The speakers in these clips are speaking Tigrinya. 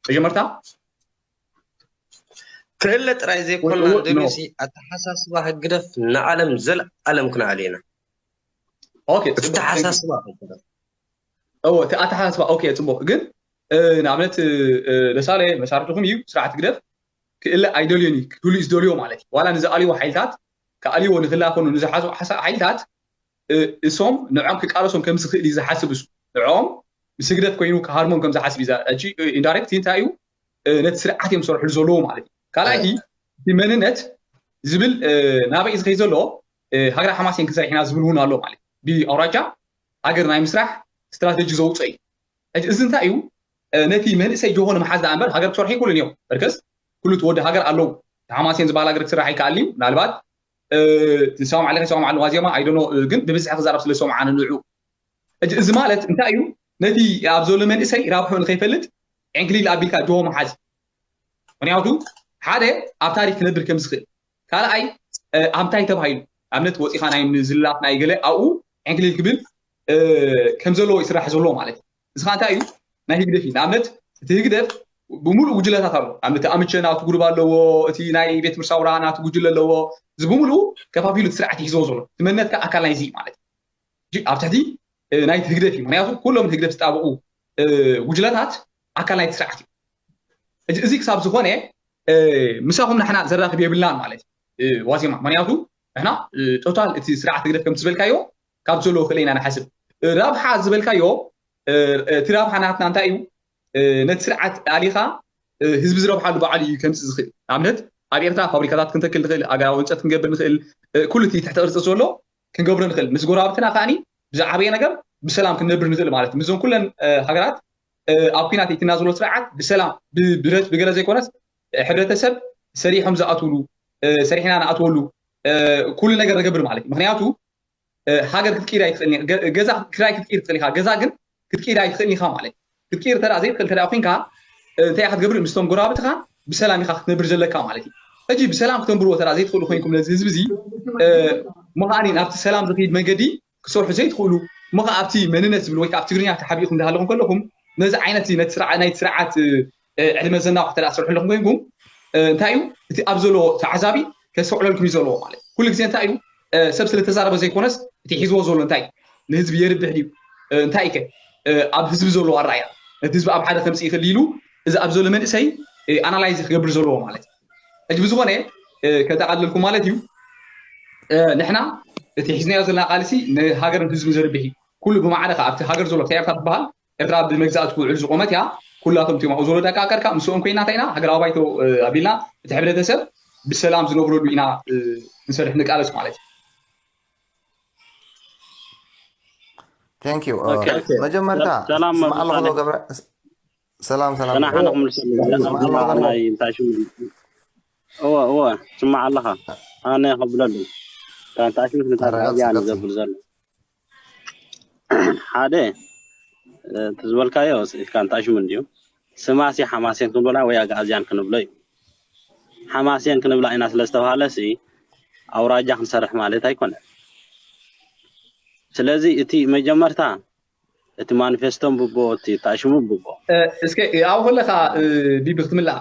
መጀመርታ ክእለ ጥራይ ዘይኮና ደቢሲ ኣተሓሳስባ ህግደፍ ንዓለም ዘለኣለም ክንኣል ኢና። ኣተሓሳስባ እወ እቲ ኣተሓሳስባ ኦኬ፣ ፅቡቅ። ግን ንኣብነት ደሳለ መሳርሕትኹም እዩ፣ ስርዓት ህግደፍ ክእለ ኣይደልዮን እዩ፣ ክህሉ እዩ ዝደልዮ ማለት እዩ። ዋላ ንዝኣልይዎ ሓይልታት ክኣልይዎ ንክላኸኑ ንዝሓስቡ ሓይልታት እሶም ንዖም ክቃለሶም ከም ዝኽእል እዩ ዝሓስብ። እሱ ንዖም ምስ ህግደፍ ኮይኑ ክሃርሞም ከም ዝሓስብ እዩ። ኢንዳይሬክት እንታይ እዩ ነቲ ስርዓት እዮም ዝሰርሕሉ ዘለዉ ማለት እዩ። ካልኣይቲ እቲ መንነት ዝብል ናበይ ዝኸይ ዘሎ ሃገራ ሓማሴን ክሰርሕ ኢና ዝብል እውን ኣሎ ማለት እዩ። ብኣውራጃ ሃገር ናይ ምስራሕ ስትራተጂ ዘውፅኦ እዩ። ሕጂ እዚ እንታይ እዩ? ነቲ መንእሰይ ጆሆ ንምሓዝ ደኣ እምበር ሃገር ክሰርሑ ይኽእሉን እዮም። በርከስ ኩሉ እቲ ወዲ ሃገር ኣለዉ። ሓማሴን ዝበሃል ሃገር ክስራሕ ይከኣል እዩ። ምናልባት ዝሰማማዕ ኣለካ ይሰማማዕ ኣለዋ ዜማ ኣይደኖ፣ ግን ብብዝሒ ክዛረብ ስለ ዝሰምዓ ንንዑ። ሕጂ እዚ ማለት እንታይ እዩ? ነቲ ኣብ ዘሎ መንእሰይ ራብሑ ንከይፈልጥ ዕንክሊል ኣቢልካ ጆሆ ምሓዝ። ምክንያቱ ሓደ ኣብ ታሪክ ክነብር ከም ዝኽእል፣ ካልኣይ ኣምታይ ተባሂሉ ኣብነት ወፂኻ ናይ ምዝላፍ ናይ ገለ ኣብኡ ዕንክሊል ክብል ከም ዘለዎ ይስራሕ ዘሎ ማለት እዩ። እዚ ከዓ እንታይ እዩ? ናይ ህግደፍ እዩ። ንኣብነት እቲ ህግደፍ ብምሉእ ጉጅለታት ኣሎ። ኣብነት ኣምቸ ናቱ ጉሩብ ኣለዎ፣ እቲ ናይ ቤት ምርሳውራ ናቱ ጉጅለ ኣለዎ። እዚ ብምሉእ ከፋፊሉ እቲ ስርዓት ይሕዝዎ ዘሎ እቲ መንነት ከዓ ኣካል ናይዚ እዩ ማለት እዩ። ኣብ ትሕቲ ናይቲ ህግደፍ እዩ። ምክንያቱ ኩሎም ህግደፍ ዝጣበቁ ጉጅለታት ኣካል ናይቲ ስርዓት እዩ። እዚ ክሳብ ዝኾነ ምሳኹም ንሕና ዘራኽብ የብልናን ማለት እዩ ዋዜማ። ምክንያቱ ንሕና ቶታል እቲ ስርዓት ህግደፍ ከም ዝበልካዮ ካብ ዘለዎ ክእለ ኢና ንሓስብ። ራብሓ ዝበልካዮ እቲ ራብሓ ናትና እንታይ እዩ? ነቲ ስርዓት ኣሊኻ ህዝቢ ዝረብሓሉ ባዕሉ እዩ ከምፅእ ዝኽእል። ንኣብነት ኣብ ኤርትራ ፋብሪካታት ክንተክል ንኽእል፣ ኣገራዊ ህንፀት ክንገብር ንኽእል፣ ኩሉ እቲ ትሕቲ ቅርፂ ዘሎ ክንገብሮ ንኽእል። ምስ ጎረባብትና ከዓኒ ብዝዓበየ ነገር ብሰላም ክንነብር ንኽእል ማለት እዩ። ምስዞም ኩለን ሃገራት ኣብ ኲናት የእቲና ዘሎ ስርዓት ብሰላም ብብረት ብገለ ዘይኮነስ ሕብረተሰብ ሰሪሖም ዝኣትውሉ ሰሪሕና ንኣትወሉ ኩሉ ነገር ንገብር ማለት እዩ። ምክንያቱ ሃገር ክትቅይር ኣይትኽእልን ኢኻ። ገዛ ክራይ ክትቅይር ትኽእል ኢኻ፣ ገዛ ግን ክትቅይር ኣይትኽእልን ኢኻ ማለት እዩ። ክትቅይር ተደኣ ዘይትኽእል ተደኣ ኮይንካ እንታይ ኢኻ ክትገብር? ምስቶም ጎረባብትኻ ብሰላም ኢኻ ክትነብር ዘለካ ማለት እዩ። ሕጂ ብሰላም ክትነብርዎ ተደኣ ዘይትኽእሉ ኮይንኩም ነዚ ህዝቢ እዚ እሞ ከዓኒ ናብቲ ሰላም ዝኸይድ መንገዲ ክሰርሑ ዘይትኽእሉ እሞ ከዓ ኣብቲ መንነት ዝብል ወይ ከዓ ኣብ ትግርኛ ተሓቢእኩም እንዳሃለኹም ከለኹም ነዚ ዓይነት እዚ ነቲ ስርዓ- ናይቲ ስርዓት ዕድመ ዘናውሕ ተደኣ ትሰርሑ ኣለኹም ኮይንኩም እንታይ እዩ እቲ ኣብ ዘለዎ ተዓዛቢ ከስተውዕለልኩም እዩ ዘለዎ ማለት ኩሉ ግዜ እንታይ እዩ ሰብ ስለተዛረበ ዘይኮነስ እቲ ሒዝዎ ዘሎ እንታይ ንህዝቢ የርብሕ ድዩ እንታይ ከ ኣብ ህዝቢ ዘለዎ ኣረኣያ ነቲ ህዝቢ ኣብ ሓደ ከምፅእ ይኽእል ኢሉ እዚ ኣብ ዘሎ መንእሰይ ኣናላይዝ ክገብር ዘለዎ ማለት እዩ ሕጂ ብዝኾነ ከጠቓልልኩም ማለት እዩ ንሕና እቲ ሒዝናዮ ዘለና ቃልሲ ንሃገርን ህዝብን ዘርብሕ እዩ ኩሉ ብማዕረ ከ ኣብቲ ሃገር ዘሎ ኣብታ ኤርትራ ትበሃል ኤርትራ ብመግዛእቲ ክውዕል ዝቆመት እያ ኩላቶም እቲኦም ኣብኡ ዘሎ ደቂ ኣቀርካ ምስኦም ኮይና እንታይ ኢና ሃገራዊ ባይቶ ኣቢልና እቲ ሕብረተሰብ ብሰላም ዝነብረሉ ኢና ክንሰርሕ ንቃለስ ማለት እዩ Thank you መጀመርታ ሰላም ገብረ ሰላም ሰላም ናይ እንታይ ሽሙ እወ እወ ስማዕ ኣለኻ ኣነ ከብለሉ እንታይ ሽሙ ንታያ ንዘብል ዘሎ ሓደ እቲ ዝበልካዮ ስኢልካ እንታይ ሽሙ እንድዩ ስማሲ ሓማሴን ክንብላ ወይ ኣግኣዝያን ክንብሎ እዩ ሓማሴን ክንብላ ኢና ስለ ዝተባሃለ ሲ ኣውራጃ ክንሰርሕ ማለት ኣይኮነን ስለዚ እቲ መጀመርታ እቲ ማኒፌስቶ ንብቦ እቲ ታሽሙ ንብቦ እስከ ኣብኡ ከለካ ቢቢ ክትምላእ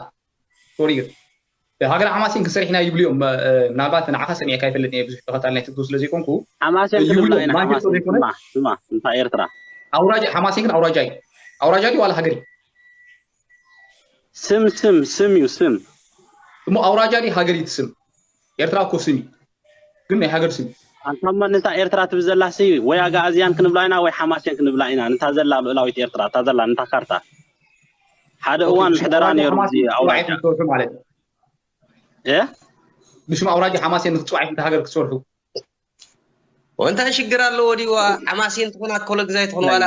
ሶሪ ግን ሃገር ሓማሴን ክሰርሕ ኢና ይብሉ እዮም ምናልባት ንዓኻ ሰሚዕካ ይፈልጥ እየ ብዙሕ ተኸታሊ ናይ ትግሩ ስለ ዘይኮንኩ ሓማሴን ይብሉ እዮም ማኒፌስቶ ዘይኮነ ስማ እንታይ ኤርትራ ኣውራጃ ሓማሴን ግን ኣውራጃ እዩ ኣውራጃ ድዩ ዋላ ሃገር እዩ ስም ስም ስም እዩ ስም እሞ ኣውራጃ ድዩ ሃገር እዩ እቲ ስም ኤርትራ እኮ ስም እዩ ግን ናይ ሃገር ስም እዩ ኣንታ እሞ ነታ ኤርትራ ትብል ዘላሲ ወይ ኣግኣዝያን ክንብላ ኢና ወይ ሓማሴን ክንብላ ኢና ነታ ዘላ ልኡላዊት ኤርትራ እታ ዘላ ነታ ካርታ ሓደ እዋን ምሕደራ ነይሩ ኣውራጃ ማለት እዩ እ ብሽም ኣውራጃ ሓማሴን ንክትፅዋዕ ኢኹም ሃገር ክትሰርሑ እንታይ ሽግር ኣለዎ ድዋ ሓማሴን ትኹን ኣኮለ ግዛይ ትኹን ዋላ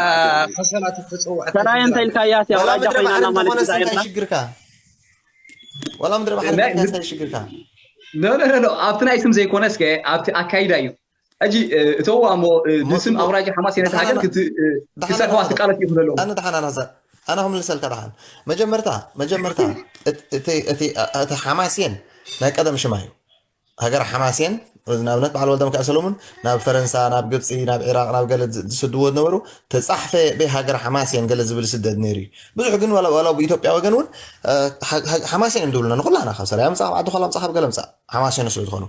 ከሰላ ትትፅውዕ ሰራየ እንተ ኢልካያ ሲ ኣውራጃ ኮይናና ማለት እንታይ ሽግርካ ዋላ ምድሪ ባሕሪ እንታይ ሽግርካ ኖ ኖ ኖ ኣብቲ ናይ ስም ዘይኮነ እስከ ኣብቲ ኣካይዳ እዩ ሕጂ እተዋ እሞ ብስም ኣውራጃ ሓማሴን ነቲ ሃገር ክሰርሕዋ ትቃለስ ይኹን ኣለዎ ኣነ ደሓን ኣናዛ ኣነ ክምልሰልካ ደሓን መጀመርታ መጀመርታ እቲ ሓማሴን ናይ ቀደም ሽማ እዩ ሃገር ሓማሴን ንኣብነት በዓል ወልደ ሚካኤል ሰለሙን ናብ ፈረንሳ፣ ናብ ግብፂ፣ ናብ ዒራቕ፣ ናብ ገለ ዝ- ዝስድዎ ዝነበሩ ተፃሕፈ በይ ሃገር ሓማሴን ገለ ዝብል ስደት ነይሩ እዩ። ብዙሕ ግን ዋላ ዋላ ብኢትዮጵያ ወገን እውን እ፣ ሓ- ሓ- ሓማሴን እዮም ዝብሉና ንኩላና፣ ካብ ሰራያ ምፃእ፣ ካብ ዓዲ ኳላ ምፃእ፣ ካብ ገለ ምፃእ ሓማሴን ስለ ዝኾኑ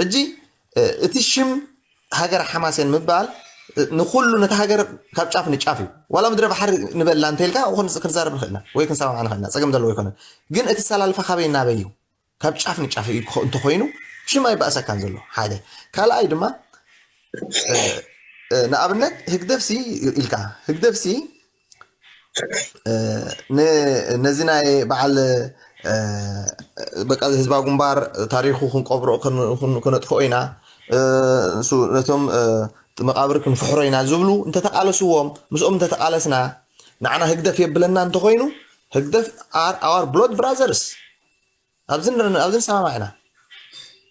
ሕጂ እ፣ እቲ ሽም ሃገር ሓማሴን ምባል እ፣ ንኩሉ ነቲ ሃገር ካብ ጫፍ ንጫፍ እዩ። ዋላ ምድረ ባሕሪ ንበላ እንተልካ ክንዛረብ ንኽእልና ወይ ክንሰማማዕ ንኽእልና፣ ፀገም ዘለዎ ኣይኮነን። ግን እቲ ሰላልፋ ካበይ ናበይ እዩ? ካብ ጫፍ ንጫፍ እዩ ክኸ- እንተኾይኑ ሽም ኣይበእሰካን ዘሎ ሓደ። ካልኣይ ድማ እ፣ እ፣ ንኣብነት ህግደፍሲ ኢልካ ህግደፍሲ እ፣ ን- ነዚ ናይ በዓል እ፣ በቃ ህዝባዊ ግንባር ታሪኹ ክንቀብሮ ክን- ክን- ክነጥፍኦ ኢና እ፣ ንሱ ነቶም እ፣ መቃብር ክንፍሕሮ ኢና ዝብሉ እንተተቃለስዎም ምስኦም እንተተቃለስና ንዓና ህግደፍ የብለና እንተኾይኑ ህግደፍ are our blood brothers ኣብዚ ንር- ኣብዚ ንሰማማዕ ኢና።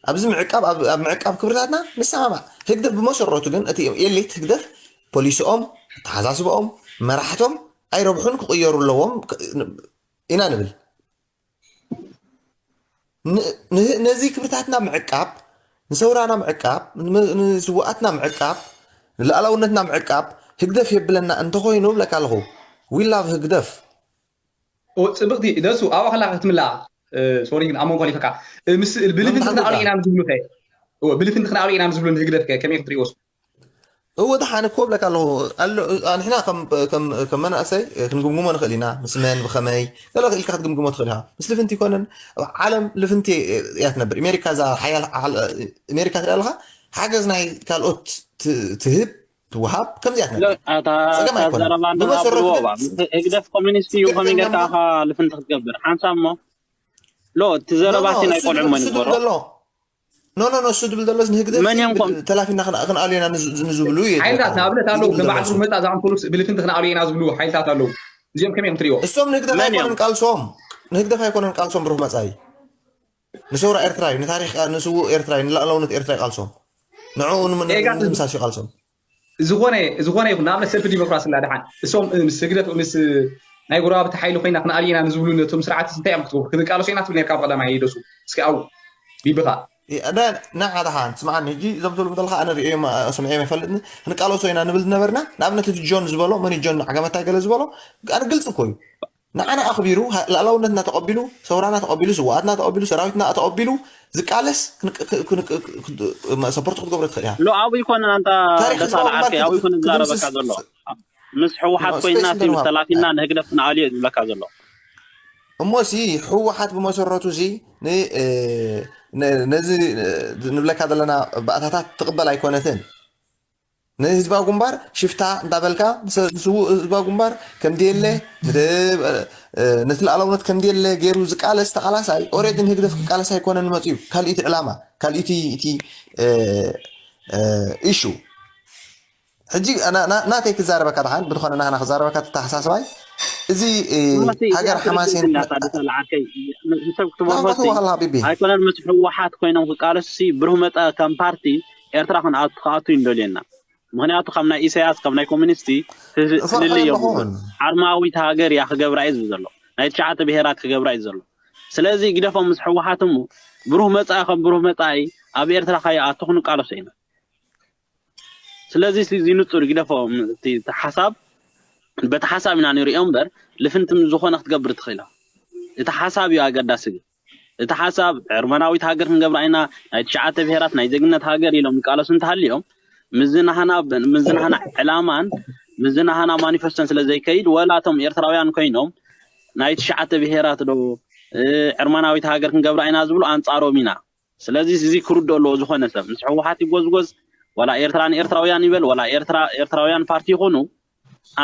ኣብዚ ምዕቃብ ኣብ ኣብ ምዕቃብ ክብርታትና ንሰማማዕ። ህግደፍ ብመሰረቱ ግን እቲ ኤሊት ህግደፍ ፖሊሲኦም፣ ኣተሓሳስባኦም፣ መራሕቶም ኣይረብሑን ክቕየሩ ኣለዎም ክ- ኢና ንብል። ን- ን- ነዚ ክብርታትና ምዕቃብ፣ ንሰውራና ምዕቃብ፣ ንመ- ንስውኣትና ምዕቃብ፣ ንሉኣላውነትና ምዕቃብ ህግደፍ የብለና እንተኾይኑ ብለካ ኣለኹ። We love ህግደፍ። ኦ፣ ፅብቕቲ ደሱ ኣብኣ ከላ ክትምላኣ ሶሪ ግን ኣብ መንጎ ሊፈካ ምስ ብልፍንቲ ምንታይ ክነኣሉ ትብላ? ኢና ንዝብሉ ከ እወ፣ ብልፍንቲ ክነኣሉ ኢና ንዝብሉ ንህግደፍ ከ ከመይ ክትሪእዎ? እወ ደሓን እኮ ብለካ ኣለኹ ኣሎ ንሕና ከም ከም ከም መናእሰይ ክንግምግሞ ንኽእል ኢና ምስ መን ብኸመይ ገለ ኢልካ ክትግምግሞ ትኽእል ኢኻ ምስ ልፍንቲ ይኮነን ኣብ ዓለም ልፍንቲ እያ ትነብር ኣሜሪካ እዛ ሓያል ሓል- ኣሜሪካ ትሪኣ ኣለኻ ሓገዝ ናይ ካልኦት ት- ትህብ ትወሃብ ከምዚኣ ትነብር እታ ጸገም እታ ኣይኮነን ዘረባ እንድና ብመሰረቱ ብልዎ ግን ባ ህግደፍ ኮሚኒስት እዩ ከመይ ጌርካ ኢኻ ልፍንቲ ክትገብር ሓንሳብ እሞ ሎ እቲ ዘረባ ሲ ናይ ቆልዑ እሞ ንግበሮ ኖ ኖ ኖ እሱ ድብል ዘሎ ንህግደፍ መን እዮም ኮም- ተላፊና ክን- ክንኣሉ ኢና ንዝ- ንዝብሉ እዩ ሓይልታት ንኣብነት ኣለዉ ዝብል ከም ዘሎ በዓል እሱ። ብሩህ መፃ ዝኣምሰሉ ብልፍንቲ ክነኣሉ ኢና ዝብሉ ሓይልታት ኣለዉ። እዚኦም ከመይ እዮም ትሪእዎ? እሶም ንህግደፍ መን እዮም? ኣይኮነን ቃልሶም ንህግደፍ ኣይኮነን ቃልሶም ብሩህ መፃኢ ንሰውራ ኤርትራ እዩ ንታሪክ ንስውእ ኤርትራ እዩ ንላእላውነት ኤርትራ እዩ ቃልሶም ንዕኡ ንም- ኤጋ ንምሳስ እዩ ቃልሶም ዝኾነ ዝኾነ ይኹን ንኣብነት ሰልፊ ዲሞክራሲ ላ ደሓን እሶም ምስ ህግደፍ ምስ ናይ ጎረባብቲ ሓይሊ ኮይና ክንኣሉ ኢና ንዝብሉ ነቶም ስርዓት እንታይ እዮም ክትገብሩ ክንቃለሶ ኢና ትብል ነርካ ብቀዳማይ ይደሱ እስኪ ኣው ቢብኻ ንዓ ደሓን ስምዓኒ ሕጂ እዞም ትብሉ ዘለካ ኣነ ርእዮም ሰምዐዮም ኣይፈልጥን ክንቃለሶ ኢና ንብል ዝነበርና ንኣብነት እቲ ጆን ዝበሎ መን ጆን ዓጋመታይ ገለ ዝበሎ ኣነ ግልፂ እኮ እዩ ንዓና ኣኽቢሩ ላእላውነትና ተቐቢሉ ሰውራና ተቐቢሉ ስዋኣትና ተቐቢሉ ሰራዊትና ተቐቢሉ ዝቃለስ ሰፖርት ክትገብሮ ትኽእል ኢኻ ሎ ኣብኡ ይኮነ ኣንታ ታሪክ ደሳለ ህዝባዊ ግንባር ዓርከይ ኣብኡ ይኮነ ዝዛረበካ ክትድምስስ- ዘሎ ምስ ህወሓት ስፔስ ኮይና እንተንዋብ። ተላፊና ንህግደፍ ንኣልዮ ዝብለካ ዘሎ እሞ ሲ ህወሓት ብመሰረቱ ሲ ን- እ፣ ነ- ነዚ እ፣ ንብለካ ዘለና ባእታታት ትቕበል ኣይኮነትን ንህዝባዊ ግንባር ሽፍታ እንዳበልካ ንሰ- ንስውእ ህዝባዊ ግንባር ከም ድየለ እ፣ እ፣ ነቲ ሉኣላውነት ከም ድየለ ገይሩ ዝቃለስ ተቃላሳይ ኦሬዲ ንህግደፍ ክቃለስ ኣይኮነን መፅኡ ካልኢቲ ዕላማ ካልኢቲ እቲ ኢሹ ሕጂ ና- ና- ናተይ ክዛረበካ ደሓን ብዝኾነ ናህና ክዛረበካ ተተሓሳስባይ እዚ እ፣ እሞሲ ሃገር እዚኣ ሓማሴን ትርድእና እታ ደሳለ ዓርከይ ምስ ሰብ ክትመርሆሲ ናባተዋላ ቢቢ ኣይኮነን ምስ ህወሓት ኮይኖም ክቃለሱ ሲ ብሩህ መፃ ከም ፓርቲ ኤርትራ ክንኣቱ ክኣቱ እዩ ንደልየና ምክንያቱ ካብ ናይ ኢሳያስ ካብ ናይ ኮሚኒስቲ ትልይ የብሉ ኣለኹን ዓርማዊት ሃገር እያ ክገብራ እዩ ዝብል ዘሎ ናይ ትሽዓተ ብሄራት ክገብራ እዩ ዘሎ ስለዚ ግደፎም ምስ ህወሓት እሞ ብሩህ መፃኢ ከም ብሩህ መፃኢ ኣብ ኤርትራ ከይኣቱ ክንቃለሶ ኢና ስለዚ እዚ ንፁር ግደፎም እቲ ሓሳብ በቲ ሓሳብ ኢና ንሪኦ እምበር ልፍንቲ ዝኾነ ክትገብር ትኽእል እቲ ሓሳብ እዩ ኣገዳሲ ግን እቲ ሓሳብ ዕርመናዊት ሃገር ክንገብራ ኢና ናይ ትሽዓተ ብሄራት ናይ ዜግነት ሃገር ኢሎም ይቃለሱ እንተሃልዮም ምዝናሃና ምዝናሃና ዕላማን ምዝናሃና ማኒፌስቶን ስለ ዘይከይድ ወላ እቶም ኤርትራውያን ኮይኖም ናይ ትሽዓተ ብሄራት ዶ ዕርመናዊት ሃገር ክንገብራ ኢና ዝብሉ ኣንፃሮም ኢና ስለዚ እዚ ክርድኦ ኣለዎ ዝኾነ ሰብ ምስ ህወሓት ይጎዝጎዝ ዋላ ኤርትራ ንኤርትራውያን ይበል ዋላ ኤርትራ ኤርትራውያን ፓርቲ ይኹኑ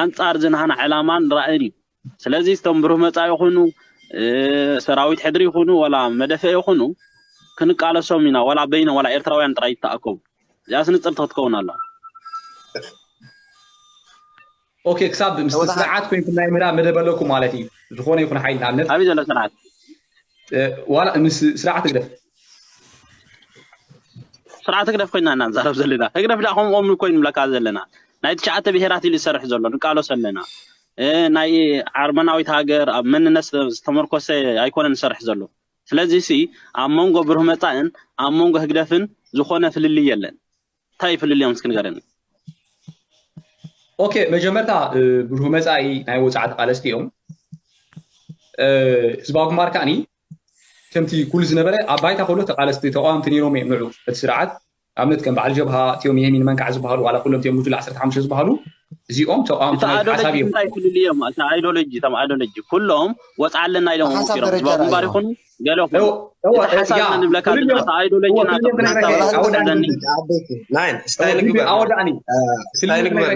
ኣንፃር ዝናሃና ዕላማን ራእን እዩ ስለዚ እቶም ብሩህ መፃኢ ይኹኑ ሰራዊት ሕድሪ ይኹኑ ዋላ መደፈ ይኹኑ ክንቃለሶም ኢና ዋላ በይኖም ዋላ ኤርትራውያን ጥራይ ይተኣከቡ እዚኣስ ንፅርቲ ክትከውን ኣለዋ ኦኬ ክሳብ ምስ ስርዓት ኮይንኩም ናይ ምህዳም መደብ ኣለኩም ማለት እዩ ዝኾነ ይኹን ሓይል ንኣብነት ኣበይ ዘሎ ስርዓት ዋላ ምስ ስርዓት ህግደፍ ስርዓት ህግደፍ ኮይና ኢና ንዛረብ ዘለና ህግደፍ ዳ ከምኦም ኮይኑ ንብለካ ዘለና ናይ ትሽዓተ ብሄራት ኢሉ ዝሰርሕ ዘሎ ንቃለሶ ኣለና ናይ ዓርመናዊት ሃገር ኣብ መንነት ዝተመርኮሰ ኣይኮነ ንሰርሕ ዘሎ ስለዚ ሲ ኣብ መንጎ ብሩህ መፃእን ኣብ መንጎ ህግደፍን ዝኾነ ፍልልይ የለን። እንታይ ፍልልዮም እስኪ ንገረኒ። ኦኬ፣ መጀመርታ ብሩህ መጻኢ ናይ ወጻኢ ተቃለስቲ እዮም። ህዝባዊ ግንባር ከዓኒ ከምቲ ኩሉ ዝነበረ ኣብ ባይታ ከሎ ተቃለስቲ ተቃወምቲ ነይሮም እዮም። ንዑ እቲ ስርዓት ኣብነት ከም በዓል ጀብሃ እቲኦም የሚን መንካዕ ዝበሃሉ ዋላ ኩሎም እቲኦም ጉጅለ ዓሰርተ ሓሙሽተ ዝበሃሉ እዚኦም ተቃወምቲ ናይ ሓሳብ እዮም። እንታይ ፍልልዮም? እቲ ኣይዶሎጂ እቶም ኣይዶሎጂ ኩሎም ወጻ ኣለና ኢሎም ወጺሮም ህዝባዊ ግንባር ይኹኑ ገለ ይኹኑ እቲ ሓሳብ ኢና ንብለካ ዘለና። እቲ ኣይዶሎጂ ናቶም ሓሳብ ኣለኒ። ስታይ ንግበር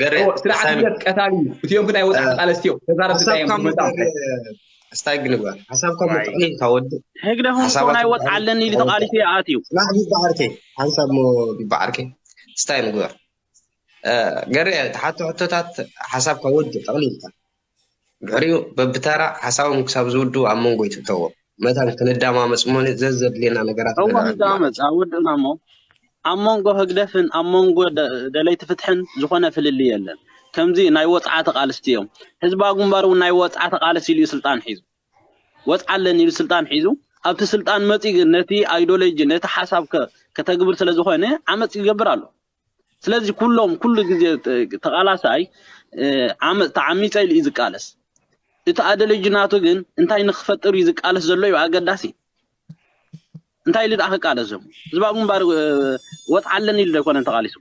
ገረ ስርዓት ህግደፍ ቀታሊ እዩ። እቲኦም ግን ናይ ወጻኢ ተቃለስቲ እዮም። ተዛረብ እንታይ እዮም ዝመጻ ስታይ ግንባር ሓሳብካ መጠቕሊልካ ወዲ ህግደፍ እኮ ናይ ወጽዓ ኣለኒ ኢሉ ተቓሊሱ ይኣትዩ። ስራሕ ቢባዓርከይ ሓንሳብ ሞ ቢባዓርከይ ስታይ ንግበር ገረ ተሓቶ ሕቶታት ሓሳብካ ወዲ ጠቕሊልካ ድሕሪኡ በብተራ ሓሳቦም ክሳብ ዝውድኡ ኣብ መንጎ ይትተዎ መታን ክንዳማመፅ ሞ ዘዘድልየና ነገራት እዋ ንዳመፅ ኣወድእና ሞ ኣብ መንጎ ህግደፍን ኣብ መንጎ ደለይቲ ፍትሕን ዝኾነ ፍልልይ የለን። ከምዚ ናይ ወፅዓ ተቓልስቲ እዮም። ህዝባዊ ግንባር እውን ናይ ወፅዓ ተቓልስ ኢሉ ስልጣን ሒዙ ወፅዓ ኣለኒ ኢሉ ስልጣን ሒዙ ኣብቲ ስልጣን መፂ ግን ነቲ ኣይዶሎጂ ነቲ ሓሳብ ከተግብር ስለዝኾነ ዓመፅ ይገብር ኣሎ። ስለዚ ኩሎም ኩሉ ግዜ ተቓላሳይ ዓመፅ ተዓሚፀ ኢሉ እዩ ዝቃለስ። እቲ ኣደለጅ ናቱ ግን እንታይ ንክፈጥር እዩ ዝቃለስ ዘሎ እዩ ኣገዳሲ። እንታይ ኢሉ ደኣ ክቃለስ ዞም ህዝባዊ ግንባር ወፅዓ ኣለኒ ኢሉ ኣይኮነን ተቓሊሱ።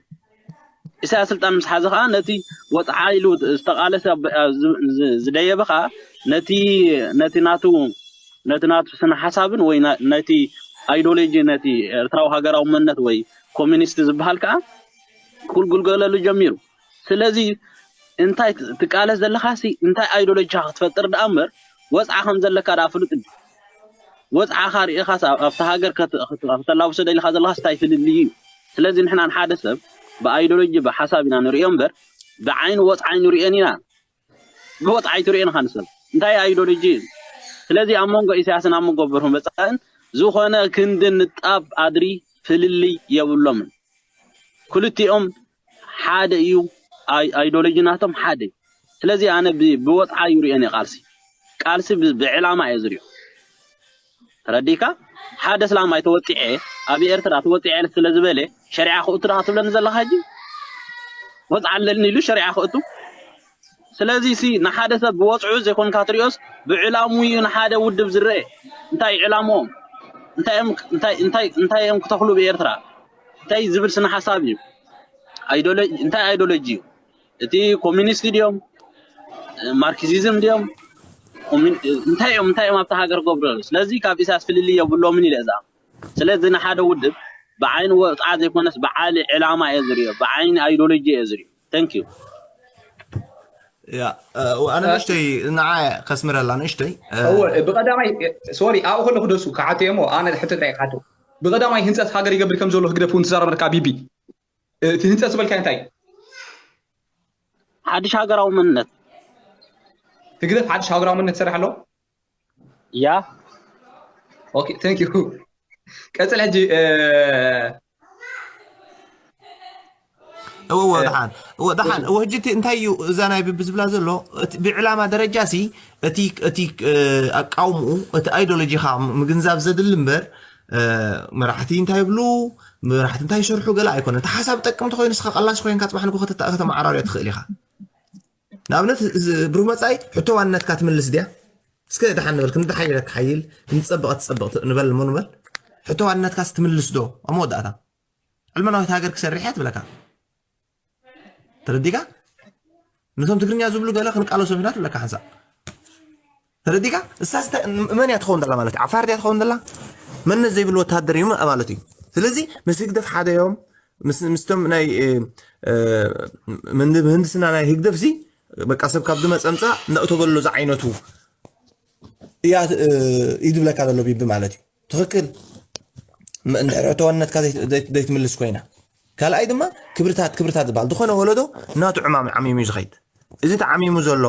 ኢሳያስ ስልጣን ምስ ሓዘ ከዓ ነቲ ወፅዓ ኢሉ ዝተቓለሰ ዝደየበ ከዓ ነቲ ነቲ ናቱ ነቲ ናቱ ስነ ሓሳብን ወይ ነቲ ኣይዶሎጂ ነቲ ኤርትራዊ ሃገራዊ መንነት ወይ ኮሚኒስት ዝበሃል ከዓ ክጉልጉለሉ ጀሚሩ። ስለዚ እንታይ ትቃለስ ዘለኻሲ እንታይ ኣይዶሎጂኻ ክትፈጥር ደኣ እምበር ወፅዓ ከም ዘለካ ደኣ ፍሉጥ እንዲ ወፅዓኻ ርኢኻስ ኣብቲ ሃገር ከተላውሶ ደሊኻ ዘለኻስ እንታይ ፍልልይ እዩ? ስለዚ ንሕና ንሓደ ሰብ ብኣይዶሎጂ ብሓሳብ ኢና ንሪኦ እምበር ብዓይኒ ወፅዓ ኣይንሪኦን ኢና። ብወፅዓ ኣይትሪኦን ኢኻ ንሰብ እንታይ ኣይዶሎጂ እዩ። ስለዚ ኣብ መንጎ ኢሳያስን ኣብ መንጎ ብሩህ መፃእን ዝኾነ ክንዲ ንጣብ ኣድሪ ፍልልይ የብሎምን። ክልቲኦም ሓደ እዩ። ኣይዶሎጂ ናቶም ሓደ እዩ። ስለዚ ኣነ ብወፅዓ ይሪኦን እየ ቃልሲ ቃልሲ ብዕላማ እየ ዝሪኦ። ተረዲካ ሓደ ስላማይ ተወፂዐ ኣብ ኤርትራ ተወፂዐ ስለ ዝበለ ሸሪዓ ክእቱ ዳ ትብለኒ ዘለካ ሕጂ ወፅዓ ኣለኒ ኢሉ ሸሪዓ ክእቱ ስለዚ ሲ ንሓደ ሰብ ብወፅዑ ዘይኮንካ ትሪኦስ ብዕላሙ እዩ ንሓደ ውድብ ዝረአ እንታይ ዕላምኦም እንታይ እዮም ክተኽሉ ብኤርትራ እንታይ ዝብል ስነ ሓሳብ እዩ እንታይ ኣይዶሎጂ እዩ እቲ ኮሚኒስት ድዮም ማርክሲዝም ድዮም እንታይ እዮም እንታይ እዮም ኣብታ ሃገር ገብሩ ስለዚ ካብ ኢሳያስ ፍልልይ የብሎምን ኢለ እዛ ስለዚ ንሓደ ውድብ ብዓይኒ ወፅዓ ዘይኮነስ ብዓሊ ዕላማ እየ ዝሪኦ ብዓይኒ ኣይዶሎጂ እየ ዝሪኦ thank you ኣነ ንእሽተይ ንዓ ከስምረላ ንእሽተይ ብቀዳማይ ሶሪ ኣብኡ ከለኩ ደሱ ክሓቶ እሞ ኣነ ሕቶ ጥራይ ክሓቶ ብቀዳማይ ህንፀት ሃገር ይገብር ከም ዘሎ ህግደፍ እውን ትዛረበልካ ቢቢ እቲ ህንፀት ዝበልካ እንታይ ሓድሽ ሃገራዊ መንነት ህግደፍ ሓድሽ ሃገራዊ መንነት ትሰርሕ ኣሎ ያ okay thank you ቀፅል ሕጂ እወ ደሓን እወ ደሓን እወ ሕጂ እቲ እንታይ እዩ እዛ ናይ ብቢ ዝብላ ዘሎ ብዕላማ ደረጃ ሲ እቲ እቲ ኣቃውምኡ እቲ ኣይዶሎጂኻ ምግንዛብ ዘድሊ እምበር መራሕቲ እንታይ ይብሉ መራሕቲ እንታይ ይሰርሑ ገለ ኣይኮነ እቲ ሓሳብ ጠቅም ተኮይኑ ስኻ ቀላሲ ኮይንካ ፅባሕ ንጎ ከተመዓራርዮ ትኽእል ኢኻ ንኣብነት ብሩህ መፃኢ ሕቶ ዋንነትካ ትምልስ ድያ እስከ ደሓን ንበል ክንዲ ሓይለ ትሓይል ክንዲ ፀብቐ ትፀብቕ ንበል እሞ ንበል ሕቶ ዋንነትካስ ትምልስ ዶ ኣብ መወዳእታ ዕልመናዊት ሃገር ክሰርሕ እያ ትብለካ ተረዲካ ነቶም ትግርኛ ዝብሉ ገለ ክንቃለሶም ኢና ትብለካ ሓንሳእ ተረዲካ እሳስ መን እያ ትኸውን ዘላ ማለት እዩ ዓፋር ድያ ትኸውን ዘላ መንነት ዘይብሉ ወታደር እዩ ማለት እዩ ስለዚ ምስ ህግደፍ ሓደ እዮም ምስቶም ናይ ምህንድስና ናይ ህግደፍ ሲ በቃ ሰብ ካብ ዝመፀ ምፃ ነእተበሉ ዝዓይነቱ እያ እዩ ዝብለካ ዘሎ ቢቢ ማለት እዩ ትኽክል እንድሕር እተወነትካ ዘይትምልስ ኮይና ካልኣይ ድማ ክብርታት ክብርታት ዝበሃል ዝኾነ ወለዶ ናቱ ዕማም ዓሚሙ እዩ ዝኸይድ እዚ ተዓሚሙ ዘሎ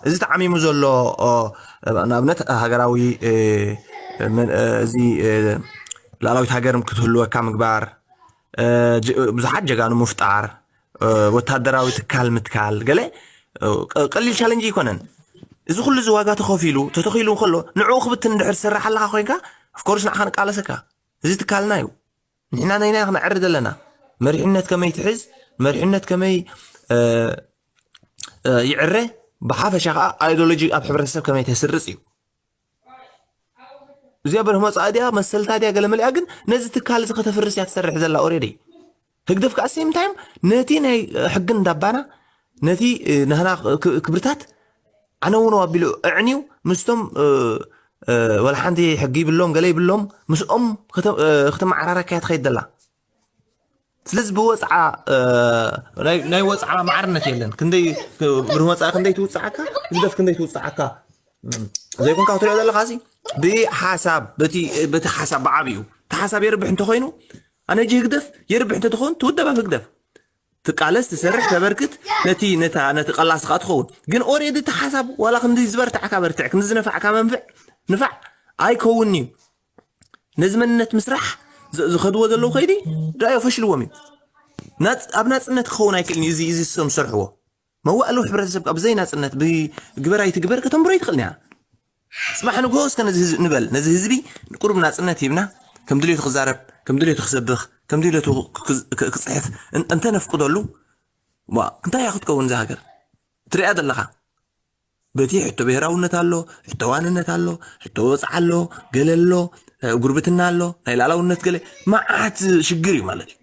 እዚ ተዓሚሙ ዘሎ ንኣብነት ሃገራዊ እዚ ላዕላዊት ሃገር ክትህልወካ ምግባር ብዙሓት ጀጋኑ ምፍጣር ወታደራዊ ትካል ምትካል ገለ ቀሊል ቻለንጅ ኣይኮነን እዚ ኩሉ እዚ ዋጋ ተኸፊሉ ተተኺሉ ከሎ ንዕኡ ክብትን እንድሕር ትሰርሕ ኣለካ ኮይንካ ኣፍኮርስ ንዓኻ ንቃለሰካ እዚ ትካልና እዩ። ንሕና ነይና ክነዕሪ ዘለና። መሪሕነት ከመይ ትሕዝ፣ መሪሕነት ከመይ ይዕረ፣ ብሓፈሻ ከዓ ኣይዲዮሎጂ ኣብ ሕብረተሰብ ከመይ ተስርፅ እዩ። እዚኣ በርህ መፃእ ድያ መሰልታ ድያ ገለ መሊኣ ግን ነዚ ትካል እዚ ከተፍርስ እያ ትሰርሕ ዘላ ኦሬዲ። ህግደፍ ከዓ ሴም ታይም ነቲ ናይ ሕግን ዳባና ነቲ ናህና ክብርታት ኣነውነው ኣቢሉ ኣዕንዩ ምስቶም ወላ ሓንቲ ሕጊ ይብሎም ገለ ይብሎም ምስኦም ክትመዓራረካያ ትኸይድ ዘላ። ስለዚ ብወፅዓ ናይ ወፅዓ ማዕርነት የለን። ክንደይ ብርህ መፃእ ክንደይ ትውፅዓካ ህግደፍ ክንደይ ትውፅዓካ ዘይኮንካ ክትሪኦ ዘለካ ሲ ብሓሳብ በቲ ሓሳብ ብዓብዩ እቲ ሓሳብ የርብሕ እንተኮይኑ ኣነ ጂ ህግደፍ የርብሕ እንተትኸውን ትውደብ ኣብ ህግደፍ ትቃለስ ትሰርሕ ተበርክት ነቲ ነታ ነቲ ቀላሲ ከዓ ትኸውን ግን ኦሬዲ እቲ ሓሳብ ዋላ ክንዲ ዝበርታዕካ በርትዕ ክንዲ ዝነፋዕካ መንፍዕ ንፋዕ ኣይከውን እዩ። ነዚ መንነት ምስራሕ ዝኸድዎ ዘለዉ ከይዲ ዳዮ ፈሽልዎም እዩ። ኣብ ናፅነት ክኸውን ኣይክእልን እዩ። እዚ እዚ ዝሰርሕዎ መዋእሉ ሕብረተሰብ ካብ ዘይናፅነት ብግበር ኣይትግበር ከተንብሮ ኣይትኽእልን እያ። ፅባሕ ንግሆ እስከ ነዚ ህዝቢ ንበል፣ ነዚ ህዝቢ ቁሩብ ናፅነት ሂብና ከም ድልየቱ ክዛረብ፣ ከም ድልየቱ ክሰብኽ፣ ከም ድልየቱ ክፅሕፍ እንተነፍቅደሉ እንታይ እያ ክትከውን እዛ ሃገር? ትሪኣ ዘለኻ በቲ ሕቶ ብሄራውነት ኣሎ፣ ሕቶ ዋንነት ኣሎ፣ ሕቶ ወፅዓ ኣሎ፣ ገለ ኣሎ፣ ጉርብትና ኣሎ፣ ናይ ላዕላውነት ገለ መዓት ሽግር እዩ ማለት እዩ።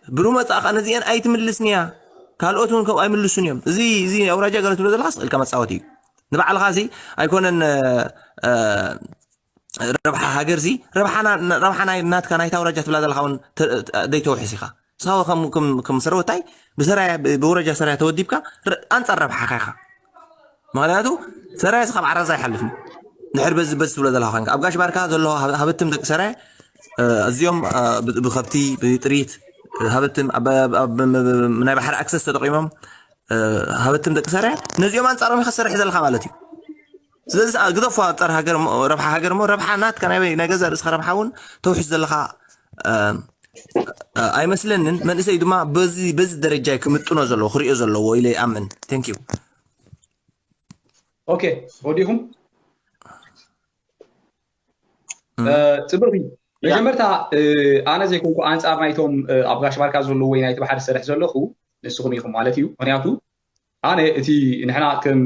ብሩ መፃእኻ ነዚአን ኣይትምልስንያ ካልኦት እውን ከምኡ ኣይምልሱን እዮም። እዚ እዚ ኣውራጃ ገለ ትብሎ ዘለካ ስቕ ኢልካ መፃወቲ እዩ። ንባዕልኻ እዚ ኣይኮነን ረብሓ ሃገር ዚ ረብሓ ናትካ ናይታ ኣውራጃ ትብላ ዘለካ እውን ዘይተውሕስ ኢኻ። ንስኻ ከም ሰረወታይ ብሰራያ ብወረጃ ሰራያ ተወዲብካ ኣንፃር ረብሓኻ ኢኻ። ምክንያቱ ሰራያ ካብ ዓራዛ ኣይሓልፍን። ድሕር በዚ በዚ ትብሎ ዘለካ ኮይንካ ኣብ ጋሽ ባርካ ዘሎ ሃበትም ደቂ ሰራያ እዚኦም ብከብቲ ብጥሪት ሃበትም ናይ ባሕሪ ኣክሰስ ተጠቂሞም ሃበትም ደቂ ሰራያ ነዚኦም ኣንፃሮም ኢካ ትሰርሕ ዘለካ ማለት እዩ። ስለዚ ግደፎ ኣንፃር ሃገር ረብሓ ሃገር ሞ ረብሓ ናትካ ናይ ገዛ ርእስካ ረብሓ እውን ተውሕስ ዘለካ ኣይመስለንን። መንእሰይ ድማ በዚ በዚ ደረጃ ክምጥኖ ዘለዎ ክሪኦ ዘለዎ ኢለ ይኣምን። Thank you። ኦኬ ወዲኹም ፅብቕቲ መጀመርታ ኣነ ዘይኮንኩ ኣንፃር ናይቶም ኣብ ጋሽ ባርካ ዘለዉ ወይ ናይቲ ባሕሪ ዝሰርሕ ዘለኹ ንስኹም ኢኹም ማለት እዩ። ምክንያቱ ኣነ እቲ ንሕና ከም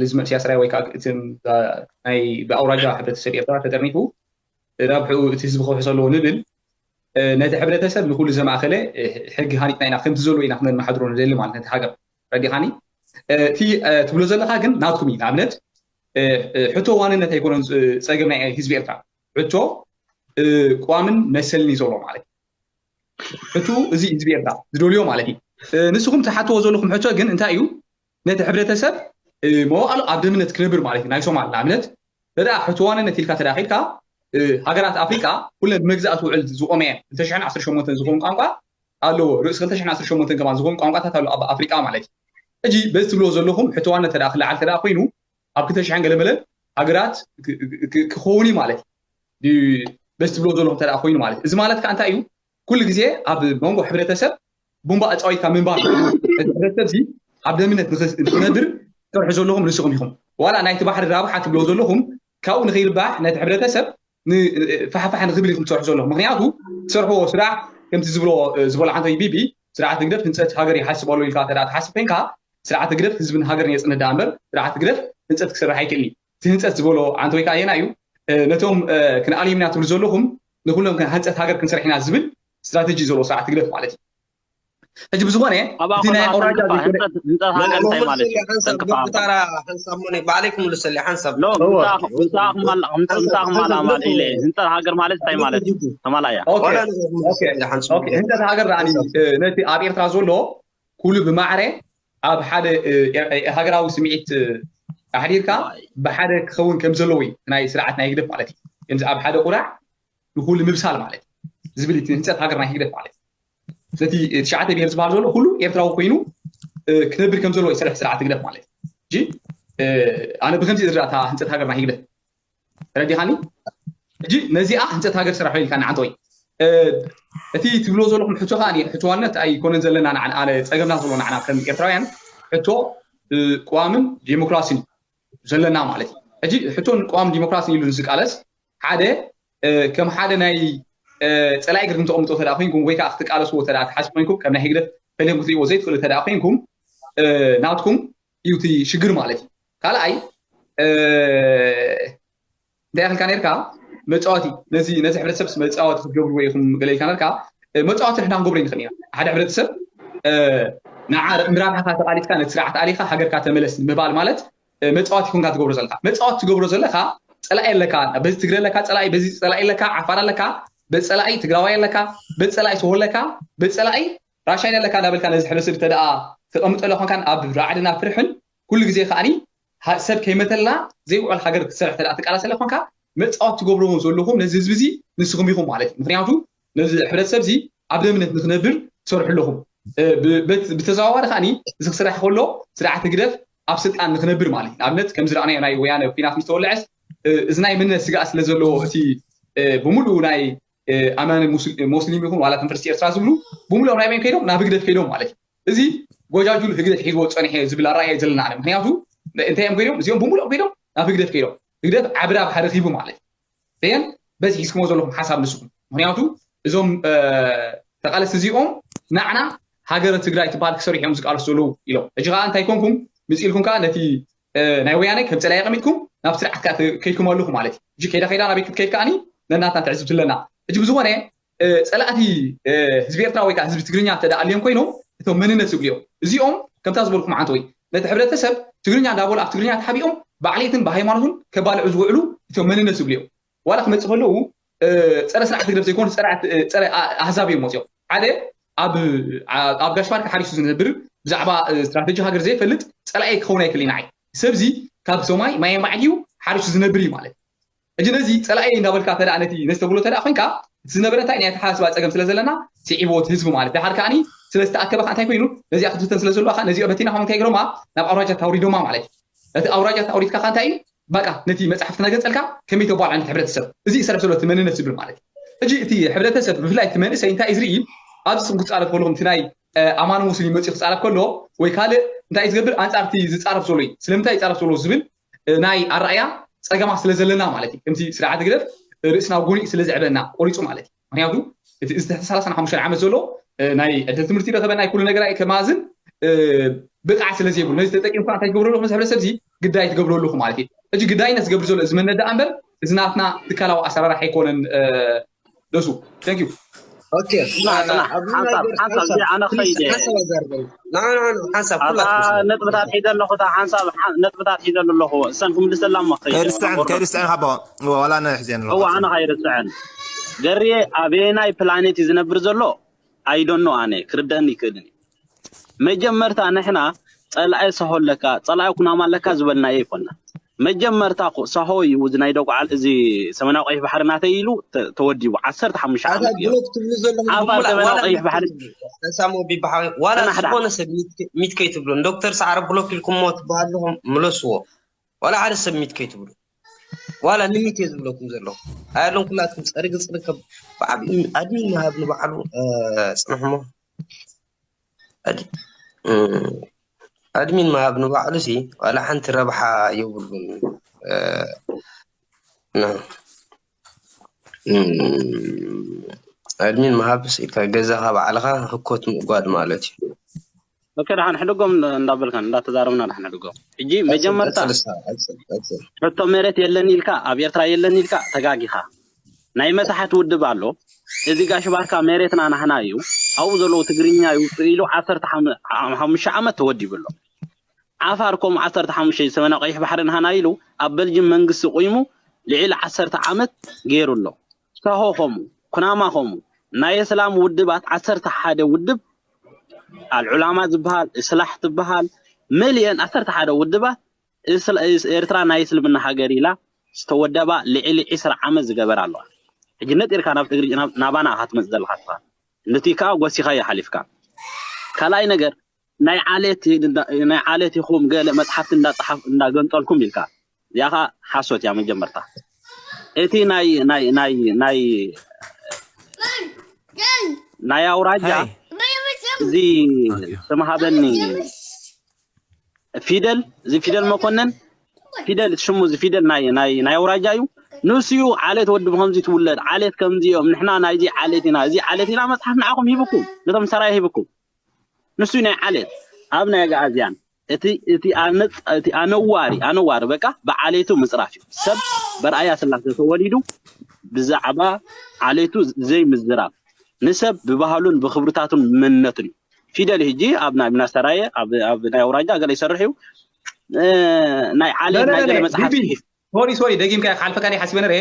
ልዝመ ስያስራይ ወይ ከዓ እቲ ናይ ብኣውራጃ ሕብረተሰብ ኤርትራ ተጠርኒፉ ረብሕኡ እቲ ህዝቢ ክውሕስ ኣለዎ ንብል ነቲ ሕብረተሰብ ንኩሉ ዘማእኸለ ሕጊ ሃኒፅና ኢና ከምቲ ዘሎ ኢና ክነመሓድሮ ንደሊ ማለት ነቲ ሃገር ረዲኻኒ እቲ ትብሎ ዘለካ ግን ናትኩም እዩ ንኣብነት ሕቶ ዋንነት ኣይኮነን ፀገም ናይ ህዝቢ ኤርትራ ሕቶ ቋምን መሰልን እዩ ዘሎ ማለት ሕቱ እዚ ህዝቢ ኤርትራ ዝደልዮ ማለት እዩ ንስኹም ትሓትዎ ዘለኹም ሕቶ ግን እንታይ እዩ ነቲ ሕብረተሰብ መዋእሉ ኣብ ደምነት ክነብር ማለት እዩ ናይ ሶማል ንኣብነት ተዳ ሕትዋንነት ኢልካ ተዳ ኪድካ ሃገራት ኣፍሪቃ ኩለን ብመግዛእቲ ውዕል ዝቆመ እየን ክልተ ሽሕን ዓሰርተ ሸሞንተን ዝኸውን ቋንቋ ኣለዎ ርእሲ ክልተ ሽሕን ዓሰርተ ሸሞንተን ከማን ዝኸውን ቋንቋታት ኣሎ ኣብ ኣፍሪቃ ማለት እዩ ሕጂ በዚ ትብልዎ ዘለኹም ሕትዋነት ተዳ ክለዓል ተዳ ኮይኑ ኣብ ክልተ ሽሕን ገለመለ ሃገራት ክኸውን እዩ ማለት እዩ በዚ ትብልዎ ዘለኹም ተዳ ኮይኑ ማለት እዩ እዚ ማለት ከዓ እንታይ እዩ ኩሉ ግዜ ኣብ መንጎ ሕብረተሰብ ቡምባ ኣፃዊትካ ምንባር እቲ ሕብረተሰብ ዚ ኣብ ደምነት ንክነብር ትሰርሑ ዘለኹም ንስኹም ኢኹም ዋላ ናይቲ ባሕሪ ራብሓ ትብልዎ ዘለኹም ካብኡ ንኸይርባሕ ነቲ ሕብረተሰብ ፋሕፋሕ ንክብል ኢኹም ትሰርሑ ዘለኹም ምክንያቱ ትሰርሕዎ ስራሕ ከምቲ ዝብሎ ዝበሎ ዓንተይ ቢቢ ስርዓት ህግደፍ ህንፀት ሃገር ይሓስብ ኣሎ ኢልካ ተዳ ትሓስብ ኮይንካ ስርዓት ህግደፍ ህዝብን ሃገርን የፅንህ ዳ እምበር ስርዓት ህግደፍ ህንፀት ክሰርሕ ኣይክእልን እዩ እቲ ህንፀት ዝበሎ ዓንተወይ ከዓ ኣየና እዩ ነቶም ክንኣልዮም ኢና ትብሉ ዘለኹም ንኩሎም ህንፀት ሃገር ክንሰርሕ ኢና ዝብል ስትራተጂ ዘሎ ስርዓት ህግደፍ ማለት እዩ ሕጂ ብዝኾነ እቲ ናይ ኣውራጃ ባዕለይ ክምልሰልያ ሓንሳብ ህንፀት ሃገር ማለት እንታይ ማለት ተማላ እያ ህንፀት ሃገር ዳ ነቲ ኣብ ኤርትራ ዘሎ ኩሉ ብማዕረ ኣብ ሓደ ሃገራዊ ስምዒት ኣሕዲርካ ብሓደ ክኸውን ከም ዘለዎ እዩ ናይ ስርዓት ናይ ህግደፍ ማለት እዩ ኣብ ሓደ ቁራዕ ንኩሉ ምብሳል ማለት እዩ ዝብል ህንፀት ሃገር ናይ ህግደፍ ማለት እዩ ስለቲ ትሽዓተ ብሄር ዝበሃል ዘሎ ኩሉ ኤርትራዊ ኮይኑ ክነብር ከም ዘለዎ ይሰርሕ ስርዓት ህግደፍ ማለት እዩ ኣነ ብከምዚ ዝረእታ ህንፀት ሃገር ናይ ህግደፍ ተረዲኻኒ ሕጂ ነዚኣ ህንፀት ሃገር ስራሕ ኢልካ ንዓንተወይ እቲ ትብሎ ዘለኹም ሕቶ ከዓ ሕትዋነት ኣይኮነን ዘለና ኣነ ፀገምና ዘሎ ንዓና ከም ኤርትራውያን ሕቶ ቅዋምን ዴሞክራሲን ዘለና ማለት እዩ ሕጂ ሕቶን ቅዋም ዲሞክራሲን ኢሉ ዝቃለስ ሓደ ከም ሓደ ናይ ፀላኢ ገርኩም ተቐምጦ ተደኣ ኮይንኩም ወይ ከዓ ክትቃለስዎ ተደኣ ትሓስቡ ኮይንኩም ከም ናይ ህግደፍ ፈሊኹም ክትሪእዎ ዘይትኽእሉ ተደኣ ኮይንኩም ናትኩም እዩ እቲ ሽግር ማለት እዩ። ካልኣይ እንታይ ኢልካ ነርካ? መፃወቲ ነዚ ነዚ ሕብረተሰብ መፃወቲ ክትገብርዎ ኢኹም ገለ ኢልካ ነርካ። መፃወቲ ንሕና ክንገብሮ ይንኽእል ኢና። ሓደ ሕብረተሰብ ንዓ ንራብሓኻ ተቓሊስካ ነቲ ስርዓት ኣሊኻ ሃገርካ ተመለስ ምባል ማለት መፃወቲ ኮንካ ትገብሮ ዘለካ። መፃወቲ ትገብሮ ዘለካ ፀላኢ ኣለካ፣ በዚ ትግረ ኣለካ ፀላኢ፣ በዚ ፀላኢ ኣለካ ዓፋር ኣለካ፣ በፀላኢ ትግራዋይ ኣለካ፣ በፀላኢ ሰሆ ኣለካ፣ በፀላኢ ራሻይን ኣለካ እንዳበልካ ነዚ ሕብረተሰብ ተደኣ ተቐምጠሎ ኮንካን ኣብ ራዕድን ኣብ ፍርሕን ኩሉ ግዜ ከዓኒ ሰብ ከይመተላ ዘይውዕል ሃገር ክትሰርሕ ተደኣ ትቃላሰለ ኮንካ መፃወት ትገብርዎ ዘለኹም ነዚ ህዝቢ እዚ ንስኹም ኢኹም ማለት እዩ። ምክንያቱ ነዚ ሕብረተሰብ እዚ ኣብ ደምነት ንክነብር ትሰርሑ ኣለኹም። ብተዘዋዋሪ ከዓኒ እዚ ክስራሕ ከሎ ስርዓት ህግደፍ ኣብ ስልጣን ንክነብር ማለት እዩ። ንኣብነት ከምዚ ረኣናዮ ናይ ወያነ ኩናት ምስ ተወልዐስ እዚ ናይ መንነት ስግኣት ስለ ዘለዎ እቲ ብምሉእ ናይ ኣማኒ ሞስሊም ይኹን ዋላ ተንፈርቲ ኤርትራ ዝብሉ ብምሉኦም ናይ በይን ከይዶም ናብ ህግደፍ ከይዶም ማለት እዩ። እዚ ጎጃጁል ህግደፍ ሒዝዎ ፀኒሐ ዝብል ኣረኣእያ ዘለና ኣነ። ምክንያቱ እንታይ እዮም ከይዶም? እዚኦም ብምሉኦም ከይዶም ናብ ህግደፍ ከይዶም። ህግደፍ ዓብራብ ሓረኺቡ ማለት እዩ። ዘየን በዚ ሒዝኩሞ ዘለኹም ሓሳብ ንስኹም። ምክንያቱ እዞም ተቃለስቲ እዚኦም ናዕና ሃገረ ትግራይ ትበሃል ክሰርሑ እዮም ዝቃለሱ ዘለዉ ኢሎም። ሕጂ ከዓ እንታይ ኮንኩም ምፅ ኢልኩም ከዓ ነቲ ናይ ወያነ ከም ፀላኢ ቀሚጥኩም ናብ ስርዓት ከዓ ከይድኩም ኣለኹ ማለት እዩ። ሕጂ ከይዳ ከይዳ ናበይ ክትከይድ ከዓኒ ነናትና ትዕዝብቲ ኣለና። ሕጂ ብዝኾነ ፀላእቲ ህዝቢ ኤርትራ ወይ ከዓ ህዝቢ ትግርኛ እንተ ኣልዮም ኮይኖም እቶም መንነት ዝብልዮም እዚኦም ከምታ ዝበልኩም ዓንተ ወይ ነቲ ሕብረተሰብ ትግርኛ እንዳበሉ ኣብ ትግርኛ ተሓቢኦም ብዓሌትን ብሃይማኖትን ከባልዑ ዝውዕሉ እቶም መንነት ዝብልዮም ዋላ ክመፅእ ከለዉ ፀረ ስርዓት ህግደፍ ዘይኮኑ ፀረ ኣህዛብ እዮም መፅኦም። ሓደ ኣብ ጋሽ ባርካ ሓሪሱ ዝነብር ብዛዕባ ስትራተጂ ሃገር ዘይፈልጥ ፀላኢ ክኸውን ኣይክእል ኢና። ሰብዚ ካብ ሰማይ ማየ ማዕድ እዩ ሓሪሱ ዝነብር እዩ ማለት ሕጂ ነዚ ፀላኢ እንዳበልካ ተደኣ ነቲ ነዚ ተብሎ ተደኣ ኮይንካ እቲ ዝነበረ እንታይ ናይ ኣተሓሳስባ ፀገም ስለ ዘለና ስዒብዎ እቲ ህዝቢ ማለት ድሓር ከዓኒ ስለ ዝተኣከበ ከዓ እንታይ ኮይኑ ነዚኣ ክትፍተን ስለ ዘለዋ ከዓ ነዚኦ በቲና ከም እንታይ ገሮማ ናብ ኣውራጃ ታውሪዶማ ማለት እዩ። ነቲ ኣውራጃ ታውሪድካ ከዓ እንታይ እዩ በቃ ነቲ መፅሓፍ ክነገፀልካ ከመይ ተባልዖ ነቲ ሕብረተሰብ እዚ ይሰርሕ ዘሎ እቲ መንነት ዝብል ማለት እዩ። ሕጂ እቲ ሕብረተሰብ ብፍላይ እቲ መንእሰይ እንታይ እዩ ዝርኢ ኣብዚ ስም ክፃረፍ ከለኹም እቲ ናይ ኣማን ሙስሊም መፅኡ ክፃረፍ ከሎ ወይ ካልእ እንታይ እዩ ዝገብር ኣንፃር እቲ ዝፃረፍ ዘሎ እዩ ስለምንታይ ይፃረፍ ዘሎ ዝብል ናይ ኣረኣያ ፀገማት ስለ ዘለና ማለት እዩ። ከምቲ ስርዓት ህግደፍ ርእስና ጎኒኡ ስለ ዘዕበና ቆሪፁ ማለት እዩ። ምክንያቱ እቲ እዚ ትሕቲ ሰላሳን ሓሙሽተን ዓመት ዘሎ ናይ ዕድል ትምህርቲ ረኸበ ናይ ኩሉ ነገር ከማዝን ብቕዓት ስለ ዘይብሉ ነዚ ተጠቂምካ እንታይ ትገብረሉ ምስ ሕብረተሰብ እዚ ግዳይ ትገብረሉ ማለት እዩ። ሕጂ ግዳይነት ዝገብር ዘሎ እዚ መነት ደኣ እምበር እዚ ናትና ትካላዊ ኣሰራርሓ ኣይኮነን። ደሱ thank you። ኦኬ ሓንሳብ ሓንሳብ እዚ ኣነ ክኸይድ እየ። ሓንሳብ ኣዛርበኒ። ንዓ ንዓ ንዓ ሓንሳብ ኩላትኩም ስማዕ። ነጥብታት ሒዘ ኣለኹ እታ ሓንሳብ ሓ- ነጥብታት ሒዘ ኣለኹ እሰን ክምልሰላ እሞ ክኸይድ እየ። ከይርስዕን ከይርስዕን ሃቦ ዋላ ንሕዝየን ኣለኹ። እዋ ኣነ ከይርስዐን። ገርየ ኣበየናይ ፕላኔት እዩ ዝነብር ዘሎ? ኣይዶኖ ኣነ ክርደአኒ ይክእልን እዩ። መጀመርታ ንሕና ጸላኢ ሰሆ ኣለካ ጸላኢ ኩናማ ኣለካ ዝበልናዮ ይኮና። መጀመርታ እኮ ሰሆ እዩ እዚ ናይ ደጉዓል እዚ ሰሜናዊ ቀይሕ ባሕሪ ናተይ ኢሉ ተ- ተወዲቡ ዓሰርተ ሓሙሽተ ዓመት ገይሩ። ብሎክ ትብሉ ዘለኹም ዓፋር ብሙላ- ሰሜናዊ ዋላ ቀይሕ ባሕሪ ሳሞ ቢባሓዊ ዋላ ጽናሕ ደሓን። ዝኾነ ሰብ ሚት- ሚት ከይትብሉ ንዶክተር ሰዓረ ብሎክ ኢልኩሞ ትበሃሉ ኣለኹም ምለስዎ። ዋላ ሓደ ሰብ ሚት ከይትብሉ ዋላ ንሚት እየ ዝብለኩም ዘለኹ። ኣያሎም ኩላትኩም ጸርጊ ጽርጊ ከብ ብዓቢ ኣድሚን ምሃብ ንባዕሉ እ፣ ጽንሕሞ ኣድ- እ፣ ኣድሚን ምሃብ ንባዕሉ ሲ ዋላ ሓንቲ ረብሓ የብሉን። እ፣ ና- እ፣ ኣድሚን ምሃብ ሲ ከ ገዛኻ ባዕልኻ ህኮት ምእጓድ ማለት እዩ። ኦኬ ደሓን ሕድጎም እንዳበልካን እንዳተዛረብና ደሓን ሕድጎም። ሕጂ መጀመርታ ቀጽል፣ ቀጽል፣ ቀጽል። ሕቶ መሬት የለን ኢልካ ኣብ ኤርትራ የለን ኢልካ ተጋጊኻ። ናይ መታሕት ውድብ ኣሎ። እዚ ጋሽ ባርካ መሬትና ናህና እዩ ኣብኡ ዘለዉ ትግርኛ ይውፅእ ኢሉ ዓሰርተ ሓሙሽተ ዓመት ተወዲቡ ኣሎ። ዓፋር ከምኡ ዓሰርተ ሓሙሽተ ሰሜናዊ ቀይሕ ባሕሪ ናህና ኢሉ ኣብ በልጅም መንግስቲ ቁይሙ ልዕሊ ዓሰርተ ዓመት ገይሩ ኣሎ። ሳሆ ከምኡ፣ ኩናማ ከምኡ፣ ናይ እስላም ውድባት ዓሰርተ ሓደ ውድብ ኣልዑላማ ዝበሃል፣ እስላሕ ትበሃል፣ መሊአን ዓሰርተ ሓደ ውድባት እስላ- እስ- ኤርትራ ናይ እስልምና ሃገር ኢላ ዝተወደባ ልዕሊ ዕስራ ዓመት ዝገበራ ኣለዋ። ሕጂ ነጢርካ ናብ ትግርኛ ናብ- ናባና ኢኻ ትመጽእ ዘለኻ ትኻ። ነቲ ከኣ ጎሲኻዮ ሓሊፍካ። ካልኣይ ነገር ናይ ዓሌት ናይ ዓሌት ይኹም ገለ መጽሓፍቲ እንዳጸሓፍ እንዳገንጠልኩም ኢልካ እዚኣ ኸዓ ሓሶት እያ። መጀመርታ እቲ ናይ ናይ ናይ ናይ ናይ ኣውራጃ Hey. እዚ ስም ሃበኒ ፊደል እዚ ፊደል መኮነን ፊደል ሽሙ እዚ ፊደል ናይ ናይ ናይ ኣውራጃ እዩ። ንሱ እዩ ዓሌት ወዲ ብከምዚ ትውለድ፣ ዓሌት ከምዚ እዮም፣ ንሕና ናይዚ ዓሌት ኢና፣ እዚ ዓሌት ኢና። መፅሓፍ ንዓኹም ሂብኩም፣ ነቶም ሰራየ ሂብኩም። ንሱ እዩ ናይ ዓሌት ኣብ ናይ ኣግኣዝያን እቲ እቲ ኣነጽ እቲ ኣነዋሪ ኣነዋሪ በቃ ብዓሌቱ ምጽራፍ እዩ። ሰብ በርኣያ ስላሴ ተወሊዱ ብዛዕባ ዓሌቱ ዘይምዝራብ፣ ንሰብ ብባህሉን ብክብርታቱን መንነቱን እዩ። ፊደል ሕጂ ኣብ ናይ ምናስተራየ ኣብ ኣብ ናይ ኣውራጃ ገለ ይሰርሕ እዩ። እ፣ ናይ ዓሌት ናይ ገለ መጽሓፍ ቢቢ ጽሒፍ ሶሪ ሶሪ ደጊምካ ክሓልፈካ ናይ ሓሲበ ነረ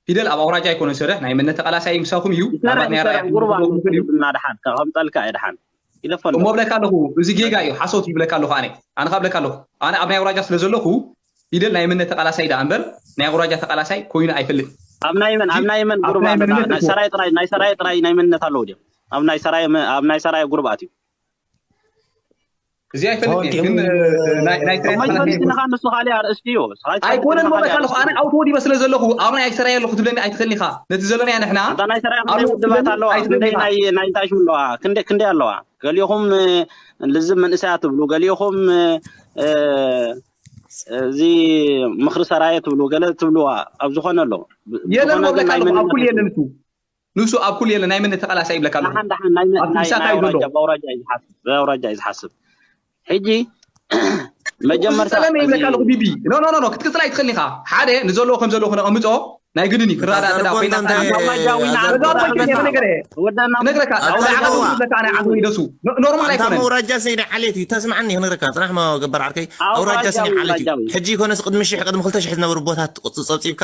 ፊደል ኣብ ኣውራጃ ኣይኮነ ዝሰርሕ ናይ መነት ተቃላሳይ ምሳኹም እዩ። ኣባት ናይ ራያ ጉርባ እናድሓን ከምጠልካ እየ ድሓን ይለፈሉ። እሞ ብለካ ኣለኹ እዚ ጌጋ እዩ ሓሶት እዩ ብለካ ኣለኹ ኣነ ኣነ ካብ ብለካ ኣለኹ ኣነ ኣብ ናይ ኣውራጃ ስለ ዘለኹ ፊደል ናይ መነት ተቃላሳይ ደኣ እምበር ናይ ኣውራጃ ተቃላሳይ ኮይኑ ኣይፈልጥ። ኣብ ናይ መን ኣብ ናይ መን ጉርባ ናይ ሰራየ ጥራይ ናይ ሰራየ ጥራይ ናይ መንነት ኣለዉ ድዮም? ኣብ ናይ ሰራየ መ- ኣብ ናይ ሰራየ ጉርባ ኣትዩ እዚ ኣይፈልጥ እየ ግን ናይ ናይ ትሬት እሞ ይፈልጥ ንኻ ንሱ ካልእ ኣርእስቲ እዩ። ንስኻ ኣይትፈልጥ ኣይኮነን ንኻ ሞ ካልእ በቃ ኣለኹ ኣነ ኣውቶ ወዲበ ስለ ዘለኹ ኣብ ናይ ሰራየ ኣለኹ ትብለኒ ኣይትኽእልኒ ኢኻ። ነቲ ዘለና ንሕና ኣንታ ናይ ሰራየ ኣብ ክንደይ ውድባት ኣለዋ? ክንደይ ኣይትኽእልኒ ኢኻ። ናይ ናይ እንታይ ሽም ኣለዋ? ክንደይ ክንደይ ኣለዋ? ገሊኹም እ፣ ልዝብ መንእሰያት ትብሉ፣ ገሊኹም እ፣ እ፣ እዚ ምኽሪ ሰራየ ትብሉ፣ ገለ ትብልዋ ኣብ ዝኾነ ኣሎ። ብ- የለን ዝኾነ ግን ወብለካ ናይ ኣለኹ ኣብ መንነት ኩሉ የለን እሱ ንሱ ኣብ ኩሉ የለን ናይ መን ተቃላሳይ ይብለካ ኣለኹ። ደሓን ደሓን ናይ ናይ ኣብቲ ናይ ምሳካ እዩ ዘሎ። ኣውራጃ ብኣውራጃ እዩ ዝሓስብ ብኣውራጃ እዩ ዝሓስብ። ሕጂ መጀመርታ ክትቅፅለ እየ ይብለካ ኣለኹ ቢቢ። ኖ ኖ ኖ ኖ ክትቅፅል ኣይትኽእልን ኢኻ። ሓደ ንዘለዎ ከም ዘለዎ ክነቐምጦ ናይ ግድን እዩ ክረዳእ እንተ ደኣ ኮይና ኣውራጃዊ ንዓና ተዛረበ ክነገረ ወደና ክነግረካ ኣውራጃዊ ኣውራጃዊ ዝብለካ ናይ ዓዱ ይደሱ ኖ- ኖርማል ኣንታ ኣይኮነን። መውራጃ ሰይደ ዓሌት እዩ ተስማዓኒ ክነግረካ ፅናሕ ሞ ገባር ዓርከይ ኣውራጃ ኣውራጃዊ ሰይደ ዓሌት እዩ ኣውራጃዊ ሕጂ ይኮነስ ቅድሚ ሽሕ ቅድሚ ክልተ ሽሕ ዝነበሩ ቦታት ቁፅ- ፀብፂብካ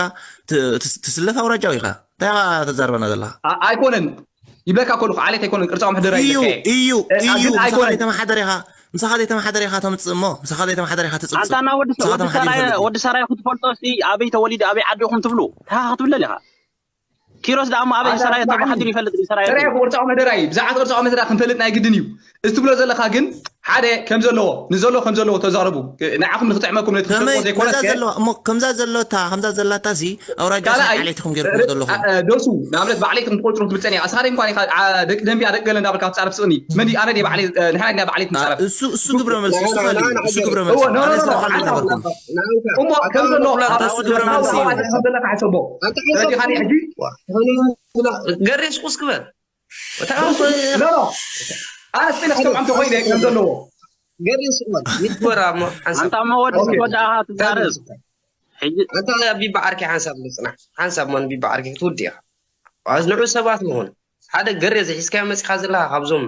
ት- ትስ- ትስለፍ ኣውራጃዊ ኢኻ እንታይ ኢኻ ተዛርበና ዘለኻ ኣ- ኣይኮነን ይብለካ ከለኹ ዓሌት ኣይኮነን ቅርፃዊ ምሕደራ እዩ እዩ ይብለካ እየ። እዩ እ፣ ኣ- እዩ ግን ምሳኻ ኣይኮነን ዘይተመሓደረ ኢኻ ምሳኻ ዘይተመሓደረ ኢኻ ተምፅእ እሞ ምሳኻ ዘይተመሓደረ ኢኻ ትፅብፅብ ኣንታ እና ወዲ ምሳኻ ወዲ ተመሓዲሩ ሰራየ ይፈልጥ እዩ። ወዲ ሰራየ ክትፈልጦ እስቲ ኣበይ ተወሊዱ ኣበይ ዓዲ ኢኹም ትብሉ ታኻ ክትብለል ኢኻ ኪሮስ ደኣ እሞ ኣበይ ኣታ ሰራየ ስማዕኒ። ተባሓዲሩ ይፈልጥ እዩ ሰራየ ሰራየ ትብሉ። ቅርፃዊ መደራ እዩ ብዛዕባ ቅርፃዊ መደራ ክንፈልጥ ናይ ግድን እዩ እዚ ትብሎ ዘለኻ ግን ሓደ ከም ዘለዎ ንዘሎ ከም ዘለዎ ተዛረቡ ንዓኹም ንክጥዕመኩም ነቲ ከመይ ትፈልጥዎ ከምዛ ዘይኮነስ ከ ዘለዋ እሞ ከምዛ ዘለታ ከምዛ ዘላታ ሲ ኣውራጃ ካልኣይ ዓሌትኩም ገይርኩም ዘለኹም እ፣ ደሱ ንኣብነት ባዕለይ ከም ትቆፅሩ ትብል ፀኒኻ እስኻ ደይ እንኳን ኢኻ ዓ- ደቂ ደንቢያ ደቂ ገለ እንዳበልካ ትፃረፍ ስእኒ መን ኣነ ድየ ባዕለይ እ፣ ንሕና ድና ባዕለይ ትንፃረፍ እሱ እሱ ግብረ መልሲ እሱ ካልእ እዩ እሱ ግብረ እዎ መልሲ ኖ ኖ ኣነ ኖ ኖ ስራሕ ኣነ ኣይነበርኩም እሞ ከም ዘሎ ኣታ እሱ ግብረ መልሲ እዩ። ዘለካ ሓሰቦ ስለዚ ካሊእ ሕጂ ገሬስ ቁስ ክበል ኖ ኖ ኣነ ስጢነ ክሰምዖም ተኮይነ ከም ዘለዎ ገሬስ እዋን ይግበራ እሞ ሓንሳብ ኣንታ እሞ ወዲ ኦኬ። ወዳእኻ ትዛረብ ሕጂ ኣንታ ቢባ ዓርኪ ሓንሳብ ንፅና ሓንሳብ መን ቢባ ዓርኪ ክትውዲ ኢኻ ኣዝንዑ ሰባት ምኾኑ ሓደ ገሬ ዝሒዝካዮ መፂኻ ዘለኻ ካብዞም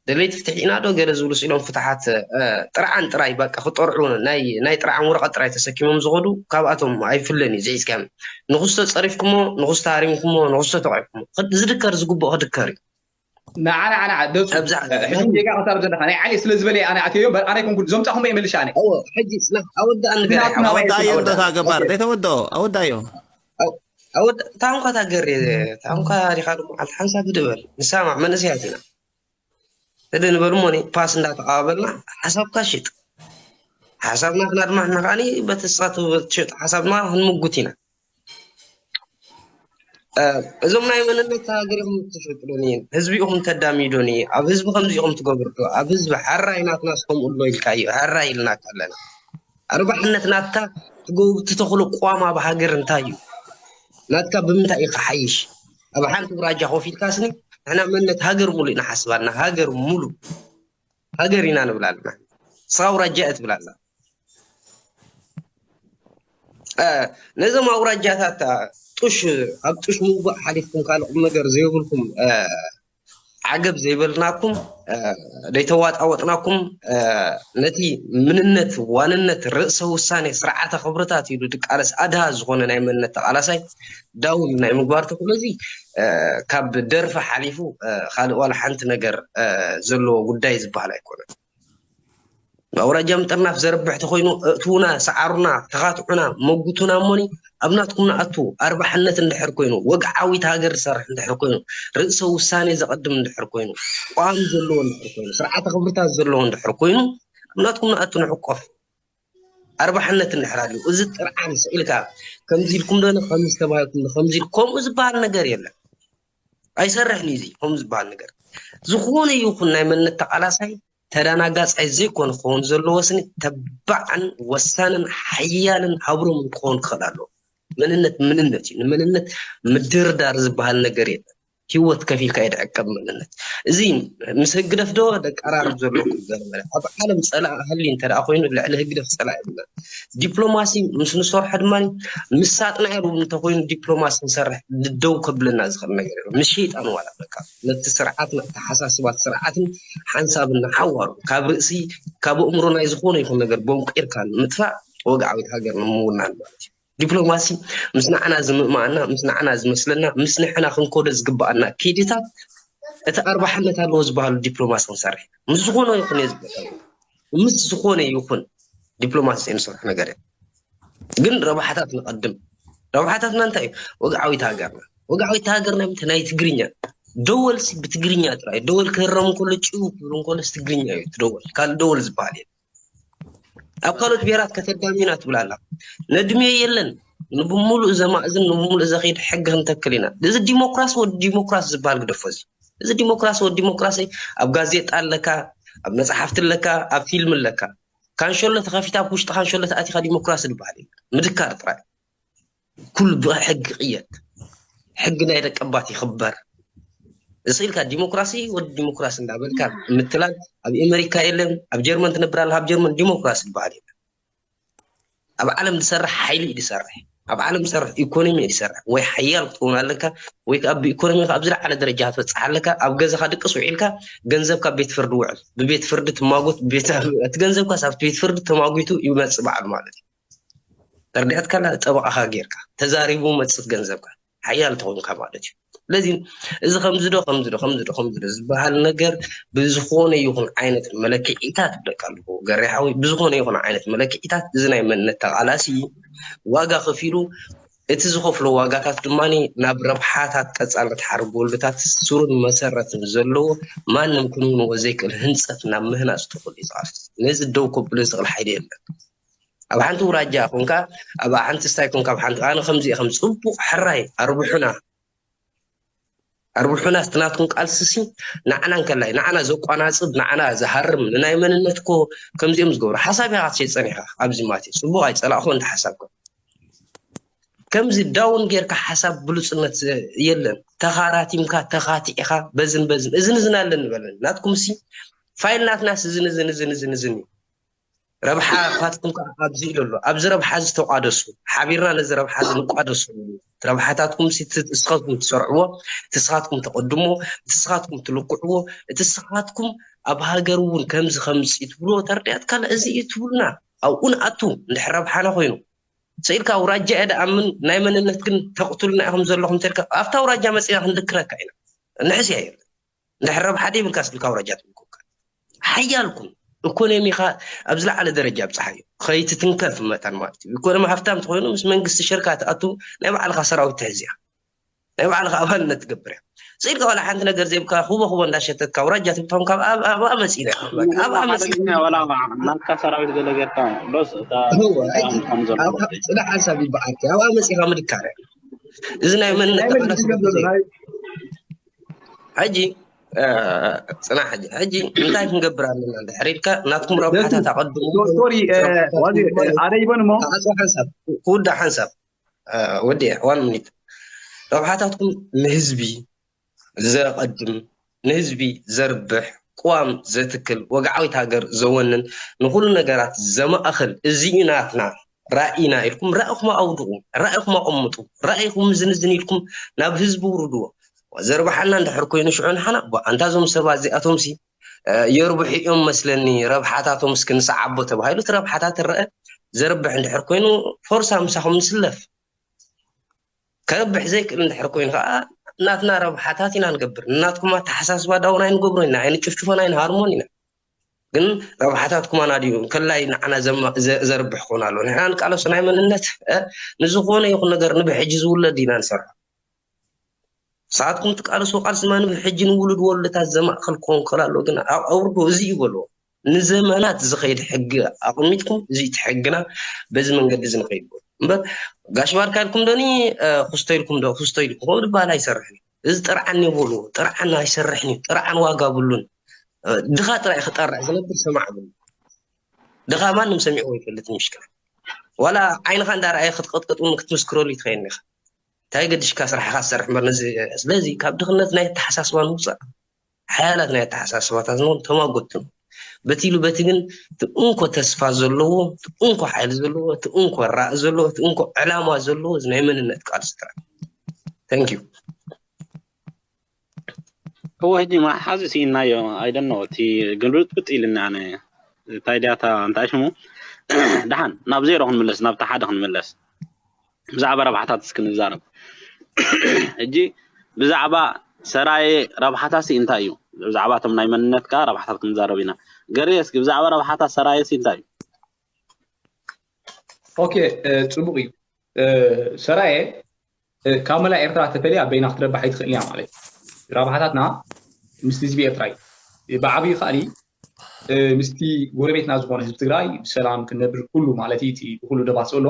ደለይቲ ፍትሒ ኢና ዶ ገለ ዝብሉ ስኢሎም ፍትሓት እ፣ ጥርዓን ጥራይ በቃ ክጠርዑ ናይ ናይ ጥርዓን ወረቐት ጥራይ ተሰኪሞም ዝኸዱ ካብኣቶም ኣይፍለን እዩ ዝሒዝካዮም ንኽስቶ ፀሪፍኩሞ ንኽስቶ ሃሪምኩሞ ንኽስቶ ተቋይኩሞ ዝድከር ዝግብኦ ክድከር እዩ ንዓ ንዓ ንዓ ደሱ ኣብዛ ሕጂ ጌጋ ክታረብ ዘለካ ናይ ዓሊ ስለ ዝበለ ኣነ ኣትዮ በር ኣነ ኮንኩ ዘምጻኹም እየ መልሻ ኣነ እዎ ሕጂ ጽናሕ ኣወዳኣ ንገር ናትና ወይ ኣወዳእዮ እንዶ ታገባር ዘይተወደኦ ኣወዳእዮ ኣወዳ ታንኳ ታገር ታንኳ ዲኻ ድማ ዓልቲ ሓንሳብ ግድበል ንሳማዕ መንእሰያት ኢና ስለ ንበል እሞ ፓስ እንዳተቃባበልና ሓሳብካ ሽጥ ሓሳብና ክና ድማ ንሕና ከዓኒ በቲ ንስኻ ትብል ትሸጥ ሓሳብና ክንምጉት ኢና እዞም ናይ መንነት ሃገር ኢኹም ትሸጡ ዶ ንየን ህዝቢ ኢኹም ተዳምዩ ዶ ንየ ኣብ ህዝቢ ከምዚ ኢኹም ትገብሩ ዶ ኣብ ህዝቢ ሓራይ ናትናስ ከምኡ ኣሎ ኢልካዮ ሓራይ ኢልናካ ኣለና ኣርባሕነት ናትካ ትተኽሎ ቋም ኣብ ሃገር እንታይ እዩ ናትካ ብምንታይ እዩ ክሓይሽ ኣብ ሓንቲ ውራጃ ኮፍ ኢልካስኒ ንሕና መንነት ሃገር ሙሉ ኢና ሓስብ ኣለና ሃገር ሙሉ ሃገር ኢና ንብል ኣለና ንስኻ ውራጃ እያ ትብል ኣላ ነዞም ኣውራጃታት ጡሽ ኣብ ጡሽ ምውጋእ ሓሊፍኩም ካልእ ቁም ነገር ዘይብልኩም ዓገብ ዘይበልናኩም ዘይተዋጣወጥናኩም ነቲ ምንነት ዋንነት ርእሰ ውሳኔ ስርዓተ ክብርታት ኢሉ ድቃለስ ኣድሃ ዝኾነ ናይ መንነት ተቃላሳይ ዳውን ናይ ምግባር ተኽእሎ እዚ ካብ ደርፊ ሓሊፉ ካልእ ዋላ ሓንቲ ነገር ዘለዎ ጉዳይ ዝበሃል ኣይኮነን። ኣውራጃ ምጥርናፍ ዘርብሕ ተኾይኑ እእትውና፣ ሰዓሩና፣ ተኻትዑና፣ መጉቱና እሞኒ ኣብ ናትኩም ንኣቱ፣ ኣርባሕነት እንድሕር ኮይኑ፣ ወግዓዊት ሃገር ዝሰርሕ እንድሕር ኮይኑ፣ ርእሰ ውሳኔ ዘቐድም እንድሕር ኮይኑ፣ ቋም ዘለዎ እንድሕር ኮይኑ፣ ስርዓተ ክብርታት ዘለዎ እንድሕር ኮይኑ ኣብ ናትኩም ንኣቱ ንሕቆፍ። ኣርባሕነት እንድሕር ኣልዩ እዚ ጥርዓን ስዒልካ ከምዚ ኢልኩም ዶ ከምዚ ተባሂልኩም ዶ ከምዚ ኢል ከምኡ ዝበሃል ነገር የለን። ኣይሰርሕን እዩ እዚ ከምኡ ዝበሃል ነገር። ዝኾነ ይኹን ናይ መንነት ተቓላሳይ ተዳናጋጻይ ዘይኮነ ክኸውን ዘለዎ ስኒ ተባዕን ወሳንን ሓያልን ሃብሮምን ክኸውን ክኽእል ኣለዎ። መንነት መንነት እዩ። ንመንነት ምድርዳር ዝበሃል ነገር የለን። ህይወት ከፊልካ እዩ ዝዕቀብ መንነት። እዚ ምስ ህግደፍ ዶ ደቀራርብ ዘለኩም ዘረባ? ኣብ ዓለም ጸላኢ ሃልዩ እንተ ደኣ ኮይኑ ልዕሊ ህግደፍ ጸላኢ የብልናን። ዲፕሎማሲ ምስ ንሰርሖ ድማ ምሳጥና ኢሉ እንተኮይኑ ዲፕሎማሲ ክንሰርሕ ደው ከብለና ዝኽእል ነገር የለን። ምስ ሸይጣን ዋላ በቃ ነቲ ስርዓትን ኣተሓሳስባት ስርዓትን ሓንሳብ እናሓዋሩ ካብ ርእሲ ካብ ኣእምሮ ናይ ዝኾነ ይኹን ነገር ቦንቂርካ ንምጥፋእ ወግዓዊት ሃገር ንምውናን ማለት እዩ። ዲፕሎማሲ ምስ ንዓና ዝምእማኣና፣ ምስ ንዓና ዝመስለና፣ ምስ ንሕና ክንኮዶ ዝግበኣና ከይድታት እቲ ኣርባሕነት ኣለዎ ዝበሃሉ ዲፕሎማሲ ክንሰርሕ ምስ ዝኾነ ይኹን እየ ዝበሃል ምስ ዝኾነ ይኹን ዲፕሎማሲ ዘይንሰርሖ ነገር እየ። ግን ረብሓታት ንቐድም። ረብሓታትና እንታይ እዩ? ወግዓዊት ሃገርና። ወግዓዊት ሃገርና ምንታይ ናይ ትግርኛ ደወልሲ ብትግርኛ ጥራይ ደወል ክህረም እንከሎ ጭው ክብል እንከሎስ ትግርኛ እዩ እቲ ደወል። ካልእ ደወል ዝበሃል የለን። ኣብ ካልኦት ብሄራት ከተዳሚና ትብል ኣላ። ነድምዮ የለን። ንብምሉእ ዘማእዝን ንብምሉእ ዘኸይድ ሕጊ ክንተክል ኢና። እዚ ዲሞክራሲ ወዲ ዲሞክራሲ ዝበሃል ግደፎ እዚ። እዚ ዲሞክራሲ ወዲ ዲሞክራሲ ኣብ ጋዜጣ ኣለካ፣ ኣብ መጽሓፍቲ ኣለካ፣ ኣብ ፊልም ኣለካ። ካንሸሎ ተኸፊታ ኣብ ውሽጢ ካንሸሎ ተኣቲኻ ዲሞክራሲ ዝበሃል የለን። ምድካር ጥራይ። ኩሉ ብሕጊ ይቕየድ። ሕጊ ናይ ደቀባት ይኽበር። እዚ ኢልካ ዲሞክራሲ ወዲ ዲሞክራሲ እንዳበልካ ምትላል ኣብ ኣሜሪካ የለን። ኣብ ጀርመን ትነብር ኣለኻ፣ ኣብ ጀርመን ዲሞክራሲ ዝበሃል የለን። ኣብ ዓለም ዝሰርሕ ሓይሊ እዩ ዝሰርሕ። ኣብ ዓለም ዝሰርሕ ኢኮኖሚ እዩ ዝሰርሕ። ወይ ሓያል ክትከውን ኣለካ ወይ ከዓ ብኢኮኖሚ ኣብ ዝለዓለ ደረጃ ክትበፅሕ ኣለካ። ኣብ ገዛኻ ድቅስ ውዒልካ ገንዘብካ ቤት ፍርዲ ውዕል፣ ብቤት ፍርዲ ትማጎት። ቤት እቲ ገንዘብካ ኣብቲ ቤት ፍርዲ ተማጒቱ ይመፅእ በዓሉ ማለት እዩ። ተረዲኣትካላ ጠበቃኻ ጌርካ ተዛሪቡ መፅት ገንዘብካ ሓያል ተኾንካ ማለት እዩ። ስለዚ እዚ ከምዚ ዶ ከምዚ ዶ ከምዚ ዶ ከምዚ ዶ ዝበሃል ነገር ብዝኾነ ይኹን ዓይነት መለክዒታት ብለካ ኣለኹ ገሬ ሓወይ፣ ብዝኾነ ይኹን ዓይነት መለክዒታት እዚ ናይ መንነት ተቓላሲ ዋጋ ከፊሉ እቲ ዝኸፍሎ ዋጋታት ድማ ናብ ረብሓታት ቀፃልነት ሓረግ ወለዶታት ስሩን መሰረትን ዘለዎ ማንም ክንውንዎ ዘይክእል ህንፀት ናብ ምህናፅ ትኽእሉ እዩ ዝኣቱ። ነዚ ደው ከብሎ ዝኽእል ሓይሊ የለን። ኣብ ሓንቲ ውራጃ ኮንካ ኣብ ሓንቲ ስታይ ኮንካ ኣብ ሓንቲ ኣነ ከምዚ ከም ፅቡቅ ሕራይ ኣርብሑና ኣርብሑና ስትናትኩም ቃልስሲ ንዓና እንከላይ ንዓና ዘቋናፅብ ንዓና ዝሃርም ንናይ መንነት ኮ ከምዚኦም ዝገብሩ ሓሳብ ኢኻ ክትሸይጥ ፀኒሕካ ኣብዚ ማት እዩ ፅቡቅ ኣይፀላእኮ እንተ ሓሳብካ ከምዚ ዳውን ጌርካ ሓሳብ ብሉፅነት የለን ተኻራቲምካ ተኻቲዕኻ በዝን በዝን እዝን እዝን ኣለኒ በለኒ ናትኩም ሲ ፋይል ናትናስ እዝን እዝን እዝን እዝን እዝን እዩ ረብሓ ፓትኩም ከዓ ኣብዚ ኢሉ ኣሎ ኣብዚ ረብሓ እዚ ተቋደሱ ሓቢርና ነዚ ረብሓ እዚ ንቋደሱ ረብሓታትኩም እስኻትኩም ትሰርዕዎ ትስኻትኩም ተቀድሞ ትስኻትኩም ትልክዕዎ እቲ ስኻትኩም ኣብ ሃገር እውን ከምዚ ከምፂ ትብልዎ ተረዲኣትካ እዚ እዩ ትብሉና ኣብኡ ንኣቱ እንድሕር ረብሓና ኮይኑ ስኢልካ ኣውራጃ እየ ደኣምን ናይ መንነት ግን ተቕትሉና ኢኹም ዘለኹም ተልካ ኣብታ ኣውራጃ መፂና ክንድክረካ ኢና ንሕስ እያ የለን እንድሕር ረብሓ ደይብልካ ስልካ ኣውራጃ ትብልኩካ ሓያልኩም ኢኮኖሚኻ ኣብ ዝለዓለ ደረጃ ኣብፅሓዮ ከይትትንከፍ መጠን ማለት እዩ ኢኮኖሚ ሃፍታም ተኮይኑ ምስ መንግስቲ ሽርካ ትኣቱ ናይ ባዕልካ ሰራዊት ትሕዝ እያ ናይ ባዕልካ ኣባልነት ትገብር እያ ስኢልካ ዋላ ሓንቲ ነገር ዘይብካ ኩቦ ኩቦ እንዳሸተትካ ኣውራጃ ትብትኾም ካብ ኣብኣ መፂና ኢኻ ኣብኣ መፂና ወላ ናትካ ሰራዊት ገለ ጌርካ ሎስ ጽዳ ሓሳብ ይበዓልካ ኣብኣ መፂኻ ምድካር እያ እዚ ናይ መንነት ተቃላሲ ሕጂ ፅና ሕጂ ሕጂ እንታይ ክንገብር ኣለና እንድሕር ኢልካ ናትኩም ረብሓታት ኣቐድሙ ሶሪ ዋዜ ኣደ ይበን እሞ ክውዳእ ሓንሳብ ወዲ ዋን ሚኒት ረብሓታትኩም ንህዝቢ ዘቐድም ንህዝቢ ዘርብሕ ቅዋም ዘትክል ወግዓዊት ሃገር ዘወንን ንኩሉ ነገራት ዘማእኽል እዚዩ ናትና ራኢና ኢልኩም ራእኹም ኣውድቑ ራኢኹም ኣቐምጡ ራኢኹም ዝንዝን ኢልኩም ናብ ህዝቢ ውርድዎ ዘርብሓና እንድሕር ኮይኑ ሽዑ ንሓና ኣንታ ዞም ሰባት እዚኣቶም ሲ የርብሑ እዮም መስለኒ ረብሓታቶም እስኪ ንሰዓቦ ተባሂሉ እቲ ረብሓታት ረአ ዘርብሕ እንድሕር ኮይኑ ፎርሳ ምሳኹም ንስለፍ ከርብሕ ዘይክእል እንድሕር ኮይኑ ከዓ ናትና ረብሓታት ኢና ንገብር ናትኩም ኣተሓሳስባ ዳውን ኣይንገብሮ ኢና ኣይንጭፍጭፎን ኣይንሃርሞን ኢና ግን ረብሓታት ኩማና ድዩ ከላይ ንዓና ዘርብሕ ክኾን ኣሎ ንሕና ንቃለሶ ናይ መንነት ንዝኾነ ይኹን ነገር ንብሕጂ ዝውለድ ኢና ንሰርሖ ሰዓትኩም ትቃለስዎ ቃልሲ ድማ ንብሕጂ ንውሉድ ወለታት ዘማእከል ክኾን ክኽእል ኣሎ ግን ኣብ ኣውርዶ እዚ እዩ በልዎ ንዘመናት ዝኸይድ ሕጊ ኣቕሚጥኩም እዚ እቲ ሕግና በዚ መንገዲ እዚ ንኸይድ በሉ እምበር ጋሽ ባርካ ኢልኩም ዶኒ ክስቶ ኢልኩም ዶ ክስቶ ኢልኩም ከምኡ ዝበሃል ኣይሰርሕን እዩ እዚ ጥርዓን ይበልዎ ጥርዓን ኣይሰርሕን እዩ ጥርዓን ዋጋ ብሉን ድኻ ጥራይ ክጠርዕ ዝነብር ሰማዕ ብሉ ድኻ ማንም ሰሚዕዎ ይፈልጥ ምሽክና ዋላ ዓይንኻ እንዳረኣየ ክትቅጥቅጥ እውን ክትምስክረሉ ይትኸየኒ ኢኻ። እንታይ ገድሽካ ስራሕኻ ትሰርሕ እምበር ነዚ። ስለዚ ካብ ድኽነት ናይ ኣተሓሳስባ ንውፃእ። ሓያላት ናይ ኣተሓሳስባታት ንኹን ተማጎትም። በቲ ኢሉ በቲ ግን እቲ እንኮ ተስፋ ዘለዎ፣ እቲ እንኮ ሓይሊ ዘለዎ፣ እቲ እንኮ ራእ ዘለዎ፣ እቲ እንኮ ዕላማ ዘለዎ እዚ ናይ መንነት ቃልሲ ጥራይ። Thank you። እዎ ሕጂ መሓዚ ስኢናዮ ኣይደኖ እቲ ግልብጥብጥ ኢልኒ ኣነ እንታይ ድያታ እንታይ ሽሙ ደሓን ናብ ዜሮ ክንምለስ ናብቲ ሓደ ክንምለስ ብዛዕባ ረብሓታት እስኪ ንዛረብ ሕጂ ብዛዕባ ሰራየ ረብሓታሲ እንታይ እዩ ብዛዕባ እቶም ናይ መንነትካ ረብሓታት ክንዛረብ ኢና ገሬ እስኪ ብዛዕባ ረብሓታት ሰራየሲ እንታይ እዩ ኦኬ ጽቡቅ እዩ ሰራየ ካብ መላ ኤርትራ ተፈልያ በይና ክትረባሕ ኣይትኽእል እያ ማለት እዩ። ረብሓታትና ምስቲ ህዝቢ ኤርትራ እዩ። ብዓብዩ ከኣኒ ምስቲ ጎረቤትና ዝኾነ ህዝቢ ትግራይ ብሰላም ክንነብር ኩሉ ማለት እዩ። እቲ ብኩሉ ደባት ዘሎ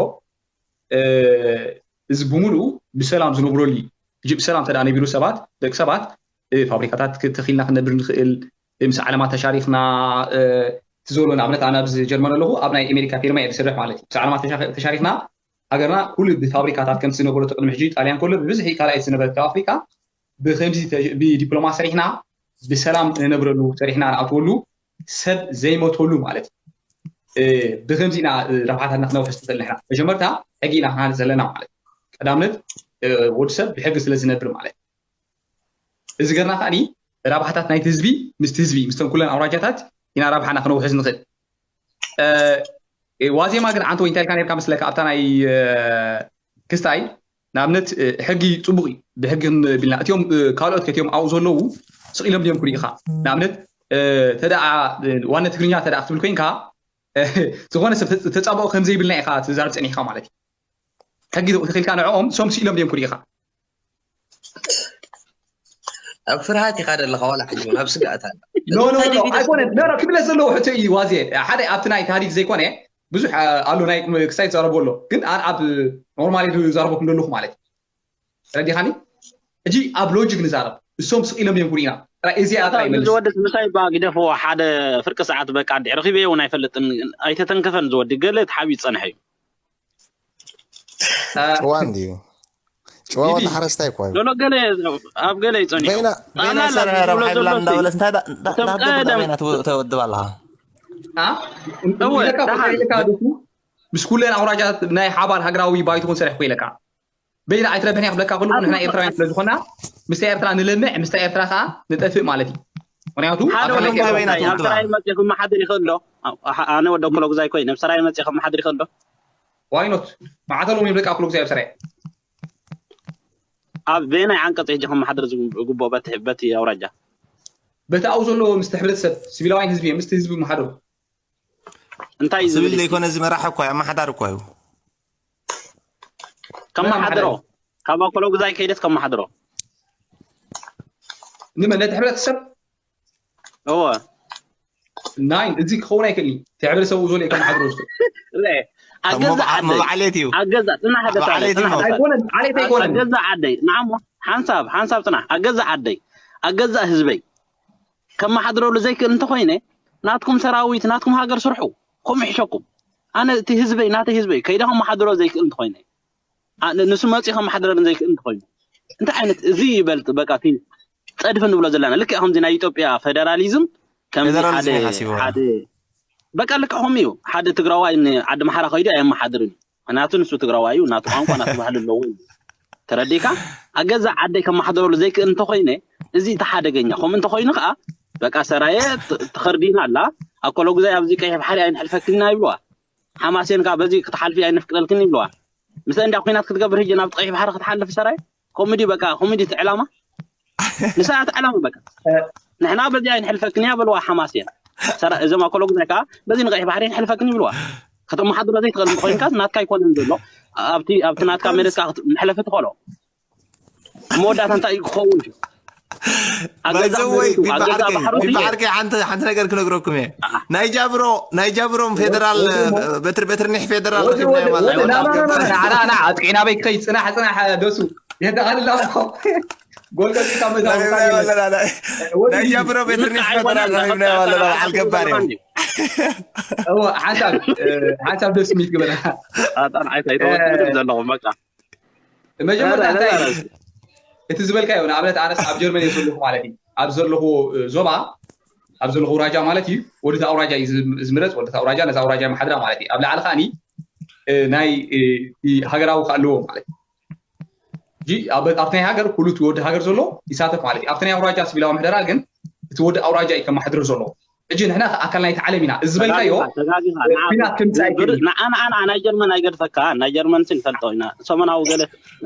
እዚ ብምሉኡ ብሰላም ዝነብረሉ እዩ። ሕጂ ብሰላም ተዳ ነቢሩ ሰባት ደቂ ሰባት ፋብሪካታት ተኺልና ክንነብር ንኽእል ምስ ዓለማ ተሻሪኽና እቲ ዘሎ ንኣብነት ኣነ ኣብዚ ጀርመን ኣለኹ ኣብ ናይ ኣሜሪካ ፊርማ እየ ዝሰርሕ ማለት እዩ ምስ ዓለማ ተሻሪኽና ሃገርና ኩሉ ብፋብሪካታት ከምቲ ዝነበረቶ ቅድሚ ሕጂ ጣልያን ከሎ ብብዝሒ ካልኣይቲ ዝነበረት ካብ ኣፍሪካ ብከምዚ ብዲፕሎማ ሰሪሕና ብሰላም ንነብረሉ ሰሪሕና ንኣትወሉ ሰብ ዘይመተሉ ማለት እዩ ብከምዚ ኢና ረብሓታትና ክነውሕስ ትኽእል ንሕና መጀመርታ ሕጊ ኢና ክናሃንፅ ዘለና ማለት ቀዳምነት ወዲ ሰብ ብሕጊ ስለ ዝነብር ማለት እዚ ገርና ከዓኒ ረብሓታት ናይቲ ህዝቢ ምስቲ ህዝቢ ምስቶም ኩለን ኣውራጃታት ኢና ረብሓና ክነውሕስ ንኽእል ዋዜማ ግን ዓንተ ወይ እንታይ ኢልካ ነርካ መስለካ ኣብታ ናይ ክስታይ ንኣብነት ሕጊ ፅቡቅ እዩ ብሕጊ ቢልና እቲኦም ካልኦት ከቲኦም ኣብኡ ዘለዉ ስቕ ኢሎም ድዮም ክሪኢኻ ንኣብነት ተደኣ ዋነ ትግርኛ ተደኣ ክትብል ኮይንካ ዝኾነ ሰብ ተፃብኦ ከምዘይብልና ኢኻ ትዛርብ ፀኒሕካ ማለት እዩ ሕጊ ተኺልካ ንዕኦም ሶም ስኢሎም ድዮም ክሪኢኻ ኣብ ፍርሃት ኢኻ ዘለኻ ዋላ ሕጂ ናብ ስጋኣት ኣላ ኖ ኖ ኖ ኣይኮነን ኖ ኖ ክምለስ ዘለዎ ሕቶ እዩ ዋዜ ሓደ ኣብቲ ናይ ታሪክ ዘይኮነ ብዙሕ ኣሎ ናይ ክሳይ ትዛረቦ ኣሎ ግን ኣን ኣብ ኖርማሊ ዝዛረበኩም ዘለኹ ማለት እዩ ረዲኻኒ ሕጂ ኣብ ሎጂክ ንዛረብ እሶም ስቕ ኢሎም እዮም ጉሪና ጥራይ እዚኣ ጥራይ መልስ ዝወድስ ምሳይ ባ ግደፍዎ ሓደ ፍርቂ ሰዓት በቃ እንዲ ረኺበዮ እውን ኣይፈልጥን ኣይተተንከፈን ዝወዲ ገለ ተሓቢኡ ዝፀንሐ እዩ ጭዋ እንድዩ ጭዋ ወዲ ሓረስታይ እኮ እዩ ሎሎ ገለ ኣብ ገለ ይፀኒሑ በይና በይና ጠቕላላ ሰራያ ዝብሎ ረብሓ ይብላ ዘሎ እንዳበለስ እንታይ ዳ- ዳ- እቶም ዳቦ ቀደም- በይና ትው- ተወድብ ኣለኻ አ? እወ፣ ኢለካ ደሓን። ኢለካ ደሱ ምስ ኩለን ኣውራጃ ናይ ሓባር ሃገራዊ ባይትኹን ሰሪሕኩ ኢለካ በይና ኣይትረብሕን ኢኻ ክብለካ ከለኹ ንሕና ኤርትራውያን ስለ ዝኾና ምስታ ኤርትራ ንለምዕ ምስታ ኤርትራ ከዓ ንጠፍእ ማለት እዩ ምክንያቱ ሓደ ኣካል ወደ ናይ ኤርትራ በይና ኮሎጉዛይ ኣብ ትውድባ። ሰራየ መፅእ ክመሓድር ይኽእል ዶ ኣነ ወደ ኮሎጉዛይ ኮይነ ኣብ ሰራየ መፅእ ክመሓድር ይኽእል ዶ ዋይኖት ማዕተሎም ይብለካ ክሎ ግዜ ኣብ ሰራየ ኣብ በየናይ ዓንቀፅ ሕጂ ክመሓድር ዝግብኦ በቲ በቲ ኣውራጃ በቲ ኣብኡ ዘሎ ምስቲ ሕብረተሰብ ሲቪላዋይን ህዝቢ እዮም ምስቲ ህዝቢ መሓደሩ እንታይ እዩ ስብል ዝብል ዘይኮነ እዚ መራሕ እኮ እዩ ኣመሓዳሪ እኮ እዩ ከመሓድሮ ካብ ኣኮሎ ግዛይ ከይደት ከመሓድሮ ንመን ነቲ ሕብረተሰብ እወ ናይ እዚ ክኸውን ኣይክእል እዩ እቲ ሕብረተሰብ ኣብኡ ዘሎ እዩ ከመሓድሮ ዝኽእል ለ ኣገዛ ዓደይ መባዕሌት እዩ ኣገዛ ፅናሕ መባዕሌት እዩ ደሳለ ኣይኮነን ዓሌት ኣይኮነን ኣገዛ ዓደይ ንዓሞ ሓንሳብ ሓንሳብ ፅናሕ ኣገዛ ዓደይ ኣገዛ ህዝበይ ከመሓድረሉ ዘይክእል እንተኮይነ ናትኩም ሰራዊት ናትኩም ሃገር ስርሑ ከምኡ ይሕሸኩም ኣነ እቲ ህዝበይ ናተይ ህዝበይ ከይደ ከመሓድሮ ዘይክእል እንተኮይነ ኣነ ንሱ መፂኡ ከመሓድረኒ ዘይክእል እንተኮይኑ እንታይ ዓይነት እዚ ይበልጥ በቃ እቲ ፀድፊ ንብሎ ዘለና ልክዕ ከምዚ ናይ ኢትዮጵያ ፌደራሊዝም ከምዚ ሓደ ፌደራሊዝም ይሓስብዎ። ሓደ በቃ ልክዕ ከምኡ እዩ ሓደ ትግራዋይ ንዓዲ ማሓራ ከይዱ ኣየመሓድርን እዩ ምክንያቱ ንሱ ትግራዋይ እዩ ናቱ ቋንቋ ናቱ ባህሊ ኣለዎ እዩ ተረዲእካ ኣገዛ ዓደይ ከመሓድረሉ ዘይክእል እንተኮይነ እዚ እቲ ሓደገኛ ከምኡ እንተኮይኑ ከዓ በቃ ሰራየ ት- ትኸርዲና ኣላ ኣኮሎ ግዛይ ኣብዚ ቀይሕ ባሕሪ ኣይንሕልፈክልና ይብልዋ ሓማሴን ከዓ በዚ ክትሓልፊ ኣይነፍቅደልክን ይብልዋ ምስ እንዳ ኩናት ክትገብር ህጂ ናብ ቀይሕ ባሕሪ ክትሓልፍ ሰራየ ኮሚዲ በቃ ኮሚዲ እቲ ዕላማ ንሰዓት ዕላማ በቃ ንሕና በዚ ኣይንሕልፈክን እያ በልዋ ሓማስ እያ ሰራ እዞም ኣኮሎ ግዛይ ከዓ በዚ ንቀይሕ ባሕሪ ንሕልፈክን ይብልዋ ከተመሓድሮ ዘይትኽእል ኮይንካ ናትካ ኣይኮነን ዘሎ ኣብቲ ኣብቲ ናትካ መሬትካ መሕለፊ ትኸሎ መወዳእታ እንታይ እዩ ክኸውን ኣገዛ ባይዘወይ መሬቱ ኣገዛ ቢባዓርከይ ባሕሩ ቢባዓርከይ ሓንቲ ሓንቲ ነገር ክነግረኩም እየ ናይ ጃብሮ ናይ ጃብሮም ፌደራል በትሪ በትሪ ኒሕ ፌደራል ረኪብናዮም ኣለና ናና ኣጥቂና በይ ክኸይ ፅናሕ ፅናሕ ደሱ የዳኣልላ ጎል ገዚእካ መታወቂ ረኺብናዮ ኣለና። ናይ- ናይ ጃብሮ ቤት ርኒፍ ፈጠራ ረኺብናዮ ኣለና። በዓል ገባር እዮም። እዎ፣ ሓንሳብ እ፣ ሓንሳብ ደስ ሚት ግበራ። ኣጣን ዓይት ኣይተወድም ዘለኹም በቃ። መጀመርታ ኧረ፣ እንታይ ኧረ፣ እዩ? እቲ ዝበልካዮ ንኣብነት ኣነስ ኣብ ጀርመን እየ ዘለኹ ማለት እዩ። ኣብ ዘለኹ እ፣ ዞባ ኣብ ዘለኹ ኣውራጃ ማለት እዩ። ወዲ እቲ ኣውራጃ እዩ ዝም- ዝምረፅ፣ ወዲ እቲ ኣውራጃ ነዚ ኣውራጃ መሓድራ ማለት እዩ። ኣብ ላዕሊ ከዓኒ እ፣ ናይ እ፣ እቲ ሃገራዊ ከ ኣለዎ ማለት እዩ። ሕጂ ኣብ ኣብቲ ናይ ሃገር ኩሉ እቲ ወዲ ሃገር ዘሎ ይሳተፍ ማለት እዩ። ኣብቲ ናይ ኣውራጃ ሲቪላዊ ምሕደራ ግን እቲ ወዲ ኣውራጃ እዩ ከመሓድሮ ዘሎ። ሕጂ ንሕና ከ ኣካል ናይቲ ዓለም ኢና። እዚ ዝበልካዮ ተጋጊኻ፣ ተጋጊኻ። ንዓ- ኲናት ከምፅእ ኣይክእልን እዩ። ንዓ ንዓ ንዓ ናይ ጀርመን ኣይገድፈካ። ናይ ጀርመን ሲ ንፈልጦ ኢና። ሰሙናዊ ገለ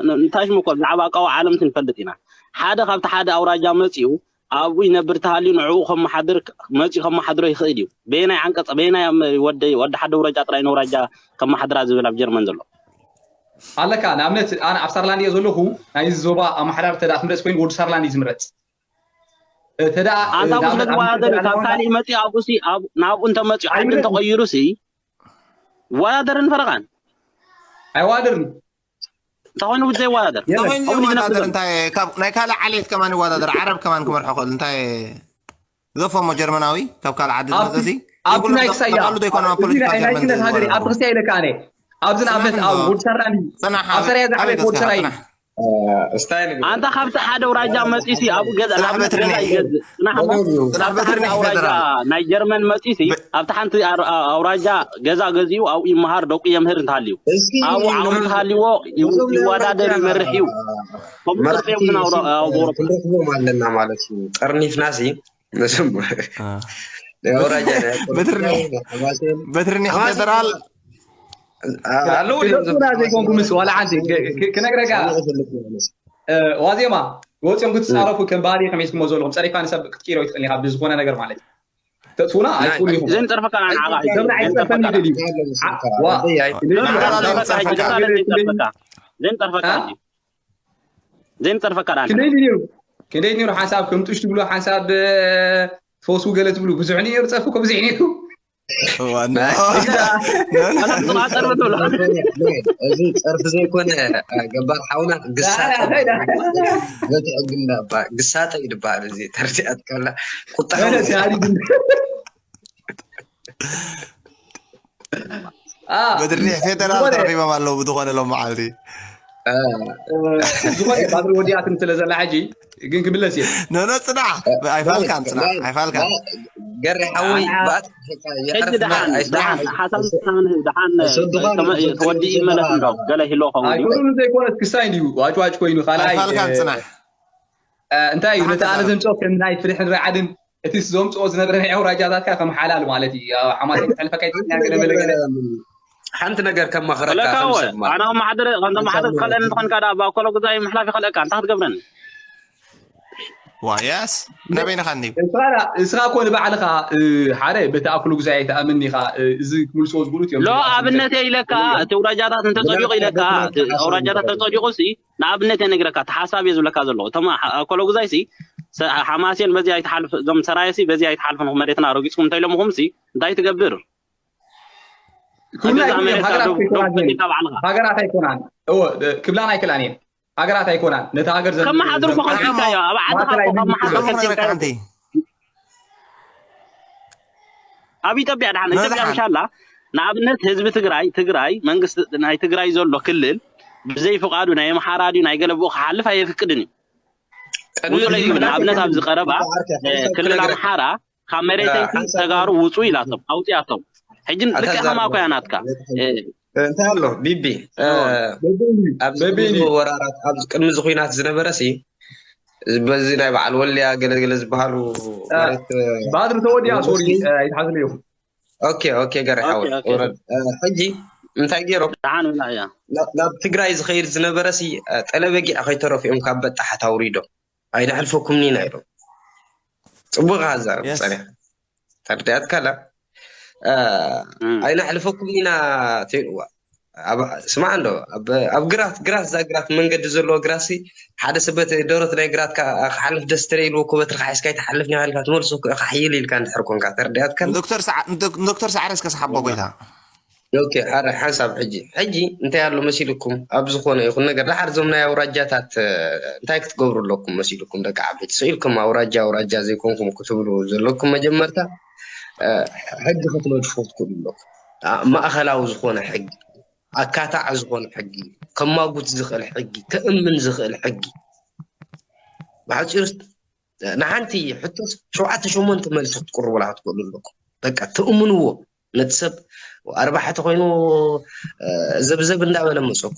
ን- እንታይ ሽሙ እኮ ብዛዕባ ኣቃዊ ዓለም ሲ ንፈልጥ ኢና። ሓደ ካብቲ ሓደ ኣውራጃ መፂኡ ኣብኡ ይነብር ተሃልዩ ንዕኡ ከመሓድር መፂኡ ከመሓድሮ ይኽእል እዩ። በየናይ ዓንቀፅ በየናይ ወደ ወደ ሓደ ውረጃ ጥራይ ነውራጃ ከመሓድራ ዝብል ኣብ ጀርመን ዘሎ ኣለካ ንኣብነት ኣነ ኣብ ሳርላንድ እየ ዘለኹ። ናይ ዞባ ኣመሓዳሪ ተዳ ክምረፅ ኮይኑ ወዲ ሳርላንድ እዩ ዝምረፅ። ተዳ ኣንታ ብኡ ስለ ዝወዳደር እዩ። ካብ ካሊእ መፂኡ ኣብኡ ሲ ኣብ- ናብኡ እንተመፂኡ ዓዲ እንተቐይሩ ሲ ይወዳደርን ፈረቓን ኣይዋደርን እንተኾይኑ ውድ ዘይወዳደር የለን። ተኾይኑ ኣብኡ ይወዳደር ዝነብር እንታይ ካብ ናይ ካልእ ዓሌት ከማን ይወዳደር፣ ዓረብ ከማን ክመርሖ ክእል እንታይ ዘፈሞ ጀርመናዊ ካብ ካልእ ዓዲ ኣብቲ ዝመፅእ ሲ ኣብቲ ናይ ክሳያ ባዕሉ ዘይኮነ ኣብ እዚ ፖለቲካ ናይ ናይ ጀርመን ክነት ሃገር ዘይወዳደር ኣብቲ ክሳያ ኢለካ ኣነ ኣብዚ ንኣብነት ኣብ እንዶ። ወዲ ሰራኒ ፅናሕ ኣብ ሰራያ ኣበይ ዝዓበየ ወዲ ገፅካ ሰራይ ፅናሕ ስታይል ኣንታ ካብቲ ሓደ ኣውራጃ መፂሲ ኣብኡ ገዛ ፅናሕ ንኣብነት በትሪ ገዛ ነይ ይገዝእ ፅናሕ እሞ ፅናሕ በትሪ ነይ ኣውራጃ ፌደራል ናይ ጀርመን መፂሲ ኣብቲ ሓንቲ ኣር- ኣውራጃ ገዛ ገዚኡ ኣብኡ ይመሃር ደቁ የምህር እንተሃልዩ እስኪ ኣብኡ ዓቕሚ እንተሃልይዎ ይው- ይወዳደር ይመርሕ እዩ ከምኡ ቅርፂ እዮም ግን ኣውሮ- ኣብ ኣውሮፓ ክንረክቦም ኣለና ማለት እዩ። ጠርኒፍና ሲ ነስም ኣውራጃ በትሪ ነይ በትሪ ነይ ፌደራል ኣለዉ ድዮም ክረክቡና ዘይኮንኩምስ ዋላ ሓንቲ ክ- ክ- ክነግረካ እ፣ ዋዜማ ወፂኦም ክትፃረፉ ከም ባህሊ ከመይ ኢልኩሞ ዘለኹም ፀሪፍካ ንሰብ ክትቅይሮ ይትኽእል ኢኻ ብዝኾነ ነገር ማለት እዩ። ተጥፉና ኣይትኽእሉ ኢኹም። ዘይንፀርፈካ ንዓኻ እዩ ከም ንዓይ ዝፀርፈኒ ይደልዩ ዋ ዘይንፀርፈካ ዘይንፀርፈካ ዘይንፀርፈካ እ? እንጂ ዘይንፀርፈካ ዳን ክንደይ ድዩ ነይሩ? ክንደይ ነይሩ ሓንሳብ ከም ጥሽ ትብሉ ሓንሳብ እ፣ ትፈስዉ ገለ ትብሉ ብዙሕ ነይሩ ፀርፊ እኮ ብዙሕ ነይሩ። ዋና ዝናፀር ብትብሎ እዚ ፀርፊ ዘይኮነ ገባር ሓውና ግሳጠ በትዕግና እባ ግሳጠ ይድበሃል። እዚ ተርዲኣት ከላ ቁጣ በለ ዳኒ ግን አ፣ በድሪ ፌደራል ዝኾነ ተረኺቦም ኣለዉ ብዝኾነ ሎም መዓልቲ እ፣ ዝኾነ ባትሪ ወዲኣትን ስለ ዘላ ሕጂ ግን ክምለስ እየ። ኖኖ ፅናሕ ኣይፋልካን ፅናሕ ኣይፋልካን ገሪ ሓወይ ባት ሕጂ ደሓን ደሓን ሓሳብ ዝሰምን ደሓን ተወዲኡ ይመለስ እንዶ ገለ ይህልዎ ኸውን እዩ ኣይኮኑን ዘይኮነ ክስታይ እንዲዩ ዋጭዋጭ ኮይኑ ካልኣይ ኣይፋልካን ፅናሕ እ፣ እንታይ እዩ ነቲ ኣነ ዘምፅኦ ከም ናይ ፍትሕን ርዓድን እቲ ዘምፅኦ ዝነበረ ናይ ኣውራጃታትካ ከም ሓላል ማለት እዩ። ኣብ ሓማሴን ክሕልፈካ ይትክእል ገለ መለ ገለ ሓንቲ ነገር ከማኽረካ ለካ ከም ወ ሰብ ማለት ኣነ ከመሓድር ከምተመሓድር ትኸልአኒ ትኾንካ ዳ ኣባ ኮሎ ግዛይ ምሕላፍ ይኸልአካ እንታይ ክትገብረኒ ዋያስ ናበይንኻ እንዲዩ እስኻ እስኻ ኮ ንባዕልኻ እ፣ ሓደ በቲ ኣክሉ ግዛይ ኣይትኣምን ኢኻ እ፣ እዚ ክምልስዎ ዝኽእሉ እዮም ሎ ኣብነት እየ ኢለካ እቲ ኣውራጃታት እንተፀዲቑ ኢለካ እቲ ኣውራጃታት ተፀዲቑ ሲ ንኣብነት እየ ነግረካ እቲ ሓሳብ እየ ዝብለካ ዘለኹ እቶም ኣኮሎ ግዛይ ሲ ሰ- ሓማሴን በዚ ኣይትሓልፍ እዞም ሰራየ ሲ በዚ ኣይትሓልፍን መሬትና ረጊፅኩም እንተኢሎምኹም ሲ እንታይ ትገብር ኩልና ገዛ ኣይኮነን መሬትካ ሃገራት ዶ- ኣይኮናን ዶ- ፈሊካ ባዕልኻ ሃገራት ኣይኮናን እዎ እ፣ ክብላን ኣይክእላን እየን ሃገራት ኣይኮናን ነቲ ሃገር ዘ- ከመሓድሩ ዘ- ከፊልካዮ ኣብ ዓድኻ ማእከላይ እኮ መንግስቲ ከመሓድሩ ሓሙም ነገር ከፊልካዮ ሓንቲ ኣብ ኢትዮጵያ ድሓን ኢትዮጵያ መድሓን ምሻላ ንኣብነት ህዝቢ ትግራይ ትግራይ መንግስቲ ናይ ትግራይ ዘሎ ክልል ብዘይ ፍቃዱ ናይ ኣምሓራ ድዩ ናይ ገለብኡ ክሓልፍ ኣየፍቅድን እዩ ቅድሚ ውፁ ለይብል ሕጂ ንኣብነት ኣብዚ ቀረባ ክልተ እ፣ ክልል ነገር ኣምሓራ ካብ መሬተይ ሓንሳብ ተጋሩ ውፁ ኢላቶም ኣውፅኣቶም ሕጂ ኣታ ልክዕ ዛር- ከማኮ እያ ናትካ እ፣ እንታይ ኣሎ ቢቢ እ፣ በበይኑ ኣብዚ በበይኑ ቅድሚ ወራራት ኣብዚ ቅድሚ እዚ ኩናት ዝነበረ ሲ በዚ ናይ በዓል ወልያ ገለገለ ዝበሃሉ እ፣ ማለት እ፣ ባትሪ ተወዲኣ ሶሪ ሙስሊም እ፣ ኣይትሓዝሉ ኢኹም ኦኬ ኦኬ ገረ ኦኬ ሓወይ ኦኬ ውረድ እ፣ ሕጂ እንታይ ገይሮም ደሓን ብላ እያ ናብ- ናብ ትግራይ ዝኸይድ ዝነበረ ሲ እ፣ ጠለበጊዕ ከይተረፊኦም ካብ በጣሕ ታውሪዶም ኣይነሕልፈኩም ኢና ኢሎም ፅቡቅ ሃዛብ የስ ፀኒሕ ተርዲኣትካላ እ፣ እም። ኣይነሕልፈኩም ኢና ትብልዋ ኣብ- ስማዕ እንዶ ኣብ ኣብ ግራት ግራት እዛ ግራት መንገዲ ዘለዎ ግራት ሲ ሓደ ሰብ በቲ ደረት ናይ ግራት ክሓልፍ ደስ ተለ ኢልዎ እኮ በትሪ ሓይስካ ይትሓልፍ ኒኻ ኢልካ ትመልሶ እኮ ኢኻ ሕይል ኢልካ እንድሕር ኮንካ ተርዲኣትካ ንዶክተር ሰዓ- ንዶክ- ንዶክተር ሰዓረ እስከ ሰሓቦ ጎይታ ኦኬ፣ ሓደ ሓንሳብ ሕጂ፣ ሕጂ እንታይ ኣሎ መሲልኩም? ኣብ ዝኾነ ይኹን ነገር፣ ደሓር እዞም ናይ ኣውራጃታት፣ እ፣ እንታይ ክትገብሩ ኣለኩም መሲልኩም? ደቂ ዓበይቲ፣ ስኢልኩም ኣውራጃ፣ ኣውራጃ ዘይኮንኩም ክትብሉ ዘለኩም፣ መጀመርታ፣ እ፣ ሕጊ ክትነድፉ ክትክእሉ ኣለኩም። ኣ፣ ማእኸላዊ ዝኾነ ሕጊ፣ ኣካታዕ ዝኾነ ሕጊ፣ ከማጉት ዝኽእል ሕጊ፣ ከእምን ዝኽእል ሕጊ። ብሓጺሩ ንሓንቲ ሕቶስ ሸውዓተ ሸሞንተ መልሲ ክትቅርቡላ ክትክእሉ ኣለኩም። በቃ ትእምንዎ። ነቲ ሰብ ኣርባሕቲ ኮይኑ፣ እ፣ ዘብዘብ እንዳበለ መጸኩም።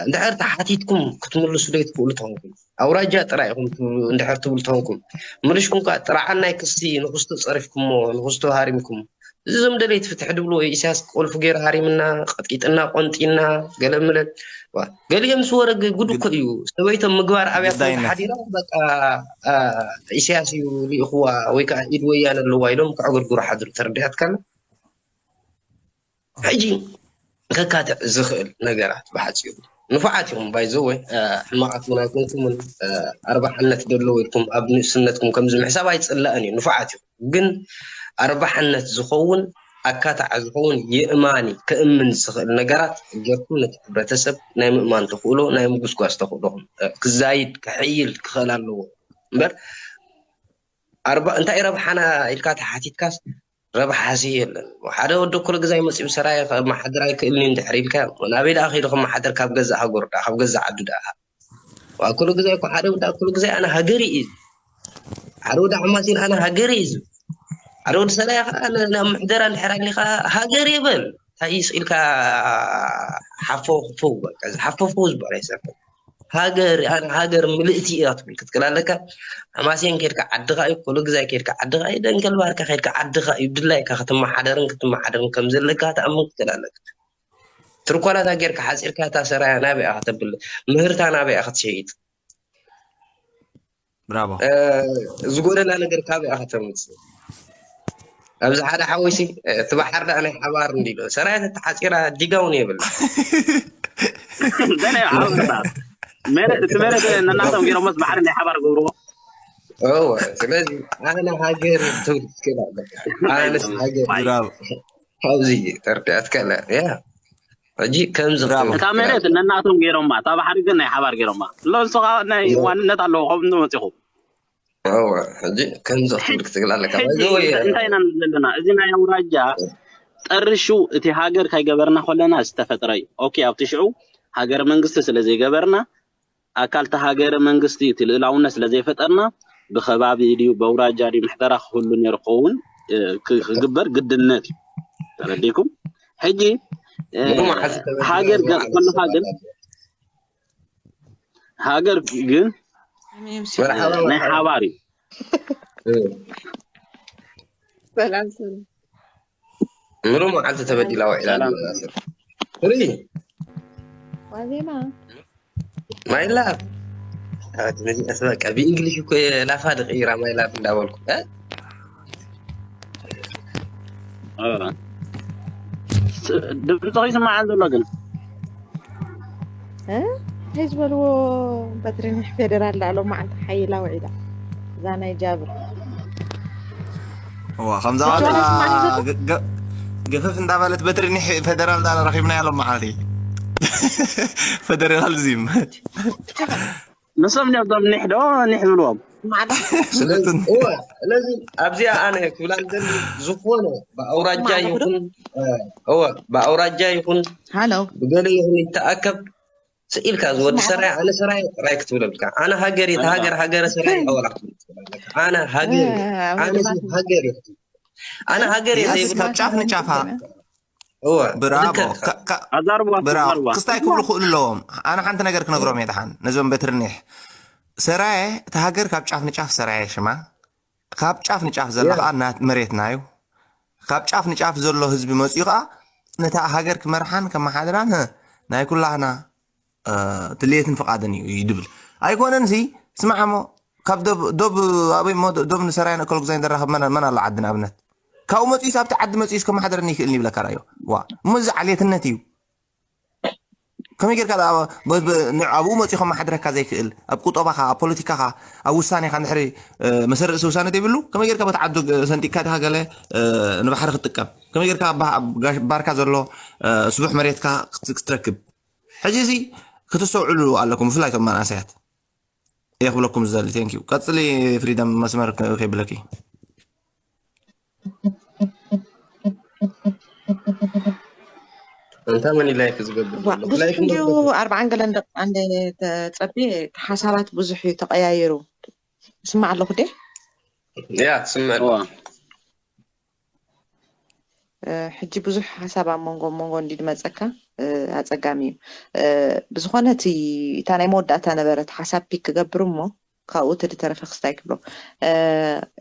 እንድሕር ተሓቲትኩም ክትምልሱ ዘይትኽእሉ ተኾንኩም፣ ኣውራጃ ጥራይ ኢኹም ትብሉ እንድሕር ትብሉ ተኾንኩም፣ ምልሽኩም ከኣ ጥራዓናይ ክሲ ንኽስቶ ጸሪፍኩሞ፣ ንኽስቶ ሃሪምኩም። እዚ እዞም ደለይቲ ፍትሒ ድብሉ ወይ ኢሳያስ ቁልፊ ገይሩ ሃሪምና፣ ቀጥቂጥና፣ ቆንጢና፣ ገለ ምለ። ዋ፣ ገሊኦም ምስ ወረግ ጉድ እኮ እዩ። ሰበይቶም ምግባር ኣብያቶም ግዳይነት። ተሓዲራ፣ በቃ፣ አ፣ ኢሳያስ እዩ ልኢኽዋ ወይ ከዓ ኢድ ወያነ ኣለዋ ኢሎም ከዕግርግሩ ሓድሩ። ተረዲኣትካ ኣላ? ሕጂ ከካትዕ ዝኽእል ነገራት ብሓጺሩ። ንፉዓት ኢኹም፣ ባይ ዘ ወይ፣ አ፣ ሕማቓት እውን ኣይኮንኩምን። አ፣ ኣርባሓነት ደለዎ ኢልኩም ኣብ ንእስነትኩም ከምዚ ምሕሳብ ኣይጽላእን እዩ። ንፉዓት ኢኹም። ግን ኣርባሓነት ዝኸውን፣ ኣካታዕ ዝኸውን፣ የእማኒ፣ ከእምን ዝኽእል ነገራት ጌርኩም ነቲ ሕብረተሰብ ናይ ምእማን ተኽእሎ፣ ናይ ምጉስጓስ ተኽእሎኹም፣ እ፣ ክዛይድ፣ ክሕይል ክኽእል ኣለዎ። እምበር፣ ኣርባ-፣ እንታይ ረብሓና ኢልካ ተሓቲትካስ፣ ረብሓሲ የለን። ሓደ ወዲ እኩል ግዛይ መጺኡ ሰራየ ከመሓድር ኣይክእልን እዩ እንድሕር ኢልካ፣ ናበይ ደኣ ከይዱ ከመሓድር? ካብ ገዛእ ሃገሩ ደኣ፣ ካብ ገዛእ ዓዱ ደኣ። ዋ፣ ኩሉ ግዜ እኮ ሓደ ወዲ ኩሉ ግዜ ኣነ ሃገር እዩ። ሓደ ወዲ ሓማሴን ኣነ ሃገር እዩ ዝብል። ሓደ ወዲ ሰራየ ከዓ ን-፣ ናብ ምሕደራ እንድሕር ኣሊኻ ሃገር ይበል። እንታይ እዩ ስኢልካ ሓፎ ክፍው በቃ፣ እዚ ሓፎ ፍው ዝበሃል ኣይሰርሕን። ሃገር፣ ኣነ ሃገር ምልእቲ እያ ትብል ክትክል ኣለካ። ሓማሴን ከድካ ዓድኻ እዩ፣ ኩሉ ግዜ ከድካ ዓድኻ እዩ፣ ደንከል ባርካ ከድካ ዓድኻ እዩ፣ ድላይካ ክትመሓደርን ክትመሓደርን ከም ዘለካ ትኣምን ክትክል ኣለካ። ትርኳላታ ጌርካ ሓጺርካ እታ ሰራያ ናበይ ኢኻ ከተብል? ምህርታ ናበይ ኢኻ ክትሸይጥ? ብራቮ። እ፣ ዝጎደላ ነገር ካበይ ኢኻ ከተምጽእ? ኣብዚ ሓደ ሓወይሲ፣ እ፣ እቲ ባሕር ደኣ ናይ ሓባር እንዲሎ። ሰራያ ተተሓጺራ ዲጋ እውን የብላ። ገለ ሓወይታ። መሬት፣ እቲ መሬት ነናቶም ገይሮሞስ ባሕሪ ናይ ሓባር ገብርዎ። እወ፣ ስለዚ ኣነ ሃገር ትብል ትኽእል ኣለካ። ኣነስ ሃገር። ብራቮ። ካብዚ ተርዲኣትካ ኣላ። ያ። ሕጂ ከምዚ ብራቮ። ክትብል እታ መሬት ትኽእል ኣለካ። ነናቶም ገይሮማ፣ እታ ባሕሪ ግን ናይ ሓባር ገይሮማ። ሎ ንሱ ኸኣ ናይ እወ። ዋንነት ኣለዎ፣ ከምኡ መጺኹ። እወ፣ ሕጂ ከምዚ ክትብል ክትክእል ኣለካ። ሕጂ ባይዘወይ፣ እንታይ ኢና ንብል ዘለና? እዚ ናይ ኣውራጃ ጠርሹ እቲ ሃገር ካይገበርና ከለና ዝተፈጥረ እዩ። ኦኬ፣ ኣብቲ ሽዑ ሃገረ መንግስቲ ስለ ዘይገበርና፣ ኣካል እቲ ሃገረ መንግስቲ እቲ ልእላውነት ስለ ዘይፈጠርና፣ ብኸባቢ ድዩ፣ በውራጃ ድዩ፣ ምሕደራ ክህሉ ነይሩ ክኸውን፣ እ፣ ክ-፣ ክግበር ግድነት እዩ። ተረዲእኩም? ሕጂ፣ እ፣ ምንም ሓዚ ተበዲሉ ሃገር ገ-፣ መዓልቲ ከለኻ ግን፣ ሰላም። ሃገር ግን መርሓባ፣ ናይ መርሓባ። ሓባር እዩ። እ። ሰላም፣ ሰላም። ምሉእ መዓልቲ ተበዲላ ውዒላ ሰላም። ኣላ። ፍሪ። ዋዜማ። My love። ኣት ነዚ ኣስ በቃ ብእንግሊሽ እኮ ላፋ ድቕይራ my love እንዳበልኩ፣ እ? እ። ስ-፣ ድምፅኺ ይስማዕ ዘሎ ግን። እ? እንታይ ዝበልዎ በትሪ ኒሕ ፌደራል ዳኣ ሎም መዓልቲ ሓይላ ውዒላ። እዛ ናይ ጃብር። እዋ፣ ከምዛ በትሪ ዋላ ኒሕ ማለት ገ-፣ ገ-፣ ገፈፍ እንዳበለት በትሪ ኒሕ ፌደራል ዳኣ ረኺብናያ ሎም መዓልቲ። ፌደራሊዝም። ንሶም እዮም እቶም ኒሕ ዶ ኒሕ ዝብልዎም። ማለት ስለዚ፣ እወ፣ ስለዚ ኣብዚኣ ኣነ ክብላ ዝደሊ ዝኾነ ብኣውራጃ ማዕረፍ ዶ? ይኹን፣ እ፣ እወ፣ ብኣውራጃ ይኹን፣ ሃሎ። ብገለ ይኹን ይተኣከብ፣ ስኢልካ ዝወዲ ስማዕ። ሰራይ፣ ኣነ ሰራይ ጥራይ ክትብል ኣለካ። ኣነ ሃገር እየ፣ እወ። ተሃገር፣ ሃገረ ሰራይ እወ። ኣወላ ክትብል ትኽእል ኣለካ። ኣነ ሃገር እየ። እወ፣ ኣነ እወ። ሃገር እየ። ኣነ ሃገር እየ የስ፣ ዘይብል ካብ ጫፍ ንጫፋ። እወ፣ ብራቮ። ልክዕ። ካ-፣ ካ-፣ ኣዛርቧ፣ ብራቮ። ኣዛርቧ። ክስታይ ክብሉ ክእሉ ኣለዎም። ኣነ ሓንቲ ነገር ክነግሮም እየ ደሓን፣ ነዞም በትሪ ኒሕ። ሰራየ፣ እታ ሃገር ካብ ጫፍ ንጫፍ ሰራየ ሽማ። ካብ ጫፍ ንጫፍ ዘላ ያ። ኸኣ ናት መሬትና እዩ። ካብ ጫፍ ንጫፍ ዘሎ ህዝቢ መጺኡ ኸኣ ነታ ሃገር ክመርሓን ከመሓድራን፣ ህ፣ ናይ ኩላህና፣ እ፣ ድልየትን ፍቓድን እዩ፣ እዩ ድብል። ኣይኮነንሲ፣ ስማዕ እሞ፣ ካብ ዶብ፣ ዶብ ኣበይ እሞ፣ ዶብ ንሰራየ ንእከለ ግዛይን ዘራኽብ መን፣ መን ኣሎ ዓዲ ንኣብነት? ካብኡ መጺኡስ ኣብቲ ዓዲ መጺኡስ ከመሓድረኒ ይኽእልኒ ይብለካ ራዮ። ዋ፣ እሞ እዚ ዓሌትነት እዩ። ከመይ ጌርካ ደኣ ብ-፣ ብ-፣ ን-፣ ኣብኡ መጺኡ ከመሓድረካ ዘይክእል? ኣብ ቁጠባኻ፣ ኣብ ፖለቲካኻ፣ ኣብ ውሳኔኻ እንድሕሪ፣ እ፣ መሰረት ርእሲ ውሳነ ዘይብሉ፣ ከመይ ጌርካ በቲ ዓዱ ግ-፣ ሰንጢቅካ ዲኻ ገለ፣ እ፣ ንባሕሪ ክትጥቀም? ከመይ ጌርካ ኣብ ባህ- ኣብ ጋሽ- ባርካ ዘሎ እ፣ ስቡሕ መሬትካ ክት- ክትረክብ? ሕጂ እዚ ክትስተውዕሉ ኣለኩም፣ ብፍላይ እቶም መናእሰያት እየ ክብለኩም ዝደሊ። Thank you። ቀጽሊ ፍሪደም፣ መስመር ከ- ከይብለኪ። እንታይ መን ላይክ ዝገብር ዋ ዘሎ ብዙሕ ላይክ እንዲሁ እንደገበር ኣርባዓን ገለን ደቂ ኣንደ ተጸቢ ሓሳባት ብዙሕ እዩ ተቐያይሩ። ስማዕ ኣለኹ ደ ያ ትስምዕ እዋ ሕጂ ብዙሕ ሓሳብ ኣብ መንጎ መንጎ እንዲ ድመፀካ ኣፀጋሚ እዩ። ብዝኾነ እቲ እታ ናይ መወዳእታ ነበረት ሓሳብ ፒክ ክገብር እሞ ካብኡ እቲ ድተረፈ ክስታይ ክብሎ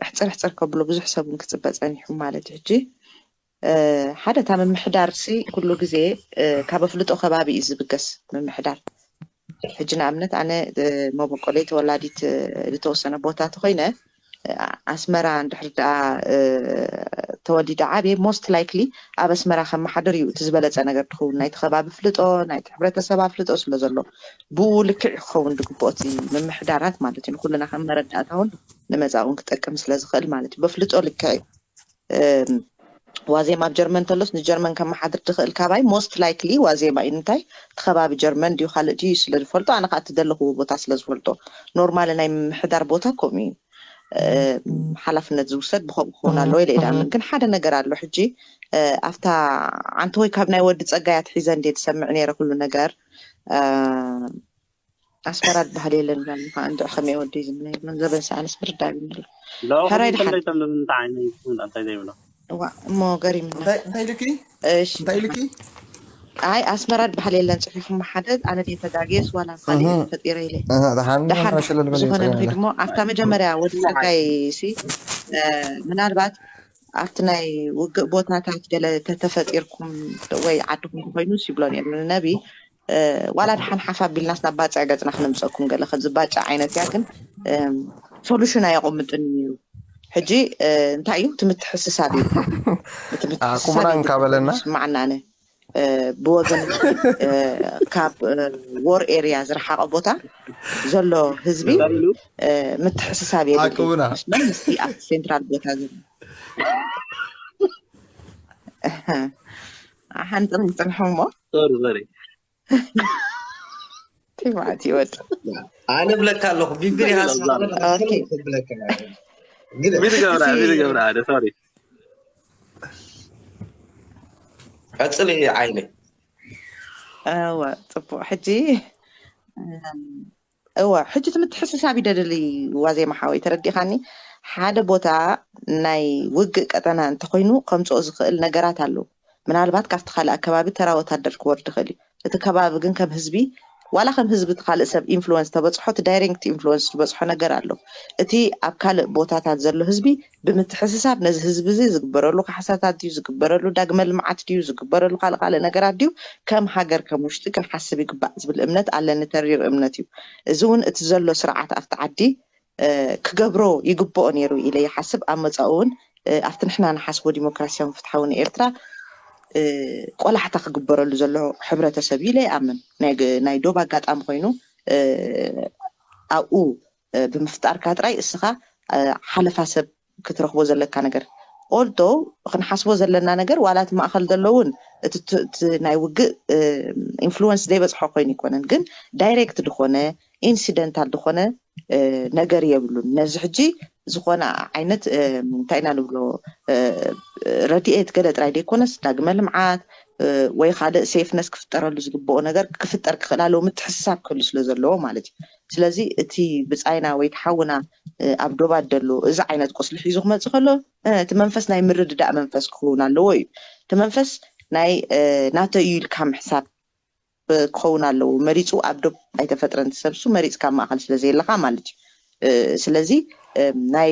ሕፅር ሕፅር ከብሎ ብዙሕ ሰብ እውን ክፅበ ፀኒሑ ማለት እዩ። ሕጂ ሓደ እታ ምምሕዳር ሲ ኩሉ ግዜ ካብ ኣፍልጦ ከባቢ እዩ ዝብገስ። ምምሕዳር ሕጂ ንኣብነት ኣነ መበቆለይ ተወላዲት ዝተወሰነ ቦታ ተኮይነ ኣስመራ እንድሕር ደኣ ተወሊደ ዓብየ most likely ኣብ ኣስመራ ከመሓድር እዩ እቲ ዝበለፀ ነገር ትኸውን ናይቲ ከባቢ ፍልጦ ናይቲ ሕብረተሰብ ኣፍልጦ ስለ ዘሎ ብኡ ልክዕ ክኸውን ዝግብኦ እቲ ምምሕዳራት ማለት እዩ። ንኩልና ከም መረዳእታ እውን ንመፃ እውን ክጠቅም ስለ ዝኽእል ማለት እዩ። በፍልጦ ልክዕ እዩ። ዋዜማ ኣብ ጀርመን ተሎስ ንጀርመን ከመሓድር ዝኽእል ካባይ most likely ዋዜማ እዩ። እንታይ እቲ ከባቢ ጀርመን ድዩ ካልእ ድዩ ስለ ዝፈልጦ ኣነ ከዓ እቲ ዘለኽዎ ቦታ ስለ ዝፈልጦ ኖርማል ናይ ምምሕዳር ቦታ ከምኡ እዩ። ሓላፍነት ዝውሰድ ብከምኡ ክኸውን ኣለዎ ኢለ ይዳምን። ግን ሓደ ነገር ኣሎ ሕጂ ኣብታ ዓንተ ወይ ካብ ናይ ወዲ ፀጋይ ኣትሒዘ እንዴ ዝሰምዕ ነይረ ኩሉ ነገር ኣስመራ ዝበሃል የለን ዛኒ ከዓ እንድዕ ከመይ ወደይ ዝምና የለን ዘበን ሰዓንስ ምርዳብ ይምድሎ ዳኹም ሕራይ ድሓን ከመይ ከም ዝምንታ ዓይነ ይኹን እንታይ ዘይብሎ እዋ እሞ ገሪምና እንታይ እንታይ ኢልኪ እሺ እንታይ ኢልኪ ኣይ ኣስመራ ዝበሃል የለን ፅሒፉ መሓደድ ኣነ ድየ ተጋግየስ ዋላ ኣብ ካልእ እየ ተፈጢረ ኢለ ኣሃ፣ ደሓን ደሓን ሓሸለ ልበል ብዝኾነ ይጥዕም ንኺድ ኢለ እሞ ኣብታ መጀመርያ ወዲ ፀጋይ ሲ ምናልባት ኣብቲ ናይ ውግእ ቦታታት ገለ ተተፈጢርኩም ወይ ዓድኩም ተኮይኑ ይብሎ ነይሩ ንነቢ ዋላ ድሓን ሓፍ ኣቢልናስ ናብ ባፅዕ ገፅና ክነምፀኩም ገለ ከምዚ ባጫ ዓይነት እያ ግን ሶሉሽን ኣየቆምጥን ነይሩ። ሕጂ እንታይ እዩ እቲ ምትሕስሳብ እዩ። እቲ ምትሕስሳብ ኣኩምና እዩ እንካበለና ዝስማዓና ኣነ ብወገን ካብ ወር ኤሪያ ዝረሓቐ ቦታ ዘሎ ህዝቢ እንታይ ኢሉ ምትሕስሳብ የድሊ ኣኩምና ምስቲ ኣብ ሴንትራል ቦታ ዘሎ ሓንጥም ይፅንሑ እሞ ሶሪ ሶሪ ቲማቲ ወድ ኣነ ብለካ ኣለኹ ቢብሪ እንታይ ኢሉ ሃሳብ ዛር ኣነ ኦኬ ክብለካ ግደ ቢት ገብራ እቲ ቢት ገብራ ኣደ ሶሪ ቀፅሊ ዓይነ እወ ፅቡቅ ሕጂ እወ ሕጂ እቲ ምትሕስሳብ ይደድሊ ዋዜማ ሓወይ ተረዲኻኒ። ሓደ ቦታ ናይ ውግእ ቀጠና እንተኮይኑ ከምፅኦ ዝኽእል ነገራት ኣለዉ። ምናልባት ካብቲ ካልእ ኣከባቢ ተራ ወታደር ክወርድ ይኽእል እዩ። እቲ ከባቢ ግን ከም ህዝቢ ዋላ ከም ህዝቢ እቲ ካልእ ሰብ ኢንፍሉወንስ ተበፅሖ እቲ ዳይሬክት ኢንፍሉወንስ ዝበፅሖ ነገር ኣሎ። እቲ ኣብ ካልእ ቦታታት ዘሎ ህዝቢ ብምትሕስሳብ ነዚ ህዝቢ እዚ ዝግበረሉ ካሕሳታት ድዩ ዝግበረሉ ዳግመ ልምዓት ድዩ ዝግበረሉ ካልእ ካልእ ነገራት ድዩ ከም ሃገር ከም ውሽጢ ክንሓስብ ይግባእ ዝብል እምነት ኣለኒ። ተሪር እምነት እዩ። እዚ እውን እቲ ዘሎ ስርዓት ኣብቲ ዓዲ ክገብሮ ይግብኦ ነይሩ ኢለ ይሓስብ። ኣብ መፃኡ እውን ኣብቲ ንሕና ንሓስቦ ዲሞክራሲያውን ፍትሓውን ኤርትራ ቆላሕታ ክግበረሉ ዘሎ ሕብረተሰብ እዩ ኢለ ይኣምን። ናይ ግ- ናይ ዶብ ኣጋጣሚ ኮይኑ ኣብኡ ብምፍጣርካ ጥራይ እስኻ ሓለፋ ሰብ ክትረኽቦ ዘለካ ነገር ኦልቶ ክንሓስቦ ዘለና ነገር ዋላ እቲ ማእኸል ዘሎ እውን እቲ ት- እቲ ናይ ውግእ ኢንፍሉወንስ ዘይበፅሖ ኮይኑ ይኮነን ግን ዳይሬክት ዝኾነ ኢንሲደንታል ዝኾነ ነገር የብሉን። ነዚ ሕጂ ዝኾነ ዓይነት እንታይ ኢና ንብሎ ረድኤት ገለ ጥራይ ዘይኮነስ ዳግመ ልምዓት ወይ ካልእ ሴፍነስ ክፍጠረሉ ዝግብኦ ነገር ክፍጠር ክኽእል ኣለዎ ምትሕስሳብ ክህሉ ስለ ዘለዎ ማለት እዩ። ስለዚ እቲ ብፃይና ወይ ተሓውና ኣብ ዶባት ደሎ እዚ ዓይነት ቁስሊ ሒዙ ክመፅእ ከሎ እቲ መንፈስ ናይ ምርድዳእ መንፈስ ክኸውን ኣለዎ እዩ። እቲ መንፈስ ናይ ናተይ እዩ ኢልካ ምሕሳብ ክኸውን ኣለዎ። መሪፁ ኣብ ዶብ ኣይተፈጥረን ትሰብሱ መሪፅካ ኣብ ማእኸል ስለ ዘየለኻ ማለት እዩ። ስለዚ ናይ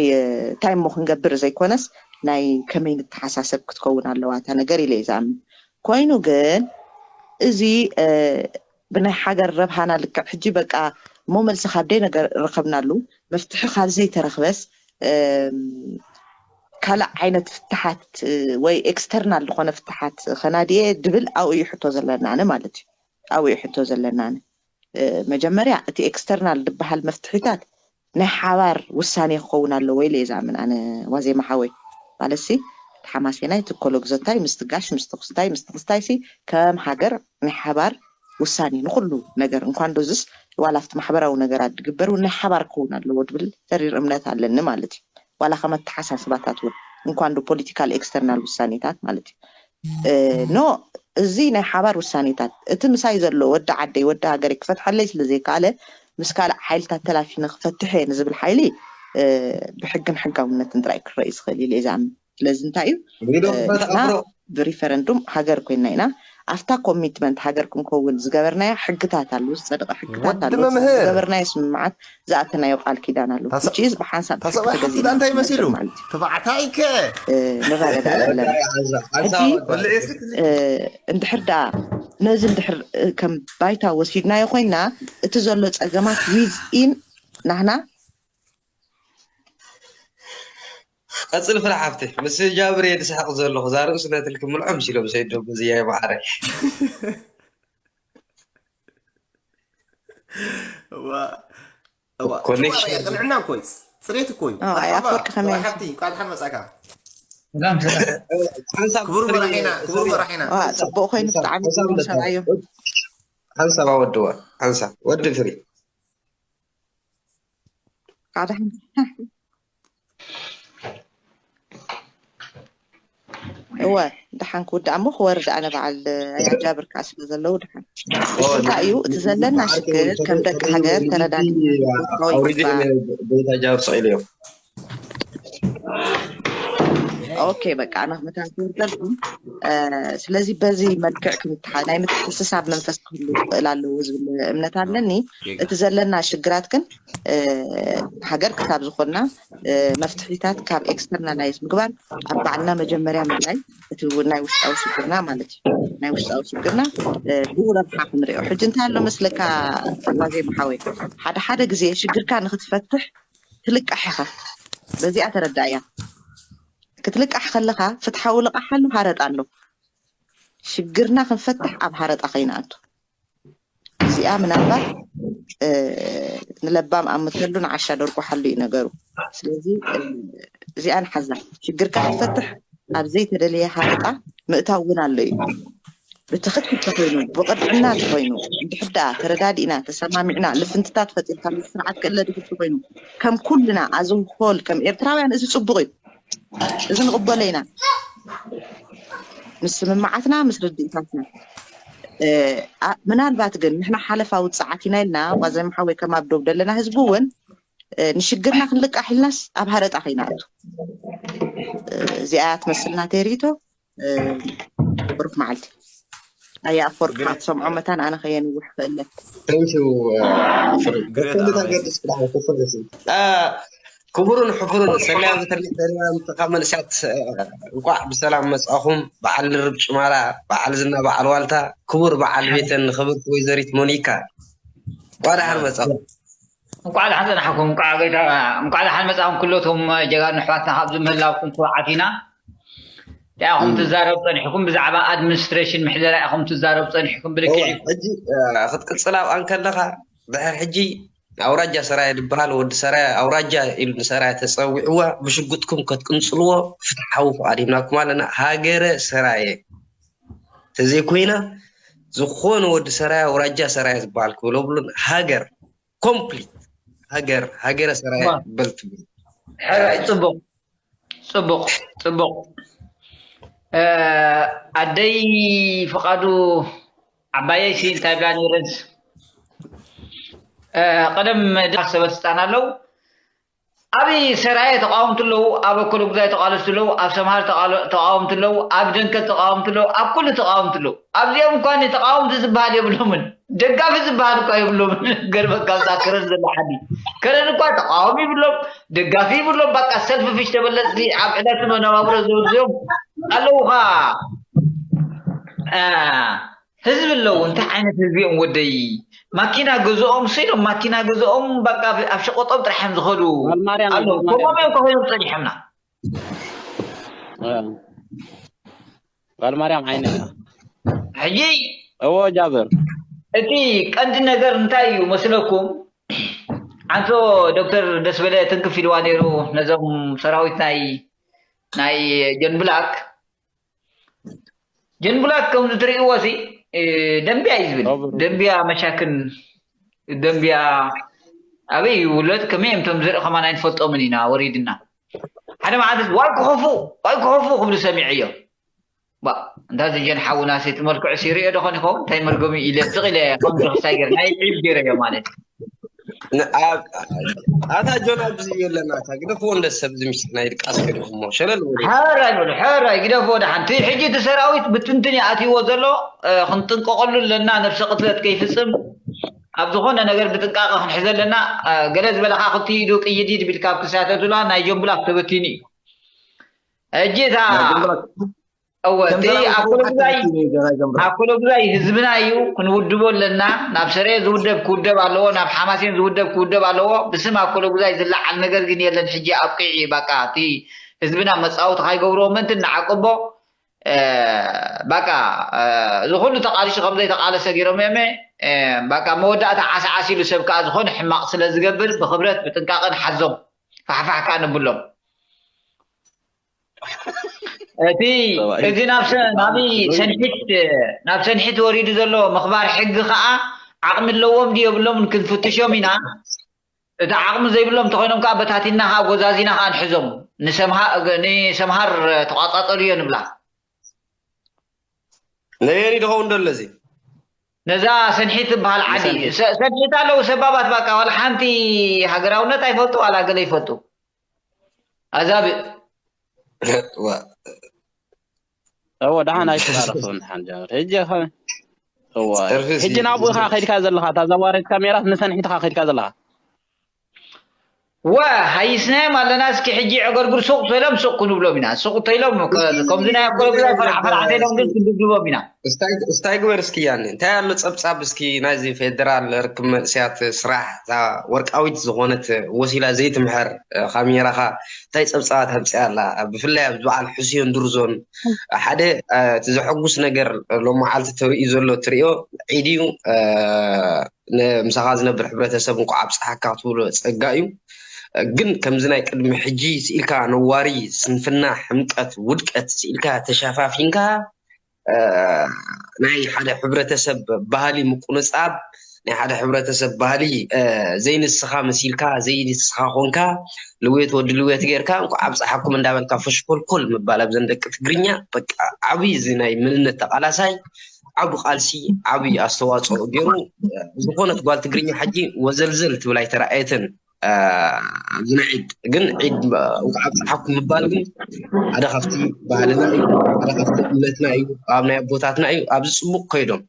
እንታይ እሞ ክንገብር ዘይኮነስ ናይ ከመይ ንተሓሳሰብ ክትከውን ኣለዋ እታ ነገር ኢለ እየ ዝኣምን። ኮይኑ ግን እዚ ብናይ ሓገር ረብሃና ልክዕ ሕጂ በቃ እሞ መልሲ ካብ ደይ ነገር ረኸብናሉ መፍትሒ ካብ ዘይተረኽበስ ካልእ ዓይነት ፍትሓት ወይ ኤክስተርናል ዝኾነ ፍትሓት ከናድየ ድብል ኣብኡ እዩ ሕቶ ዘለና ኣነ ማለት እዩ። ኣብኡ እዩ ሕቶ ዘለና ኣነ መጀመርያ እቲ ኤክስተርናል ዝበሃል መፍትሒታት ናይ ሓባር ውሳኔ ክኸውን ኣለዎ ኢለ እየ ዝኣምን ኣነ ዋዜማ ሓወይ። ማለትሲ ሓማሴናይ፣ ትኮሎ ግዘታይ፣ ምስቲ ጋሽ፣ ምስቲ ክስታይ፣ ምስቲ ክስታይሲ ከም ሃገር ናይ ሓባር ውሳኔ ንኹሉ ነገር፣ እንኳን ዶዝስ ዋላ ኣብቲ ማሕበራዊ ነገራት ዝግበር እውን ናይ ሓባር ክኸውን ኣለዎ ዝብል ተሪር እምነት ኣለኒ ማለት እዩ። ዋላ ከም ኣተሓሳስባታት እውን እንኳን ዶ ፖለቲካል ኤክስተርናል ውሳኔታት ማለት እዩ። ኖ፣ እዚ ናይ ሓባር ውሳኔታት፣ እቲ ምሳይ ዘሎ ወዲ ዓደይ ወዲ ሃገረይ ክፈትሓለይ ስለ ዘይከኣለ፣ ምስ ካልእ ሓይልታት ተላፊነ ክፈትሕ እየ ንዝብል ሓይሊ ብሕግን ሕጋውነትን ጥራይ ክረእ ዝኽእል ኢለ እየ ዝኣምን። ስለዚ እንታይ እዩ ንሕና ብሪፈረንዱም ሃገር ኮይና ኢና ኣብታ ኮሚትመንት ሃገር ክንከውን ዝገበርናዮ ሕግታት ኣሉ፣ ዝፀደቐ ሕግታት ኣሉ፣ ዝገበርናዮ ስምምዓት፣ ዝኣተናዮ ቃል ኪዳን ኣሉ። ብሓንሳብ ተሰብኣይ ሓፍቲ እንታይ መሲሉ? ተባዕታይ ከ ንረዳዳ ኣለና። ሕጂ እንድሕር ደኣ ነዚ እንድሕር ከም ባይታ ወሲድናዮ ኮይና፣ እቲ ዘሎ ፀገማት ዊዝ ኢን ናህና ቀፅል ፍረ ሓፍቲ። ምስ ጃብር እየ ዝስሕቕ ዘለኹ። እዛ ርእሱ ነትልክ ምልዖም ሲሎም ሰይዶ በዝያ ይመዓረ። ቅንዕና እኮ እዩ። ፅሬት እኮ እዩ። ኣይ ኣፈወርቂ ከመይ ሓፍቲ እንኳን ደሓን መፃካ። ሰላም ሰላም። ክቡር መራሒና ክቡር መራሒና። ጽቡቅ ኮይኑ ብጣዕሚ ሰብኣዮ። ሓንሳብ ኣወድዋ ሓንሳብ ወዲ ፍሪ ሓደ እወ፣ ደሓን ክውዳእ እሞ ክወርድ ኣነ በዓል ኣያጃብር ከዓ ስለ ዘለዉ ደሓን። እሱ እንታይ እዩ እቲ ዘለና ሽግር ከም ደቂ ሃገር ተረዳዲና ኣውሪድ ቤታ ጃብ ስቕ ኢሉ እዮም። ኦኬ በቃ ኣነ ክመታን ክወርደልኩም። ስለዚ በዚ መልክዕ ክንትሓ ናይ ምትሕስሳብ መንፈስ ክህሉ ክኽእል ኣለዎ ዝብል እምነት ኣለኒ። እቲ ዘለና ሽግራት ግን ሃገር ክሳብ ዝኾንና መፍትሒታት ካብ ኤክስተርናላይዝ ምግባር ኣብ ባዕልና መጀመርያ ምርኣይ እቲ ናይ ውሽጣዊ ሽግርና ማለት እዩ። ናይ ውሽጣዊ ሽግርና ብኡ ረብሓ ክንሪኦ። ሕጂ እንታይ ኣሎ መስለካ ዋዜ መሓወይ ሓደ ሓደ ግዜ ሽግርካ ንክትፈትሕ ትልቃሕ ኢኻ። በዚኣ ተረዳእያ። ክትልቃሕ ከለኻ ፍትሓዊ ልቓሕ ኣሎ፣ ሃረጣ ኣሎ። ሽግርና ክንፈትሕ ኣብ ሃረጣ ከይንኣቱ። እዚኣ ምናልባት ንለባም ኣምተሉ ንዓሻ ደርቁሓሉ እዩ ነገሩ። ስለዚ እዚኣ ንሓዛ። ሽግርካ ክትፈትሕ ኣብ ዘይተደለየ ሃረጣ ምእታው እውን ኣሎ እዩ። ብትኽክል ተኾይኑ ብቕንዕና ተኾይኑ እንድሕር ደኣ ተረዳዲእና ተሰማሚዕና ልፍንትታት ፈጢርካ ምስ ስርዓት ክእለ ድሕር ተኾይኑ ከም ኩልና ኣዝንኮል ከም ኤርትራውያን እዚ ፅቡቕ እዩ። እዚ ንቕበሎ ኢና ምስ ስምምዓትና ምስ ርድኢታትና። ምናልባት ግን ንሕና ሓለፋዊ ፀዓት ኢና ኢልና ዋዘም ሓወይ ከም ኣብ ዶብ ዘለና ህዝቢ እውን ንሽግርና ክንልቃሕ ኢልናስ ኣብ ሃረጣ ከይንኣቱ። እዚኣ ትመስልና ተሪቶ ብሩክ መዓልቲ። ኣያ ኣፈወርቂ ካብ ትሰምዖ መታን ኣነ ከየንውሕ ክእለ። ክቡርን ሕፉርን ሰናይ ብትርኢት ዘሪባ ምጥቃም መንእሰያት እንኳዕ ብሰላም መጻኹም። በዓል ድርብ ጭማራ፣ በዓል ዝና፣ በዓል ዋልታ፣ ክቡር በዓል ቤተን ንክብርቲ ወይዘሪት ሞኒካ እንኳዕ ደሓን መጻኹም። እንኳዕ ደሓን ጸናሕኩም። እንኳዕ ጎይታ እንኳዕ ደሓን መጻኹም። ኩሎቶም ጀጋኑ ኣሕዋትና ካብዚ ምህላውኩም ኩርዓት ኢና። እንታይ ኢኹም ትዛረቡ ጸኒሕኩም? ብዛዕባ ኣድሚኒስትሬሽን ምሕደራ ኢኹም ትዛረቡ ጸኒሕኩም። ብልክዕ እዩ። ሕጂ ክትቅጽል ኣብኣ እንከለኻ ድሕር ሕጂ ኣውራጃ ሰራየ ዝበሃል ወዲ ሰራየ ኣውራጃ ኢሉ ንሰራየ ተጸዊዕዋ ብሽጉጥኩም ከትቅንጽልዎ ፍትሓዊ ፍቓድ ሂብናኩም ኣለና። ሃገረ ሰራየ ተዘይኮይና ዝኾነ ወዲ ሰራየ ኣውራጃ ሰራየ ዝበሃል ክብሎ ብሉን። ሃገር ኮምፕሊት ሃገር ሃገረ ሰራየ በል ትብል። ሕራይ ጽቡቕ ጽቡቕ ጽቡቕ። ኣደይ ፍቓዱ ዓባየይ ሲ እንታይ ብላ ነይረንስ ቀደም ድኣ ሰበስልጣን ኣለዉ ኣብ ሰራየ ተቃወምቲ ኣለዉ፣ ኣብ ኣኮለጉዛይ ተቃለስቲ ኣለዉ፣ ኣብ ሰምሃር ተቃወምቲ ኣለዉ፣ ኣብ ደንከል ተቃወምቲ ኣለዉ፣ ኣብ ኩሉ ተቃወምቲ ኣለዉ። ኣብዚኦም እኳ ተቃወምቲ ዝበሃል የብሎምን፣ ደጋፊ ዝበሃል እኳ የብሎምን። ገርበካ ኣብዛ ከረን ዘሎ ሓዲ ከረን እኳ ተቃዋሚ ይብሎም ደጋፊ ይብሎም። በቃ ሰልፊ ፊሽ ተበለፅቲ ኣብ ዕለት መነባብሮ ዝውድዮም ኣለዉ ኸዓ ህዝቢ ኣለዉ። እንታይ ዓይነት ህዝቢ እዮም ወደይ? ማኪና ገዝኦም ሲ ኢሎም ማኪና ገዝኦም በቃ ኣብ ሸቆጦም ጥራሕ እዮም ዝኸዱ ጓል ማርያም ኣለዉ። ጓል ማርያም ኮሞም እዮም ከኾይኖም ፀኒሖምና። ጓል ማርያም ዓይነ እያ። ሕጂ እዎ ጃብር እቲ ቀንዲ ነገር እንታይ እዩ መስለኩም? ኣንቶ ዶክተር ደስበለ ትንክፍ ኢልዋ ነይሩ ነዞም ሰራዊት ናይ ናይ ጀን ብላክ። ጀን ብላክ ከምዚ ትርእይዎ ሲ ደንቢያ እዩ ዝብል። ደንቢያ መሻክን ደንቢያ ኣበይ ይውለድ ከመይ እዮም ቶም ዝርኢ ከማን ኣይንፈልጦምን ኢና ወሪድና። ሓደ መዓልቲ ዋይ ክኸፉ ዋይ ክኸፉ ክብሉ ሰሚዐ እዮም። ባ እንታ ዝጀን ሓውና ሲ እቲ መልክዑ ሲሪኦ ዶ ኾን ይኸውን እንታይ መርገሙ ኢለ ስቕ ኢለ ከምዚ ክሳይ ገር ናይ ዒብ ገይረዮ ማለት እዩ። ኣታ ጆን ኣብዚ የለና እታ ግደፍዎ እንደ ሰብ ዝምሽ ናይ ድቃስ ከድኹሞ ሸለል ወደ ሕራይ በሉ ሕራይ ግደፍዎ ደሓን እቲ ሕጂ እቲ ሰራዊት ብትንትን ይኣትይዎ ዘሎ። ክንጥንቀቐሉ ኣለና ነብሰ ቅትለት ከይፍፅም ኣብ ዝኾነ ነገር ብጥንቃቐ ክንሕዘ ኣለና። ገለ ዝበለካ ክልቲኡ ኢዱ ቅይዲድ ቢልካ ኣብ ክሳተቱላ ናይ ጀምቡላ ተበቲኑ እዩ። ሕጂ እታ እወ እቲ ኣኮሎጉዛይ ኣኮሎጉዛይ ህዝብና እዩ። ክንውድቦ ኣለና። ናብ ሰሬ ዝውደብ ክውደብ ኣለዎ ናብ ሓማሴን ዝውደብ ክውደብ ኣለዎ። ብስም ኣኮሎጉዛይ ዝለዓል ነገር ግን የለን። ሕጂ ኣብቂዒ በቃ እቲ ህዝብና መፃወቲ ካይገብርዎ ምእንቲ እናዓቅቦ በቃ እዚ ኩሉ ተቃሊሱ ከምዘይተቃለሰ ገይሮም እዮም። በቃ መወዳእታ ዓሳዓስ ኢሉ ሰብ ከዓ ዝኾነ ሕማቅ ስለዝገብር ብክብረት ብጥንቃቀ ንሓዞም። ፋሕፋሕ ከዓ ንብሎም። እቲ እዚ ናብ ናብይ ሰንሒት ናብ ሰንሒት ወሪዱ ዘሎ ምኽባር ሕጊ ከዓ ዓቕሚ ኣለዎም ድዩ የብሎምን ክንፍትሾም ኢና። እቲ ዓቕሚ ዘይብሎም እንተኮይኖም ከዓ በታቲና ከዓ ጎዛዚና ከዓ ንሕዞም። ንሰምሃር ተቋፃፀርዮ ንብላ። ነየኒ ድኸውን ደሎ እዚ ነዛ ሰንሒት ትበሃል ዓዲ ሰንሒት ኣለዉ ሰባባት ባቃ ዋላ ሓንቲ ሃገራውነት ኣይፈልጡ ዋላ ገለ ይፈልጡ። ኣዛብእ እወ ደሓን ኣይተጣረፉን ሓንጃ ሕጂ እወ ሕጂ ናብኡ ኢኻ ከይድካ ዘለኻ እታ ዘዋረድ ካሜራት ንሰንሒትኻ ከይድካ ዘለኻ ወ ሃይስናዮም ኣለና እስኪ ሕጂ ዕገርግር ሱቕ ተሎም ሱቕ ክንብሎም ኢና ሱቕ ተይሎም ከምዚ ናይ ኣኮለጉዛይ ፈላዕ ፈላዕ ተይሎም ግን ክንድብድቦም ኢና እስታይ ግበር እስኪ ያኒ እንታይ ኣሎ ጸብጻብ እስኪ ናይዚ ፌደራል ርክብ መንእስያት ስራሕ እዛ ወርቃዊት ዝኾነት ወሲላ ዘይትምሐር ካሜራኻ እንታይ ጸብጻባት ኣምጽያ ኣላ ብፍላይ ኣብ በዓል ሕስዮን ዱርዞን ሓደ እቲ ዘሐጉስ ነገር ሎመዓልቲ ተርእዩ ዘሎ ትርእዮ ዒድ እዩ ምሳኻ ዝነብር ሕብረተሰብ እንኳዕ ኣብፀሓካ ክትብሎ ፀጋ እዩ። ግን ከምዚ ናይ ቅድሚ ሕጂ ስኢልካ ነዋሪ ስንፍና፣ ሕምቀት፣ ውድቀት ስኢልካ ተሸፋፊንካ ናይ ሓደ ሕብረተሰብ ባህሊ ምቁንፃብ ናይ ሓደ ሕብረተሰብ ባህሊ ዘይንስኻ መሲልካ ዘይንስኻ ኮንካ ልዌት ወዲ ልዌት ጌርካ እንኳዕ ኣብፀሓኩም እንዳበልካ ፈሽኮልኮል ምባል ኣብዘን ደቂ ትግርኛ በቃ ዓብይ እዚ ናይ መንነት ተቃላሳይ ዓቢ ቃልሲ ዓቢ ኣስተዋፅኦ ገይሩ ዝኾነት ጓል ትግርኛ ሕጂ ወዘልዘል ትብል ኣይተረኣየትን ኣብዚ ናይ ዒድ ግን ዒድ እንኳዕ ኣብፀሓኩም ምባል ግን ሓደ ካብቲ ባህልና እዩ ሓደ ካብቲ እምነትና እዩ ኣብ ናይ ኣቦታትና እዩ ኣብዚ ፅቡቅ ከይዶም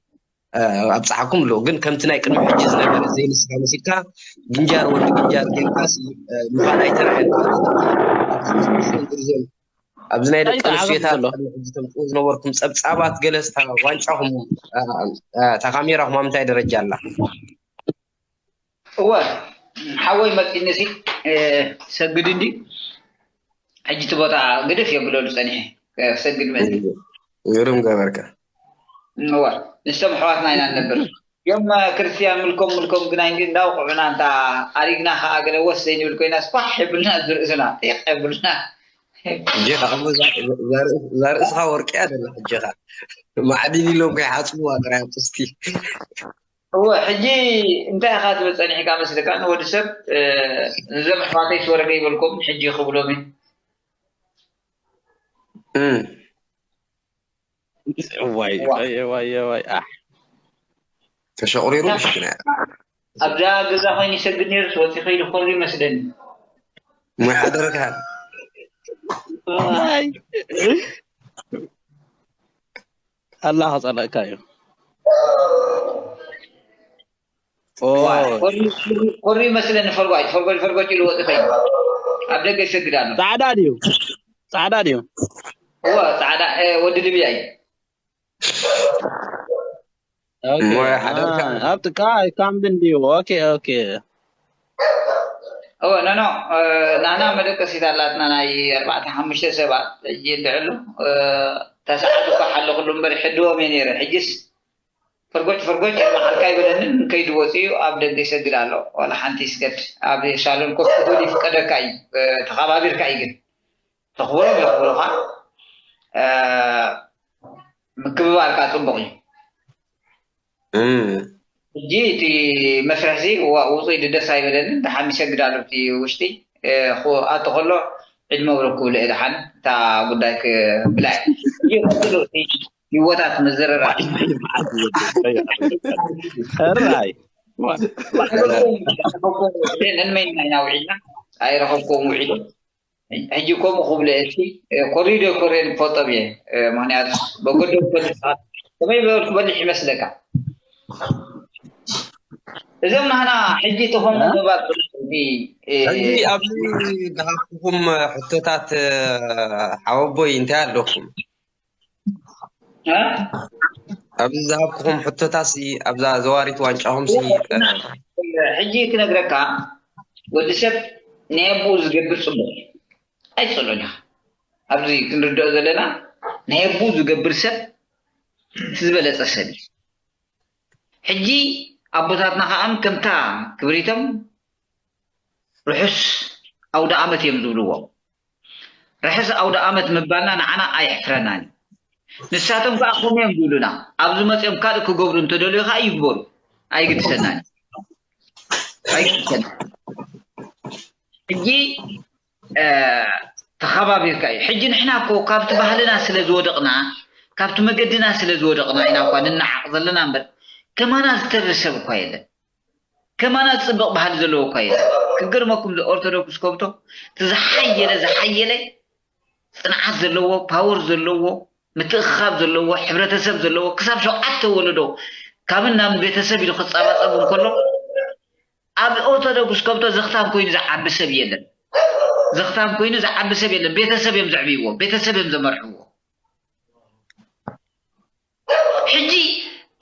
ኣብፀሓኩም ኣለዉ ግን ከምቲ ናይ ቅድሚ ሕጂ ዝነበረ ዘይንስካ መሲልካ ግንጃር ወዲ ግንጃር ጌርካ ምዃን ኣይተረኣየን ኣብዚ ናይ ደቂ ኣንስትዮታት ቅድሚ ሕጂ ተምፅኡ ዝነበርኩም ፀብፃባት ገለ ስታ ዋንጫኹም እታ ካሜራኹም ኣብ ምንታይ ደረጃ ኣላ እወ ሓወይ መፂኒ ሲ ሰግድ እንዲ ሕጂ እቲ ቦታ ግድፍ የብለሉ ፀኒሐ ክሰግድ መፂ ግርም ገበርካ እወ ንስቶም ኣሕዋትና ኢና ንነብር እዮም ክርስትያን ምልኮም ምልኮም ግና እንዳውቅዑና እንታ ኣሪግና ከዓ ገለ ወስ ዘይንብል ኮይና ስኳሕ የብልና ዝርእስና ጢቅ የብልና እዛ ርእስኻ ወርቂ እያ ደላ ሕጂ ኸ ማዕድን ኢሎም ከይሓፅብዋ ጥራይ ኣውፅስቲ እወ ሕጂ እንታይ ኢኻ ትብል ፀኒሕካ መስልካ ንወዲ ሰብ እዞም ኣሕዋተይ ስወረደ ይበልኩም ሕጂ ክብሎም ዋይ ዋይ ዋይ ዋይ ተሸቑሪሩ ምሽኪና ኣብዛ ገዛ ኮይኑ ይሰግድ ነይሩ ወፂ ከይዱ ክኾኑ ይመስለኒ ሙይ ሓደርካ ኣላ ከፀለእካ እዩ ቁሪ ይመስለኒ ፈርጓጭ ፈርጎጭ ፈርጎጭ ኢሉ ወፂ ከይዱ ኣብ ደገ ይሰግድ ኣሎ ፃዕዳ ድዩ ፃዕዳ ድዩ እወ ፃዕዳ ወዲ ልብያ እዩ ኣብ ጥቃ ካምቢ እንድዩ ኦኬ ኦኬ እወ ኖኖ ናና መደቀሲት ኣላትና ናይ ኣርባዕተ ሓሙሽተ ሰባት ሕጂ እንድዕሉ ተሰዓት እኳ ሓለኩሉ እምበር ሕድዎም እየ ነይረ ሕጅስ ፈርጎጭ ፈርጎጭ የርባዓልካ ይበለንን ከይዱ ወፂኡ ኣብ ደገ ይሰግድ ኣሎ ዋላ ሓንቲ ይስገድ ኣብ ሳሎን ኮፍ ክትብል ይፍቀደካ እዩ ተኸባቢርካ እዩ ግን ተኽብሮም የኽብሩኻ። ምክብባር ከዓ ፅቡቕ እዩ። ሕጂ እቲ መስርሕዚ ውፅኢት ደስ ኣይበለንን። ደሓን ይሰግድ ኣሎ እቲ ውሽጢ ኣቶ ከሎ ዕድመ ብረኩ ልእል ሓን እታ ጉዳይ ክብላ ይወታት ምዝርራይ ሕራይ ነንመይና ኢና ውዒልና ኣይረኸብኩም ውዒሉ ሕጂ ከምኡ ክብለ እቲ ኮሪዶ ኮሬን ክፈጦም እየ። ምክንያቱ በጎዶ ፈልጥ ከመይ በልኩ በልሕ ይመስለካ። እዞም ናህና ሕጂ ተኾኑ ምባል ሕጂ ኣብዚ ዝሃብኩኹም ሕቶታት ሓወቦይ እንታይ ኣለኩም? ኣብዚ ዝሃብኩኹም ሕቶታሲ ኣብዛ ዘዋሪት ዋንጫኹምሲ ሕጂ ክነግረካ ወዲ ሰብ ናይ ኣቦኡ ዝገብር ፅቡቅ ኣይፅሉን ኢኻ። ኣብዚ ክንርድኦ ዘለና ናይ ኣቦኡ ዝገብር ሰብ እቲ ዝበለፀ ሰብ እዩ። ሕጂ ኣቦታትና ከዓም ከምታ ክብሪቶም ርሑስ ኣውደ ኣመት እዮም ዝብልዎ። ርሕስ ኣውደ ኣመት ምባልና ንዓና ኣየሕፍረናን እዩ። ንሳቶም ከዓ ከምኡ እዮም ዝብሉና። ኣብዚ መፅኦም ካልእ ክገብሩ እንተደልዩ ከዓ ይግበሩ። ኣይግድሰናን እዩ። ኣይግድሰናን። ሕጂ ተኸባቢርካ እዩ። ሕጂ ንሕና እኮ ካብቲ ባህልና ስለ ዝወደቕና ካብቲ መገድና ስለ ዝወደቕና ኢና እኳ ንነዓቕ ዘለና እምበር ከማና ዝተርፍ ሰብ እኳ የለን። ከማና ዝፅብቕ ባህሊ ዘለዎ እኳ የለን። ክገርመኩም ኦርቶዶክስ ከብቶ እቲ ዝሓየለ ዝሓየለ ፅንዓት ዘለዎ ፓወር ዘለዎ ምትእኽኻብ ዘለዎ ሕብረተሰብ ዘለዎ ክሳብ ሸውዓተ ወለዶ ካብን ናብ ቤተሰብ ኢሉ ክፃባፀብ እንከሎ ኣብ ኦርቶዶክስ ከብቶ ዘኽታም ኮይኑ ዝዓቢ ሰብ የለን። ዘኽታም ኮይኑ ዝዓቢ ሰብ የለን። ቤተሰብ እዮም ዘዕብይዎ፣ ቤተሰብ እዮም ዘመርሕዎ። ሕጂ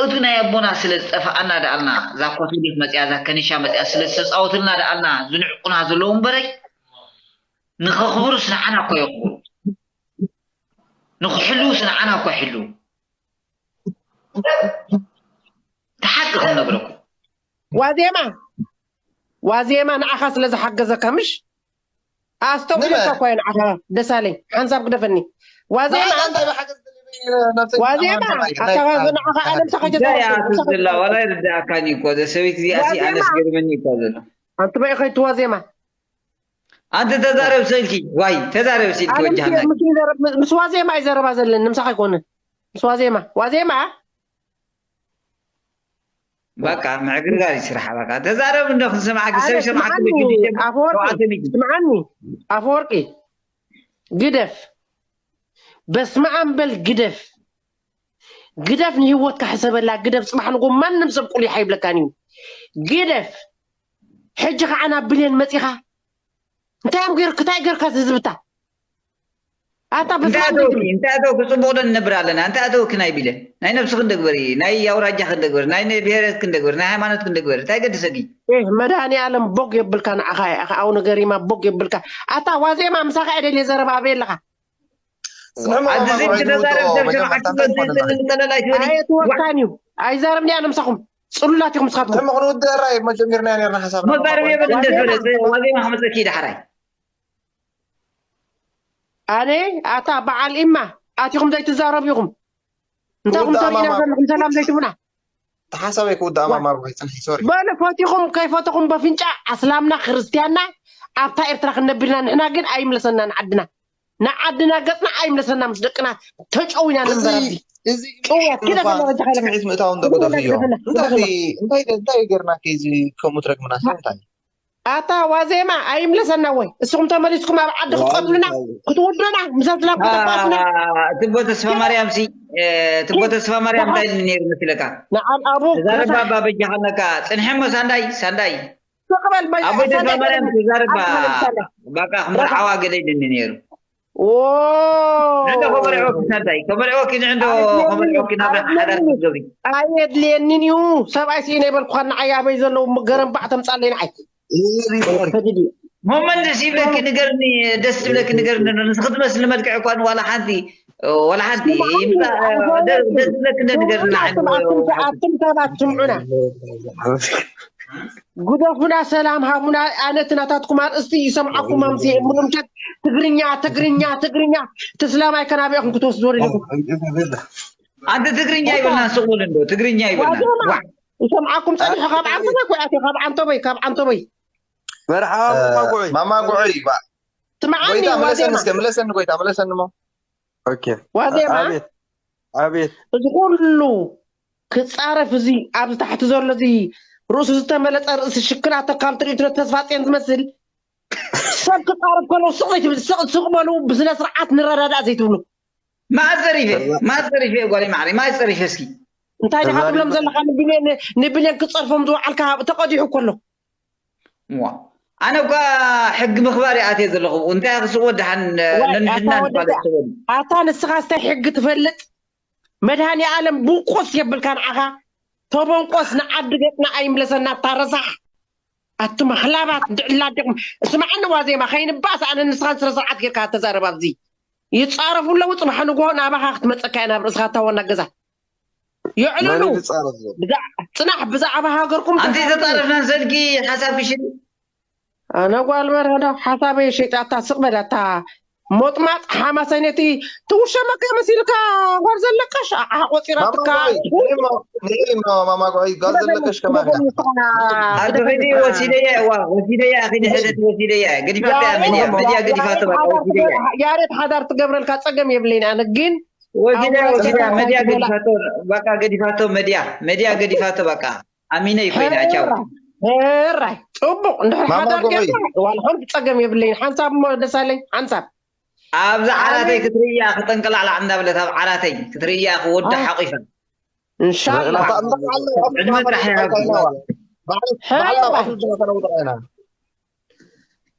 እቱ ናይ ኣቦና ስለ ዝጠፋኣና ደኣልና እዛ ኮቶሊክ መፅያ እዛ ከኒሻ መፅያ ስለ ዝተፃወትልና ደኣልና ዝንዕቁና ዘለዉ እምበረይ ንኸኽብሩስ ንዓና እኮ የኽብሩ ንክሕልውስ ንዓና እኮ ይሕልው ተሓቂ ክንነግረኩም ዋዜማ ዋዜማ ንዓኻ ስለ ዝሓገዘካ ምሽ ኣስተውዕለካ እኳ እየ ንዓኻ ደሳለኝ ሓንሳብ ግደፈኒ ዋዜማ ዋዜማ ኣታ ንዓኻ ኣለም ተኸጀላ ዋላ ይርዳእካኒ እኮ እዛ ሰበይቲ እዚኣ ኣነስ ገርመኒ እኮ ዘሎ ኣንቲ በይ ኸይቱ ዋዜማ ኣንቲ ተዛረብ ስልኪ ዋይ ተዛረብ ስልኪ ወጃሃና ምስ ዋዜማ ይዘረባ ዘለን ንምሳኻ ኣይኮነ ምስ ዋዜማ ዋዜማ በቃ ምዕግርጋር ይስራሕ በቃ ተዛረብ እንዶ ክንሰማዕክ ሰብ ይሰማዕክ ስምዓኒ ኣፈወርቂ ግደፍ በስመ ኣም በል ግደፍ ግደፍ ንህይወትካ ሕሰበላ ግደፍ ፅባሕ ንጎ ማንም ሰብ ቁሊሕ ኣይብለካን እዩ ግደፍ ሕጂ ከዓ ናብ ብሌን መፂኻ እንታይ እዮም ገይርክ እንታይ ገይርካ ህዝብታ ኣታ እንታይ ኣተውኪ እንታይ ኣተውኪ ፅቡቅ ዶ ንነብር ኣለና እንታይ ኣተውኪ ናይ ቢለ ናይ ነብስክ እንደግበሪ ናይ ኣውራጃክ እንደግበሪ ናይ ብሄረትክ እንደግበሪ ናይ ሃይማኖትክ እንደግበሪ እንታይ ገድሰኪ መድሃኒ ኣለም ቦግ የብልካ ንዓኻ ኣውነ ገሪማ ቦግ የብልካ ኣታ ዋዜማ ምሳኻ እየ ደልየ ዘረባ ኣበይ ኣለኻ ኣየትወካን እዩ ኣይዛረብኒ ኣነ ምሳኹም ፅሉላት ኢኹም ንስኻትኩም ክንውድእ ራይ መጀሚርና ነርና ሓሳብ መዛረብ የብልን ደስ በለ ዋዜማ ክመፀኪ ዳሕራይ ኣነ ኣታ በዓል ኢማ ኣቲኹም ዘይትዛረቡ ኢኹም እንታይ ኩም ተሪእና ዘለኹም ሰላም ዘይትቡና ተሓሳበይ ክውዳእ ማማር ወይ ፅንሒ ሶሪ በሉ ፈቲኹም ከይፈተኹም በፍንጫ ኣስላምና ክርስትያንና ኣብታ ኤርትራ ክንነብርና ንሕና ግን ኣይምለሰና ንዓድና ንዓድና ገፅና ኣይምለሰና ምስ ደቅና ተጨዊና ንንበር ኣብዚ እዚ ጭውያት ኪዳ ከሎ ወጃ ከይለካ ስምዒት ምእታው እንዶ ግደፍ እዮ እንታይ እንታይ እንታይ ገርና ከዚ ከምኡ ትረግምና ሰብ እንታይ ኣታ ዋዜማ ኣይምለሰና ወይ እስኹም ተመሊስኩም ኣብ ዓዲ ክትቀትሉና ክትውዱና ምሰትና ክትባትና ትቦ ተስፋ ማርያም ሲ ትቦ ተስፋ ማርያም እንታይ ኢሉ ነይሩ መስለካ ንዓም ኣቡ ተዛረባ ኣባ በጃኻ ኣለካ ፅንሐ እሞ ሳንዳይ ሳንዳይ ኣቦይ ተስፋ ማርያም ተዛረባ በቃ ክመርዓዋ ገለ ኢሉኒ ነይሩ ንዕዶ ከመርዕወኪ ሳንዳይ ከመርዕወኪ ንዕዶ ከመርዕወኪ ናብራ ሓዳር ክትገብሪ ኣየድልየንን እዩ ሰብኣይ ስኢነ ይበልኩኻ ንዓይ ኣበይ ዘለዉ ገረምባዕ ተምፃለይ ንዓይ ሞመን ደስ ይብለኪ ንገርኒ ደስ ትብለኪ ንገርኒ ንስኺ ትመስሊ መልክዕ እኳ ዋላ ሓንቲ ዋላ ሓንቲ ደስ ትብለኪ ንገርኒ ኣቱም ሰባት ስምዑና ግደፉና፣ ሰላም ሃቡና። ኣነ እቲ ናታትኩም ኣርእስቲ ይሰምዓኩም ኣምሲ ምርምሸት ትግርኛ ትግርኛ ትግርኛ። እቲ ስላማይ ከናቢኹም ክትወስድዎ ኢኹም። ኣንቲ ትግርኛ ይብልና ስቕ በል እንዶ ትግርኛ ይብልና። ዋዜማ ይሰምዓኩም ጸኒሑ። ካብ ዓንተቦይ ኮይ ኣትዮ፣ ካብ ዓንተቦይ፣ ካብ ዓንተቦይ። መርሓባ ማማ ጉዑይ። ማማ ጉዑይ ባ ትምዓኒ ጎይታ መለሰኒ ዋዜማ እስከ መለሰኒ ጎይታ መለሰኒ ሞ ኦኬ ዋዜማ ኣቤት ኣቤት እዚ ኩሉ ክጻረፍ፣ እዚ ኣብዚ ታሕቲ ዘሎ እዚ ርእሱ ዝተመለጸ ርእሲ ሽክናቶ ካብ ትርኢት ተስፋ ጽዮን ዝመስል ሰብ ክጻረፍ ከሎ ስቕ ዘይትብል፣ ስቕ ስቕ በሉ፣ ብስነ ስርዓት ንረዳዳእ ዘይትብሉ። ማዘሪፌ ማዘሪፌ ጓለይ ማዕረይ ማዘሪፌ እስኪ እንታይ ዲኻ ትብሎም ዘለኻ? ንብሌን ንብሌን ክጸርፎም ዝወዓልካ ተቐዲሑ ከሎ ዋ ኣነ እኳ ሕጊ ምኽባር ይኣትየ ዘለኹ እንታይ ክስዎ ደሓን ነንሕድና ንፋለጥ ትበሉ። ኣታ ንስኻ ስታይ ሕጊ ትፈልጥ? መድሃኒ ኣለም ብንቆስ የብልካ ንዓኻ። ተበንቆስ ንዓዲ ገጽና ኣይምለሰና። ታረሳሕ ኣቱም ኣኽላባት ድዕላ ኣዴኹም። ስምዓኒ ዋዜማ ከይንባእስ ኣነ ንስኻን ስነ ስርዓት ጌርካ ተዛረብ። ኣብዚ ይጻረፉ ኣለዉ። ጽባሕ ንግሆ ናባኻ ክትመጸካ እያ ናብ ርእስኻ እታ ዋና ገዛ። የዕልሉ መን እዩ ዝጻረፍ ዘሎ? ብዛ- ጽናሕ ብዛዕባ ሃገርኩም ኣንቲ ተዛረቡ። ተጻረፍና ዘድጊ ሓሳብ ክሽል ኣነ ጓል መርሀ ዶ ሓሳበይ ሸይጣታ ስቕ በል ኣታ ሞጥማጥ ሓማሳይ ነቲ ትውሸመካ መሲልካ ጓል ዘለቀሽ ኣዓ ቆጺራትካ ማማ ጉዑይ ማማ ጉዑይ ጋል ዘለቀሽ ከማን ኣርተኸይዲ ወሲደያ እዋ ወሲደያ ኣኺዲ ሕደት ወሲደያ ገዲፋታ እያ መድያ መድያ ገዲፋቶ በቃ ወሲደያ ያሬድ ሓዳር ትገብረልካ ጸገም የብለይን ኣነ ግን ወሲደያ ወሲደያ መድያ ገዲፋቶ በቃ ገዲፋቶ መድያ መድያ ገዲፋቶ በቃ ኣሚነ ይኮይና ቻው ሕራይ ጽቡቅ እንድሕር ማማ ሓዳር ጎበይ። ጌርካ ዋላ ሓንቲ ጸገም የብለይን ሓንሳብ እሞ ደሳለኝ ሓንሳብ ኣብዚ ዓራተይ ክትርእያ ክጠንቀላዕላዕ እንዳብለት ኣብ ዓራተይ ክትርእያ ክወዲ ሓቂፈ እንሻላ ዕድመ ጥራሕ ይሃብኩም።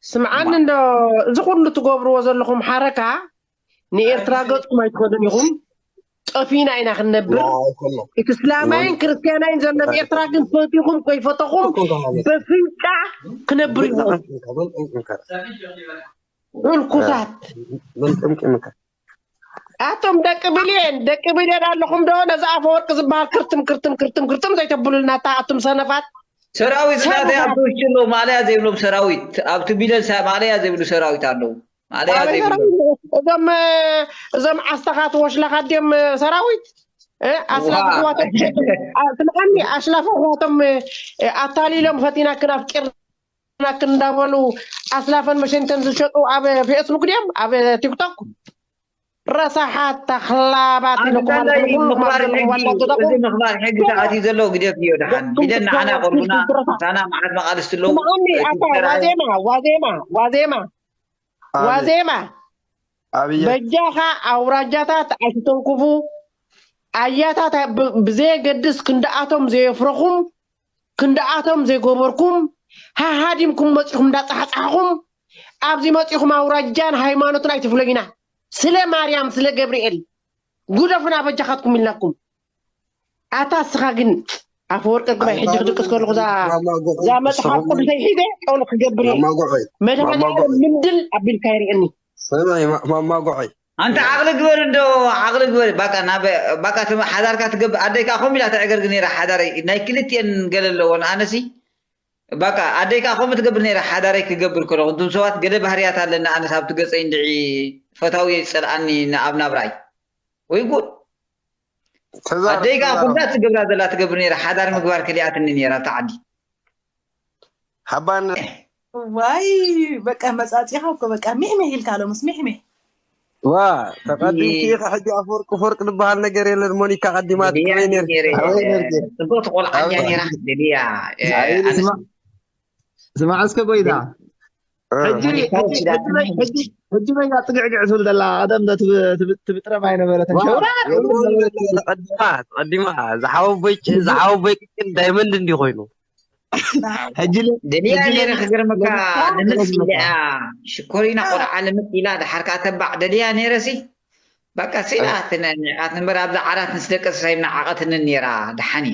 ስምዓኒ እንዶ እዚ ኩሉ ትገብርዎ ዘለኹም ሓረካ ንኤርትራ ገጽኩም ኣይትኸዱን ኢኹም። ጠፊና ኢና ክንነብር። እቲ እስላማይን ክርስትያናይን ዘሎ ኣብ ኤርትራ ግን ፈቲኹም ከይፈተኹም በፍንጫ ክነብር ይኸውን። ዕልኩሳት ኣቶም ደቂ ብልየን ደቂ ብልየን ኣለኹም ዶ? ነዚ ኣፈወርቂ ዝበሃል ክርትም ክርትም ክርትም ክርትም ዘይተብሉልና እታ ኣቱም ሰነፋት ሰራዊት እናተይ ሰራዊት ኣብቲ ውሽጢ ኣለዉ ማለያ ዘይብሎም ሰራዊት ኣብቲ ቢለል ሳ- ማለያ ዘይብሉ ሰራዊት ኣለዉ ማለያ ዘይብሎም እዞም እዞም ዓስተኻት ወሽላኻት ድዮም ሰራዊት እ? ኣስላፍ ዋ። ኣሕዋቶም ስምዓኒ ኣሽላፍ ኣሕዋቶም እ፣ ኣታሊሎም ፈቲናክን ኣፍቂርናክን እንዳበሉ ኣስላፈን መሸንተን ዝሸጡ ኣብ ፌስቡክ ድዮም ኣብ ቲክቶክ ረሳሓት ኣኽላባት ኣንተ ኢለኩም እንታይ ኣለኹም። ኩሉ ምኽባር ማዘር ሕጊ ዋላ ገዛኹም እዚ ምኽባር ሕጊ ተኣትዩ ዘሎ ግደፍ እዮ ደሓን ቢደን ንዓና ቆርቡና ሳና መዓት መቓልስቲ ኣለዉ ስምዓኒ ኣታ ዋዜማ ዋዜማ ዋዜማ ዋዜማ ኣብየ በጃኻ ኣውራጃታት ኣይትተንክፉ። ኣያታት ብ- ብዘየገድስ ክንድኣቶም ዘየፍረኹም ክንድኣቶም ዘይገበርኩም ሃሃዲምኩም መፂኹም እንዳፃሕፃሕኹም ኣብዚ መፂኹም ኣውራጃን ሃይማኖትን ኣይትፍለዩና። ስለ ማርያም ስለ ገብርኤል ጉደፉና በጃኻትኩም ኢልናኩም። ኣታ እስኻ ግን ኣፈወርቂ ግባይ ሕጂ ክድቅስ ከለኹ እዛ እዛ መፅሓፍ ቅዱሰይ ሒዘ ጨውሎ ክገብር እየ። ማማ ጉዑይ መድሃኒዓለም ምንድል ኣቢልካ ይርእየኒ። ሰማይ ማማ ጉዑይ ኣንተ ዓቕሊ ግበር እንዶ ዓቕሊ ግበር ባቃ ናብ ባቃ እቲ ሓዳርካ ትገብር ኣደይ ከዓ ከምኡ ኢላ ተዕገርግ ነይራ ሓዳረይ ናይ ክልቲኤን ገለ ኣለዎ ንኣነሲ ባቃ ኣደይ ከዓ ከምኡ ትገብር ነይራ ሓዳረይ ክገብር ከለኹ እቶም ሰባት ገለ ባህርያት ኣለና ኣነስ ኣብቲ ገፀይ እንድዒ ፈታውየ ይፀልኣኒ ኣብ ናብራይ ወይ ጉድ ኣደይ ከዓ ኩላ ትገብራ ዘላ ትገብር ነይራ ሓዳር ምግባር ከሊኣትኒ ነይራ ኣብቲ ዓዲ ሓባን ዋይ በቃ መጻጺኻ እኮ በቃ ሚሕሚሕ ኢልካ ሎምስ ሚሕሚሕ ዋ ተቀዲምኪ ኢኻ ሕጂ ኣፈወርቂ ፈወርቂ ዝበሃል ነገር የለን ሞኒካ ቀዲማ ደልያ ትበይ ነር ነይረ ኣበይ ነርኪ ጽቡቅ ትቆልዓ እያ ነይራ ደልያ ስማዕ እስከ ጎይታ ሕጂ ኣሜሪካ ሕጂ- ወሲዳ ሕጂ በይ- ሕጂ- ሕጂ በያ ጽግዕግዕ ትብል ዘላ ቀደም ዶ ትብ- ትብ- ትብጥረም ኣይነበረትን ሸውራ ተቀዲማ ተቀዲማ ዝሓወቦይ ዝሓወቦይ ቅጭን ዳይመንድ እንዲ ኮይኑ ሕጂ ለ- ደልያ ሕጂ ነይረ ለ- ክገርመካ ለ- ልምስ ለ- ኢለያ ሽኮሪና ቆልዓ ልምስ ኢላ ድሓር ከዓ ተባዕ ደልያ ነይረ ሲ በቃ ስኢላትነ ንዓት ንበር ኣብዛ ዓራት ምስ ደቀሰ ሳይናዓቐትንን ነይራ ድሓኒ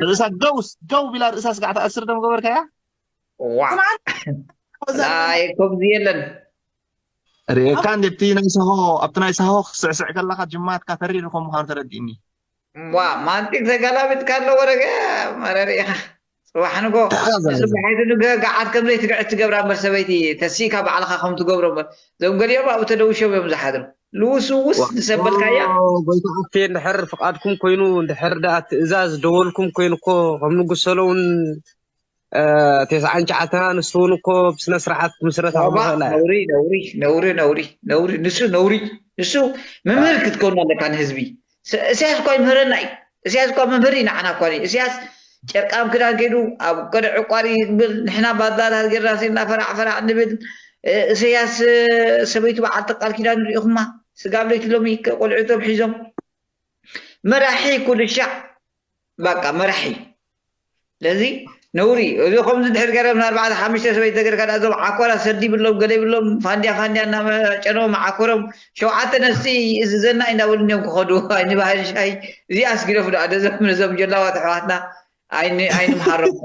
ርእሳ ደውስ ደው ቢላ ርእሳ ስጋዕ ተኣስር ደም ገበርካያ ዋ ላይ ከምዚ የለን ርእካ እንዴ ኣብቲ ናይ ሳሆ ኣብቲ ናይ ሳሆ ክስዕስዕ ከለካ ጅማትካ ተሪር ከም ምኳኑ ተረዲእኒ ዋ ማንጢቅ ተገላቢጥካ ኣሎ ወረገ መረር ኢኻ። ጽባሕ ንጎ ንሱ ብሓይሉ ንገ ገዓት ከም ዘይትግዕት ትገብራ እምበር ሰበይቲ ተሲእካ ባዕልኻ ከም ትገብሮ እምበር እዞም ገሊኦም ኣብኡ ተደውሾም እዮም ዝሓድሩ። ልውስውስ ንሰበልካያ ጎይታ ኣፌ እንድሕር ፍቃድኩም ኮይኑ እንድሕር ደኣ ትእዛዝ ደወልኩም ኮይኑ እኮ ከም ንጉስ ሰለውን ተስዓን ትሽዓተን ኣንስቲ እውን እኮ ብስነ ስርዓት ክምስረታ ባባ ከምኽእላ እያ። ነውሪ ነውሪ ነውሪ ነውሪ ነውሪ ንሱ ነውሪ ንሱ መምህር ክትከውን ኣለካ ንህዝቢ። ስ- እስያስ እኳ ይምህረና እዩ። እስያስ እኳ መምህር እዩ ንዓና እኳ እዩ። እስያስ ጨርቃም ክዳን ከይዱ ኣብ ቅደ ዕቋሪ ይብል ንሕና ባዳታት ጌርና ሲ እናፈራዕ ፈራዕ ንብል። እ፣ እስያስ እ፣ ሰበይቱ በዓልቲ ቃል ኪዳን ርኢኹማ ስጋብ ለይቲ ሎሚ ቆልዑቶም ሒዞም መራሒ ኩልሻዕ በቃ መራሒ ለዚ ነውሪ እዚ ከምዚ ድሕር ገረ ምን ኣርባዕተ ሓሙሽተ ሰበይቲ ተገርካ ዳ እዞም ዓኮራ ሰዲ ይብሎም ገለ ይብሎም ፋንድያ ፋንድያ እናመጨነዎም ዓኮሮም ሸውዓተ ነፍሲ ይእዝዘና እዩ እንዳበሉ እዮም ክኸዱ ኣይንባህል ሻይ እዚ ኣስጊደፉ ዳ ደዘም ነዞም ጀላዋት ኣሕዋትና ኣይን ኣይንምሃሮም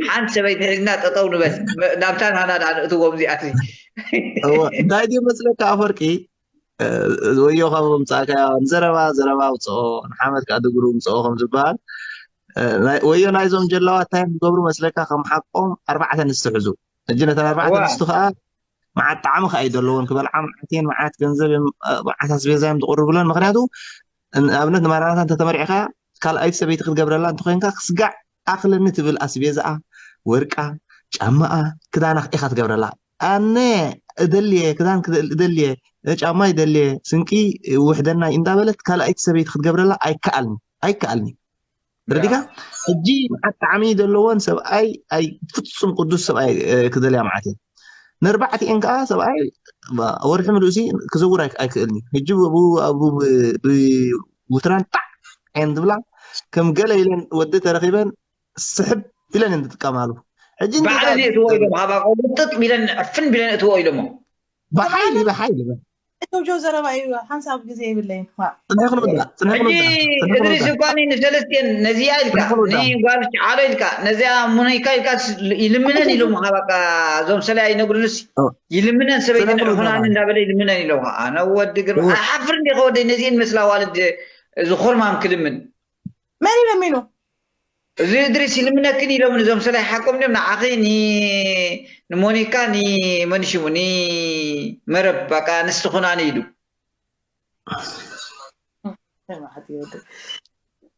ሓንቲ ሰበይቲ ሒዝና ጠጠው ንበል ናብታ ናና ዳ ንእትዎም እዚኣት እወ እንታይ ድዩ መስለካ ኣፈርቂ ወዮ ካብ ምምፃእካ ንዘረባ ዘረባ ውፅኦ ንሓመድ ከዓ ድግሩ ምፅኦ ከም ዝበሃል ወዮ ናይዞም ጀላዋት እንታይ ዝገብሩ መስለካ ከም ሓቆም ኣርባዕተ ንስቲ ሕዙ ሕጂ ነተን ኣርባዕተ ንስቲ ከዓ መዓት ጣዕሚ ከዓ ይደለዎን ክበልዓ መዓት የን መዓት ገንዘብ መዓት ኣስቤዛ እዮም ዝቅርብለን ምክንያቱ ኣብነት ንማራናታ እንተተመሪዕካ ካልኣይቲ ሰበይቲ ክትገብረላ እንተኮይንካ ክስጋዕ ኣክለኒ ትብል ኣስቤዛኣ ወርቃ ጫማኣ ክዳና ኢካ ትገብረላ ኣነ እደልየ ክዳን እደልየ ጫማ ይደልየ ስንቂ ውሕደና እንዳበለት ካልኣይቲ ሰበይቲ ክትገብረላ ኣይከኣልኒ ኣይከኣልኒ ረዲካ ሕጂ መዓት ጣዕሚ ዘለዎን ሰብኣይ ኣይ ፍጹም ቅዱስ ሰብኣይ ክደልያ መዓት እየ ንርባዕቲኤን ከዓ ሰብኣይ ወርሒ ምሉእሲ ክዝውር ኣይክእልኒ ሕጂ ብውትራን ጣዕ ዓይን ትብላ ከም ገለ ኢለን ወዲ ተረኪበን ስሕብ ኢለን እየን ዝጥቀማሉ። ሕጂ ባዕለን እየእትዎ ኢሎም ሃባቆ ውጥጥ ቢለን ዕፍን ቢለን እትዎ ኢሎሞ። ብሓይሊ ብሓይሊ። ጆውጆው ዘረባ እዩ ሓንሳብ ግዜ የብለይን። ዋ። ጽንሒ ክንውዳእ ጽንሒ ሕጂ ክንውዳእ ጽንሒ እድሪስ ክንውዳእ። እኳ ንሰለስቲኤን ነዚኣ ኢልካ ጽንሒ ክንውዳእ። ንጓል ዓሎ ኢልካ ነዚኣ ሙነይካ ኢልካ ይልምነን ኢሎም ሃባቃ እዞም ሰለያ ይነግሩንስ ኦ። ይልምነን ሰበይተን ጽንሒ ክንውዳእ። ዕኹናን እንዳበለ ይልምነን ኢሎም ኣነ ወዲ ግርማ እወ። ኣይሓፍር እንዲኸ ወደይ ነዚኤን መስላ ዋልድ ዝኹርማም ክልምን መን ኢሎም ኢሉ እዚ እድሪስ ይልምነክን ኢሎም እዞም ሰላይ ሓቆም ድም ንዓኺ ንሞኒካ ንመንሽሙ ንመረብ በቃ ንስቲ ኩናኒ ኢሉ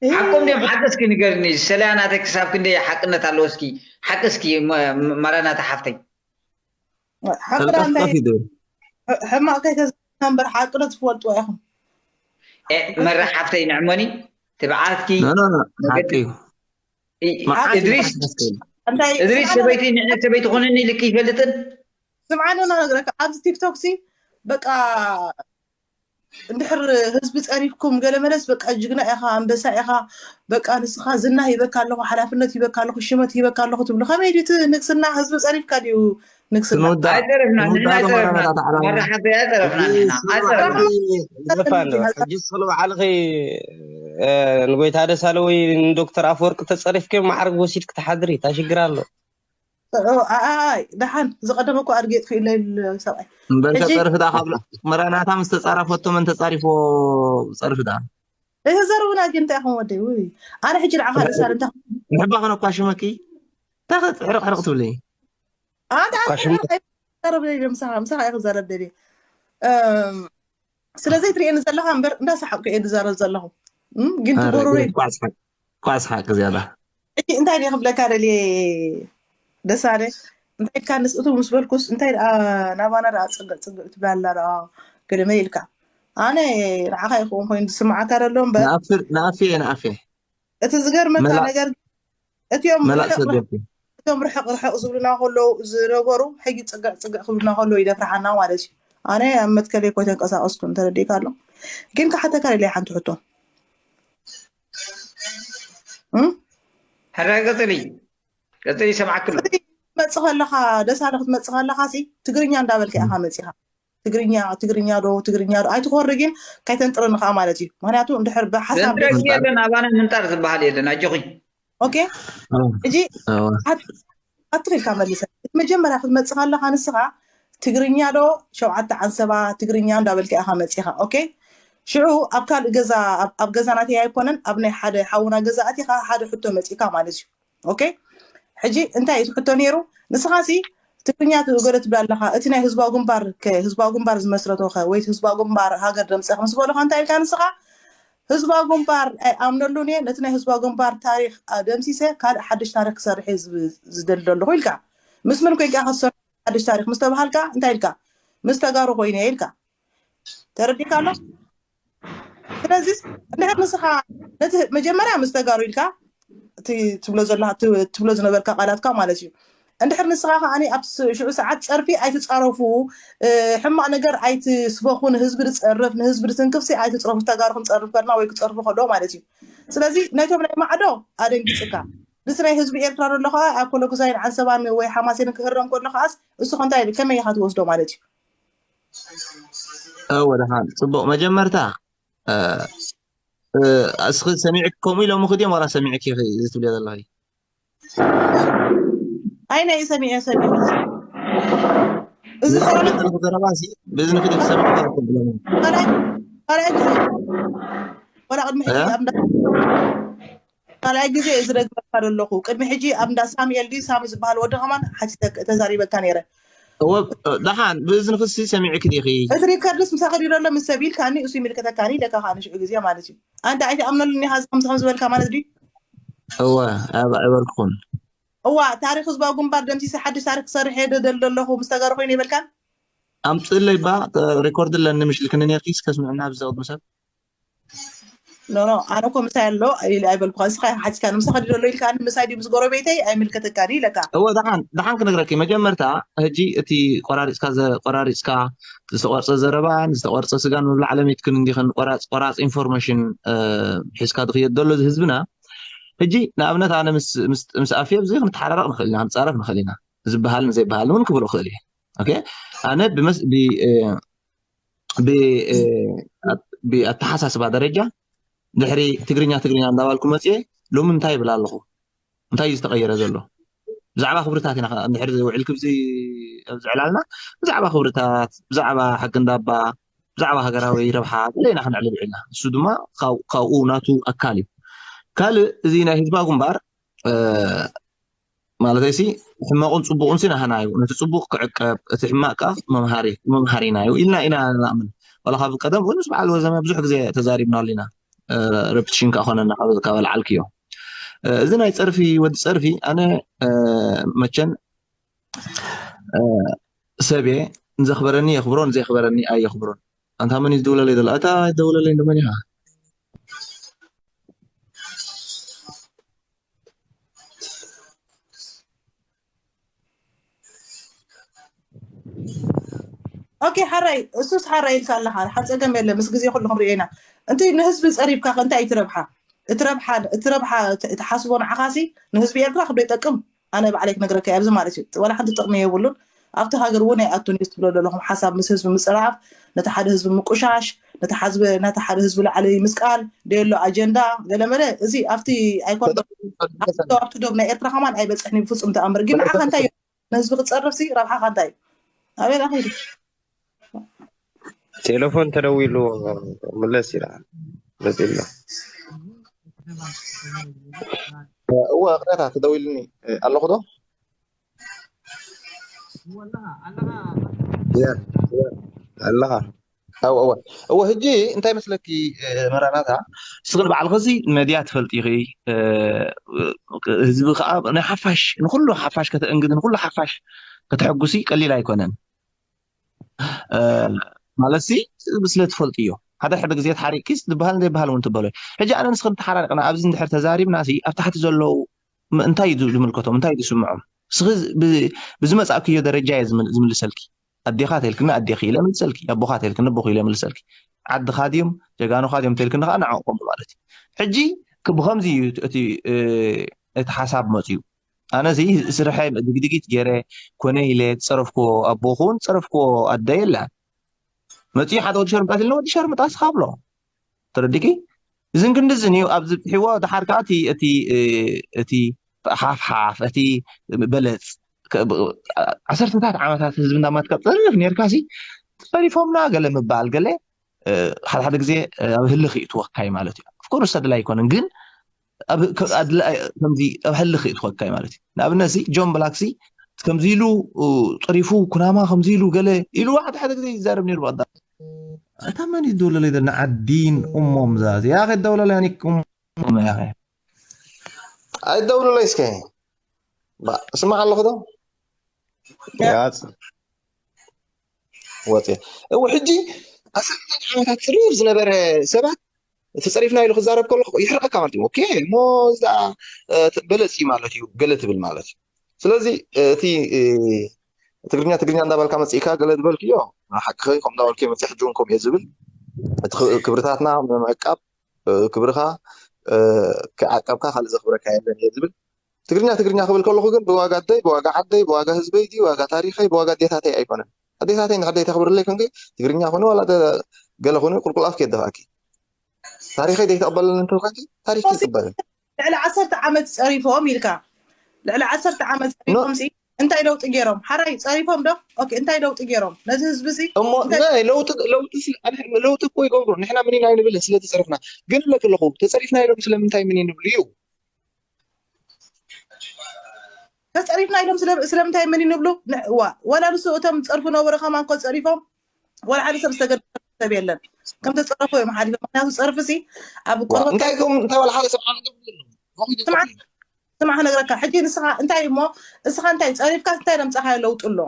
ሓቆም ድም ሓቂ እስኪ ንገርኒ ሰለያ ናተይ ክሳብ ክንደይ ሓቅነት ኣለዎ እስኪ ሓቂ እስኪ መራናታ ሓፍተይ ሕማቕ ከይተዝና እምበር ሓቂ ዶ ትፈልጥዎ ኢኹም መራሕ ሓፍተይ ንዕመኒ ትብዓትኪ ሓቂ እዩ እድሪስ እድሪስ ሰበይቲ ንዕነት ሰበይቲ ኮነኒ ኢልክ ይፈልጥን ስምዓኒ ነግረካ ኣብዚ ቲክቶክ ሲ በቃ እንድሕር ህዝቢ ፀሪፍኩም ገለ መለስ በቃ ጅግና ኢኻ ኣንበሳ ኢኻ በቃ ንስኻ ዝና ሂበካ ኣለኹ ሓላፍነት ሂበካ ኣለኹ ሽመት ሂበካ ኣለኹ ትብሉ ከመይ ድዩ እቲ ንግስና ህዝቢ ፀሪፍካ ድዩ ንግስና ኣይፀረፍና ንሕና ኣይፀረፍና ማራ ሓፍተይ ኣይፀረፍና ንሕና ኣይፀረፍና ዘፋን ሕጂ ስለ ባዕልኺ ንጎይታ ደሳለ ወይ ንዶክተር ኣፈወርቂ ተፀሪፍኪ ማዕርግ ወሲድክ ትሓድሪ እንታይ ሽግር ኣሎ ኣይ ደሓን ዝቀደመ እኮ ኣድጌጥኩ ኢለ ሰብኣይ እምበር ከፀርፍ ዳ ካብ መራናታ ምስ ተፃረፈቶ መን ተፃሪፎ ፀርፍ ዳ ኣይተዘረቡና ግን እንታይ ኢኹም ወደይ ውይ ኣነ ሕጂ ንዓኻ ደሳለ እንታይ ንሕባ ከነኳሽመኪ እንታይ ሕርቕ ሕርቕ ትብሊ ኣንተ ኣንተ ዘረብ ደሊ ምሳኻ ምሳኻ ኢኹ ዘረብ ደሊ ስለ ዘይትርእየኒ ዘለኻ እምበር እንዳሰሓቅኩ እየ ዝዛረብ ዘለኹ ግን ትጎረሮ ኳስሓቅ ዝያዳ እንታይ ድየ ክብለካ ደልየ ደሳለ እንታይ ኢልካ ንስእቱ ምስ በልኩስ እንታይ ደኣ ናባና ደኣ ፅግዕ ፅግዕ ትብላ ኣላ ደኣ ገለመ ኢልካ ኣነ ንዓኻ ይኸውን ኮይኑ ዝስምዓካ ደሎ እምበር ንኣፍ እየ ንኣፍ እየ እቲ ዝገርመካ ነገር እቲኦም እቶም ርሕቕ ርሕቕ ዝብሉና ከለዉ ዝነበሩ ሕጂ ፅግዕ ፅግዕ ክብሉና ከለዉ ይደፍርሓና ማለት እዩ ኣነ ኣብ መትከለይ እኮ ተንቀሳቀስኩ እንተረዲእካ ኣሎ ግን ክሓተካ ደልየ ሓንቲ ሕቶ ሕራይ ቀፅሊ ቀፅሊ ይሰምዓክ ኣሎ ክትመፅእ ከለካ ደሳለ ክትመፅእ ከለካ ሲ ትግርኛ እንዳበልካ ኢካ መፂካ ትግርኛ ትግርኛ ዶ ትግርኛ ዶ ኣይትኮሪ ግን ከይተንጥረኒ ከዓ ማለት እዩ ምክንያቱ እንድሕር ብሓሳብ ዘንጥረኒ የለን ኣባና ምንጣር ዝበሃል የለን ኣጆኺ ኦኬ ሕጂ ኣትኺልካ መልሰ እቲ መጀመርያ ክትመፅእ ከለካ ንስካ ትግርኛ ዶ ሸውዓተ ዓንሰባ ትግርኛ እንዳበልካ ኢካ መፂካ ኦኬ ሽዑ ኣብ ካልእ ገዛ ኣብ ገዛ ናተይ ኣይኮነን ኣብ ናይ ሓደ ሓውና ገዛ ኣቲኻ ሓደ ሕቶ መፂእካ ማለት እዩ። ኦኬ፣ ሕጂ እንታይ እቲ ሕቶ ነይሩ? ንስኻሲ ትግርኛ ገለ ትብል ኣለኻ፣ እቲ ናይ ህዝባዊ ግንባር ከ ህዝባዊ ግንባር ዝመስረቶ ኸ ወይ ህዝባዊ ግንባር ሃገር ደምፀ ምስ በሉኻ እንታይ ኢልካ ንስኻ? ህዝባዊ ግንባር ኣይኣምነሉን እየ፣ ነቲ ናይ ህዝባዊ ግንባር ታሪክ ደምሲሰ ካልእ ሓድሽ ታሪክ ክሰርሕ እየ ዝደሊ ዘለኹ ኢልካ። ምስ መን ኮይንካ ከሰር ሓድሽ ታሪክ ምስ ተባሃልካ እንታይ ኢልካ? ምስ ተጋሩ ኮይነ ኢልካ። ተረዲካ ኣሎ። ስለዚ እንድሕር ንስኻ ነቲ መጀመርያ ምስ ተጋሩ ኢልካ ትብሎ ዘለካ ትብሎ ዝነበርካ ቃላትካ ማለት እዩ። እንድሕር ንስኻ ከዓኒ ኣብ ሽዑ ሰዓት ፀርፊ ኣይትፃረፉ፣ ሕማቕ ነገር ኣይትስበኹ፣ ንህዝቢ ዝፀርፍ ንህዝቢ ዝትንክፍሲ ኣይትፅረፉ፣ ተጋሩ ክንፀርፍ ከልና ወይ ክፀርፉ ከለዉ ማለት እዩ። ስለዚ ነቶም ናይ ማዕዶ ኣደንጊፅካ፣ ምስ ናይ ህዝቢ ኤርትራ ዘሎ ከዓ ኣኮሎጉዛይን ዓንሰባን ወይ ሓማሴንን ክህረም ከሎ ከዓስ እሱ ከንታይ ከመይ ኢኻ ትወስዶ ማለት እዩ። እወ ደሓን ፅቡቕ መጀመርታ እስኺ ሰሚዕኪ ከምኡ ኢሎምኺ ድዮም ዋላ ሰሚዕኪ ኢኺ እዚ ትብልዮ ዘለኺ? ኣይ ናይ ሰሚዐ ሰሚዐ እዚ ዘረባሲ ብእዝንኺ ዶ ትሰምዒ? ካልኣይ ግዜ ዋላ ቅድሚ ሕጂ ኣብ እንዳ ካልኣይ ግዜ እዚ ደግመካ ዘለኹ ቅድሚ ሕጂ ኣብ እንዳ ሳሙኤል ድዩ ሳሚ ዝበሃል ወዲ ከማን ሓቲተ ተዛሪበካ ነይረ። እወ ደሓን ብእዝንኺሲ ሰሚዕኪ ዲኺ? እቲ ሪከርድስ ምሳኺ ድዩ ዘሎ ምስ ሰብ ኢልካኒ እሱ ይምልከተካኒ ኢለካ ከዓ ንሽዑ ግዜ ማለት እዩ። ኣንተ ኣይትኣምነሉን ኢኻ ከምዚ ከም ዝበልካ ማለት ድዩ? እወ ኣይበልኩኹን። እዋ ታሪክ ህዝባዊ ግንባር ደምሲሰ ሓድሽ ታሪክ ክሰርሕ እየ ደደሊ ዘለኹ ምስ ተጋሩ ኮይነ ይበልካን? ኣምፅእለይ ባ ሪኮርድ ኣለኒ ምሽ ኢልክኒ ነርኪ እስከ ስምዕና ኣብዚ ዘቕድሚ ሰብ ኖ ኖ ኣነ እኮ ምሳይ ኣሎ ኢለ ኣይበልኩኻ። ንስኻ ኢኻ ሓቲትካ ንምሳኻ ድዩ ዘሎ ኢልካኒ ምሳይ ድዩ ምስ ጎረቤተይ ኣይምልከተካን እዩ ኢለካ። እወ ደሓን ደሓን ክነግረኪ መጀመርታ ሕጂ እቲ ቆራሪፅካ ዘ- ቆራሪፅካ ዝተቆርፀ ዘረባን ዝተቆርፀ ስጋን ምብላዕ ለሚትክን እንዲኽን ቆራፅ ቆራፅ ኢንፎርሜሽን ሒዝካ ዝኽየድ ዘሎ እዚ ህዝብና ሕጂ ንኣብነት ኣነ ምስ ምስ ምስ ኣፍየ ብዙይ ክንተሓራረቕ ንኽእል ኢና ክንፃረፍ ንኽእል ኢና ዝበሃልን ዘይበሃልን እውን ክብሎ ክእል እየ ኦኬ ኣነ ብመስ ብ ብኣተሓሳስባ ደረጃ ድሕሪ ትግርኛ ትግርኛ እንዳባልኩ መፅየ ሎሚ እንታይ ይብል ኣለኹ እንታይ እዩ ዝተቀየረ ዘሎ ብዛዕባ ክብርታት ኢና እንድሕር ውዕል ክብዚ ኣብዚ ዕላልና ብዛዕባ ክብርታት ብዛዕባ ሕጊ እንዳባ ብዛዕባ ሃገራዊ ረብሓ ገለ ኢና ክነዕልል ውዒልና እሱ ድማ ካብኡ ናቱ ኣካል እዩ ካልእ እዚ ናይ ህዝባዊ ግንባር ማለተይሲ ሕማቁን ፅቡቁን ሲ ናህና እዩ ነቲ ፅቡቅ ክዕቀብ እቲ ሕማቅ ከዓ መምሃሪ መምሃሪና እዩ ኢልና ኢና ንኣምን ዋላ ካብ ቀደም እውን ምስ በዓል ወዘመ ብዙሕ ግዜ ተዛሪብናሉ ኢና ረፕቲሽን ከዓ ኮነና ካብ ለዓልክዮ እዚ ናይ ፀርፊ ወዲ ፀርፊ ኣነ መቸን ሰብየ ንዘኽበረኒ የኽብሮ ንዘይኽበረኒ ኣየኽብሮን ኣንታ መን እዩ ዝደውለለይ ዘሎ ኣታ ደውለለይ እንደመን ኢኻ ኦኬ ሓራይ እሱስ ሓራይ ኢልካ ኣለኻ ሓፀገም የለ ምስ ግዜ ኩሉ ክንሪኦ ኢና እንት ንህዝቢ ፀሪፍካ እንታይ እዩ ትረብሓ እቲ ረብሓ እቲ ረብሓ ትሓስቦ ንዓኻሲ ንህዝቢ ኤርትራ ክዶ ይጠቅም ኣነ ባዕለይ ክነግረካ ኣብዚ ማለት እዩ ዋላ ሓንቲ ጥቕሚ የብሉን ኣብቲ ሃገር እውን ኣይኣቱን እዩ ትብሎ ዘለኹም ሓሳብ ምስ ህዝቢ ምፅራፍ ነቲ ሓደ ህዝቢ ምቁሻሽ ነቲ ሓዝበ ነቲ ሓደ ህዝቢ ላዕሊ ምስቃል ደየሎ ኣጀንዳ ገለመለ እዚ ኣብቲ ኣይኮን ኣብቲ ዶብ ናይ ኤርትራ ከማን ኣይበፅሕን እዩ ብፍፁም ተኣምር ግን ንዓኻ እንታይ እዩ ንህዝቢ ክፀርፍ ሲ ረብሓኻ እንታይ እዩ ኣበይ ዳ ከይዱ ቴሌፎን ተደዊሉ ምለስ ኢላ መፂላ እወ ክረታ ተደዊሉኒ ኣለኹ ዶ ኣለኻ እወ እወ ህጂ እንታይ መስለኪ መራናታ እስኽን ባዕልኸዚ መድያ ትፈልጢ ኢኺ ህዝቢ ከዓ ናይ ሓፋሽ ንኩሉ ሓፋሽ ከተእንግድ ንኩሉ ሓፋሽ ከተሐጉሲ ቀሊል ኣይኮነን ማለት ሲ ስለ ትፈልጥዮ ሓደ ሓደ ግዜ ተሓሪቅኪስ ዝበሃል ዘይበሃል እውን ትበሎ ሕጂ ኣነ ንስኽን ተሓራሪቅና ኣብዚ እንድሕር ተዛሪብና ሲ ኣብ ታሕቲ ዘለዉ እንታይ እዩ ዝምልከቶም እንታይ እዩ ዝስምዖም እስኺ ብዝመፃእክዮ ደረጃ እየ ዝምልሰልኪ ኣዴኻ ተልክኒ ኣዴኺ ኢለ መልሰልኪ ኣቦኻ ተልክኒ ኣቦኺ ኢለ መልሰልኪ ዓድኻ ድዮም ጀጋኑኻ ድዮም ተልክኒ ከዓ ንዕኦም ማለት እዩ ሕጂ ብከምዚ እዩ እቲ ሓሳብ መፅዩ ኣነ እዚ ስርሐ ድግድጊት ገይረ ኮነ ኢለ ዝፀረፍክዎ ኣቦ ክውን ዝፀረፍክዎ ኣደ የላን መፅኡ ሓደ ወዲ ሸርምጣ ኢልና ወዲ ሸርምጣ ስኻ ብሎ ተረዲኪ እዝን ክንድዝን እዩ ኣብዚ ሒዎ ድሓር ከዓ እቲ እቲ እቲ ሓፍሓፍ እቲ በለፅ ዓሰርተታት ዓመታት ህዝቢ እንዳማትካ ፀርፍ ነርካ ሲ ፀሪፎምና ገለ ምባል ገለ ሓደ ሓደ ግዜ ኣብ ህልኽ ይእትወካ እዩ ማለት እዩ። ኦፍኮርስ ኣድላይ ኣይኮነን፣ ግን ኣብ ከምዚ ኣብ ህልኽ ይእትወካ እዩ ማለት እዩ። ንኣብነት ሲ ጆን ብላክ ሲ ከምዚ ኢሉ፣ ጥሪፉ ኩናማ ከምዚ ኢሉ ገለ ኢሉ ሓደ ሓደ ግዜ ይዛረብ ነይሩ። ኣዳ ኣታ መን ይደውለለይ ደና ዓዲን እሞም ዛዚ ያኸ ደውለለይ ኣኒኩም ያኸ ኣይደውለለይ እስከ ባ ስማዕ ኣለኹ ዶ ያጽ ወጽ እው ሕጂ ኣስር ዓመታት ስሩር ዝነበረ ሰባት እቲ ጸሪፍና ኢሉ ክዛረብ ከሎ ይሕርቀካ ማለት እዩ። ኦኬ እሞ እዛ በለጽ እዩ ማለት እዩ፣ ገለ ትብል ማለት እዩ። ስለዚ እቲ ትግርኛ ትግርኛ እንዳበልካ መጽእካ ገለ ዝበልክዮ ሓቅኸ ከም እንዳበልክዮ መጽእ ሕጂ እውን ከምኡ ዝብል እቲ ክብርታትና ምዕቃብ ክብርኻ ክዓቀብካ ካልእ ዘኽብረካ የለን እየ ዝብል። ትግርኛ ትግርኛ ክብል ከለኹ ግን ብዋጋ ኣደይ፣ ብዋጋ ዓደይ፣ ብዋጋ ህዝበይ ድዩ፣ ዋጋ ታሪኸይ፣ ብዋጋ ኣዴታተይ ኣይኮነን። ኣዴታተይ ንዓደይ ተኽብርለይ ኮንኪ ትግርኛ ኮነ ዋላ ገለ ኮነ ቁልቁል ኣፍኪ የደፋእኪ። ታሪኸይ ዘይተቐበለኒ እንተኾንኪ ታሪኽኪ ኣይቅበልን። ልዕሊ ዓሰርተ ዓመት ጸሪፎም ኢልካ ልዕሊ ዓሰርተ ዓመት ጸሪፎም ሲ እንታይ ለውጢ ገይሮም? ሓራይ ጸሪፎም ዶ? ኦኬ እንታይ ለውጢ ገይሮም? ነዚ ህዝቢ ሲ እሞ እንታይ ናይ ለውጢ ለውጢ ስለ ኣነ ለውጢ እኮ ይገብሩ ንሕና ምን ኢና ይንብል ስለ ተጸሪፍና ግን እለ ከለኹ ተጸሪፍና ኢሎም ስለምንታይ ምን ይንብሉ እዩ? ተጸሪፍና ኢሎም ስለ- ስለምንታይ ምን ይንብሉ? ን- ዋ- ዋላ ንሱ እቶም ጸርፉ ነበሩ ከማን እኮ ጸሪፎም ዋላ ሓደ ሰብ ዝተገደለ ሰብ የለን። ከም ተጸረፉ እዮም ሓሊፎም። ምክንያቱ ጸርፊ ሲ ኣብ ዋ- ቆርበት እንታይ ከም እንታይ ዋላ ሓደ ሰብ ዓመት ስማዕ ክነግረካ ሕጂ ንስኻ እንታይ እሞ እስኻ እንታይ ጸሪፍካ እንታይ ደምጻኻ ለውጡ ኣሎ?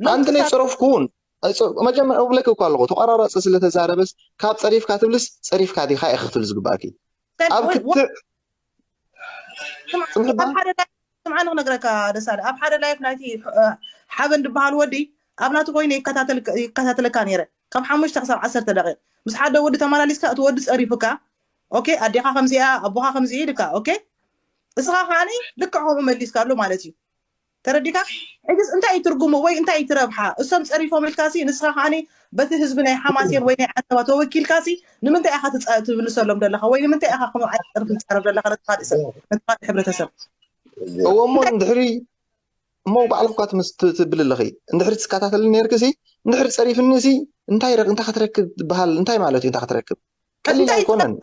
ለውጢ ኣንቲ ናይ ሳ- ጸረፍኩ እውን ኣይጸ- መጀመርያ እብለክ እኮ ኣለኹ ተቋራራፂ ስለተዛረበስ ካብ ጸሪፍካ ትብልስ ጸሪፍካ ዲኻ ኢኺ ክትብል ዝግባእኪ። ኣብ ክትዕ ስምዕባ ኣብ ሓደ ላይፍ ስምዓኒ ክነግረካ ደሳለ ኣብ ሓደ ላይፍ ናይቲ እ፣ ሓበን ዝበሃል ወዲ ኣብ ናቱ ኮይኑ ይከታተል- ይከታተለካ ነይረ ካብ ሓሙሽተ ክሳብ ዓሰርተ ደቂቕ ምስ ሓደ ወዲ ተመላሊስካ እቲ ወዲ ጸሪፉካ ኦኬ ኣዴኻ ከምዚኣ ኣቦኻ ከምዚ ኢልካ ኦኬ እስኻ ከዓኒ ልክዕ ከምኡ መሊስካሉ ማለት እዩ ተረዲካ ሕጅስ እንታይ እዩ ትርጉሙ ወይ እንታይ እዩ ትረብሓ እሶም ጸሪፎም ኢልካሲ ንስኻ ከዓኒ በቲ ህዝቢ ናይ ሓማሴን ወይ ናይ ዓሰባ ተወኪልካሲ ንምንታይ ኢኻ ትምልሰሎም ዘለኻ ወይ ንምንታይ ኢኻ ከምኡ ዓይነት ጸርፊ ትዛረብ ዘለኻ ነቲ ካልእ ሰብ ነቲ ካልእ ሕብረተሰብ እዎ እሞ እንድሕሪ እሞ ባዕልኻ ትብል ኣለኺ እንድሕሪ ትከታተልኒ ነርክሲ እንድሕሪ ጸሪፍንሲ እንታይ እንታይ ክትረክብ ትበሃል እንታይ ማለት እዩ እንታይ ክትረክብ ቀሊል ኣይኮነን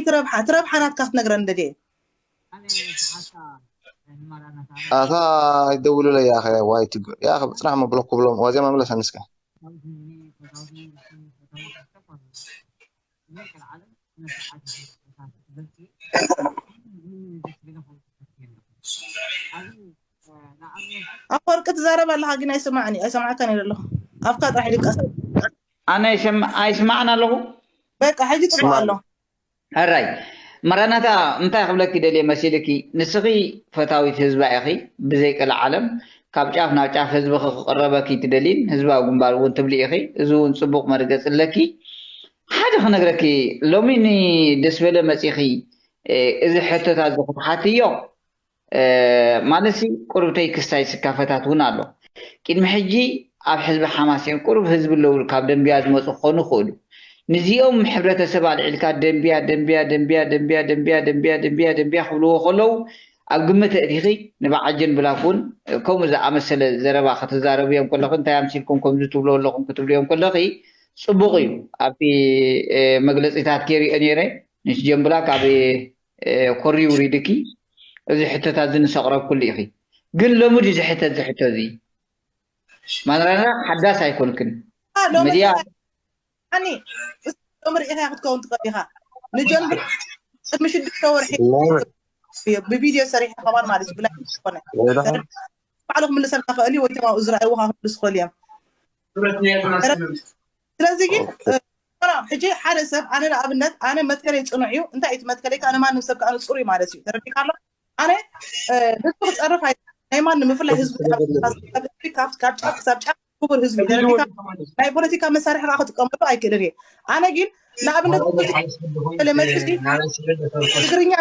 ትረብሓ ትረብሓ ናትካ ክትነግረን ደልየ ኣታ ይደውሉለይ ያኸ ዋይ ትግ ያኸ ብፅናሕ መብሎ ክብሎም ዋዚያ መምለሰ ንስከ ኣፈወርቂ ትዛረብ ኣለኻ ግን ኣይሰማዕኒ ኣይሰማዕካን ኢለ ኣለኹ ኣፍካ ጥራሕ ይድቀስ ኣነ ኣይስማዕን ኣለኹ በቃ ሕጂ ፅቡቅ ኣሎ ሕራይ መራናታ እንታይ ክብለኪ ደልየ መሲልኪ ንስኺ ፈታዊት ህዝባ ኢኺ ብዘይ ቀልዓለም ካብ ጫፍ ናብ ጫፍ ህዝብኺ ክቕረበኪ ትደልይን ህዝባዊ ግንባር እውን ትብሊ ኢኺ እዚ እውን ፅቡቕ መርገፂ ኣለኪ ሓደ ክነግረኪ ሎሚ ንደስበለ መፂኺ እዚ ሕቶታት እዚ ክትሓትዮ ማለትሲ ቁሩብ ተይክስታይ ስካፈታት እውን ኣሎ። ቅድሚ ሕጂ ኣብ ሕዝቢ ሓማሴን ቁሩብ ህዝቢ ኣለዉ ካብ ደንብያ ዝመፁ ክኾኑ ይኽእሉ። ንዚኦም ሕብረተሰብ ኣልዒልካ ደንብያ ደንብያ ደንብያ ደንብያ ደንብያ ደንብያ ደንብያ ደንብያ ክብልዎ ከለዉ ኣብ ግምት ኣእቲኺ ንበዓጀን ብላክ እውን ከምኡ ዝኣመሰለ ዘረባ ክትዛረብዮም ከለኺ እንታይ ኣምሲልኩም ከምዚ ትብልዎ ኣለኹም ክትብልዮም ከለኺ ፅቡቕ እዩ። ኣብቲ መግለፂታት ከይሪኦ ነይረ ንስ ጀን ብላክ ኣብ ኮሪ ውሪድኪ እዚ ሕቶታት እዚ ንሰቕረብኩሉ ኢኺ ግን ሎሚ ድዩ ዝሕተት እዚ ሕቶ እዚ ማንራና ሓዳስ ኣይኮንክን ሚድያ ኣኒ ሎሚ ርኢኻ ክትከውን ትኽእል ኢኻ ንጀን ቅድሚ ሽዱሽተ ወርሒ ብቪድዮ ሰሪሐ ከማን ማለት እዩ ብላይ ዝኾነ ባዕሉ ክምልሰልካ ክእል እዩ ወይ ተባኡ ዝረኣይዎ ከዓ ክምልስ ክእል እዮም ስለዚ ግን ሕጂ ሓደ ሰብ ኣነ ንኣብነት ኣነ መትከለይ ፅኑዕ እዩ እንታይ እቲ መትከለይ ከዓ ንማንም ሰብ ከዓ ንፅሩ እዩ ማለት እዩ ተረዲካ ኣሎ ኣነ ህዝቢ ክፀርፍ ናይ ማንም ምፍላይ ህዝቢ ካብ ጫፍ ክሳብ ጫፍ ክቡር ህዝቢ ተረዲካ ናይ ፖለቲካ መሳርሒ ከዓ ክጥቀመሉ ኣይክእልን እየ ኣነ ግን ንኣብነት መፅሲ ትግርኛ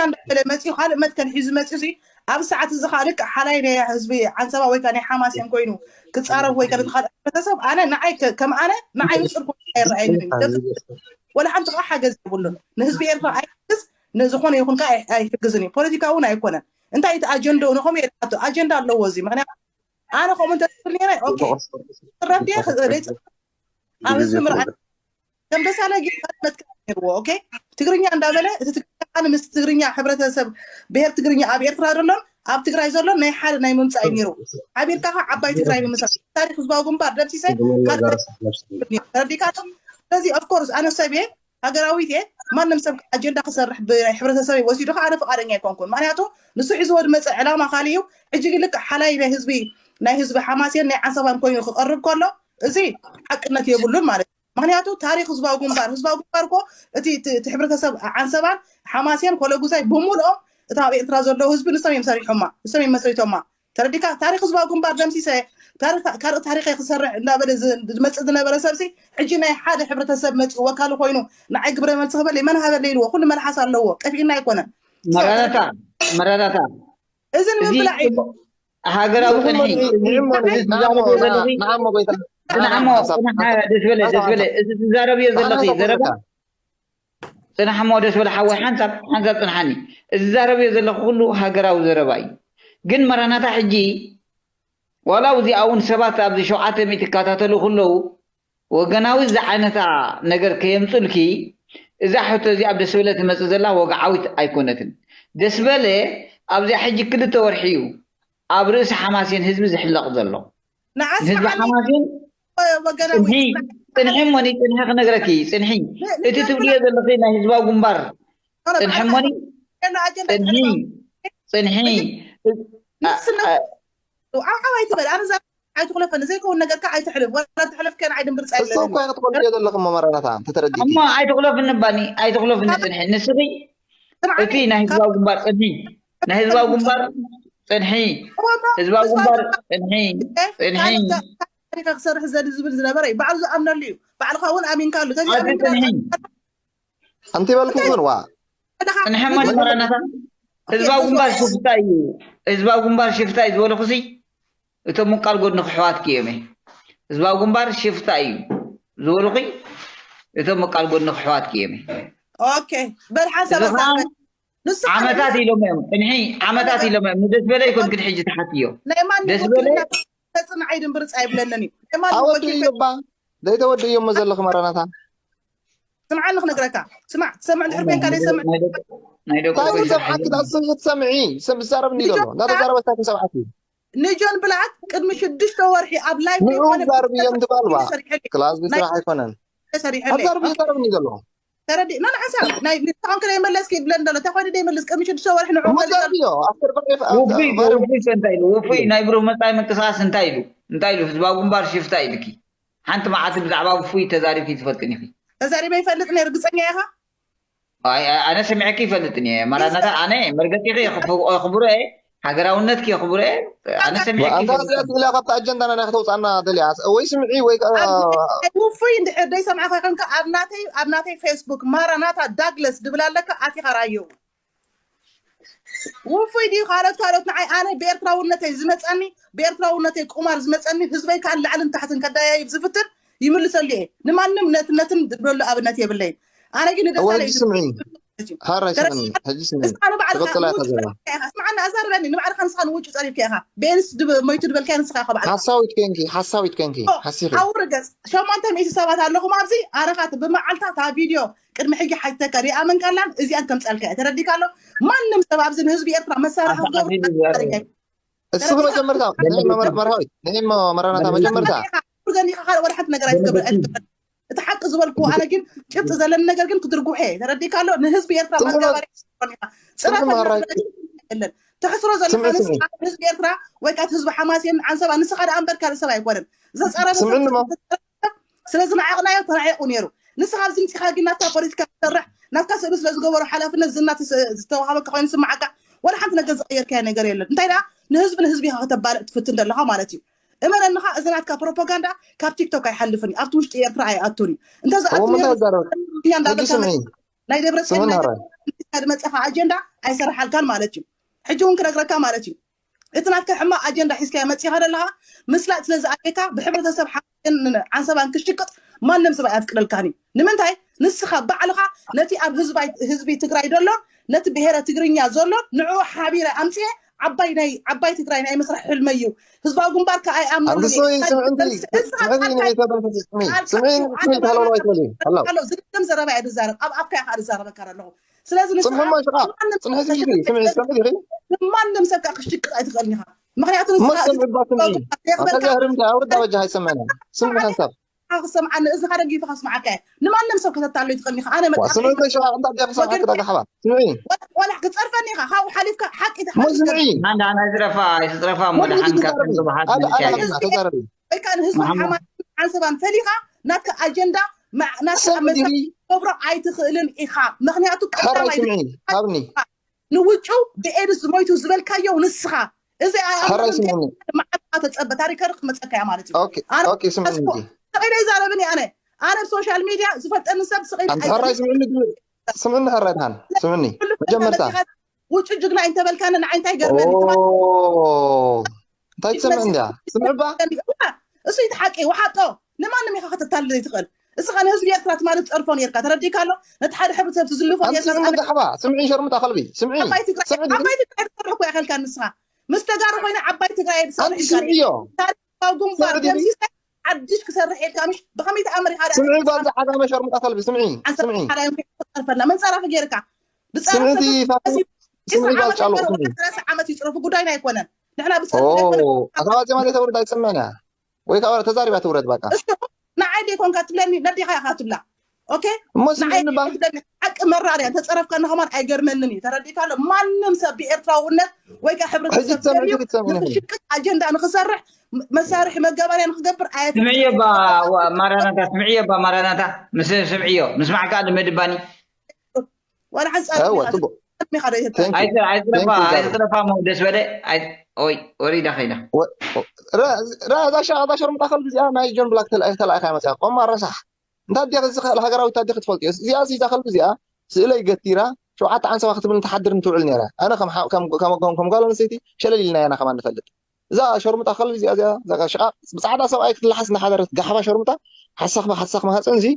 እንዳበለ መፅኡ ካልእ መትከል ሒዙ መፅኡ ኣብ ሰዓት እዚ ከዓ ልክዕ ሓላይ ናይ ህዝቢ ዓንሰባ ወይ ከዓ ናይ ሓማስያን ኮይኑ ክፃረፍ ወይ ከዓ ካልእ ሕብረተሰብ ኣነ ንዓይ ከም ኣነ ንዓይ ንፁር ኮይኑ ኣይረኣየንን እዩ ወላ ሓንቲ ከዓ ሓገዝ የብሉን ንህዝቢ ኤርትራ ኣይሕግዝ ንዝኾነ ይኹን ከዓ ኣይሕግዝን እዩ ፖለቲካ እውን ኣይኮነን እንታይ እቲ ኣጀንዳ ንኸምኡ የድሓቶ ኣጀንዳ ኣለዎ እዚ ምክንያቱ ኣነ ከምኡ እንተትብል ነይረ ኦኬ ክፅረፍ ድየ ክፅረፍ ኣብ ህዝቢ ምርኣይ ከም ደሳለ ጌርካ መትከል ነይርዎ። ኦኬ፣ ትግርኛ እንዳበለ እቲ ትግርኛ ምስ ትግርኛ ሕብረተሰብ ብሄር ትግርኛ ኣብ ኤርትራ ዘሎን ኣብ ትግራይ ዘሎን ናይ ሓደ ናይ ምምፃእ እዩ ነይሩ። ሓቢርካ ከዓ ዓባይ ትግራይ ንምስራሕ ታሪክ ህዝባዊ ግንባር ደምሲሰ ተረዲካ። ስለዚ ኦፍኮርስ ኣነ ሰብ እየ፣ ሃገራዊት እየ። ማንም ሰብ ኣጀንዳ ክሰርሕ ብሕብረተሰብ ወሲዱ ከዓ ኣነ ፍቃደኛ ኣይኮንኩን። ምክንያቱ ንሱ ሒዝዎ ዝመፀ ዕላማ ካሊእ እዩ። ሕጂ ግን ልክዕ ሓላይ ናይ ህዝቢ ናይ ህዝቢ ሓማሴን ናይ ዓንሰባን ኮይኑ ክቀርብ ከሎ እዚ ሓቅነት የብሉን ማለት እዩ። ምክንያቱ ታሪክ ህዝባዊ ግንባር ህዝባዊ ግንባር እኮ እቲ እቲ- እቲ ሕብረተሰብ ዓንሰባን ሓማሴን ኮለጉዛይ ብምልኦም እታ ኣብ ኤርትራ ዘለዉ ህዝቢ ንሶም እዮም ሰሪሖማ፣ ንሶም እዮም መስሪቶማ። ተረዲካ? ታሪክ ህዝባዊ ግንባር ደምሲሰ ካልእ ታሪክ ክሰርሕ እንዳበለ ዝመፅእ ዝነበረ ሰብሲ ሕጂ ናይ ሓደ ሕብረተሰብ መፅኡ ወካሉ ኮይኑ ንዓይ ግብረ መልሲ ክበለይ መን ሃበለይ ኢልዎ። ኩሉ መልሓስ ኣለዎ፣ ጠፊእና ኣይኮነን። መረዳታ መረዳታ እዚ ንምብላዕ እዩ። ሃገራዊ ፅንሒ ንዕሞ ትዛረብዮ ዘለኺ ንዓሞ ጎይታ ፅናሕሞ ደስበለ ደስበለ እዚ ትዛረብዮ ዘለኺ ዘረባ ፅናሕሞ ደስበለ ሓወይ ሓንሳብ ሓንሳብ ፅንሓኒ። እዚ ዝዛረብዮ ዘለኹ ኩሉ ሃገራዊ ዘረባ እዩ። ግን መራናታ ሕጂ ዋላ እዚኣ እውን ሰባት ኣብዚ ሸውዓተ ሚእቲ ይከታተሉ ከለዉ ወገናዊ ዝዓይነታ ነገር ከየምፁልኪ እዛ ሕቶ እዚኣ ኣብ ደስበለ ትመፅእ ዘላ ወግዓዊት ኣይኮነትን። ደስበለ ኣብዚኣ ሕጂ ክልተ ወርሒ እዩ ኣብ ርእሲ ሓማሴን ህዝቢ ዝሕለቕ ዘሎ። ንዓስ ህዝቢ ሓማሴን ወገናዊ ፅንሒ ፅንሒ እሞኒ ፅንሒ ክነግረኪ ፅንሒ እቲ ትብልዮ ዘለኺ ናይ ህዝባዊ ግንባር ፅንሒ እሞኒ ኣጀንዳ ፅንሒ ፅንሒ ዓብዓብ ኣይትበል። ኣነ እዛ ኣይትኹለፈኒ፣ ዘይከውን ነገርካ ኣይትሕልፍ። ወላ ትሕልፍ ከን ኣይድንብር እሱ እኮ ክትቆልዮ ዘለኺ መመረረታ ተተረዲእኪ እሞ ኣይትኹለፍኒ ባኒ ኣይትኹለፍኒ ፅንሒ ንስኺ እቲ ናይ ህዝባዊ ግንባር ፅንሒ ናይ ህዝባዊ ግንባር ፅንሒ ህዝባዊ ግንባር ፅንሒ ፅንሒ ታሪካ ክሰርሕ ዘል ዝብል ዝነበረ እዩ። ባዕሉ ዝኣምነሉ እዩ። ባዕልካ እውን ኣሚንካሉ። ተዚ ኣዚ ፅንሒ ኣንቲ በልኩ ግን ዋ ፅንሐ መን መራናታ ህዝባዊ ግንባር ሽፍታ እዩ። ህዝባዊ ግንባር ሽፍታ እዩ ዝበልኩሲ እቶም ምቃል ጎድንኺ ኣሕዋትኪ እዮም። ህዝባዊ ግንባር ሽፍታ እዩ ዝበልኹ እቶም ምቃል ጎድንኺ ኣሕዋትኪ እዮም። ኦኬ፣ በል ሓንሳብ እዚ ከዓ ኣዛርበ። ንሱ ዓመታት ኢሎም እዮም ፅንሒ ዓመታት ኢሎም እዮም። ንደስበለ ይኮንክን ሕጂ ትሓትዮ ናይ ማን ደስበለ ተፅንዓይ ድንብርፅ ኣይብለንን እዩ። ናይ ማን ኣወዱ እዩ እባ ዘይተወዱ እዮም ዘለኹ መረናታ ስምዓኒ ክነግረካ። ስማዕ፣ ትሰምዕ ድሕር ኮይንካ ዘይሰምዕ ናይ ደቂ እንታይ ኣንስትዮ ሰምዓት ዳስም ትሰምዒ ሰብ ዝዛረብኒ ዘሎ እንዳተዛረበ እንታይ ሰምዓት ንጆን ብላክ ቅድሚ ሽዱሽተ ወርሒ ኣብ ላይፍ ንዑ ዛርብ እዮም ትባልባ ክላስ ብስራሕ ኣይኮነን ኣብ ተሰሪሐለይ ዛርብ ይዛረብኒ ዘሎ ተረዲእ ና ንሓንሳብ ናይ ንስኻም ከደ መለስ ይብለን ዘሎ እንታይ ኮይኑ ደይ መልስ ቅድሚ ሽዱሽተ ወርሒ ንዑ እሞ ዛርብ እዮ ኣፍተር በሬፍ ውፉይ ውፉይ ከ እንታይ ኢሉ ውፉይ ናይ ብሩህ መፃኢ ምንቅስቃስ እንታይ ኢሉ እንታይ ኢሉ ህዝባዊ ግንባር ሽፍታ ኢልኪ ሓንቲ መዓልቲ ብዛዕባ ውፉይ ተዛሪብኪ ትፈልጥን ኢኺ ተዛሪበ ይፈልጥ ነይ ርግፀኛ ኢኻ ኣይ ኣይ፣ ኣነ ሰሚዐኪ ይፈልጥን እየ መራናታ ኣነ መርገፂኺ የኽብሮ እየ ሃገራውነትኪ የኽብሮ እየ ኣነ ሰሚዐኪ ኣንታ ይፈልጥ እዚኣ ትብላ ካብቲ ኣጀንዳና ናይ ከተውፃና ደልያ ወይ ስምዒ ወይ ከዓ ውፉይ እንድሕር ደይ ሰምዓኻ ኮንካ ኣብ ናተይ ኣብ ናተይ ፌስቡክ ማራናታ ዳግለስ ድብል ኣለካ ኣቲኻ ራዮ ውፉይ ድዩ ካልኦት ካልኦት ንዓይ ኣነ ብኤርትራውነተይ ዝመፀኒ ብኤርትራውነተይ ቁማር ዝመፀኒ ህዝበይ ከዓ ንላዕልን ታሕትን ከዳያይብ ዝፍትን ይምልሰሉ እየ ንማንም ነትነትን ዝበሉ ኣብነት የብለይን ኣነ ግን እወ ንደሳለ ሕጂ ስምዒ ሃራይ ስምዒ ሕጂ ስምዒ ንስኻ ንባዕልኻ ትቕፅላ እያ ንውጩ ተዘራ ፀሪፍካ ኢኻ ስምዓኒ ኣዛርበኒ ንባዕልኻ ንስኻ ንውጩ ፀሪፍካ ኢኻ ቤንስ ድብ- ሞይቱ ድበልካዮ ንስኻ ኢኻ ባዕልኻ ሓሳዊት ኮንኪ ሓሳዊት ኮንኪ ሓሲኺ ኣው ርገፅ ሸሞንተ ሚእቲ ሰባት ኣለኹም ኣብዚ ኣረኻት ብመዓልታ እታ ቪድዮ ቅድሚ ሕጂ ሓይተካ ሪኣ መን ካላን እዚኣን ከምፀልካ እየ ተረዲካ ኣሎ ማንም ሰብ ኣብዚ ንህዝቢ ኤርትራ መሳርሒ ክገብር እስኺ መጀመርታ ናይ መመር- መርሃዊት ናይ መ- መረናታ መጀመርታ ርገኒካ ካልእ ወደ ሓንቲ ነገር ኣይትገብር ኣይትገብር እቲ ሓቂ ዝበልኩ ኣነ ግን ጭብጢ ዘለኒ ነገር ግን ክድርጉሐ እየ ተረዲካ ኣሎ ንህዝቢ ኤርትራ ትርጉም- መጋበሪ ጽረፈ ትርጉም ኣራይ- የለን ተሕስሮ ዘለካ ስምዒት ንስኻ ስምዒት። ህዝቢ ኤርትራ ወይ ካት ህዝቢ ሓማሴን ዓንሰባ ንስኻ ደኣ እምበር ካልእ ሰብ ኣይኮነን ዘጸረበ ሰብ ስምዕኒ እሞ። ስለዚ ንዓቕናዮ ተናዒቑ ነይሩ ንስኻ ኣብዚ ምፅኻ ግን ናትካ ፖለቲካ ትሰርሕ ናትካ ስእሊ ስለ ዝገበሩ ሓላፍነት ዝና ዝተዋሃበካ ኮይኑ ስምዓካ ወላ ሓንቲ ነገር ዝቀየርካዮ ነገር የለን እንታይ ደኣ ንህዝቢ ንህዝቢ ኢኻ ከተባልዕ ትፍትን ዘለኻ ማለት እዩ እመነንኻ እዚ ናትካ ፕሮፓጋንዳ ካብ ቲክቶክ ኣይሓልፍን እዩ ኣብቲ ውሽጢ ኤርትራ ኣይኣቱን እዩ እንተዝኣቱ እሞ ምንታይ ዛረብ ሕጂ እንዳበልካ ስምዒ ናይ ደብረፅዮን ስምና ናይ ራይ ድመፀኻ ኣጀንዳ ኣይሰርሓልካን ማለት እዩ ሕጂ እውን ክነግረካ ማለት እዩ እቲ ናትካ ሕማቕ ኣጀንዳ ሒዝካዮ መፂኻ ዘለኻ ምስላጥ ስለ ዝኣየካ ብሕብረተሰብ ሓን ዓንሰባን ክሽቅጥ ማንም ሰብ ኣይኣፍቅደልካን እዩ ንምንታይ ንስኻ ባዕልኻ ነቲ ኣብ ህዝባይ- ህዝቢ ትግራይ ዘሎ ነቲ ብሄረ ትግርኛ ዘሎ ንዕኡ ሓቢረ ኣምፅኤ ዓባይ ናይ ዓባይ ትግራይ ናይ መስራሕ ሕልመ እዩ። ህዝባዊ ግንባር ከኣ ኣይኣምነሉ። ስምዒ ስምዒ ስምዒ ስምዒ ስምዒ ተሃለሎ ኣይትበሊ። ዝድገም ዘረባ እየ ዝዛረብ፣ ኣብ ኣፍካ እየ ከዓ ዝዛረበካ ዘለኹ። ስለዚ ንስኻ ጽንሕሞ ሽቓ ጽንሒ ስልኪ ስምዒ ሰምዒ ዲኺ ማንም ሰብ ከዓ ክሽቅጥ ኣይትኽእልን ኢኻ። ምክንያቱ እሞ ሰምዒ ባ ስምዒ ኣንተ ዘህርም ዳ ኣውርዳ በጃ ኣይሰማዕና ስምዒ ሓንሳብ ክሰምዓኒ እዝኻ ደጊፈ ከስምዓካ እየ። ንማንም ሰብ ከተታሎ ይትኽእል ኢኻ። ኣነ መጣ ስምዒ በሽቓ እንዳ ዲያ ክሰምዓካ ዳጋ ሓባ ስምዒ ዋላ ክጸርፈኒ ኢኻ። ካብኡ ሓሊፍካ ሓቂ ሞ ስምዒ ሓንዳ ናይ ዝረፋ ኣይትፅረፋ እሞ ደሓን ካብተን ዝብሓት ኣለ ኣለ መንእሰያት ኣለ ተዛረቢ ወይ ከዓ ንህዝቢ ሓማን ዓንሰባን ፈሊኻ ናትካ ኣጀንዳ ናትካ ሰብ መሰል ዲኺ ገብሮ ኣይትኽእልን ኢኻ። ምክንያቱ ሕራይ ቀዳማይ ስምዒ ሃብኒ ንውጩ ብኤድስ ዝሞይቱ ዝበልካዮ ንስኻ እዚ ሕራይ ስምዒ መዓልትኻ ተፀበ ታሪከ ክመፀካ እያ ማለት እዩ። ኦኬ ኣነ ኦኬ ስምዒ ስቕ ኢለ ይዛረብን እየ ኣነ ኣነ ኣብ ሶሻል ሚድያ ዝፈልጠኒ ሰብ ስቕ ኢለ ኣንቲ ሕራይ ስምዒ ስምዒ ሕራይ ድሃን ስምዒ መጀመርታ ውጩ ጅግና እንተበልካኒ ንዓይ እንታይ ገርመኒ እንታይ ትሰምዕ እንድያ ስምዕባ እሱ እቲ ሓቂ ወሓጦ ንማንም ኢኻ ከተታልል ዘይትኽእል። እስኻ ንህዝቢ ኤርትራ ትማሊ ትፀርፎ ነርካ ተረዲእካ ኣሎ። ነቲ ሓደ ሕብረተሰብ ትዝልፎ ኣንቲ ነርካ ስምዒ ዳሕባ ስምዒ ሸርሙጣ ከልቢ ስምዒ ዓባይ ትግራይ ስምዒ ዓባይ ትግራይ ትሰርሕ እኮ ያኸልካ ንስኻ ምስ ተጋሩ ኮይና ዓባይ ትግራይ ኣንቲ ትሰርሕ ስምዒዮ ታሪካዊ ግንባር ስምዒ ዲኺ? ደምሲሰ ሓድሽ ክሰርሕ ኢልካ ምሽ ብኸመይ ተኣምር ኢኻ ስምዒ ጓል ዝዓጋመ ሸርሙጣ ከልቢ ስምዒ ስምዒ ሓዳዮም ከይተርፈና መን ፀራፊ ገይርካ ስምዒ እቲ ፋክር ስምዒ ጓል ጫሎ ስምዒ ዓመት ይፅረፉ ጉዳይና ኣይኮነን። ንሕና ኦ ኣታባ ዜማ ዘይተውርድ ኣይሰምዕን እያ ወይ ከዓ ተዛሪባ ትውረድ በቃ ንዓይ ደይኮንካ ትብለኒ ነዲኻ ኢኻ ትብላ። ኦኬ እሞ ንዓይ ስምዒ ባ ትብለኒ ሓቂ መራር እያ። ተፀረፍካና ከማን ኣይገርመንን እዩ። ተረዲእካ ኣሎ። ማንም ሰብ ብኤርትራውነት ወይ ከዓ ሕጂ ሕብረተሰብ ትሰምዒ ዘልዩ ትሰምዒ ንኽሽቅጥ ኣጀንዳ ንኽሰርሕ መ- መሳርሒ መጋበርያ ንኽገብር ኣየ ስምዕዮ ባ ማራናታ ስምዕዮ ባ ማራናታ ምስ ስምዕዮ ምስማዕካ ንመድባኒ ዋላ ሓንፃር እወ ኢኻ ፅቡቅ ኢኻ ዶ ይህታ Thank you. ኣይትረፋ Thank you, ኣይትረፋ ሞ ደስ በለ ኣይ- ኦይ ወሪዳ ከይዳ ረ- ረ- እዛ ሸ- እዛ ሸርሙጣ ከልቢ እዚኣ ናይ ጆን ብላክ ተላ- ተላኢኻ መፅያ ቆማ ረሳሕ እንታይ ኣዲኻ እዚ ኸ- ሃገራዊ እንታይ ኣዲኻ ትፈልጥ እዚኣ እዛ ከልቢ እዚኣ ስእለይ ገቲራ ሸውዓተ ዓንሰባ ክትብል ትሓድር እንትውዕል ነይራ ኣነ ከም ሓ- ከም- ከም- ከም- ከም ጓል ኣንስተይቲ ሸለል ኢልና ያና ከማን ንፈልጥ እዛ ሸርሙጣ ከልቢ እዚኣ እዚኣ እዛ ሽቓ ብፃዕዳ ሰብኣይ ክትልሓስ እናሓደረት ጋሕባ ሸርሙጣ ሓሳኽማ ሓሳኽ ማህፀን እዚ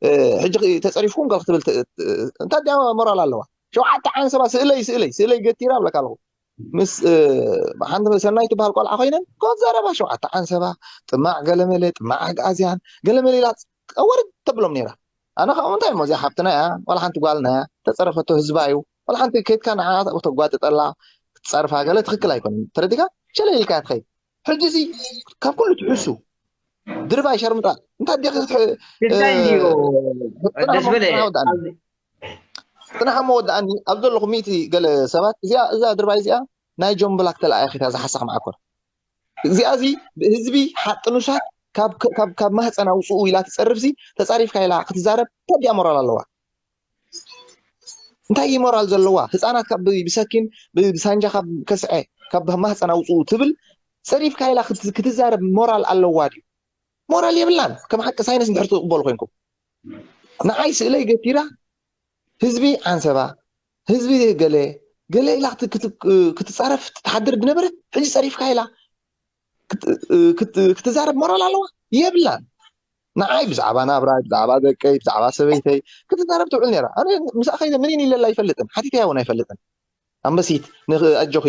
እ፣ ሕጂ ተፀሪፍኩም ገል ክትብል ት- ት- እንታይ ድያ ሞራል ኣለዋ ሸውዓተ ዓንሰባ ስእለይ ስእለይ ስእለይ ገቲራ ኣለካ ኣለኹ ምስ እ፣ ሓንቲ ሰናይ ትበሃል ቆልዓ ኮይነን ኮት ዘረባ ሸውዓተ ዓንሰባ ጥማዕ ገለመለ ጥማዕ ኣግኣዝያን ገለመለ ኢላ ወርድ ተብሎም ነይራ ኣነ ካብኡ እንታይ እሞ እዚኣ ሓፍትና እያ ዋላ ሓንቲ ጓልና እያ ተፀረፈቶ ህዝባ እዩ ዋላ ሓንቲ ከድካ ንዓ ተጓጥጠላ ክትፀርፋ ገለ ትክክል ኣይኮነን ተረዲካ ሸለል ኢልካ እያ ትኸይድ ሕጂ እዚ ካብ ኩሉ ትሕሱ ድርባይ ሸርምጣ እንታይ ዲኺ ክትሕ- እንታይ እዩ ደስ በለ ጽናሕ እሞ ወድኣኒ ኣብ ዘለኹ ሚእቲ ገለ ሰባት እዚኣ እዛ ድርባይ እዚኣ ናይ ጆን ብላክ ተለኣኺታ ዝሓሳኽ ማዓኮር እዚኣ እዚ ህዝቢ ሓጥኑሳት ካብ ካብ ካብ ማህፀን ኣውፅኡ ኢላ ትፀርፍሲ ተፃሪፍካ ኢላ ክትዛረብ ተዲኣ ሞራል ኣለዋ እንታይ እዩ ሞራል ዘለዋ ህፃናት ካብ ብ- ብሰኪን ብ- ብሳንጃ ካብ ከስዐ ካብ ማህፀን ኣውፅኡ ትብል ፀሪፍካ ኢላ ክት- ክትዛረብ ሞራል ኣለዋ ድዩ ሞራል የብላን ከም ሓቂ ሳይንስ እንድሕር ትቕበሉ ኮይንኩም ንዓይ ስእለይ ገቲራ ህዝቢ ዓንሰባ ህዝቢ ገለ ገለ ኢላ ክት- ክት- ክትፃረፍ ትሓድር ዝነበረ ሕጂ ፀሪፍካ ኢላ ክት- ክት- ክትዛረብ ሞራል ኣለዋ የብላን ንዓይ ብዛዕባ ናብራይ ብዛዕባ ደቀይ ብዛዕባ ሰበይተይ ክትዛረብ ትውዕል ነራ ኣነ ምስኣ ከይደ ምኒን ኢለላ ኣይፈልጥን ሓቲተያ እውን ኣይፈልጥን ኣንበሲት ንኽ- ኣጆኺ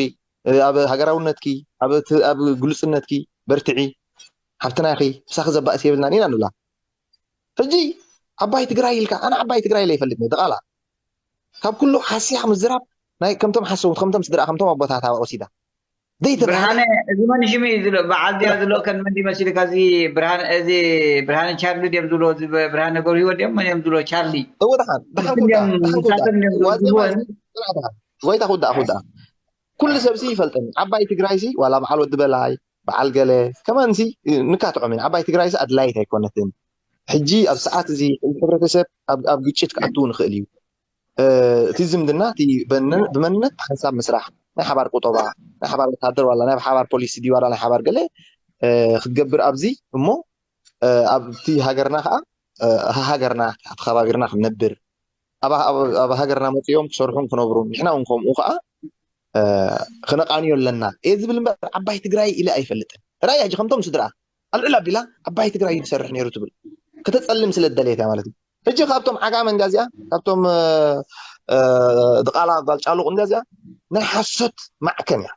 ኣብ ሃገራውነትኪ ኣብ ት- ኣብ ግሉፅነትኪ በርትዒ ሓፍትና ኢኺ ምሳኺ ዘባእስ የብልናን ኢና ንብላ ሕጂ ዓባይ ትግራይ ኢልካ ኣነ ዓባይ ትግራይ ኢለ ይፈልጥ ድቓላ ካብ ኩሉ ሓስያ ምዝራብ ናይ ከምቶም ሓሰውት ከምቶም ስድራ ከምቶም ኣቦታታ ወሲዳ ዘይተባህለ ብርሃነ እዚ መን ሽሙ እዩ ዝሎ በዓል ድያ ዝሎ ከን መን መሲልካ እዚ ብርሃነ እዚ ብርሃነ ቻርሊ ድዮም ዝሎ እዚ ብርሃነ ገብረ ህይወት ድዮም መን እዮም ዝሎ ቻርሊ እወ ደሓን ደሓን ድዮም ክውዳእ ደሓን ክውዳእ ሳተን ድዮም ዋዜማ ዝወን እዚ ጽናዕታ ጎይታ ክውዳእ ክውዳእ ኩሉ ሰብ ሲ ይፈልጠኒ ዓባይ ትግራይ ሲ ዋላ በዓል ወዲ በላይ በዓል ገለ ከማን ሲ ንካትዖም ኢና ዓባይ ትግራይ ሲ ኣድላይት ኣይኮነትን ሕጂ ኣብ ሰዓት እዚ ሕብረተሰብ ኣብ ኣብ ግጭት ክኣትው ንኽእል እዩ እ፣ እቲ ዝምድና እቲ በነ- ብመንነት ሓንሳብ ምስራሕ ናይ ሓባር ቁጠባ ናይ ሓባር ወታደር ዋላ ናይ ሓባር ፖሊሲ ድዩ ዋላ ናይ ሓባር ገለ እ፣ ክትገብር ኣብዚ እሞ እ፣ ኣብቲ ሃገርና ከዓ እ፣ ሃገርና ተኸባቢርና ክንነብር ኣብ ኣብ- ኣብ ሃገርና መፅኦም ክሰርሑን ክነብሩን ንሕና እውን ከምኡ ከዓ እ፣ ክነቃንዮ ኣለና እየ ዝብል እምበር ዓባይ ትግራይ ኢለ ኣይፈልጥን ራእይ ሕጂ ከምቶም ስድራ ኣብ ልዕሊ ኣቢላ ዓባይ ትግራይ እዩ ዝሰርሕ ነይሩ ትብል ከተፀልም ስለ ዝደለየት እያ ማለት እዩ ሕጂ ካብቶም ዓጋመ እንዳ እዚኣ ካብቶም እ፣ እ፣ ድቓላ ጓል ጫሉቕ እንዳ እዚኣ ናይ ሓሶት ማዕከን እያ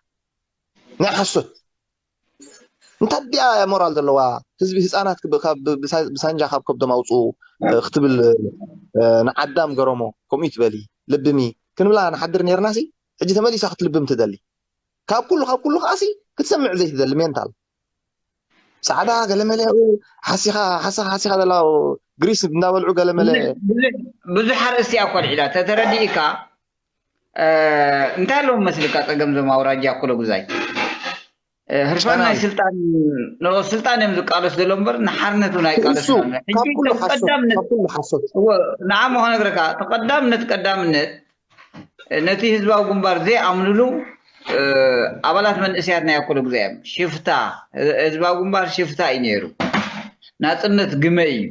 ናይ ሓሶት። እንታይ ድኣ ሞራል ዘለዋ ህዝቢ፣ ህፃናት ክብ- ካብ ብ- ብሳ- ብሳንጃ ካብ ከብዶም ኣውፅኡ እ፣ ክትብል እ፣ ንዓዳም ገረሞ ከምኡ ትበሊ ልብሚ ክንብላ ንሓድር ነርናሲ፣ ሕጂ ተመሊሳ ክትልብም ትደሊ። ካብ ኩሉ ካብ ኩሉ ከዓሲ ክትሰምዕ ዘይትደሊ ሜንታል። ጻዕዳ ገለመለ ኡ፣ ሓሲኻ ሓሲኻ ሓሲኻ ዘላ ግሪስ እንዳበልዑ ገለመለ። ብዙሕ ኣርእስቲ እያ ኮልዒላ ተተረዲእካ። እንታይ ኣለዎም መስልካ ጸገም ዞም ኣውራጃ ኩሎ ጉዛይ? ህርፋን ናይ ስልጣን ንኦ ስልጣን እዮም ዝቃለስ ዘሎ እምበር ንሓርነት እውን ኣይቃለስ። ካብ ኩሉ ሓሶት፣ ካብ ኩሉ ሓሶት። ንዓሞ ከነግረካ ተቀዳምነት ቀዳምነት ነቲ ህዝባዊ ግንባር ዘይኣምንሉ ኣባላት መንእሰያት ናይ ኣኮሎ ግዜ እዮም። ሽፍታ ህዝባዊ ግንባር ሽፍታ እዩ ነይሩ። ናጽነት ግመ እዩ።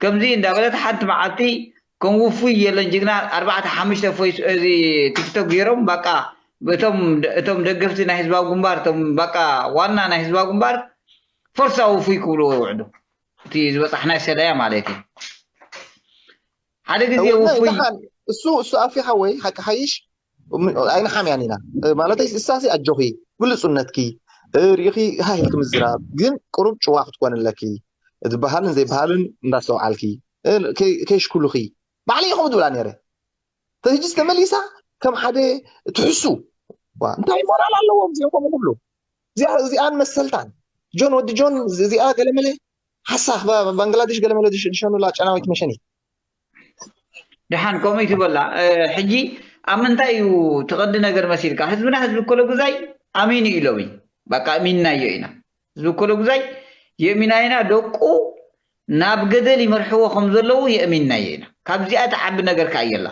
ከምዚ እንዳበለት ሓንቲ መዓልቲ ከም ውፉይ የለን ጅግና ኣርባዕተ ሓሙሽተ ፎይስ እዚ ቲክቶክ ገይሮም በቃ እቶም እቶም ደገፍቲ ናይ ህዝባዊ ግንባር እቶም በቃ ዋና ናይ ህዝባዊ ግንባር ፈርሳ ውፉይ ክብልዎ ይውዕዱ። እቲ ዝበጻሕናይ ሰለያ ማለት እዩ። ሓደ ግዜ ውፉይ እሱ እሱ ኣፊኻ ወይ ሓቂ ሓይሽ ኣይንሓምያን ኢና ማለተይ እሳሲ ኣጆኺ ግልጹነትኪ ርኢኺ ሃህ ኢልኪ ምዝራብ ግን ቅሩብ ጭዋ ክትኮን ኣለኪ ዝበሃልን ዘይበሃልን እንዳስተውዓልኪ ከይሽኩሉኺ ባዕለይ ኢኹም ትብላ ነይረ ተህጅስ ተመሊሳ ከም ሓደ ትሕሱ እንታይ ሞራል ኣለዎም እዚኦም ከምኡ ክብሉ እዚኣን መሰልታን ጆን ወዲ ጆን እዚኣ ገለመለ ሓሳኽ ባንግላዴሽ ገለመለ ድሸኑላ ጨናዊት መሸኒት ደሓን ከምኡ ትበላ ሕጂ ኣብ ምንታይ እዩ ትቐዲ ነገር መሲልካ ህዝብና ህዝቢ ኮለጉዛይ ኣሚኑ ኢሎም እዩ በቃ ኣሚንናዮ ኢና ህዝቢ ኮለጉዛይ የእሚና ኢና ደቁ ናብ ገደል ይመርሕዎ ከም ዘለዉ የእሚንናዮ ኢና ካብዚኣ ትዓቢ ነገር ከኣ የላ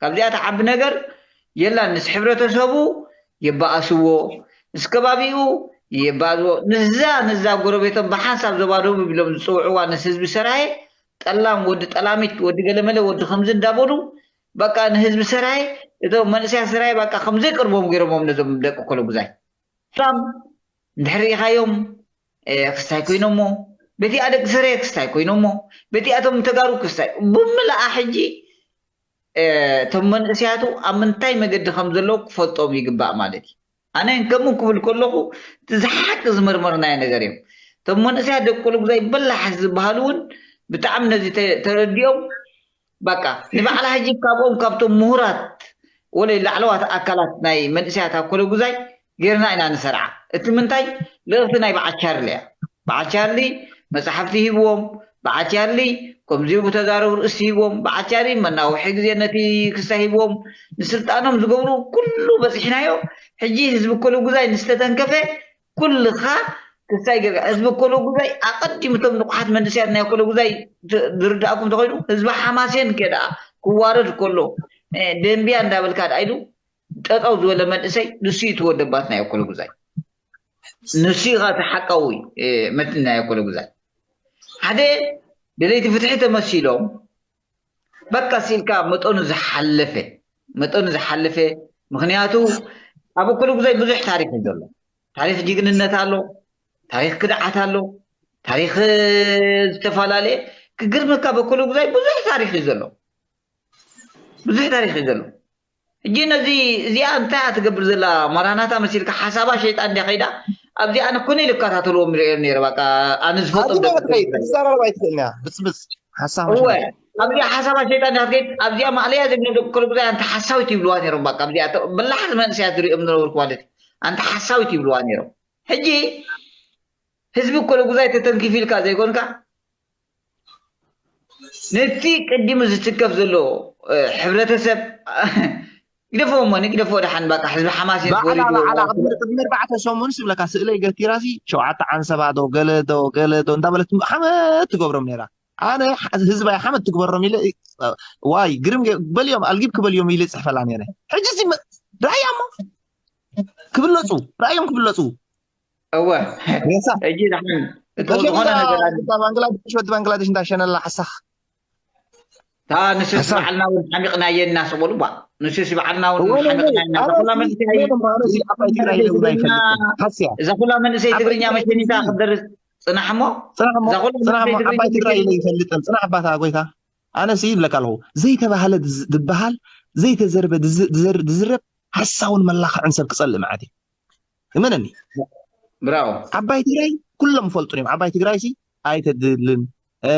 ካብዚኣ ትዓቢ ነገር የላ ምስ ሕብረተሰቡ የባኣስዎ ምስ ከባቢኡ የባዝዎ ንዛ ንዛ ጎረቤቶም ብሓንሳብ ዞባ ደቡብ ኢሎም ዝፅውዕዋ ንስ ህዝቢ ሰራየ ጠላም ወዲ ጠላሚት ወዲ ገለመለ ወዲ ከምዚ እንዳበሉ በቃ ንህዝቢ ሰራየ እቶም መንእሰያ ሰራየ በቃ ከምዘይቀርቦም ገይሮሞም ነዞም ደቂ ኮለጉዛይ ጠላም እንድሕር ርኢኻዮም ክስታይ ኮይኖሞ በቲኣ ደቂ ሰረየ ክስታይ ኮይኖሞ በቲኣቶም ተጋሩ ክስታይ ብምልኣ ሕጂ እቶም መንእሰያቱ ኣብ ምንታይ መገዲ ከም ዘለዉ ክፈልጦም ይግባእ ማለት እዩ ኣነ ከምኡ ክብል ከለኹ እቲ ዝሓቂ ዝመርመርናዮ ነገር እዮም እቶም መንእሰያት ደቂ ኮለጉዛይ በላሕ ዝበሃሉ እውን ብጣዕሚ ነዚ ተረዲኦም በቃ ንባዕላ ሕጂ ካብኦም ካብቶም ምሁራት ወለይ ላዕለዋት ኣካላት ናይ መንእሰያት ኣብ ኮለጉዛይ ጌርና ኢና ንሰርዓ እቲ ምንታይ ልእኽቲ ናይ በዓል ቻርሊ እያ በዓል ቻርሊ መፅሓፍቲ ሂብዎም በዓል ቻርሊ ከምዚኡ ብተዛረቡ ርእሲ ሂብዎም በዓል ቻርሊ መናውሒ ግዜ ነቲ ክስታይ ሂብዎም ንስልጣኖም ዝገብሩ ኩሉ በፂሕናዮ ሕጂ ህዝቢ ኮለጉዛይ ንዝተተንከፈ ኩልኻ ክስታይ ገርጋ ህዝቢ ኮለጉዛይ ኣቐዲሙ እቶም ንቑሓት መንእሰያት ናይ ኮለጉዛይ ዝርዳእኩም ተኮይኑ ህዝቢ ሓማሴን ከ ደኣ ክዋረድ ከሎ ደንብያ እንዳበልካ ደኣ ኢሉ ጠጠው ዝበለ መንእሰይ ንሱ እዩ ትወደባት ናይ ኮለጉዛይ ንሱ ኢኻ እቲ ሓቃዊ መትን ናይ ኮለጉዛይ ሓደ ደለይቲ ፍትሒ ተመሲሎም በቃ ሲልካ መጠኑ ዝሓለፈ መጠኑ ዝሓለፈ ምክንያቱ ኣብ ኩሉ ግዜ ብዙሕ ታሪክ እዩ ዘሎ ታሪክ ጅግንነት ኣሎ ታሪክ ክድዓት ኣሎ ታሪክ ዝተፈላለየ ክግርመካ በኩሉ ግዜ ብዙሕ ታሪክ እዩ ዘሎ ብዙሕ ታሪክ እዩ ዘሎ ሕጂ ነዚ እዚኣ እንታይ እያ ትገብር ዘላ ማራናታ መሲልካ ሓሳባ ሸይጣን እንዲያ ከይዳ ኣብዚ ኣነ ኮነ ኢሉ እከታተልዎም ሪኦ ነረ በቃ ኣነ ዝፈልጦም ደቂ ትዛረብ ኣይትኽእል እያ ብፅብፅ ሓሳብ እወ ኣብዚኣ ሓሳባ ሸይጣን እያ ትከይድ ኣብዚኣ ማእለያ ዘይብሎም ደቂ ኮለጉዛይ ኣንቲ ሓሳዊት ይብልዋ ነሮም በቃ ኣብዚኣ በላሕቲ መንእሰያት ዝሪኦም ዝነበርኩ ማለት እዩ ኣንቲ ሓሳዊት ይብልዋ ነሮም ሕጂ ህዝቢ ኮለጉዛይ ተተንኪፍ ኢልካ ዘይኮንካ ነቲ ቅዲሙ ዝትከፍ ዘሎ ሕብረተሰብ ግደፎ እሞ ንግደፎ ደሓን በቃ ህዝቢ ሓማስ እየ ባዕላ ተወሊድዎ ባዕላ ቅድሚ ቅድሚ ኣርባዕተ ሰሙን ስብለካ ስእለይ ገቲራ ሲ ሸውዓተ ዓንሰባ ዶ ገለ ዶ ገለ ዶ እንዳበለት ሓመድ ትገብሮም ነይራ ኣነ ህዝባይ ሓመድ ትግበሮም ኢለ ዋይ ግርም በልዮም ኣልጊብ ክበልዮም ኢለ ይፅሕፈላ ነይረ ሕጂ ሲ ራእያ እሞ ክብለፁ ራእዮም ክብለፁ እወ ሕጂ ድሓን እቶ ዝኾነ ነገር ኣለ ባንግላዴሽ ወዲ ባንግላዴሽ እንዳሸነላ ሓሳኽ እታ ንስስ በዓልና እውን ሓሚቕናየ እናስበሉ ባ ንስስ በዓልና እውን ሓሚቕናየ እዛ ኩላ መንእሰይ ትግርኛ መሸኒታ ክደርስ ፅናሕ እሞ ዓባይ ትግራይ ኢለ ይፈልጥን ፅናሕ ኣባታ ጎይታ ኣነ ሲ ይብለካ ኣለኹ ዘይተባህለ ዝበሃል ዘይተዘርበ ዝዝረብ ሓሳውን መላኽዕን ሰብ ክፀልእ ማለት እዩ እመነኒ። ብራው ዓባይ ትግራይ ኩሎም ይፈልጡን እዮም። ዓባይ ትግራይ ሲ ኣይተድልን። እ፣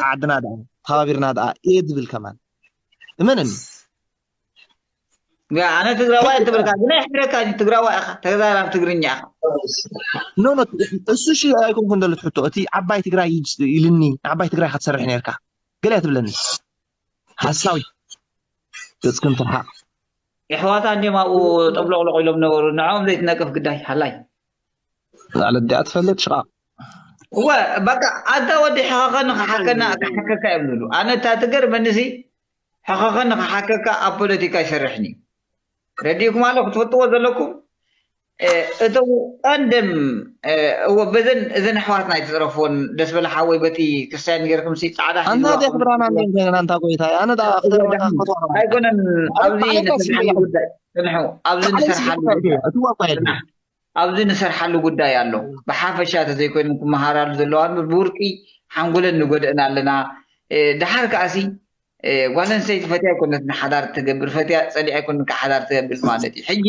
ዓድና ደኣ ተኸባቢርና ደኣ እየ ዝብል ከማን። እመነኒ። ኣነ ትግራዋይ ትብልካ ግን ኣይሕረካ ትግራዋይ ኢኻ ተዛራብ ትግርኛ ኢኻ። ኖ ኖ፣ እሱ ሺ ኣይኮንኩን ዘሎ ትሕቶ። እቲ ዓባይ ትግራይ ይጅ- ኢልኒ፣ ዓባይ ትግራይ ክትሰርሕ ነርካ ገለ ትብለኒ። ሓሳዊ ገጽክን ትርሓቕ። የሕዋታ እንዲም ኣብኡ ጠብሎቕሎቕ ኢሎም ነበሩ። ንዕኦም ዘይትነቅፍ ግዳይ ሃላይ ላዕለ ዲኣ ትፈልጥ ሽቓቕ። እወ በቃ ኣንታ ወዲ ሕኸኸ ንኽሓከና ክሓከካ እዮም ዝብሉ። ኣነ እታ ትገርመኒ ሲ ሕኸኸ ንኽሓከካ ኣብ ፖለቲካ ይሰርሕን እዩ። ረዲእኩም ኣሎ ክትፈልጥዎ ዘለኩም። እ፣ እቶም ቀንድም እ፣ እወ በዘን እዘን ኣሕዋትና ኣይትፅረፍዎን። ደስ በለ ሓወይ በቲ ክርስትያን ጌርኩም ሲ ፃዕዳ ኣንታ ሒዝዋ ደክብራና እንዴ እንከና ኣንታ ጎይታ ኣነ ዳ ክትረመና ክትወራ ኣይኮነን። ኣብዚ ኣነ ንሰርሓሉ ባዕለይ ጉዳይ ፅንሑ፣ ኣብዚ ንሰርሓሉ ጉዳይ እቲ ዋኳ የለ ኣብዚ ንሰርሓሉ ጉዳይ ኣሎ። ብሓፈሻ ተዘይኮይነን ክመሃራሉ ዘለዋ እምበር ብውርቂ ሓንጎለን ንጎድእን ኣለና። እ፣ ደሓር ከኣሲ እ፣ ጓል ኣንስተይቲ ፈትያ ኣይኮነት ንሓዳር ትገብር ፈትያ ፀሊኣ ኣይኮነት ከዓ ሓዳር ትገብር ማለት እዩ። ሕጂ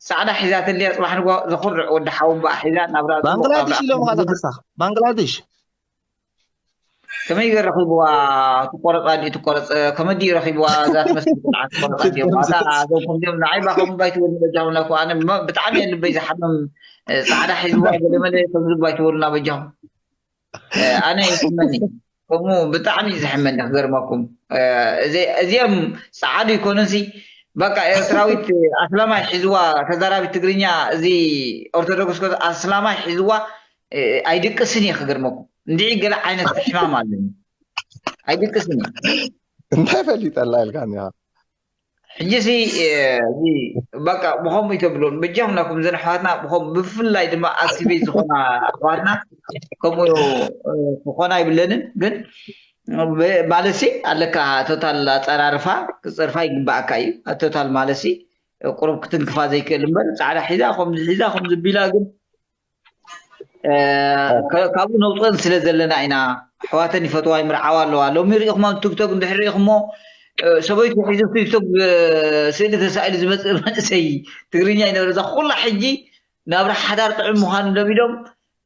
ፃዕዳ ሒዛ ተልያ ፅባሕ ንጎ ዘኹርዕ ወዲ ሓወንባኣ ሒዛ ናብራ ባንግላዴሽ ኢሎም ካ ተፈሳኽ ባንግላዴሽ ከመይ ገር ረኺብዋ ትቆረፃ ድዩ ትቆረፅ ከመይ ድዩ ረኺብዋ እዛ ትመስል ቆልዓ ትቆረፃ ድዮም ኣታ እዞም ከምዚኦም ንዓይ ባኸም ባይትወሉ በጃኹም ናኩ ኣነ መ- ብጣዕሚ እየ ልበይ ዝሓምም እ፣ ፃዕዳ ሒዝዋ ገለመለ ከምዚ ባይትወሉና በጃኹም እ፣ ኣነ ይስመኒ ከምኡ ብጣዕሚ እዩ ዝሕመኒ ክገርመኩም እ፣ እዚ- እዚኦም ፀዓዱ ይኮኑሲ በቃ ኤርትራዊት ኣስላማይ ሒዝዋ ተዛራቢት ትግርኛ እዚ ኦርቶዶክስ ኮ ኣስላማይ ሒዝዋ እ፣ ኣይድቅስን እየ ክገርመኩም እንዲዒ ገለ ዓይነት ሕማም ኣለኒ ኣይድቅስን እየ እንታይ ፈሊጠላ ኢልካ እኒኻ ሕጂ ሲ እ፣ እዚ በቃ ብኸምኡ ይተብሎን በጃኹም ናኩም ዘን ኣሕዋትና ብኸም ብፍላይ ድማ ኣክቲቪስት ዝኾና ኣሕዋትና ከምኡ እ፣ ክኾና ይብለንን ግን ብ- ማለት ሲ ኣለካ ቶታል ኣፀራርፋ ክፀርፋ ይግባኣካ እዩ ቶታል ማለት ሲ ቁሩብ ክትንክፋ ዘይክእል እምበር ፃዕዳ ሒዛ ከምዚ ሒዛ ከምዚ ቢላ ግን እ፣ ከ- ካብኡ ነውፀን ስለ ዘለና ኢና ኣሕዋተን ይፈትዋ ይምርዓዋ ኣለዋ ሎሚ ሪኢኹም ኣብ ቲክቶክ እንድሕር ሪኢኹሞ እ፣ ሰበይቱ ሒዙ ቲክቶክ እ፣ ስእሊ ተሳኢሉ ዝመፅእ መንእሰይ ትግርኛ ይነበረ እዛ ኩላ ሕጂ ናብራ ሓዳር ጥዑም ምዃኑ ለሚዶም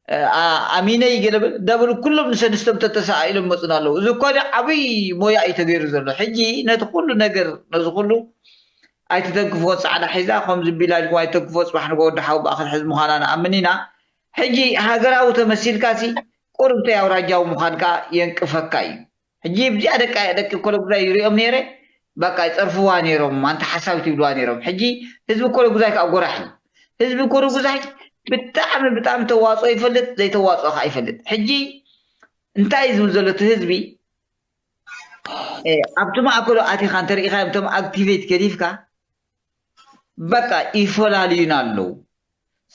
እ፣ ኣ- ኣሚነይ ገለ በል እንዳበሉ ኩሎም ንሰንስቶም ተተሳኢሎም መፁና ኣለዉ እዚ እኳ ደ ዓብይ ሞያ እዩ ተገይሩ ዘሎ ሕጂ ነቲ ኩሉ ነገር ነዚ ኩሉ ኣይትተንክፍዎ ፃዕዳ ሒዛ ከምዚ ቢላ ኢልኩም ኣይትተንክፍዎ ፅባሕ ንጎ ወዲ ሓው ብኣኽል ሕዝ ምዃና ንኣምን ኢና ሕጂ ሃገራዊ ተመሲልካ ሲ ቁርብተይ ኣውራጃዊ ምዃንካ የንቅፈካ እዩ ሕጂ ብዚኣ ደቃ ደቂ ኮለጉዛይ ይሪኦም ነይረ በቃ ይፀርፍዋ ነይሮም ኣንተ ሓሳዊት ይብልዋ ነይሮም ሕጂ ህዝቢ ኮለጉዛይ ከዓ ጎራሕ እዩ ህዝቢ ኮለጉዛይ ብጣዕሚ ብጣዕሚ ተዋፅኦ ይፈልጥ ዘይተዋፅኦ ከዓ ይፈልጥ ሕጂ እንታይ እዩ ዝብል ዘሎ እቲ ህዝቢ ኣብቲ ማእከሉ ኣቲኻ እንተሪኢኻዮም እቶም ኣክቲቬት ገዲፍካ በቃ ይፈላልዩና ኣለዉ።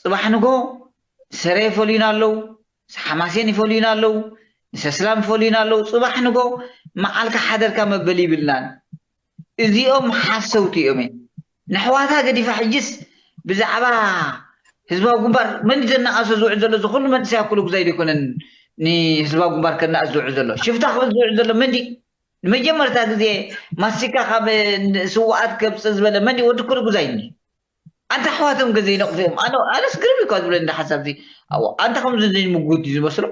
ፅባሕ ንጎ ሰረ ይፈልዩና ኣለዉ፣ ሓማሴን ይፈልዩና ኣለዉ፣ ንሰስላም ይፈልዩና ኣለዉ። ፅባሕ ንጎ መዓልካ ሓደርካ መበል ይብልናን። እዚኦም ሓሰውቲ እዮም። ንሕዋታ ገዲፋ ሕጅስ ብዛዕባ ህዝባዊ ግንባር መን ዘናኣሶ ዝውዕል ዘሎ ዝኩሉ መንእሰይ ኣኩሉ ግዛይ ዘይኮነን ንህዝባዊ ግንባር ከናኣስ ዝውዕል ዘሎ ሽፍታ ክብል ዝውዕል ዘሎ መንዲ ንመጀመርታ ግዜ ማስቲካ ካብ ስዋኣት ከብፅ ዝበለ መንዲ ወዲ ኩሉ ግዛይ ኒ ኣንታ ኣሕዋቶም ገዘ ይነቕፍኦም ኣነ ኣነስ ግርም እኳ ዝብለ እንዳ ሓሳብ ዚ ኣዎ ኣንታ ከምዚ ዘይምጉት እዩ ዝመስሎ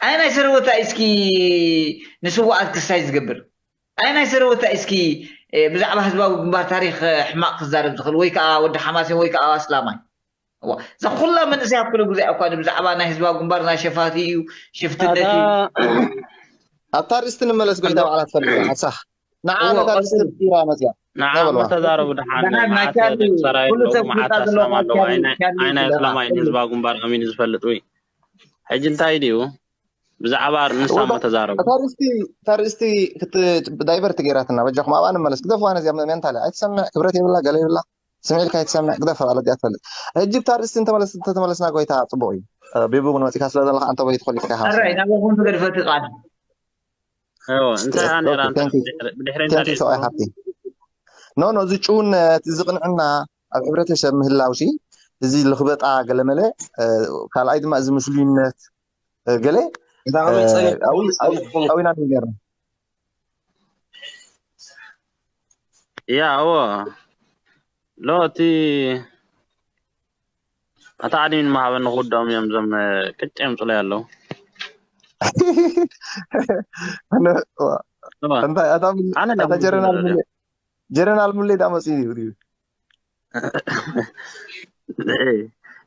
ኣይ ናይ ሰረወታ እስኪ ንስዋኣት ክስታይ ዝገብር ኣይ ናይ ሰረወታ እስኪ ብዛዕባ ህዝባዊ ግንባር ታሪክ ሕማቅ ክዛረብ ዝኽእል ወይ ከዓ ወዲ ሓማሴን ወይ ከዓ ኣስላማይ እዛ ኩላ መንእሰይ ኣብ ኩሉ ግዜ እኳ ብዛዕባ ናይ ህዝባዊ ግንባር ናይ ሸፋቲ እዩ ሽፍትነት እዩ ኣብታ ርእስቲ ንመለስ ጎይታ ባዕላ ትፈልጥ ሓሳኽ ንዓ ነታ ርእስቲ ራ መፅያ ንዓሞ ተዛረቡ ድሓን መዓት ደቂ ሰራይ ኣለዉ መዓት ኣስላም ኣለዉ ኣይናይ ኣስላማይ ንህዝባዊ ግንባር ኣሚኑ ዝፈልጥ ወይ ሕጂ እንታይ ድዩ ብዛዕባ ንሳ ሞ ተዛረቡ እታ ርእስቲ ክትዳይቨርት ገይራትና በጃኹም ኣብኣ ንመለስ ግደፍዋ ነዚኣ ሜንታል ኣይትሰምዕ ክብረት የብላ ገለ የብላ ስምዒልካ ኣይትሰምዕ ግደፍ ኣለ እዚኣ ትፈልጥ ሕጂ ብታ ርእስቲ እንተተመለስና ጎይታ ፅቡቅ እዩ ቤቢ እውን መፂካ ስለ ዘለካ ኣንተ ወይ ትኮሊካ ናባኹም ትገድፈቲ ቃል እንታይ ነራ ብድሕሪ እንታይ ሰብኣይ ሓፍቲ ኖ ኖ እዚ ጭውነት እዚ ቅንዕና ኣብ ሕብረተሰብ ምህላው ሲ እዚ ልኽበጣ ገለመለ ካልኣይ ድማ እዚ ምስሉይነት ገለ ኣዊና ነርና ያ እዎ ሎ እቲ ኣታ ኣድሚን መሃበኒ ክውድኦም እዮም እዞም ቅጭ የምፅሉ ያለው። እንታይ ኣታ ጀረናል ሙሌ ጀረናል ሙሌ ዳ መፅኡ እዩ።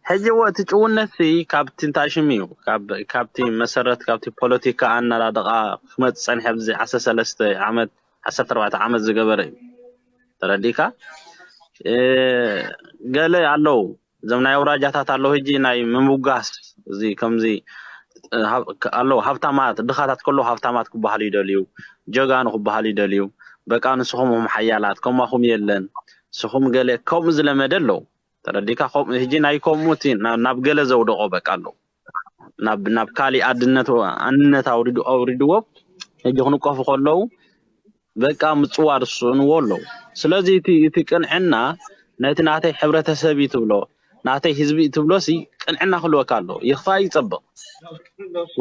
ሕጂ እወ እቲ ጭውነት ሲ ካብቲ እንታይ ሽም እዩ፣ ካብቲ መሰረት፣ ካብቲ ፖለቲካ ኣናዳድቓ ክመፅ ፀኒሐ ኣብዚ ዓሰርተ ሰለስተ ዓመት ዓሰርተ ኣርባዕተ ዓመት ዝገበረ እዩ። ተረዲካ? ገለ ኣለዉ፣ እዞም ናይ ኣውራጃታት ኣለዉ። ሕጂ ናይ ምምጓስ እዚ ከምዚ ኣለዉ፣ ሃብታማት ድኻታት ከለዉ ሃብታማት ክበሃሉ ይደልዩ፣ ጀጋኑ ክበሃሉ ይደልዩ። በቃ ንስኹም ኹም ሓያላት፣ ከማኹም የለን፣ ንስኹም ገለ፣ ከምኡ ዝለመደ ኣለዉ። ተረዲካ? ከምኡ ሕጂ ናይ ከምኡ እቲ ናብ ገለ ዘውደቆ በቃ ኣለዉ፣ ናብ ካሊእ ኣድነት ኣንነት ኣውሪድዎም ሕጂ ክንቀፉ ከለዉ በቃ ምፅዋር ዝስእንዎ ኣለዉ። ስለዚ እቲ ቅንዕና ነቲ ናተይ ሕብረተሰብ እዩ ትብሎ፣ ናተይ ህዝቢ እዩ ትብሎ ሲ ቅንዕና ክህልወካ ኣለዎ። ይኽፋእ ይፀብቕ፣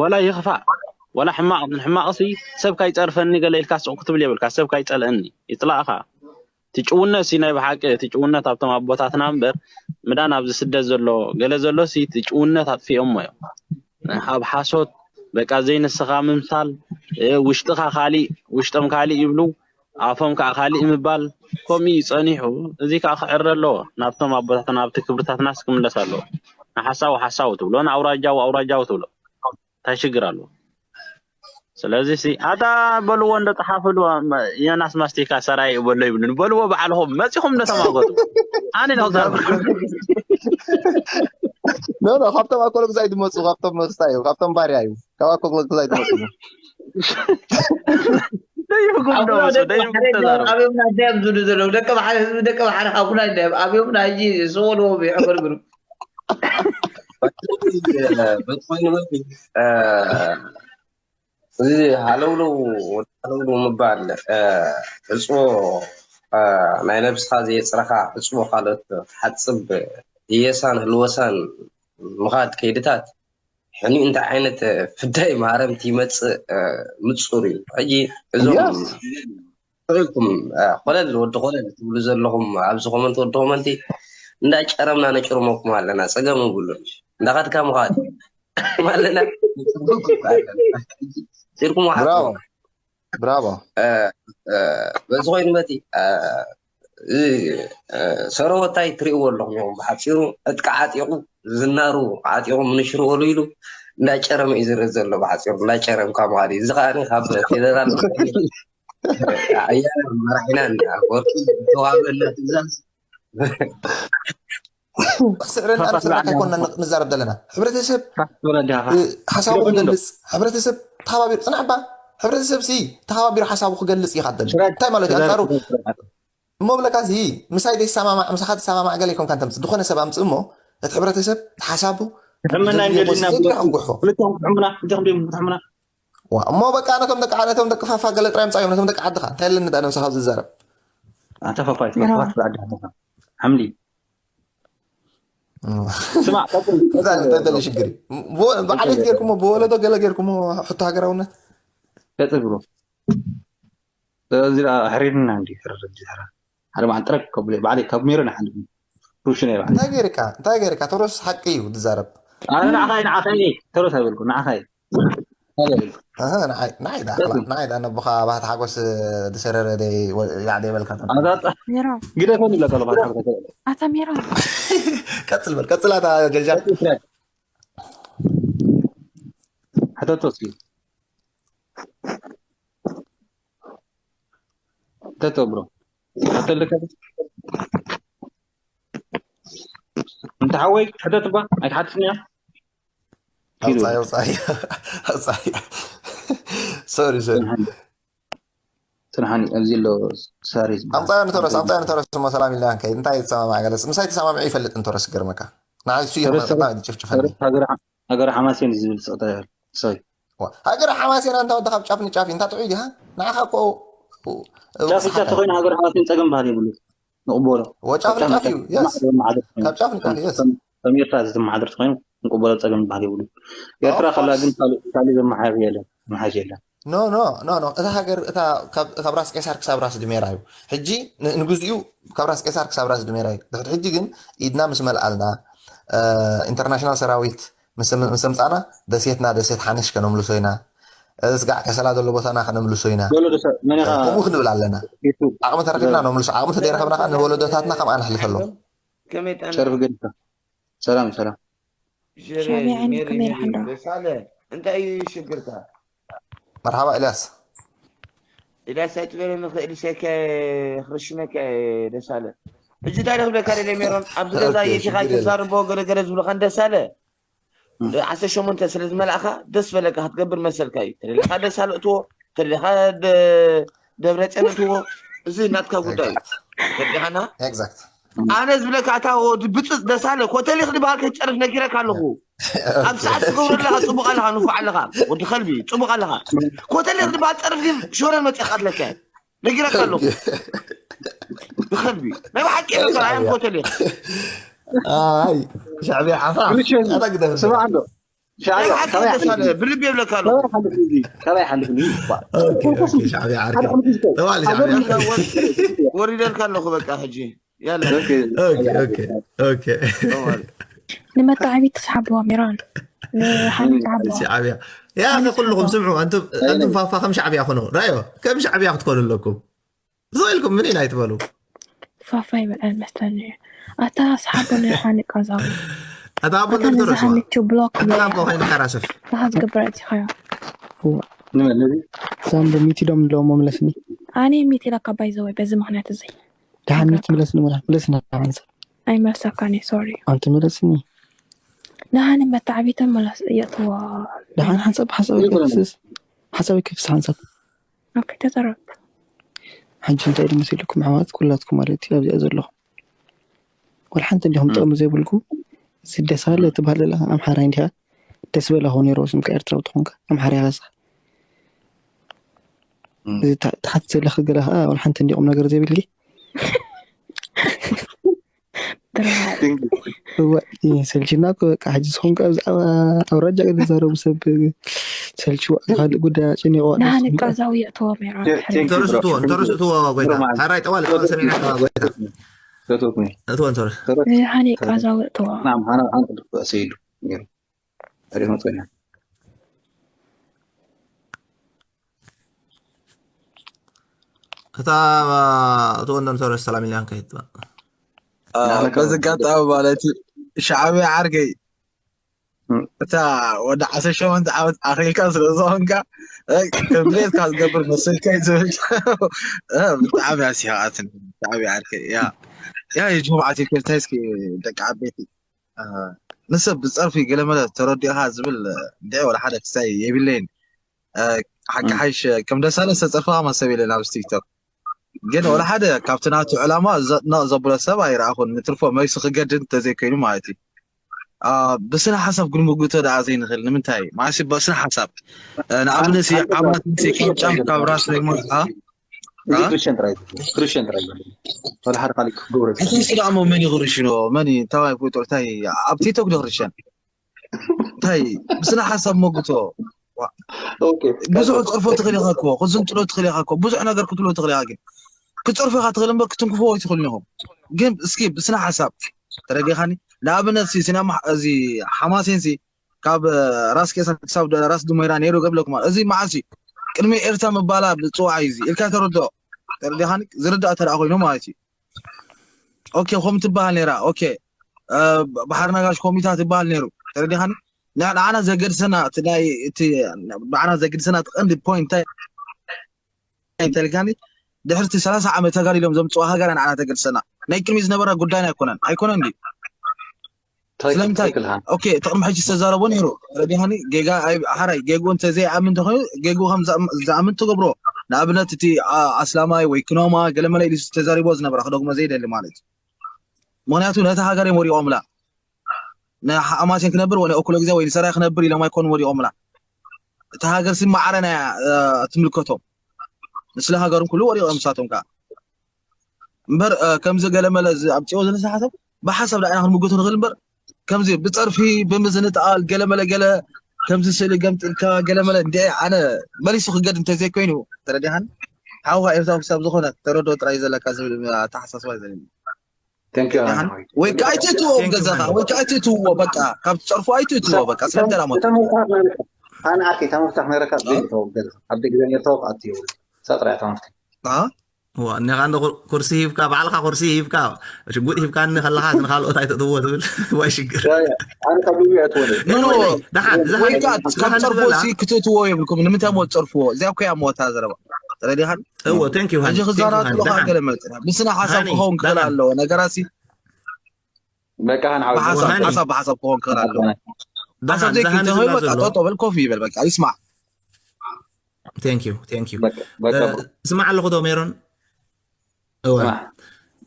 ወላ ይኽፋእ ወላ ሕማቕ ሕማቕ ሲ ሰብ ካይፀርፈኒ ገለ ኢልካ ስቕ ክትብል የብልካ። ሰብ ካይፀልአኒ ይፅላእኻ። እቲ ጭውነት ሲ ናይ ብሓቂ እቲ ጭውነት ኣብቶም ኣቦታትና እምበር ምዳን ኣብዚ ስደት ዘሎ ገለ ዘሎ ሲ እቲ ጭውነት ኣጥፊኦሞ እዮም። ኣብ ሓሶት በቃ ዘይንስኻ ምምሳል፣ ውሽጥኻ ካሊእ ውሽጦም ካሊእ ይብሉ ኣፎም ከዓ ካሊእ ምባል ከምኡ እዩ ፀኒሑ። እዚ ከዓ ክዕረ ኣለዎ። ናብቶም ኣቦታትና ኣብቲ ክብርታትናስ ክምለስ ኣለዎ። ንሓሳዊ ሓሳዊ ትብሎ፣ ንኣውራጃዊ ኣውራጃዊ ትብሎ እንታይ ሽግር ኣለዎ? ስለዚ ሲ ኣታ በልዎ እንዶ ፀሓፍሉ። ዮናስ ማስቲካ ሰራይ በሎ ይብሉን በልዎ። ባዕልኹም መፂኹም እንዶ ተማገቱ። ኣነ ነው ዛብ ኖ ኖ ካብቶም ኣኮሎ ግዛይ ድመፁ ካብቶም ክስታይ እዩ ካብቶም ባርያ እዩ ካብ ኣኮሎ ግዛይ ድመፁ ደይጉም ዶ መፁ ደይጉም ተዛረቡ። ኣብዮምና እንታይ እዮም ዝብሉ ዘለዉ ደቂ ባሕሪ ህዝቢ ደቂ ባሕሪ ሓውና እንታይ እዮም ኣብዮምና ሕጂ ዝወልዎም ይሕበርግሩ በትኮይኑ እዚ ሃለውለው ወዲ ሃለውለው ምባል ዕፅዎ ናይ ነብስኻ ዘየፅረኻ ዕፅዎ ካልኦት ሓፅብ ህየሳን ህልወሳን ምኻድ ከይድታት ሕኒኡ እንታይ ዓይነት ፍዳይ ማረምቲ ይመፅእ ምፁር እዩ። ሕጂ እዞም ኢልኩም ኮለል ወዲ ኮለል ትብሉ ዘለኹም ኣብዚ ኮመንት ወዲ ኮመንቲ እንዳጨረምና ነጭርመኩም ኣለና። ፀገም ብሉ እንዳኻድካ ምኻድ ኣለና። ፂርኩም ብራቮ። በዚ ኮይኑ መፂ ሰረወታይ ትሪእዎ ኣለኹም ኢኹም። ብሓፂሩ ዕጥቂ ዓጢቑ ዝናሩ ዓጢቑ ምንሽር ወሉ ኢሉ እንዳጨረመ እዩ ዝርኢ ዘሎ። ብሓፂሩ እንዳጨረምካ ምኻድ እዩ። እዚ ከዓ ካብ ፌደራል ኣያ መራሒና ወርቂ ተዋበና ትእዛዝ ስዕረና ስዕረና ኣይኮንና ንዛረብ ዘለና ሕብረተሰብ ሓሳቡ ክገልፅ ሕብረተሰብ ተኸባቢሩ ፅናሕ ባ ሕብረተሰብ ሲ ተኸባቢሩ ሓሳቡ ክገልፅ እዩ ካደል እንታይ ማለት እዩ ኣንፃሩ እሞ ብለካ እዚ ምሳይ ዘይሰማማዕ ምሳኻ ትሰማማዕ ገለ ይኮንካ እንተምፅእ ዝኾነ ሰብ ኣምፅእ እሞ እቲ ሕብረተሰብ ሓሳቡ ሕምና እንደልና ክጉሖ ክልተኹም ክትሕሙና ክልተኹም ዲኹም ክትሕሙና እሞ በቃ ነቶም ደቂ ነቶም ደቂ ፋፋ ገለ ጥራይ ምፃዮም ነቶም ደቂ ዓድኻ እንታይ ኣለኒ ዳ ነብስኻ ዝዛረብ ኣንተ ፋፋይ ፋፋ ዓዲ ሓምሊ ስማዕ እንታይ ሽግር በዓሌት ጌርኩሞ ብወለዶ ገለ ጌርኩሞ ሕቶ ሃገራውነት ቀፅል ብሎ እዚ ሕሪርና እንዲ ሕርር እንዲ ሕራ ሓደ መዓል ጥረግ ከብሎ ባዕለይ ካብ ሜሮን ሓንድ ሩሽነ ባዕለይ እንታይ ጌርካ እንታይ ጌርካ ተሮስ ሓቂ እዩ ዝዛረብ ኣነ ንዓኻ ንዓኻ ተሮስ ኣይበልኩ ንዓኻ ንዓይ ዳ ነቦኻ ባህቲ ሓጎስ ዝሰረረ ያዕደ ይበልካ ግደፈን ይብለካ ኣሎ ኣታ ሜሮን ቀፅል በል ቀፅል ኣታ ጀልጃ ሕተቶ እስኪ ሕተቶ ብሮ ሕተልከ እንተ ሓወይ ሕተት እባ ኣይትሓትትንያ ኣውፃይ ኣውፃይ ኣውፃይ ሶሪ ሶሪ ፅንሓኒ ኣብዚ ኣሎ ሳሪ ዝበሃል ኣምፃዮ ንተረስ ኣምፃዮ ንተረስ እሞ ሰላም ኢልና ንከይድ እንታይ ተሰማማዕ ገለፅ ምሳይ ተሰማሚዑ ይፈልጥ ንተረስ ገርመካ ንዓይ እሱ የመጠጣ ጭፍጭፈኒ ሃገር ሓማሴን ዝብል ስቕታ ይበል ሰይ ሃገር ሓማሴን ኣንታ ወዲ ካብ ጫፍ ንጫፍ እዩ እንታ ጥዑይ ዲኻ ንዓኻ እኮ ጫፍ ንጫፍ ተኮይኑ ሃገር ሓማሴን ፀገም ባህል የብሉ ንቕበሎ ወጫፍ ንጫፍ እዩ yes ካብ ጫፍ ንጫፍ yes ከም ኤርትራ ዝመሓደር ተኮይኑ ንቅበሎ ፀገም ዝበሃል የብሉ ኤርትራ ከላ ግን ካልእ ዘመሓር የለን መሓሽ የለን no no no no እታ ሃገር እታ ካብ ራስ ቄሳር ክሳብ ራስ ድሜራ እዩ ሕጂ ንግዚኡ ካብ ራስ ቄሳር ክሳብ ራስ ድሜራ እዩ ድሕሪ ሕጂ ግን ኢድና ምስ መልኣልና ኢንተርናሽናል ሰራዊት ምስ ኣምፃእና ደሴትና ደሴት ሓንሽ ከነምልሶ ኢና። ስጋዕ ከሰላ ዘሎ ቦታና ከነምልሶ ኢና። ከምኡ ክንብል ኣለና። ዓቕሚ ተረኪብና ነምልሶ፣ ዓቕሚ ተደይረኸብና ከዓ ንወለዶታትና ከምኣ ነሕልፈሎም። ሸርፍ ገድካ። ሰላም ሰላም። ሻዕብያ ዓይንኩም ይርሓን ዶ? ደሳለ እንታይ እዩ ሽግርካ? መርሓባ ኤልያስ። ኢልያስ ኣይትበለኒ ክእልሰከ ክርሽነከ ደሳለ። ሕጂ እንታይ ክብለካ ደለ ሜሮን፣ ኣብዚ ገዛ ኦኬ፣ የቲኻ ሽግር የለን። ተዛርቦ ገለገለ ዝብሉኻን ደሳለ ዓሰርተ ሸሞንተ ስለ ዝመላእኻ ደስ በለካ ክትገብር መሰልካ እዩ። ተደሊኻ ደሳለ እትዎ፣ ተደሊኻ ደብረፅዮን እትዎ፣ እዚ ናትካ ጉዳይ እዩ። ተዲኻና ኤግዛክት። ኣነ ዝብለካ እታ ወዲ ብፅፅ ደሳለ ኮተሊክ ዝበሃል ከይትጨርፍ ነጊረካ ኣለኹ። ኣብ ሰዓት ትገብሮ ኣለኻ፣ ፅቡቅ ኣለኻ፣ ንፉዕ ኣለኻ። ወዲ ከልቢ ፅቡቅ ኣለኻ። ኮተሊክ ዝበሃል ፀርፍ ግን ሾረን መፅእ ቀትለካ ነጊረካ ኣለኹ። ብከልቢ ናይ ብሓቂ ነበር ኣያም ኮተሊክ ኣይ ሻዕብያ ሓፍራ ኣታ ግደፍ። ስማ ኣሎ። ናይ ሻዕብያ ብሓቂ ካበይ ደሳለ ብልብ የብለካ ኣለኹ። ካበይ ሓልፍ እዚ? ካበይ ሓልፍ እዚ? ኦኬ፣ ኦኬ፣ ሻዕብያ ዓርከይ። ጠዋል ሻዕብያ ዓርከይ። ወሪደልካ ኣለኹ በቃ ሕጂ ያለ ኦኬ። ኦኬ፣ ኦኬ፣ ኦኬ። ጠዋል ንመታዓቢት ትስሓብዋ ሜሮን ንሓንቲ ትስሓብዋ ሻዕብያ ያ ኣኺ ኩልኹም ስምዑ፣ ኣንቱም ኣንቱም ፋፋ ከም ሻዕብያ ኩኑ። ራዮ ከም ሻዕብያ ክትኮኑ ኣለኩም። ዝኢልኩም ምን ኢና ይትበሉ። ፋፋ ይበልዐል መስለኒ እዩ። ኣታ ስሓቦ ናይ ሓኒ ቃዛዊ ኣታ ኣቦ ኣታ ነዚ ንተረስዋ ሃኒቹ ብሎክ ኣታ ኣቦ ከይንካ ራስፍ። ታ ዝገብረ እዚኻዮ ንመን ነዚ? ሳምቦ ሚቲ ዶም ኣለዎም መምለስኒ። ኣነ ሚቲ ኢላካ ባይዘወይ በዚ ምክንያት እዚ ደሓን ሚቲ ምለስኒ፣ ምለስኒ ሓንሳብ። ኣይመልሰካን እየ ሶሪ። ኣንቲ ምለስኒ። ንሃኒ መታዕቢተን መለስ የእትዋ ደሓን ሓንሳብ ሓሳብ ኣይከፍስስ። ሓሳብ ኣይከፍስ ሓንሳብ። ኦኬ ተዘረብ። ሕጂ እንታይ ኢሉ መሲልኩም ኣሕዋት ኩላትኩም ማለት እዩ ኣብዚኣ ዘለኹም። ወላ ሓንቲ እንዲኹም ጥቕሚ ዘይብልኩም። እዚ ደሳለ ትበሃል ዘለኻ ኣምሓራይ እንዲኻ። ደስ በላ ኾ ነይሩ ስምካ ኤርትራዊ ትኾንካ ኣምሓራይ ኻሳ። እዚ ታ- ትሓትት ዘለኺ ገለ ኸዓ ወላ ሓንቲ እንዲቑም ነገር ዘይብልኪ። ድርባይ እዋ ሰልችና እኮ በቃ ሕጂ ዝኾንካ ብዛዕባ ኣውራጃ ገለ ዝዛረቡ ሰብ ሰልችዋ ካልእ ጉዳይ ኣጨኒቑዋ ንሃኒ ቃዛዊ የእትዎ ሜሮን ድሕሪ እንተረስእትዎ እንተረስእትዎ ጎይታ ሓራይ ጠዋል ጠዋል ሰሚዕና ጠዋ ጎይታ ሰቶትኒ እትዎ እንተረ ንሃኒ ቃዛዊ የእትዎ ናም ሓና ሓና ቅዱስ ሰይዱ ነይሩ። ታሪኽ መጽና እታ እትዎ እንተረስ ሰላም ኢልያን ከይትባ በዚ ኣጋጣሚ ማለት እዩ ሻዕብያ ዓርከይ እታ ወዲ ዓሰርተ ሸሞንተ ዓመት ኣኺልካ ስለ ዝኾንካ ከም ድሌትካ ዝገብር መስልካ እዩ ዝብል ብጣዕሚ ኣስሓቃትኒ። ሻዕብያ ዓርከይ ያ ያ የጅሙዓ ቲክቶክ እስኪ ደቂ ዓበይቲ ንሰብ ብፀርፊ ገለመለ ተረዲእኻ ዝብል እንድዒ ወላ ሓደ ክስታይ የብለይን። ሓቂ ሓይሽ ከም ደሳለ ዝተፀርፈኻ ማሰብ የለን ኣብዚ ቲክቶክ ግን ወላ ሓደ ካብቲ ናቱ ዕላማ ዘጥነቕ ዘብሎ ሰብ ኣይረኣኹን። ንትርፎ መሊሱ ክገድድ እንተዘይኮይኑ ማለት እዩ። ብስነ ሓሳብ ክንምጉቶ ደኣ ዘይንኽእል ንምንታይ? ማለትሲ ብስነ ሓሳብ ንኣብነት ሓማት ንሲ ካብ ጫፍ ካብ ራስ ዘይሞልካ እዚ ክርስቲያን ጥራይ እዩ። ክርስቲያን ጥራይ እዩ። ወላ ሓደ ካልእ ክገብሮ ኣይክእልን። እዚ ስለ ኣሞ መን ይኽርሽኖ መን እዩ? እንታይ ፍጡር እንታይ ኣብ ቲክቶክ ዶ ክርስቲያን እንታይ ብስነ ሓሳብ መጉቶ ኦኬ ብዙሕ ክትፀርፎ ትኽእል ኢኻ እኮ ክትዝንጥሎ ትኽእል ኢኻ እኮ ብዙሕ ነገር ክትብሎ ትኽእል ኢኻ ግን ክትፀርፎ ኢኻ ትኽእል እምበር ክትንክፎ ኣይትኽእሉን ኢኹም። ግን እስኪ ብስነ ሓሳብ ተረዲኻኒ? ንኣብነት ሲ ሲና እዚ ሓማሴን ሲ ካብ ራስ ቄሳ ክሳብ ራስ ድሞይራ ነይሩ ገብለኩም እዚ መዓስ እዩ? ቅድሚ ኤርትራ ምባላ ብፅዋዕ እዩ እዚ ኢልካ ተረድኦ። ተረዲኻኒ? ዝርዳእ ተደኣ ኮይኑ ማለት እዩ። ኦኬ ከም ትበሃል ነይራ ኦኬ ባሕሪ ነጋሽ ኮሚታ ትበሃል ነይሩ። ተረዲኻኒ? ንዓና ዘገድሰና እቲ ናይ እቲ ንዓና ዘገድሰና እቲ ቀንዲ ፖይንት እንታይ እንተልካኒ ድሕርቲ ሰላሳ ዓመት ተጋዲሎም ዘምፅዋ ሃገር ንዓና ተገድሰና ናይ ቅድሚ ዝነበረ ጉዳይና ኣይኮነን ኣይኮነን ድዩ? ስለምንታይ ኦኬ እቲ ቅድሚ ሕጂ ዝተዛረቦ ነይሩ ረዲኻኒ ጌጋ ሓራይ ጌግኡ እንተዘይኣምን ተኾይኑ ጌግኡ ከም ዝኣምን ትገብሮ። ንኣብነት እቲ ኣስላማይ ወይ ክኖማ ገለመለ ኢሉ ተዛሪቦ ዝነበረ ክደግሞ ዘይደሊ ማለት እዩ። ምክንያቱ ነቲ ሃገር እዮም ወዲቖምላ። ንሓማሴን ክነብር ወይ ንእኩለ ግዜ ወይ ንሰራይ ክነብር ኢሎም ኣይኮኑን ወዲቖምላ። እታ ሃገር ሲ ማዕረ ናይ ትምልከቶም። ንስለ ሃገርም ኩሉ ወዲቖም ንሳቶም ከዓ እምበር ከምዚ ገለመለ ኣብዚ ኣብ ፅዮ ዝነሳ ሓሳብ ብሓሳብ ንዓና ክንምግቶ ንኽእል እምበር ከምዚ ብፀርፊ ብምዝንጣል ገለመለ ገለ ከምዚ ስእሊ ገምጢልካ ገለመለ እንደ ኣነ መሊሱ ክገድ እንተዘይኮይኑ ተረዲኻን ሓውካ ኤርትራዊ ክሳብ ዝኾነ ተረዶ ጥራይ ዘለካ ዝብል ኣተሓሳስባ እዩ ዘለኒ። Thank you. ወይ ከዓ ኣይትእትዎ ኣብ ገዛኻ ወይ ከዓ ኣይትእትዎ በቃ ካብ ትፀርፉ ኣይትእትዎ በቃ ስለምንታይ ሞት ኣነ ኣኪ እታ መፍታሕ ነረካ ኣብ ደገ ተወገዝ ኣብ ደገ ዘንገር ተወቅ ኣትዮ ሰጥራ እታ መፍትሕ ዋ እኒኻ እንደ ኩርሲ ሂብካ ባዕልካ ኩርሲ ሂብካ ሽጉጥ ሂብካኒ ከለኻ ንካልኦት ኣይተእትዎ ዝብል ዋይ ሽግር ኣነ ካብ ልቢ ኣይትወደ ደሓን ወይ ዝሃን ከዓ ካብ ዝሃን ፀርፎ ዝበላ ሲ ክትእትዎ የብልኩም ንምንታይ ሞት ፀርፍዎ እዚኣ ኮያ ሞታ ዘረባ ተረዲኻን እዎ thank you ሃኒ ሕጂ thank you ክዛረባ ሃኒ ከለካ ደሓን ገለ መፅና ምስና ሓሳብ ሃኒ ክኸውን ክኽእል ደሓን ኣለዎ ነገራሲ በቃ ሃን ዓውዲ ሃኒ ሓሳብ ብሓሳብ ክኸውን ክኽእል ኣለዎ ሓሳብ ደሓን ዝሃኒ ዘይክልተኸይ ዝብላ በቃ ዘሎ ጠጠው በል ኮፍ ይበል በቃ ይስማዕ thank you thank you በቃ በቃ ስማዕ ኣለኹ ዶ ሜሮን እወ ስማዕ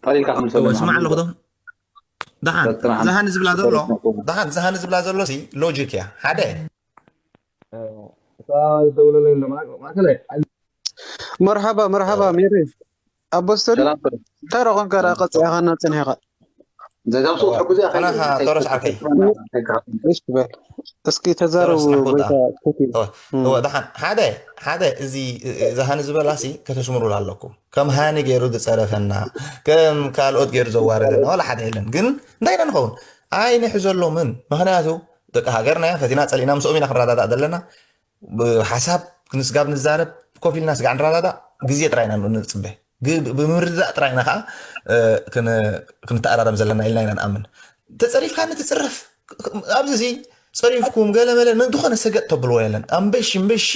ጠሊልካ ከም እወ ሰለና ስማዕ ኣለኹ ዶ ደሓን በጥና ዝሃኒ ዝብላ ዘሎ ደሓን ዝሃኒ ዝብላ ዘሎ ሲ ሎጂክ እያ ሓደ ደውለለይ ማእከላይ መርሓባ መርሓባ ሜሪ ኣቦ ስተዲ ሰላም እንታይ ረኾንካ ደኣ ቀፂዕኻና ፀኒሕኻ ዘዛምሱ ትሕግዙ ኣና ቶረስ ዓርከይ እሺ በል እስኪ ተዛረቡ ቶረስ ናኹዳ ጎይታ ስቴዲ እወ እወ፣ ደሓን ሓደ ሓደ እዚ እዚ ሃኒ ዝበላሲ ከተስምሩሉ ኣለኩም። ከም ሃኒ ገይሩ ዝፀረፈና ከም ካልኦት ገይሩ ዘዋረደና ዋላ ሓደ የለን። ግን እንታይ ኢና ንኸውን ኣይንሕዘሎምን። ምክንያቱ ደቂ ሃገርና እዮም ፈቲና ፀሊእና ምስኦም ኢና ክንረዳዳእ ዘለና። ብሓሳብ ክንስጋብ ንዛረብ ኮፍ ኢልና ስጋዕ ንረዳዳእ ግዜ ጥራይ ኢና ንፅበ። ግ- ብምርዳእ ጥራይ ኢና ከዓ እ፣ ክን- ክንተኣራረም ዘለና ኢልና ኢና ንኣምን። ተፀሪፍካኒ ትፅረፍ ኣብዚ ሲ ፀሪፍኩም ገለመለ ንዝኾነ ሰገጥ ተብልዎ የለን። ኣንበሺ እምበሺ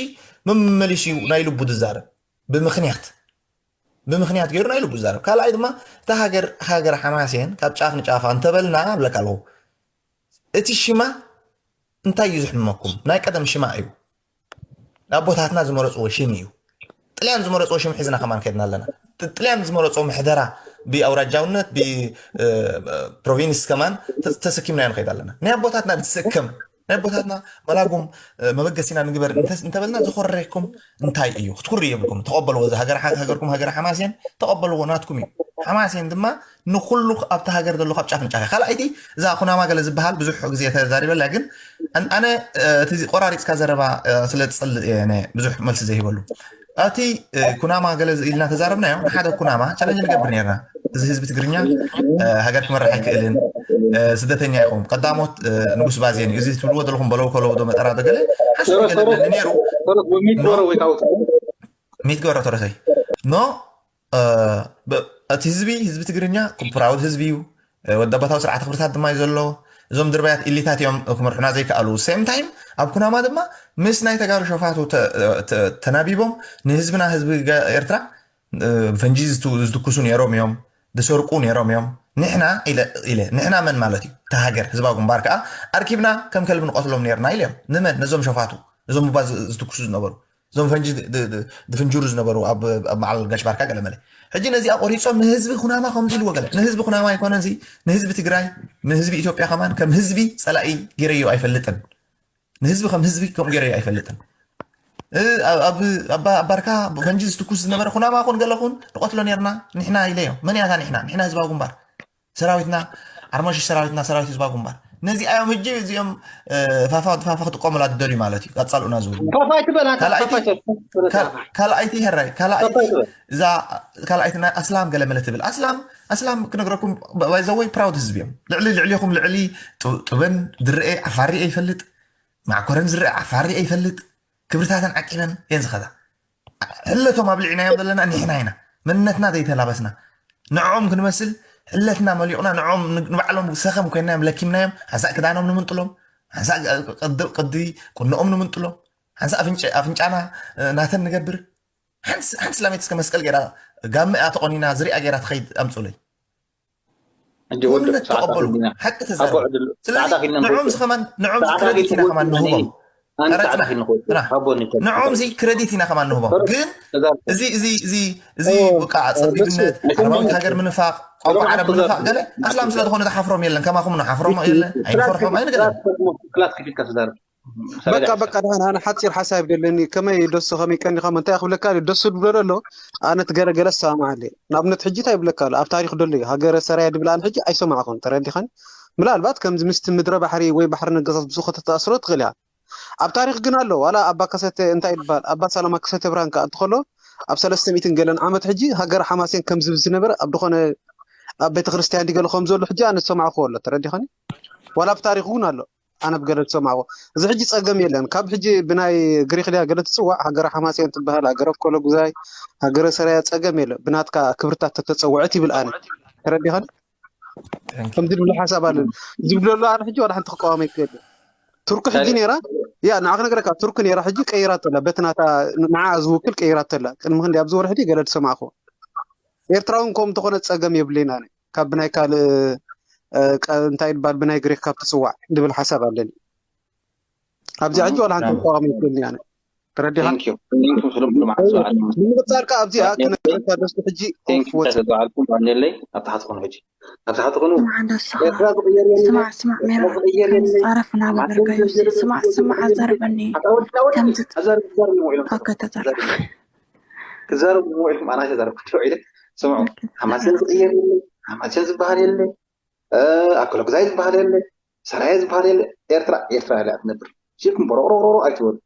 መመሊሱ እዩ ናይ ልቡ ዝዛረብ ብምክንያት ብምክንያት ገይሩ ናይ ልቡ ዝዛረብ። ካልኣይ ድማ እታ ሃገር ሃገር ሓማሴን ካብ ጫፍ ንጫፋ እንተበልና እብለካ ኣለኹ እቲ ሽማ እንታይ እዩ ዝሕመኩም? ናይ ቀደም ሽማ እዩ። ኣቦታትና ዝመረፅዎ ሽም እዩ። ጥልያን ዝመረፅዎ ሽም ሒዝና ከማን ከድና ኣለና። ጥ- ጥልያን ዝመረፅዎ ምሕደራ ብኣውራጃውነት ብፕሮቪንስ ከማን ተ- ተሰኪምናዮ ንኸይድ ኣለና። ናይ ኣቦታትና ዝስከም ናይ ኣቦታትና መላጉም እ፣ መበገሲና ንግበር እንተ- እንተበልና ዝኾረኩም እንታይ እዩ ክትኩሩ የብልኩም ተቐበልዎ እዚ ሃገር ሓ- ሃገርኩም ሃገር ሓማሴን ተቐበልዎ ናትኩም እዩ ሓማሴን ድማ ንኩሉ ኣብቲ ሃገር ዘሎ ካብ ጫፍ ንጫፍ ካልኣይቲ እዛ ኩናማ ገለ ዝበሃል ብዙሕ ግዜ ተዛሪበላ ግን ኣን- ኣነ እ፣ እቲ ቆራሪፅካ ዘረባ እ፣ ስለ ዝፀልእ እየ ኣነ ብዙሕ መልሲ ዘይህበሉ ኣብቲ እ፣ ኩናማ ገለ ኢልና ተዛረብናዮ ንሓደ ኩናማ ቻለንጅ ንገብር ነርና እዚ ህዝቢ ትግርኛ እ፣ ሃገር ክመርሕ ኣይክእልን እ፣ ስደተኛ ይኸውን ቀዳሞት እ፣ ንጉስ ባዜን እዩ እዚ ትብልዎ ዘለኹም በለው ከለው ዶ መጠራ ዶ ገለ ሓሳብ ገለ ገለ ነይሩ ሚት ኖ ወረ ወይ ታውት ሚት ገበረ ተረሰይ ኖ እ፣ ብ- እቲ ህዝቢ ህዝቢ ትግርኛ ፕራውድ ህዝቢ እዩ እ፣ ወዲ ኣባታዊ ስርዓተ ክብርታት ድማ እዩ ዘሎ እዞም ድርባያት ኢሊታት እዮም ክመርሑና ዘይከኣሉ ሴም ታይም ኣብ ኩናማ ድማ ምስ ናይ ተጋሩ ሸፋቱ ተ- ተ- ተናቢቦም ንህዝብና ህዝቢ ገ- ኤርትራ እ፣ ፈንጂ ዝት- ዝትኩሱ ነይሮም እዮም ዝሰርቁ ነይሮም እዮም ንሕና ኢለ ኢለ ንሕና መን ማለት እዩ እቲ ሃገር ህዝባዊ ግንባር ከዓ ኣርኪብና ከም ከልቢ ንቐትሎም ነርና ኢለ እዮም ንመን ነዞም ሸፋቱ እዞም ባ ዝ- ዝትኩሱ ዝነበሩ እዞም ፈንጂ ድ- ድ- ድ- ድፍንጅሩ ዝነበሩ ኣብ ኣብ መዓል ጋሽ ባርካ ገለመለ ሕጂ ነዚኣ ቆሪፆም ንህዝቢ ኩናማ ከምዚ ኢልዎ ገለ ንህዝቢ ኩናማ ኣይኮነ እዚ ንህዝቢ ትግራይ ንህዝቢ ኢትዮጵያ ከማን ከም ህዝቢ ፀላኢ ገይረዮ ኣይፈልጥን ንህዝቢ ከም ህዝቢ ከምኡ ገይረዮ ኣይፈልጥን እ፣ ኣብ ኣብ- ኣብ- ኣብ ባርካ ፈንጂ ዝትኩስ ዝነበረ ኩናማ ኹን ገለ ኹን ንቐትሎ ነርና ንሕና ኢለዮ መን ያታ ንሕና ንሕና ህዝባዊ ግንባር ሰራዊትና ኣርማሽ ሰራዊትና ሰራዊት ህዝባዊ ግንባር ነዚኣዮም ሕጂ እዚኦም እ፣ ፋፋ ፋፋ ክጥቀሙላ ዝደልዩ ማለት እዩ ኣፃልኡና ዝብሉ ፋፋይ ትበል ኣታ ካልኣይቲ ፋፋይ ትበል ካል- ካልኣይቲ ሕራይ ካልኣይቲ ፋፋይ ትበል እዛ ካልኣይቲ ናይ ኣስላም ገለ መለ ትብል ኣስላም ኣስላም ክነግረኩም ባይዘወይ ፕራውድ ህዝቢ እዮም ልዕሊ ልዕሊኹም ልዕሊ ጡ- ጡበን ድርኤ ዓፋሪ ይፈልጥ ማዕኮረን ዝርአ ዓፋሪ ይፈልጥ ክብርታተን ዓቂበን እየን ዝኸዳ ሕለቶም ኣብሊዕናዮም ዘለና ንሕና ኢና መንነትና ዘይተላበስና ንዕኦም ክንመስል ሕለትና መሊቑና ንዕኦም ን- ንባዕሎም ሰኸም ኮይናዮም ለኪምናዮም ሓንሳእ ክዳኖም ንምንጥሎም ሓንሳእ ቅዲ ቅዲ ቁኖኦም ንምንጥሎም ሓንሳእ ኣፍንጫ- ኣፍንጫና እ፣ ናተን ንገብር ሓንቲ ሓንቲ ስላሜት እስከ መስቀል ገይራ ጋመ እያ ተቆኒና ዝሪኣ ገይራ ትኸይድ ኣምፁለይ ሕጂ ወዲ እውነት ሰዓት ተቐበሉ ኣኺልና ሓቂ ኣቦ ተዛረቡ ዕድል ስለዚ ሰዓት ኣኺልና ንዕኦም ንወስድ ዝኸማን ንዕኦም ሰዓት ክረዲት ኢና ኣኺልና ከማን ንህቦም ኣንቲ ሰዓት ቀረፅና ኣኺልና ንወስድ ና ኣቦ ንከ ንዕኦም ዚ ክረዲት ኢና ከማን ንህቦም ግን ተዛር እዚ እዚ እዚ እዚ ኦ፣ በቃ እ፣ ደሱ ፀቢብነት ዓረባዊት ሃገር ምንፋቅ ቋንቋ ዓረብ ምንፋቅ ገለ ኣስላም ስለ ዝኾነ ዝሓፍሮም የለን ከማኹም ንሓፍሮም የለ ኣይንፈርሖም ኣይንገለን ክላስ ክፊልካ ተዛረብ በቃ በቃ ደሓን ኣነ ሓፂር ሓሳብ ደለኒ ከመይ ደሱ ከመይ ቀኒኻ እንታይ ክብለካ ደሱ ድብሎ ደሎ ኣነ ትገለገለ ሰማዓለ ንኣብነት ሕጂ እንታይ ይብለካ ኣሎ ኣብ ታሪክ ደሎ እዩ ሃገረ ሰራያ ድብል ኣነ ሕጂ ኣይሰማዕኹን ተረዲኻን ምናልባት ከምዚ ምስቲ ምድረ ባሕሪ ወይ ባሕሪ ነገሳት ብዝኾ ተተኣስሮ ትኽእል እያ ኣብ ታሪክ ግን ኣሎ ዋላ ኣባ ከሰተ እንታይ ይባል ኣባ ሰላማ ከሰተ ብርሃን ከኣ እንትኸሎ ኣብ ሰለስተ ሚእትን ገለን ዓመት ሕጂ ሃገር ሓማሴን ከምዚ ዝነበረ ኣብ ዝኾነ ኣብ ቤተክርስትያን ድገለ ከም ዘሎ ሕጂ ኣነ ዝሰማዕኩዎ ኣሎ። ተረዲኸኒ? ዋላ ኣብ ታሪኽ እውን ኣሎ። ኣነ ብገለ ዝሰማዕዎ። እዚ ሕጂ ጸገም የለን። ካብ ሕጂ ብናይ ግሪኽ ድያ ገለ ትጽዋዕ፣ ሃገረ ሓማሴን ትበሃል፣ ሃገረ ኮሎጉዛይ፣ ሃገረ ሰራያ፣ ጸገም የለን። ብናትካ ክብርታት ተተጸውዐት ይብል ኣነ። ተረዲኸኒ? ከምዚ ዝብሎ ሓሳብ ኣለኒ። ዝብሎ ኣሎ ኣነ ሕጂ ዋላ ሓንቲ ክቃወም ኣይክእል። ቱርክ ሕጂ ነይራ፣ ያ ንዓ ክነግረካ፣ ቱርክ ነይራ፣ ሕጂ ቀይራቶ ኣላ። በቲ ናታ ንዓ ዝውክል ቀይራቶ ኣላ። ቅድሚ ክንዲ ኣብዚ ወርሒ ድዩ ገለ ዝሰማዕኩዎ። ኤርትራ እውን ከምኡ እንተኾነ ጸገም የብለይን ኣነ። ካብ ብናይ ካልእ፣ እ፣ ቀ-፣ እንታይ ይባል፣ ብናይ ግሪክ ካብ ትጽዋዕ ዝብል ሓሳብ ኣለኒ። ኣብዚ ሕጂ ዋላ ሓንቲ ተቃዋሚ ይብለኒ ኣነ። ተረዲኻ? Thank you. Thank you ስለ ምሉእ መዓልቲ ዝወዓልኩም። ንምቕጻል ከኣ ኣብዚኣ ክነግረካ ደስ ሕጂ Thank you ወጽ ስለ ዝወዓልኩም። ባንደለይ ኣብ ታሕቲ ኮኑ ሕጂ። ኣብ ታሕቲ ኮኑ ስማዕ እንዳ ንስኻ ኤርትራ ዝቕየር የለን። ስማዕ ስማዕ ሜራ ኤርትራ ዝቕየር የለን። ክንጻረፍ እናበለካ እዩ። ስማዕ ስማዕ ኣዛርበኒ። ኣታ ወዲ ኣወዲ ከምዚ ኣዛርብ ክዛረብ ይውዒሉ። ኦኬ ተዛረብ። ክዛረብ ይውዒሉ። ኣና ተዛረብ ክትውዒለ ስምዑ። ሓማሴን ዝቕየር የለን። ሓማሴን ዝበሃል የለ። እ፣ ኣኮሎጉዛይ ዝበሃል የለ። ሰራየ ዝበሃል የለ። ኤርትራ ኤርትራ ኢላ ትነብር። ሽኩም ቦሮቅሮቅሮ ኣይትበሉ።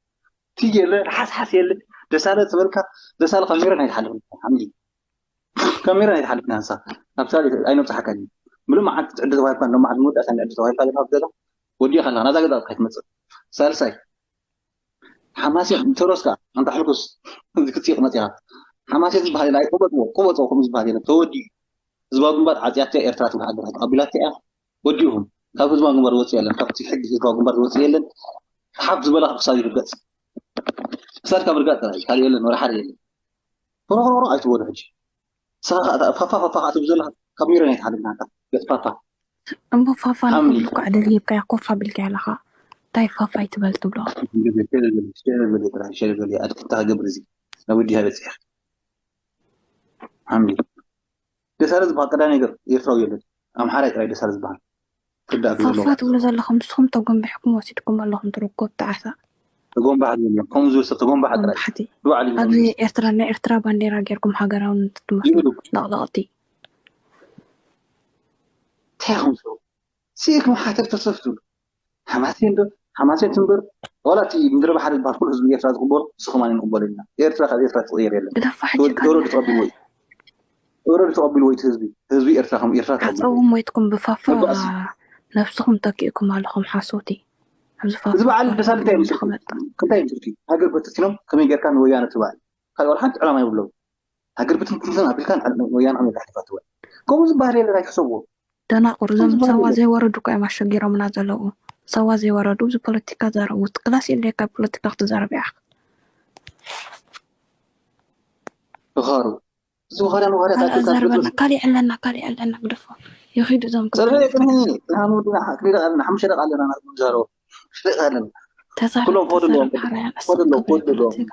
ቲ የለ፣ ሓስሓስ የለ። ደሳለ ዝበልካ፣ ደሳለ ካብ ሜሮን ኣይትሓልፍን። ሓምሊ። ካብ ሜሮን ኣይትሓልፍን፣ ንሳ። ኣብ ሳል ኣይነብጽሓካን እዩ። ምሉእ መዓልቲ ትዕድል ተዋሂብካ፣ ሎም መዓልቲ መወዳእታ ዕድል ተዋሂብካ ዘለካ ኣብ ገዛ፣ ወዲእካ ኣለኻ። ናዛ ገዛ ከይትመጽእ። ሳልሳይ፣ ሓማሴን፣ ተሮስካ፣ ኣንታ ሕልኩስ፣ እዚ ክትስቕ መጺኻ። ሓማሴን ዝበሃል የለ፣ ኣይቁበጽዎ፣ ቁበጽዎ፣ ከምኡ ዝበሃል የለ። ተወዲኡ። ህዝባዊ ግንባር ዓጽያቶ ኤርትራ ትብል ሃገር ተቐቢላቶ እያ። ወዲኡኹም። ካብ ህዝባዊ ግንባር ዝወጽእ የለን። ካብቲ ሕጊ ህዝባዊ ግንባር ዝወጽእ የለን። ሓፍ ዝበለ ክሳብ ይርገጽ። ክሳድካ ምርጋጥ ጥራይ። ካልእ የለን፣ ወላ ሓደ የለን። ሮሮሮ ኣይትበሉ ሕጂ። ንስኻ ኸኣ ፋፋ ፋፋ ኸኣ ትብል ዘለኻ ካብ ሜሮን ኣይትሓልፍን ኣንታ። ገጽ ፋፋ። እምቦ ፋፋ ሓምሊ። ንኹሉ እኳ ደልይብካያ ኮፍ ኣቢልካያ ኣለኻ። እንታይ ፋፋ ኣይትበል ትብሎ? ሸለል በሊ፣ ሸለል በሊ ጥራይ፣ ሸለል በሊ። ኣድክምታ ክገብር እዚ። ናብ ወዲሃ በጺሐ። ሓምሊ። ደሳለ ዝበሃል ቀዳማይ ነገር ኤርትራዊ የለን። ኣምሓራይ ጥራይ ደሳለ ዝበሃል። ክርዳእ ዘለዎ። ፋፋ ትብሉ ዘለኹም ንስኹም ተጎንቢሕኩም ወሲድኩም ኣለኹም ትርኮብ ተዓሳ። ተጎንባሕ ዝብል የለን። ከምኡ ዝብል ሰብ ተጎንባሕ ጥራይ። ጎንባሕቲ። ባዕሉ እዩ ኣብዚ ዝብል። ኤርትራ ናይ ኤርትራ ባንዴራ ጌርኩም ሃገራውነት ትመስሉ ይብሉ። ለቕለቕቲ። እንታይ ኢኹም ትብሉ? ስኢልኩም ሓተር ተሰፍ ትብሉ። ሓማሴን ዶ? ሓማሴን ትንበር። ዋላ እቲ ምድረ ባሕሪ ዝበሃል ኩሉ ህዝቢ ኤርትራ ዝቕበሎ ንስኹም ኣነ ንቕበሎ ኢና። ኤርትራ ካብ ኤርትራ ትቕየር የለን። ግደፋ ሕጂ ተወድ-፣ ተወረዱ ተቐቢልዎ እዩ። ተወረዱ ተቐቢልዎ እቲ ህዝቢ። ህዝቢ ኤርትራ ከም ኤርትራ ተቐቢልዎ እዩ። ዓጸዎም ሞይትኩም ብፋፋ መባእሲ። ነብስኹም ተኪእኩም ኣለኹም ሓሶቲ። ኣብዚ ፋፋ እዚ በዓል ፋፋ ደሳለ እንታይ ትብሉ ይምስልኪ? ከመጣ። እንታይ ይምስልኪ? ሃገር በተሲኖም ከመይ ጌርካ ንወያነ ትበሃል? ካልእ ዋላ ሓንቲ ዕላማ የብሎም። ሃገር ብትንትንትን ኣቢልካ ንወያነ ከመይ ጌርካ ትበሃል? ከምኡ ዝበሃል የለን፣ ኣይትሕሰብዎ። ደናቁር ከምኡ እዞም ዝበሃል ሳዋ የለን። ዘይወረዱ እኮ እዮም ኣሸጊሮምና ዘለዉ። ሳዋ ዘይወረዱ ኣብዚ ፖለቲካ ዛረቡ። ክላስ የድልየካ ፖለቲካ ክትዛረብ ኢኻ። ብኻሩ። እዚ ውኻርያን ውኻርያ ካልእ ታክል ካብ ኣዛርበና ገጽ ካሊእ ኣለና ካሊእ ኣለና ግደፎ። ይኺዱ እዞም ጸርፈ ክብሉ የቅንኒ። ንሓን ወዲና ክልተ ደቂቃ ኣለና፣ ሓሙሽተ ደቂቃ ኣለና፣ ናብ ዛረቡ። ክልተ ደቂቃ ኣለና። ተዛረብ ኩሎም ክወዱ ኣለዎም። ተዛረብ ሓራያ ክወዱ ኣለዎም፣ ክብሪ ክወዱ ኣለዎም። ፖለቲካ።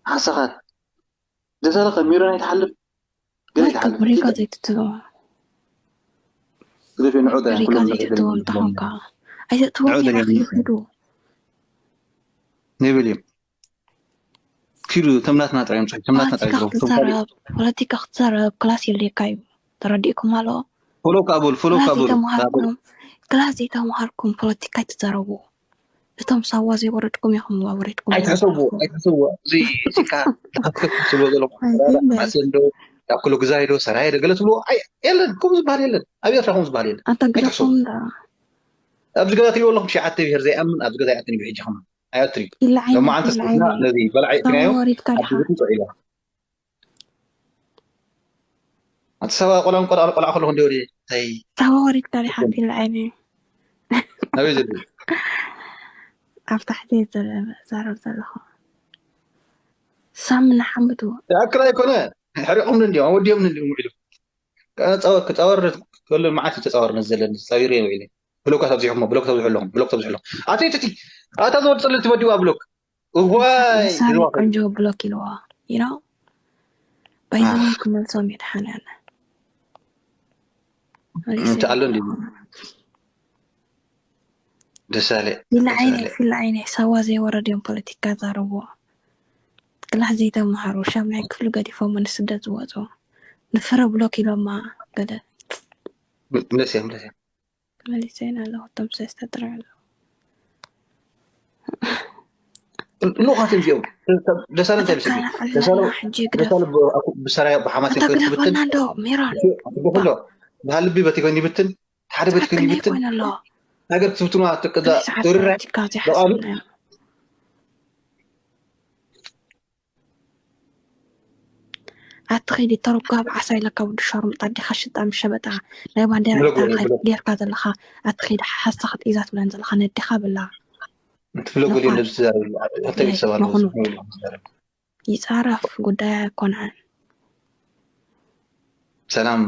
ሓሳኻት። ደሳለ ካብ ሜሮን ኣይትሓልፍ። ገለ ወይከ ኣይትሓልፍ። ብሪጋ ቲጋ-፣ ዘይትትበ ግደፍ ንዑ ዳያን ብሪጋ ኩሎም ዘይትትበ ንዑ እንተኾን ከዓ ኣይተእትዎም ንዑ ኢና ዳያን ክይዱ ይብል እዩ። ኪዱ፣ ተምናትና ጥራይ ምጽሑ፣ ተምናትና ጥራይ ፖለቲካ ግረፉ። ተምሳሌ ክትዛረብ ፖለቲካ ክትዛረብ ክላስ የድልየካ እዩ። ተረዲእኩም ኣሎ። ፎሎ ከኣ በሉ፣ ፎሎ ክላስ ከኣ በሉ። ዘይተምሃርኩም ክላስ ዘይተምሃርኩም ፖለቲካ ኣይትዛረቡ። እቶም ሳዋ ዘይወረድኩም ኢኹም ዋወረድኩም ኣይትሕሰቡ፣ ዘለኹም። ኣይትሕሰቡ። እዚ እዚካ ተኸፍከፍ ትብሎ ዘለኹም ኣይግበር። ማሰንዶ፣ ኣኩሎ ግዛይዶ፣ ሰራየዶ፣ ገለ ትብሎ፣ ኣይ፣ የለን፣ ከምኡ ዝበሃል የለን። ኣብ ኤርትራ ከምኡ ዝበሃል የለን። ኣንታ ኣይትሕሰቡ። ግደፎም ዳ። ኣብዚ ገዛ ትሪእዎ ኣለኹም፣ ትሽዓተ ብሄር ዘይኣምን ኣብዚ ገዛ ኣይኣትን እዩ ሕጂ ከማን። ኣይኣትን እዩ። ኢላ ዓይኒ፣ ሎማዓንቲ ኢላ ስና ዓይኒ። ነዚ በላዒ ሳዋ ትሪኣዮ፣ ወሪድካ ኣብ ዲኻ? ብዙ ትፅዒ ኢላ። ኣንቲ ሰባ ቆልዓ፣ ቆልዓ፣ ቆልዓ ከለኹ እንዲ ወዲ፣ እንታይ? ሳዋ ወሪድካ ዲኻ? ኢላ ዓይኒ። ናበይ ዘሉ? ኣብ ታሕቲ ዘለ-፣ ዛረብ ዘለኹ። ሳሚ ንሓምዱ። ይኣክል ኣይኮነ፣ ሕሪቖምኒ እንዲዮም፣ ኣወዲኦምኒ እንዲዮም ውዒሉ። ከ-፣ ጸወ-፣ ክጻወር ከሎ መዓት እዩ ተጻወርነት ዘለኒ፣ ጻዊረ ውዒለ። ብሎካት ኣብዚሖሞ፣ ብሎክ ተብዝሑ ኣለኹም፣ ብሎክ ተብዝሑ ኣለኹም። ኣቲ፣ ኣቲ፣ ኣቲ፣ ኣታ ዝወድ ጽልል ትመዲዋ ብሎክ። እዋይ፣ ሳሚ ይዋ ቆንጆ ብሎክ ኢልዋ። You know? ባይዘወይ ኣፍ። ክመልሶም የድሓንያና። እንተ ኣሎ እንዲ ደሳለ፣ ፊላ ዓይነ፣ ደሳለ። ፊላ ዓይነ፣ ሳዋ ዘይወረድዮም ፖለቲካ ዛረብዎ። ክላስ ዘይተምሃሩ፣ ሻምናይ ክፍሊ ገዲፎም ንስደት ዝወፁ። ንፍረ ብሎክ ኢሎማ ገለ። መለስ እያ፣ መለስ እያ። መሊሰ ኢና ኣለኹ፣ እቶም ሰለስተ ጥራይ ኣለዉ። ልኡኻት እዮም እዚኦም። ደሳለ እንታይ ምስል? ደሳለ ደሳለ ብሰራያ ብሓማት እታ ይኮን ግደፈና ትብትን እንዶ ሜሮን። ብኩሎ ብሃልቢ በቲ ይኮን ይብትን፣ ሓደ በቲ ይኮን ይብትን። ሃገር ትብትኑ ኣትቀዳ ርራ ቃሉ ኣትኸይዲ ተረጓብ ዓሳ ኢለካ ወዲ ሸርሙጣ ኣዴኻ ሽጣ ምሸበጣ ናይ ባንዴራ ጌርካ ዘለኻ ኣትኸይዲ ሓሳ ክትኢዛ ትብለን ዘለኻ ነዴኻ ብላ። ትብሎ ገሊኡ ነዚ ትዛረብ እንታይ እዩ ሰብ ኣለዎ? ይጻረፍ ጉዳይ ኣይኮነን። ሰላም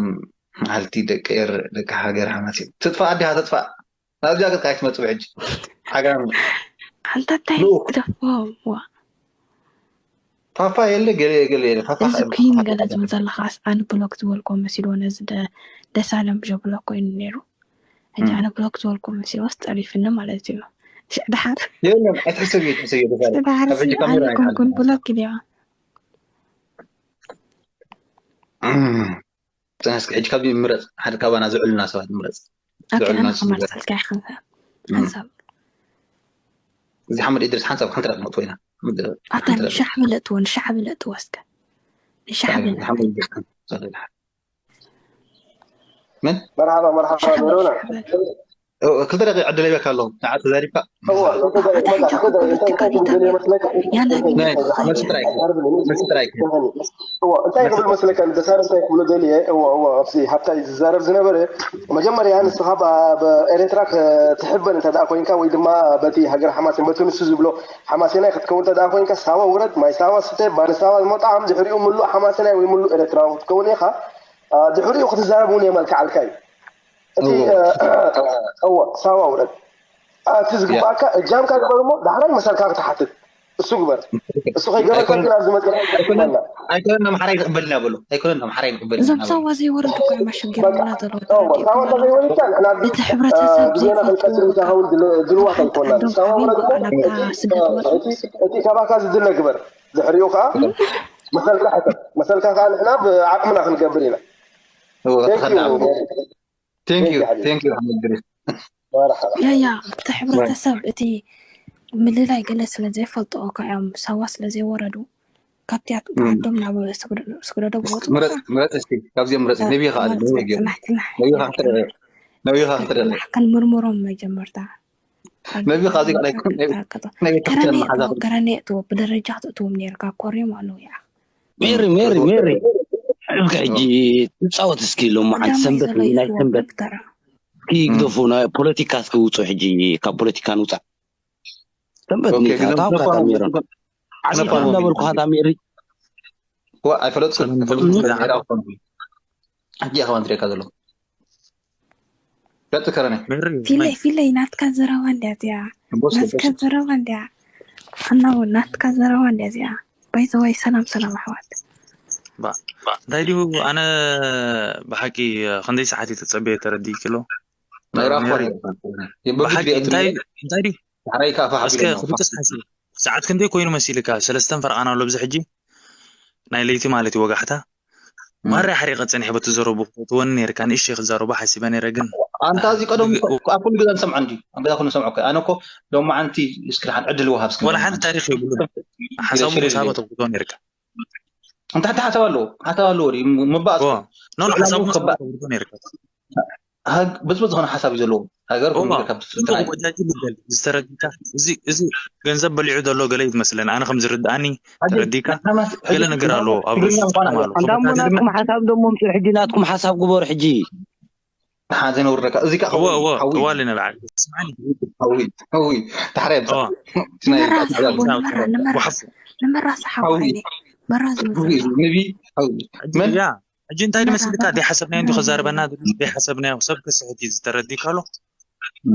መዓልቲ ደቂ ኤር ደቂ ሃገር ሓማሴን ትጥፋእ ኣዴኻ ትጥፋእ። ናብዚኣ ገጽካ ኣይትመጽእ ሕጂ። ሓጋም ኣንታ እንታይ ልኡክ። ግደፎ ዋ። ፋፋ የለ ገለ ገለ የለ ፋፋ እዚ ኸ- ኩን ገለ ዝብል ዘለኻስ ኣነ ብሎክ ዝበልኮ መሲልዎ ነዚ ደ- ደሳለም ብጀ ብሎክ ኮይኑ ነይሩ። ሕጂ ኣነ ብሎክ ዝበልኮ መሲልዎስ ጠሪፍኒ ማለት እዩ። ሽዕ ደሓር የለን ኣይትሕሰብ እዩ ትሕሰብ እዩ ደሳለ ሽዕ ደሓር ካብ ሕጂ ካሜራ ኣይኮንኩን ኣይትሓልፍ። ብሎክ ኢልዋ። እም፣ ጽናስኪ ሕጂ ካብዚ ምረጽ ሓደ ካባና ዝዕሉና ሰባት ምረጽ። ኦኬ፣ ዝዕሉና ኣነ ሰባት። ክመርጸልካ ይኽእል። እም። ሓንሳብ። እዚ ሓመድ ኢድሪስ ሓንሳብ ሓንቲ ረቕ መጥፎ ኢና። ኣታ ሓንቲ ረቕ። ንሻዕ ብለጥዎ ንሻዕ ብለጥዎ እስከ ንሻዕ ብለ ሓመድ ኢድሪስ ሓንሳብ። መን? መርሓባ መርሓባ ሜሮና። ክልተ ደቂቕ ዕድል ሂበካ ኣለኹ። ንዓ ተዛሪብካ። እዋ፣ ክልተ ደቂቕ፣ ኣታ መርሓባ፣ ሕጂ ክልተ ደቂቕ፣ እንታይ ክልተ ደቂቕ፣ እንታይ ክልተ ደቂቕ። ያላ፣ ናይ፣ መልሲ ጥራይ። መልሲ ጥራይ። እዋ፣ እንታይ ክብል መስለካ፣ ንደሳለ እንታይ ክብሎ ደልየ፣ እዋ፣ እዋ፣ ኣብዚ ሃብታይ ዝዛረብ ዝነበረ፣ መጀመርያ ንስኻ ብ-፣ ብኤርትራ ክትሕበን እንተ ደኣ ኮይንካ፣ ወይ ድማ በቲ ሃገር ሓማሴን፣ በቲ ንሱ ዝብሎ ሓማሴናይ ክትከውን እንተ ደኣ ኮይንካ፣ ሳዋ ውረድ፣ ማይ ሳዋ ስተ፣ ባኒ ሳዋ ምጣዓም፣ ድሕሪኡ ምሉእ ሓማሴናይ ወይ ምሉእ ኤርትራዊ ክትከውን ኢኻ። አ፣ ድሕሪኡ ክትዛረብ እውን የመልክዓልካ እዩ። እቲ፣ እዎ። አ፣ እዎ፣ ሳዋ ውረድ። አ፣ እቲ ዝግባእካ እጃምካ ግበር እሞ ዳሕራይ መሰልካ ክትሓትት። እሱ ግበር። እሱ ከይገበርካ ግን ኣብዚ መጽእ ኣይኮነን፣ ኣይኮነን ኣምሓራይ ንቕበልና በሎ። ኣይኮነን ኣምሓራይ ንቕበልና እዞም በሎ። ሳዋ ዘይወረዱ እኮ እዮም ኣሸጊሮምና ዘለዉ። ሳዋ እንተዘይወሪድካ ንሕና ኣብዚ፣ እቲ ሕብረተሰብ አ፣ ግዜና ዘይፈልጥዎ ክንቀጽል በቃ። ምሳኻ እውን ድል-፣ ድልዋት ኣይኮናን። ሳዋ ውረድ እሞ፣ እቲ፣ እቲ ካባካ ዝድለ ግበር። ድሕሪኡ ከኣ መሰልካ ሕተት። መሰልካ ከኣ ንሕና ብዓቕምና ክንገብር ኢና። እዎ፣ Thank you፣ ተኸናዊ። Thank you፣ Thank you፣ ሓቢቢ። Thank you፣ ሓመድ ድሪስ። መርሓባ። ያ፣ ያ፣ እቲ ሕብረተሰብ፣ እቲ ምልላይ ገለ ስለ ዘይፈልጥኦ እኮ እዮም፣ ሳዋ ስለ ዘይወረዱ፣ ካብቲ ኣት-፣ እም። ዓዶም ናብ ስግደ-፣ ስግደዶ ብወፁ ምረፅ፣ እኮ። ምረፅ እስኪ፣ ካብዚኦም ምረፅ። ያ፣ ነቢኻ ኣለ፣ ምረፅ፣ ነቢኻ። ፅናሕ፣ ፅናሕ፣ ነቢኻ ያ፣ ክትርኢ፣ ነቢኻ ክትርኢ። ፅናሕ፣ ከንምርምሮም መጀመርታ። ነቢኻ እዚኣ ናይ፣ ናይ፣ ናይ ቤተክርስትያን ከረኔ መሓዛ እትዎ፣ ከረኔ እትዎ፣ ብደረጃ ክትእትዎም ነይርካ፣ ኮርዮም ኣለዉ፣ ያ። ሜሪ፣ ሜሪ፣ ሜሪ። እስኪ ሕጂ ትጻወት እስኪ ሎማዓንቲ ቀዳማይ ሰንበት ዘሎ እዩ፣ ናይ ይፍወ ሰንበት። ዶክተር። እስኪ እም። ግደፉ፣ ናይ ፖለቲካ እስኪ ውጹ ሕጂ፣ ካብ ፖለቲካ ንውጻእ። ሰንበት ኦኬ፣ ኒታ፣ ግን ታው ነፋ ካታ ነው፣ ሜሪ። ነፋ ዓሰርተ ነው እንዳበልኩ የሚለው። ካታ ሜሪ። ዋ፣ ኣይፈለጥኩን፣ ሰላም ኣይፈለጥኩን። ብሩክ። ሕጂ ኢኻ ዋንትሬካ ዘሎ። ቀጥ ከረነ። ሜሪ፣ ፊለይ፣ ማይ። ፊለይ፣ ናትካ ዘረባ እንድያ እዚኣ። ቦስ፣ ናትካ ቦስ። ዘረባ እንድያ። ኣናው፣ ናትካ ዘረባ እንድያ እዚኣ። ባይ ዘ ወይ፣ ሰላም፣ ሰላም፣ ኣሕዋት። ባ-፣ እንታይ ድዩ? ኣነ ብሓቂ ክንደይ ሰዓት እየ ተጸብየ ተረዲእኪ ኣሎ? ናይ ራፋ ሜሪ። ይባል። የበፊት ብሓቂ ቢያት እንታይ፣ ሜሪ። እንታይ ድዩ? ዳሕራይ ካፋ እስከ ሓቢረና። ክብጥስ ሓሲብ። ሰዓት ክንደይ ኮይኑ መሲልካ? ሰለስተን ፈርቓን ኣሎ ኣብዚ ሕጂ። ናይ ለይቲ ማለት እዩ ወጋሕታ። እም። ማራ ሓሪቐ ጸኒሐ በቲ ዘረቡ ክትወኒ ነይርካ። ንእሽተይ ክዛረቡ ሓሲበ ነይረ ግን ኣንታ እዚ ቀደም ግ-፣ እኮ ኣብ ኩሉ ግዜ ንሰምዖ እንዲ። ኣብ ገዛ ኩሉ ንሰምዖ እኮ። ኣነ እኮ ሎማዓንቲ እስኪ ደሓን ዕድል ወሃብ እስኪ ወላ ደሓን። ሓንቲ ታሪኽ የብሉን። ሓሳቡ ሽሪ ሙሳበ ተውዶ ነይርካ። እንታ ሓንቲ ሓሳብ ኣለዎ። ሓሳብ ኣለዎ ድዩ? ም-፣ ምባእ ኦ፣ እስኪ። ኖ፣ ኖ፣ ሰላም ሓሳቡ ሙሳበ ክባ-፣ ተውዶ ነይርካ። ሃግ-፣ ብጽቡጽ ዝኾነ ሓሳብ እዩ ዘለዎ። ሃገር ኦ፣ ኩሉ ካብ ጽቡቅ ትፍትሓ እዩ። ወጃጅ ይበል፣ ዝተረድካ። እዚ፣ እዚ ገንዘብ በሊዑ ዘሎ ገለ ይመስለኒ። ኣነ ከም ዝርድኣኒ ሓጂ፣ ተረዲካ፣ ንሕና ማስ-፣ ገለ ሕጂ ነገር ንሕና ኣለዎ፣ ኣብ ትግርኛ ርእሱ ምዃና ትርጉም ኣለዎ። ኣለዎ። ኣንዳ እሞ ናትኩም ሓሳብ ደሞ ኣምፅኡ ሕጂ፣ ናትኩም ሓሳብ ግበሩ ሕጂ። ሓ-፣ ዘይነውርደካ። እዚ ከኣ እወ፣ እወ፣ ሓዊ። እወ፣ ልንብዓል። ስምዓኒ። ሓዊ፣ ሓዊ። ዳሕራይ ኣብዛ። እወ። እቲ ናይ ንመራስ ሓቦ፣ ሓዊ። ንመራ-፣ ንመራ-፣ ወሓፉ። ንመራስ ሓቦ ሓዊ። ዓይኒ። መራስ ሓዊ። ዝመስል። ንቢ፣ ሓዊ። ሕጂ መን? እያ። ሕጂ እንታይ መራ-፣ ድመስልካ? መራ-፣ ዘይሓሰብናዮ እንዲ መራ-፣ ከዛርበና፣ ዘይሓሰብናዮ ሰብ ክስሕት እዩ ዝተረዲካ ኣሎ።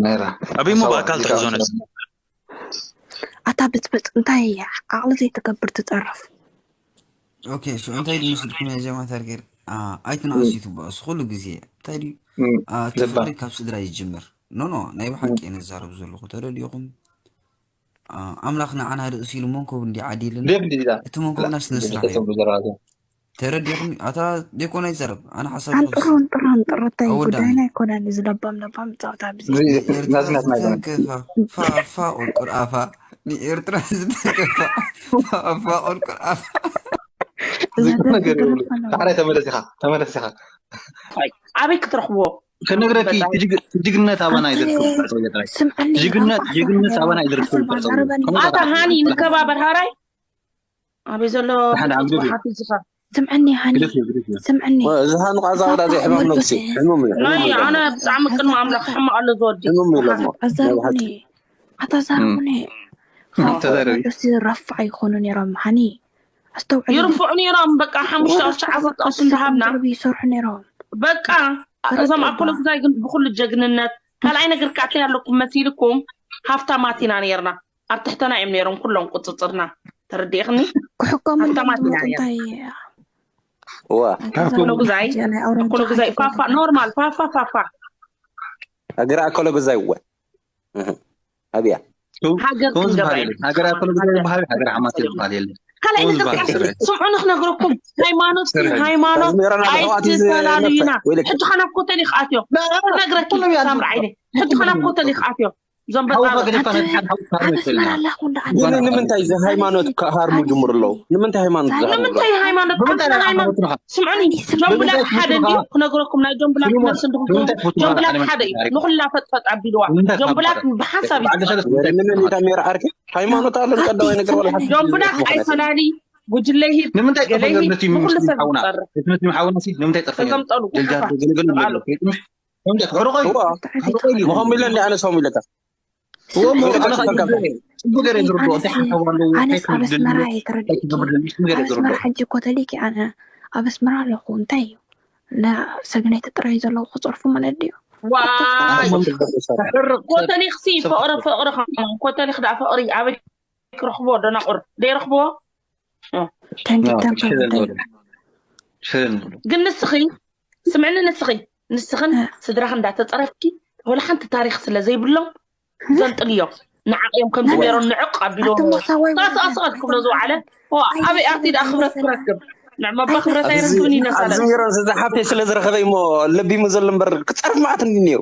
መራ። ኣበይ እሞ ሓሳብ ብኣካል ኣፍሪካ ትሕዞ ነብሲ? ኣታ ብጽብጽ እንታይ ዓቕሊ ዘይትገብር ትጸርፍ። ኦኬ፣ ሶ እንታይ ድመስልኩም እያ ዜማ ታርጌት? አ፣ ኣይትንኣሱ እም። ይትበኣሱ ኩሉ ግዜ። እንታይ ድዩ? እም። አ፣ እቲ ለባ። ፍቕሪ ካብ ስድራ ይጅምር። ኖ፣ ኖ፣ ናይ ብሓቂ እም። እየ ነዛረብ ዘለኹ። ተረዲኹም? አ፣ ኣምላኽ ንዓና ርእሲ ኢሉ መንኮብ እንዲ ዓዲልና። ደብ እንዲ ኢላ። እቲ መንኮብናስ ንስራሕ እዩ። ተሰቡ ዘራዘ። ተረዲኹም? ኣታ ደይኮነ ይዛረብ። ኣነ ሓሳብ ኣንጥሮ፣ ይወስድ። ኣንጥሮ፣ ኣንጥሮ፣ እንታይ ኣወዳእና። ጉዳይና ኣይኮነን። እዚ ለባም፣ ለባም ጻወታ ብዘይ እዚ ናዝናትና ኣይኮነን። ተንከፋ፣ ፋ፣ ፋ፣ ቁርቁር ኣፋ። ንኤርትራ ዝተገባ ኣፋቕርቅር ኣፋ ዝግብ ነገር የብሉ። ዳሕራይ ተመለስ ኢኻ፣ ተመለስ ኢኻ። ኣበይ ክትረኽብዎ? ከነግረኪ እቲ ጅግ- እቲ ጅግነት ኣባና እዩ ዝርከብ። ጽውየ ጥራይ። ስምዓኒ ጅግነት ጅግነት ኣባና እዩ ዝርከብ። ጽውየ። ከምኡ ኣታ ሃኒ ንከባበር ሃራይ ኣበይ ዘሎ ሓደ ዓብዱ ድዩ? ሓፊዝኻ ስምዓኒ ሃኒ ግደፍ እዩ፣ ግደፍ እዩ። ስምዓኒ እዚ ሃኑ ቃዛ ወዳ እዚ ሕማም ነብሲ ሕሙም እዩ፣ ሕሙም እዩ። ኣነ ብጣዕሚ ቅድሚ ኣምላኽ ሕማቕ ኣሎ ዝወዲ ሕሙም እዩ ለሞ። ኣዛውኒ ኣታ ዛውኒ ተዛረቢ። ፋፋ ረፋዕ ይኾኑ ነይሮም ሃኒ ኣስተውዕል ይርፍዑ ነይሮም። በቃ ሓሙሽተ ቅርሺ ዓሰርተ ቅርሺ እንዳሃብና ይሰርሑ ነይሮም በቃ እዞም ኣኮሎ ጉዛይ ግን ብኩሉ ጀግንነት ካልኣይ ነገር ካዕተ ኣለኩም መሲልኩም ሃፍታማት ኢና ነይርና። ኣብ ትሕተና እዮም ነይሮም ኩሎም ቁፅፅርና። ተረዲእኽኒ? ክሕከሙ ሃብታማት ኢና ነይርና። እንታይ ዋ ኣኮሎ ጉዛይ ኣኮሎ ጉዛይ ፋፋ ኖርማል ፋፋ ፋፋ ሃገር ኣኮሎ ጉዛይ ወ ኣብያ ሃገር ከምኡ ዝበሃል ክንገብር የለን። ሃገር ኣኮሎ ጉዛይ ዝበሃል፣ ሃገር ሓማሴ ዝበሃል የለን። ካልኣይ ከምኡ ነገር ዝበሃል ካዕተ ስርዒ። ስምዑኒ ክነግረኩም ሃይማኖት ስርዒ። ኣዝሜሮን ኣሕዋት እዩ ኣይትፈላልዩና። ዝነፍዕ። ወይለኪ። ሕጂ ከ ናብ ኮተሊኽ ኣትዮም ክነግረኪ ኩሎም እዮም ሳምሪ ዓይነ ሕጂ ከ ናብ ኮተሊኽ ኣትዮም እዞም ሓውኻ በጣም ገደፋ ነቲ ሓደ ሓውኻ ኣበስ ይበልዕ። መራላኹ እንዳ ግን ንምንታይ እዚ ሃይማኖት ክሃርሙ ጅምሩ ኣለዉ? ንምንታይ ሃይማኖት ዝሃርሙ ንምንታይ ሃይማኖት ኣንታ ሃይማኖት ስምዑኒ ጆምብላክ ሓደ ድዩ ክነግረኩም ናይ ጆምብላክ መልሲ እንድኹም ጆምብላክ ሓደ እዩ ንኹላ ፈጥፈጥ ኣቢልዋ ጆምብላክ ብሓንሳብ እዩ ወደ ምን እንዳ ሜራ ዓርኪ ሃይማኖት ኣለን ቀዳማይ ነገር ወላ ሓንቲ ጆምብላክ ኣይፈላሊ ጉጅለ ሂድ ንምንታይ ገለ ጠፈር ሂድ ነቲ ንኹሉ ሰብ ሓውና ዝፀርፍ ነቲ ሓውና ሲ ንምንታይ ጠፈር ተገምጠሉ ጀልጃ ገለገለ ኣሎ ከይጥምሽ ከምዚ ሕርቆይ ሕርቆይ እዩ ምኾም ኢለ እንዲ ኣነሶም ኢለካ እዎ እሞ ኣነ ከዓ ይብለ ጽቡቅ ገይረ ዝርድኦ እንታይ ሓሳብ ኣለዎ እንታይ ኣነስ ኣብ ክብል ኣስመራ ደልዩ እንታይ ይትረድእኪ ክገብር ደልዩ ሽም ገይረ ኣብ ኣስመራ ዝርድኦ ሕጂ ኮተሊክ ኣነ ኣብ ኣስመራ ኣለኹ እንታይ እዩ ንሰገነይቲ ጥራይ ዘለዉ ክፀርፉ ማለት ድዩ ዋይ ተሕርቅ ሰብ ኮተሊክ ሲ ፍቅሪ ፍቅሪ ከማን ኮተሊክ ዳ ፍቅሪ ኣበይ ክረኽብዎ ደናቁር ደይረኽብዎ ተንኪ ሽለል ተንኪ ንብሎ ሽለል ንብሎ ግን ንስኺ ስምዕኒ ንስኺ ንስኽን እ። ስድራኽ እንዳተፀረፍኪ ወላ ሓንቲ ታሪክ ስለ ዘይብሎም ዘንጥልዮም ንዓቕ እዮም ከም ዝሜሮን ንዕቕ ኣቢሎ ኣቶም ወሳዋይ ሳስኣስቐት ክብሎ ዝወዓለ ዋ ኣበይ ኣቲ ዳ ክብረት ክረክብ ንዕመባ ክብረት ኣይረክብን እዩ ነሳለ ኣዝሚሮን ዝሓፍተይ ስለ ዝረኸበ እሞ ለቢሙ ዘሎ እምበር ክፀርፍ መዓት እንዲ ነይሩ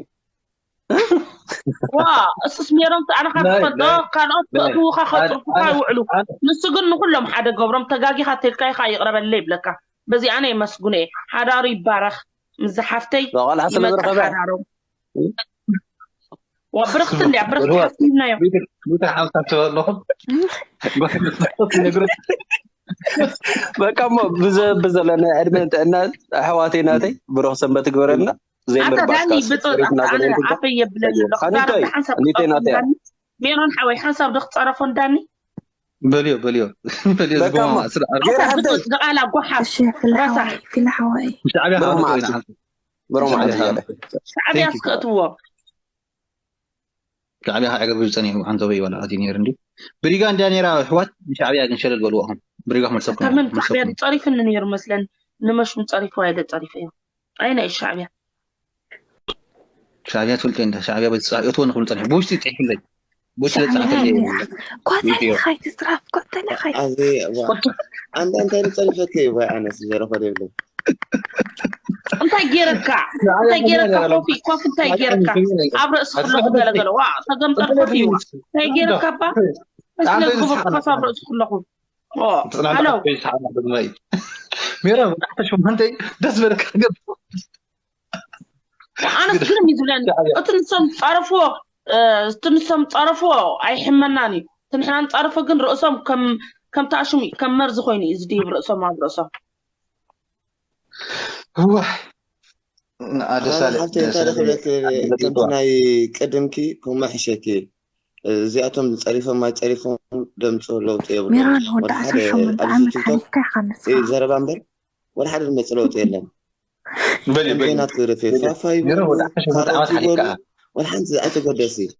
ዋ እሱስ ሜሮን ኣነ ካብ ናይ- ትፈልጦ ናይ- ካልኦት ናይ- ክእትውካ ኣነ- ከፅርፉካ ኣነ- ይውዕሉ ኣነ- ንሱ ግን ንኩሎም ሓደ ገብሮም ተጋጊኻ ተልካ ኢኻ ይቕረበለይ ይብለካ በዚኣ ናይ መስጉነ ሓዳሩ ይባረኽ ምስ ዝሓፍተይ በቐል ሓሰብ ይመፅእ ዝረኸበ ሓዳሮም ዋ ብርኽቲ እንድያ ብርኽቲ ሓፍቲ ሂብናዮ ሉታ ሓብታ ትበለኹም ነግሩ በቃ እሞ ብዘ- ብዘለና ዕድመን ጥዕና ኣሕዋተይ ናተይ ብሩኽ ሰንበት ግበረልና ኣታ ዳኒ ብጥሪትና ኣነ ኣፈይ የብለኒ ኣለኹ ኣኒቶይ ሓንሳብ ኣኒቶይ ናተያ ሜሮን ሓወይ ሓንሳብ ዶ ክፀረፎ ዳኒ በልዮ በልዮ በልዮ በቃ ዝጎማ እሞ ስለ ዓርቢ ገይረ ሓንሳብ ሓብተይ ብጡጥ ዝቓላ ጓሓፍ እሺ ፍላ ረሳ ሓወይ ፍላ ሓወይ ምስ ዓብያ ብሩኽ ሓወይ መዓልቲ ኮይና ሓንቲ ብሩኽ መዓልቲ ሻዕብያ ገይረ ሻዕብያ Thank you. እስከእትዎ ሻዕብያ ከዓ ዕግርግር ዝፀኒሑ ሓንቶ በይ ዋላ ኣትዩ ነይሩ እንዲ ብሪጋ እንድያ ነይራ ኣሕዋት ንሻዕብያ ግን ሸለል በልዎ ኣኹም ብሪጋ ክመልሰኩም ከመን መልሰኩም ሻዕብያ ጸሪፍኒ ነይሩ መስለን ንመሽሙ ጸሪፍዋ ኢለ ጸሪፈዮ ኣይና እዩ ሻዕብያ ሻዕብያ ትፈልጦ እንዳ ሻዕብያ በዚ ጻ- እትወ ንኽብሉ ጸኒሑ ብውሽጢ ጽሒፍለይ ብውሽጢ ሻዕብያ ለጻሕፈልይ ነይራ። ኮተሌ ቪድዮ። ኻይትስራፍ ኮተሌ ኻይት ኣዚ ኣንተ እንታይ ንጸሪፈካ እዩ ባይ ኣነስ ዘረኾ ደብለ እንታይ ገይረካ እንታይ ገይረካ ኮፊ ኮፊ እንታይ ገይረካ ኣብ ርእሲ ክለኹ ገለገለ ዋ ተገምጠል ኮፊ ዋ እንታይ ገይረካ ባ ስለ ዝግበርኩ ኮፍ ኣብ ርእሲ ክለኹ ኦ ሃሎ ሜራ ብጣዕሚ ሸሞንተ ደስ በለካ ገብ ኣነስ ግርም እዩ ዝብለኒ እቲ ንሶም ዝፀረፍዎ እ፣ እቲ ንሶም ዝፀረፍዎ ኣይሕመናን እዩ እቲ ንሕና ንፀርፎ ግን ርእሶም ከም ከምቲ ኣሽሙ እዩ ከም መርዚ ኮይኑ እዩ ዝድይብ ርእሶም ኣብ ርእሶም እዋይ ንኣደሳለ ሓብቲ እንታይ ክብለክ ከምቲ ናይ ቅድምኪ ከምኡ ሕሸኪ እዚኣቶም ጸሪፎም ኣይጸሪፎም ደምፅኦ ለውጢ የብሉ ሜሮን ወዲ ዓሰርተ ሸሞንተ ዓመት ሓሊፍካ ኢኻ ንስኻ ዘረባ እምበር ወደ ሓደ ዝመፅ ለውጢ የለን በልዩ በልዩ ናት ክብረት ፋፋ ሜሮን ወዲ ይበሉ ዓሰርተ ሸሞንተ ዓመት ካልኦት ይበሉ ሓሊፍካ ወደ ሓንቲ ኣይተገደሲ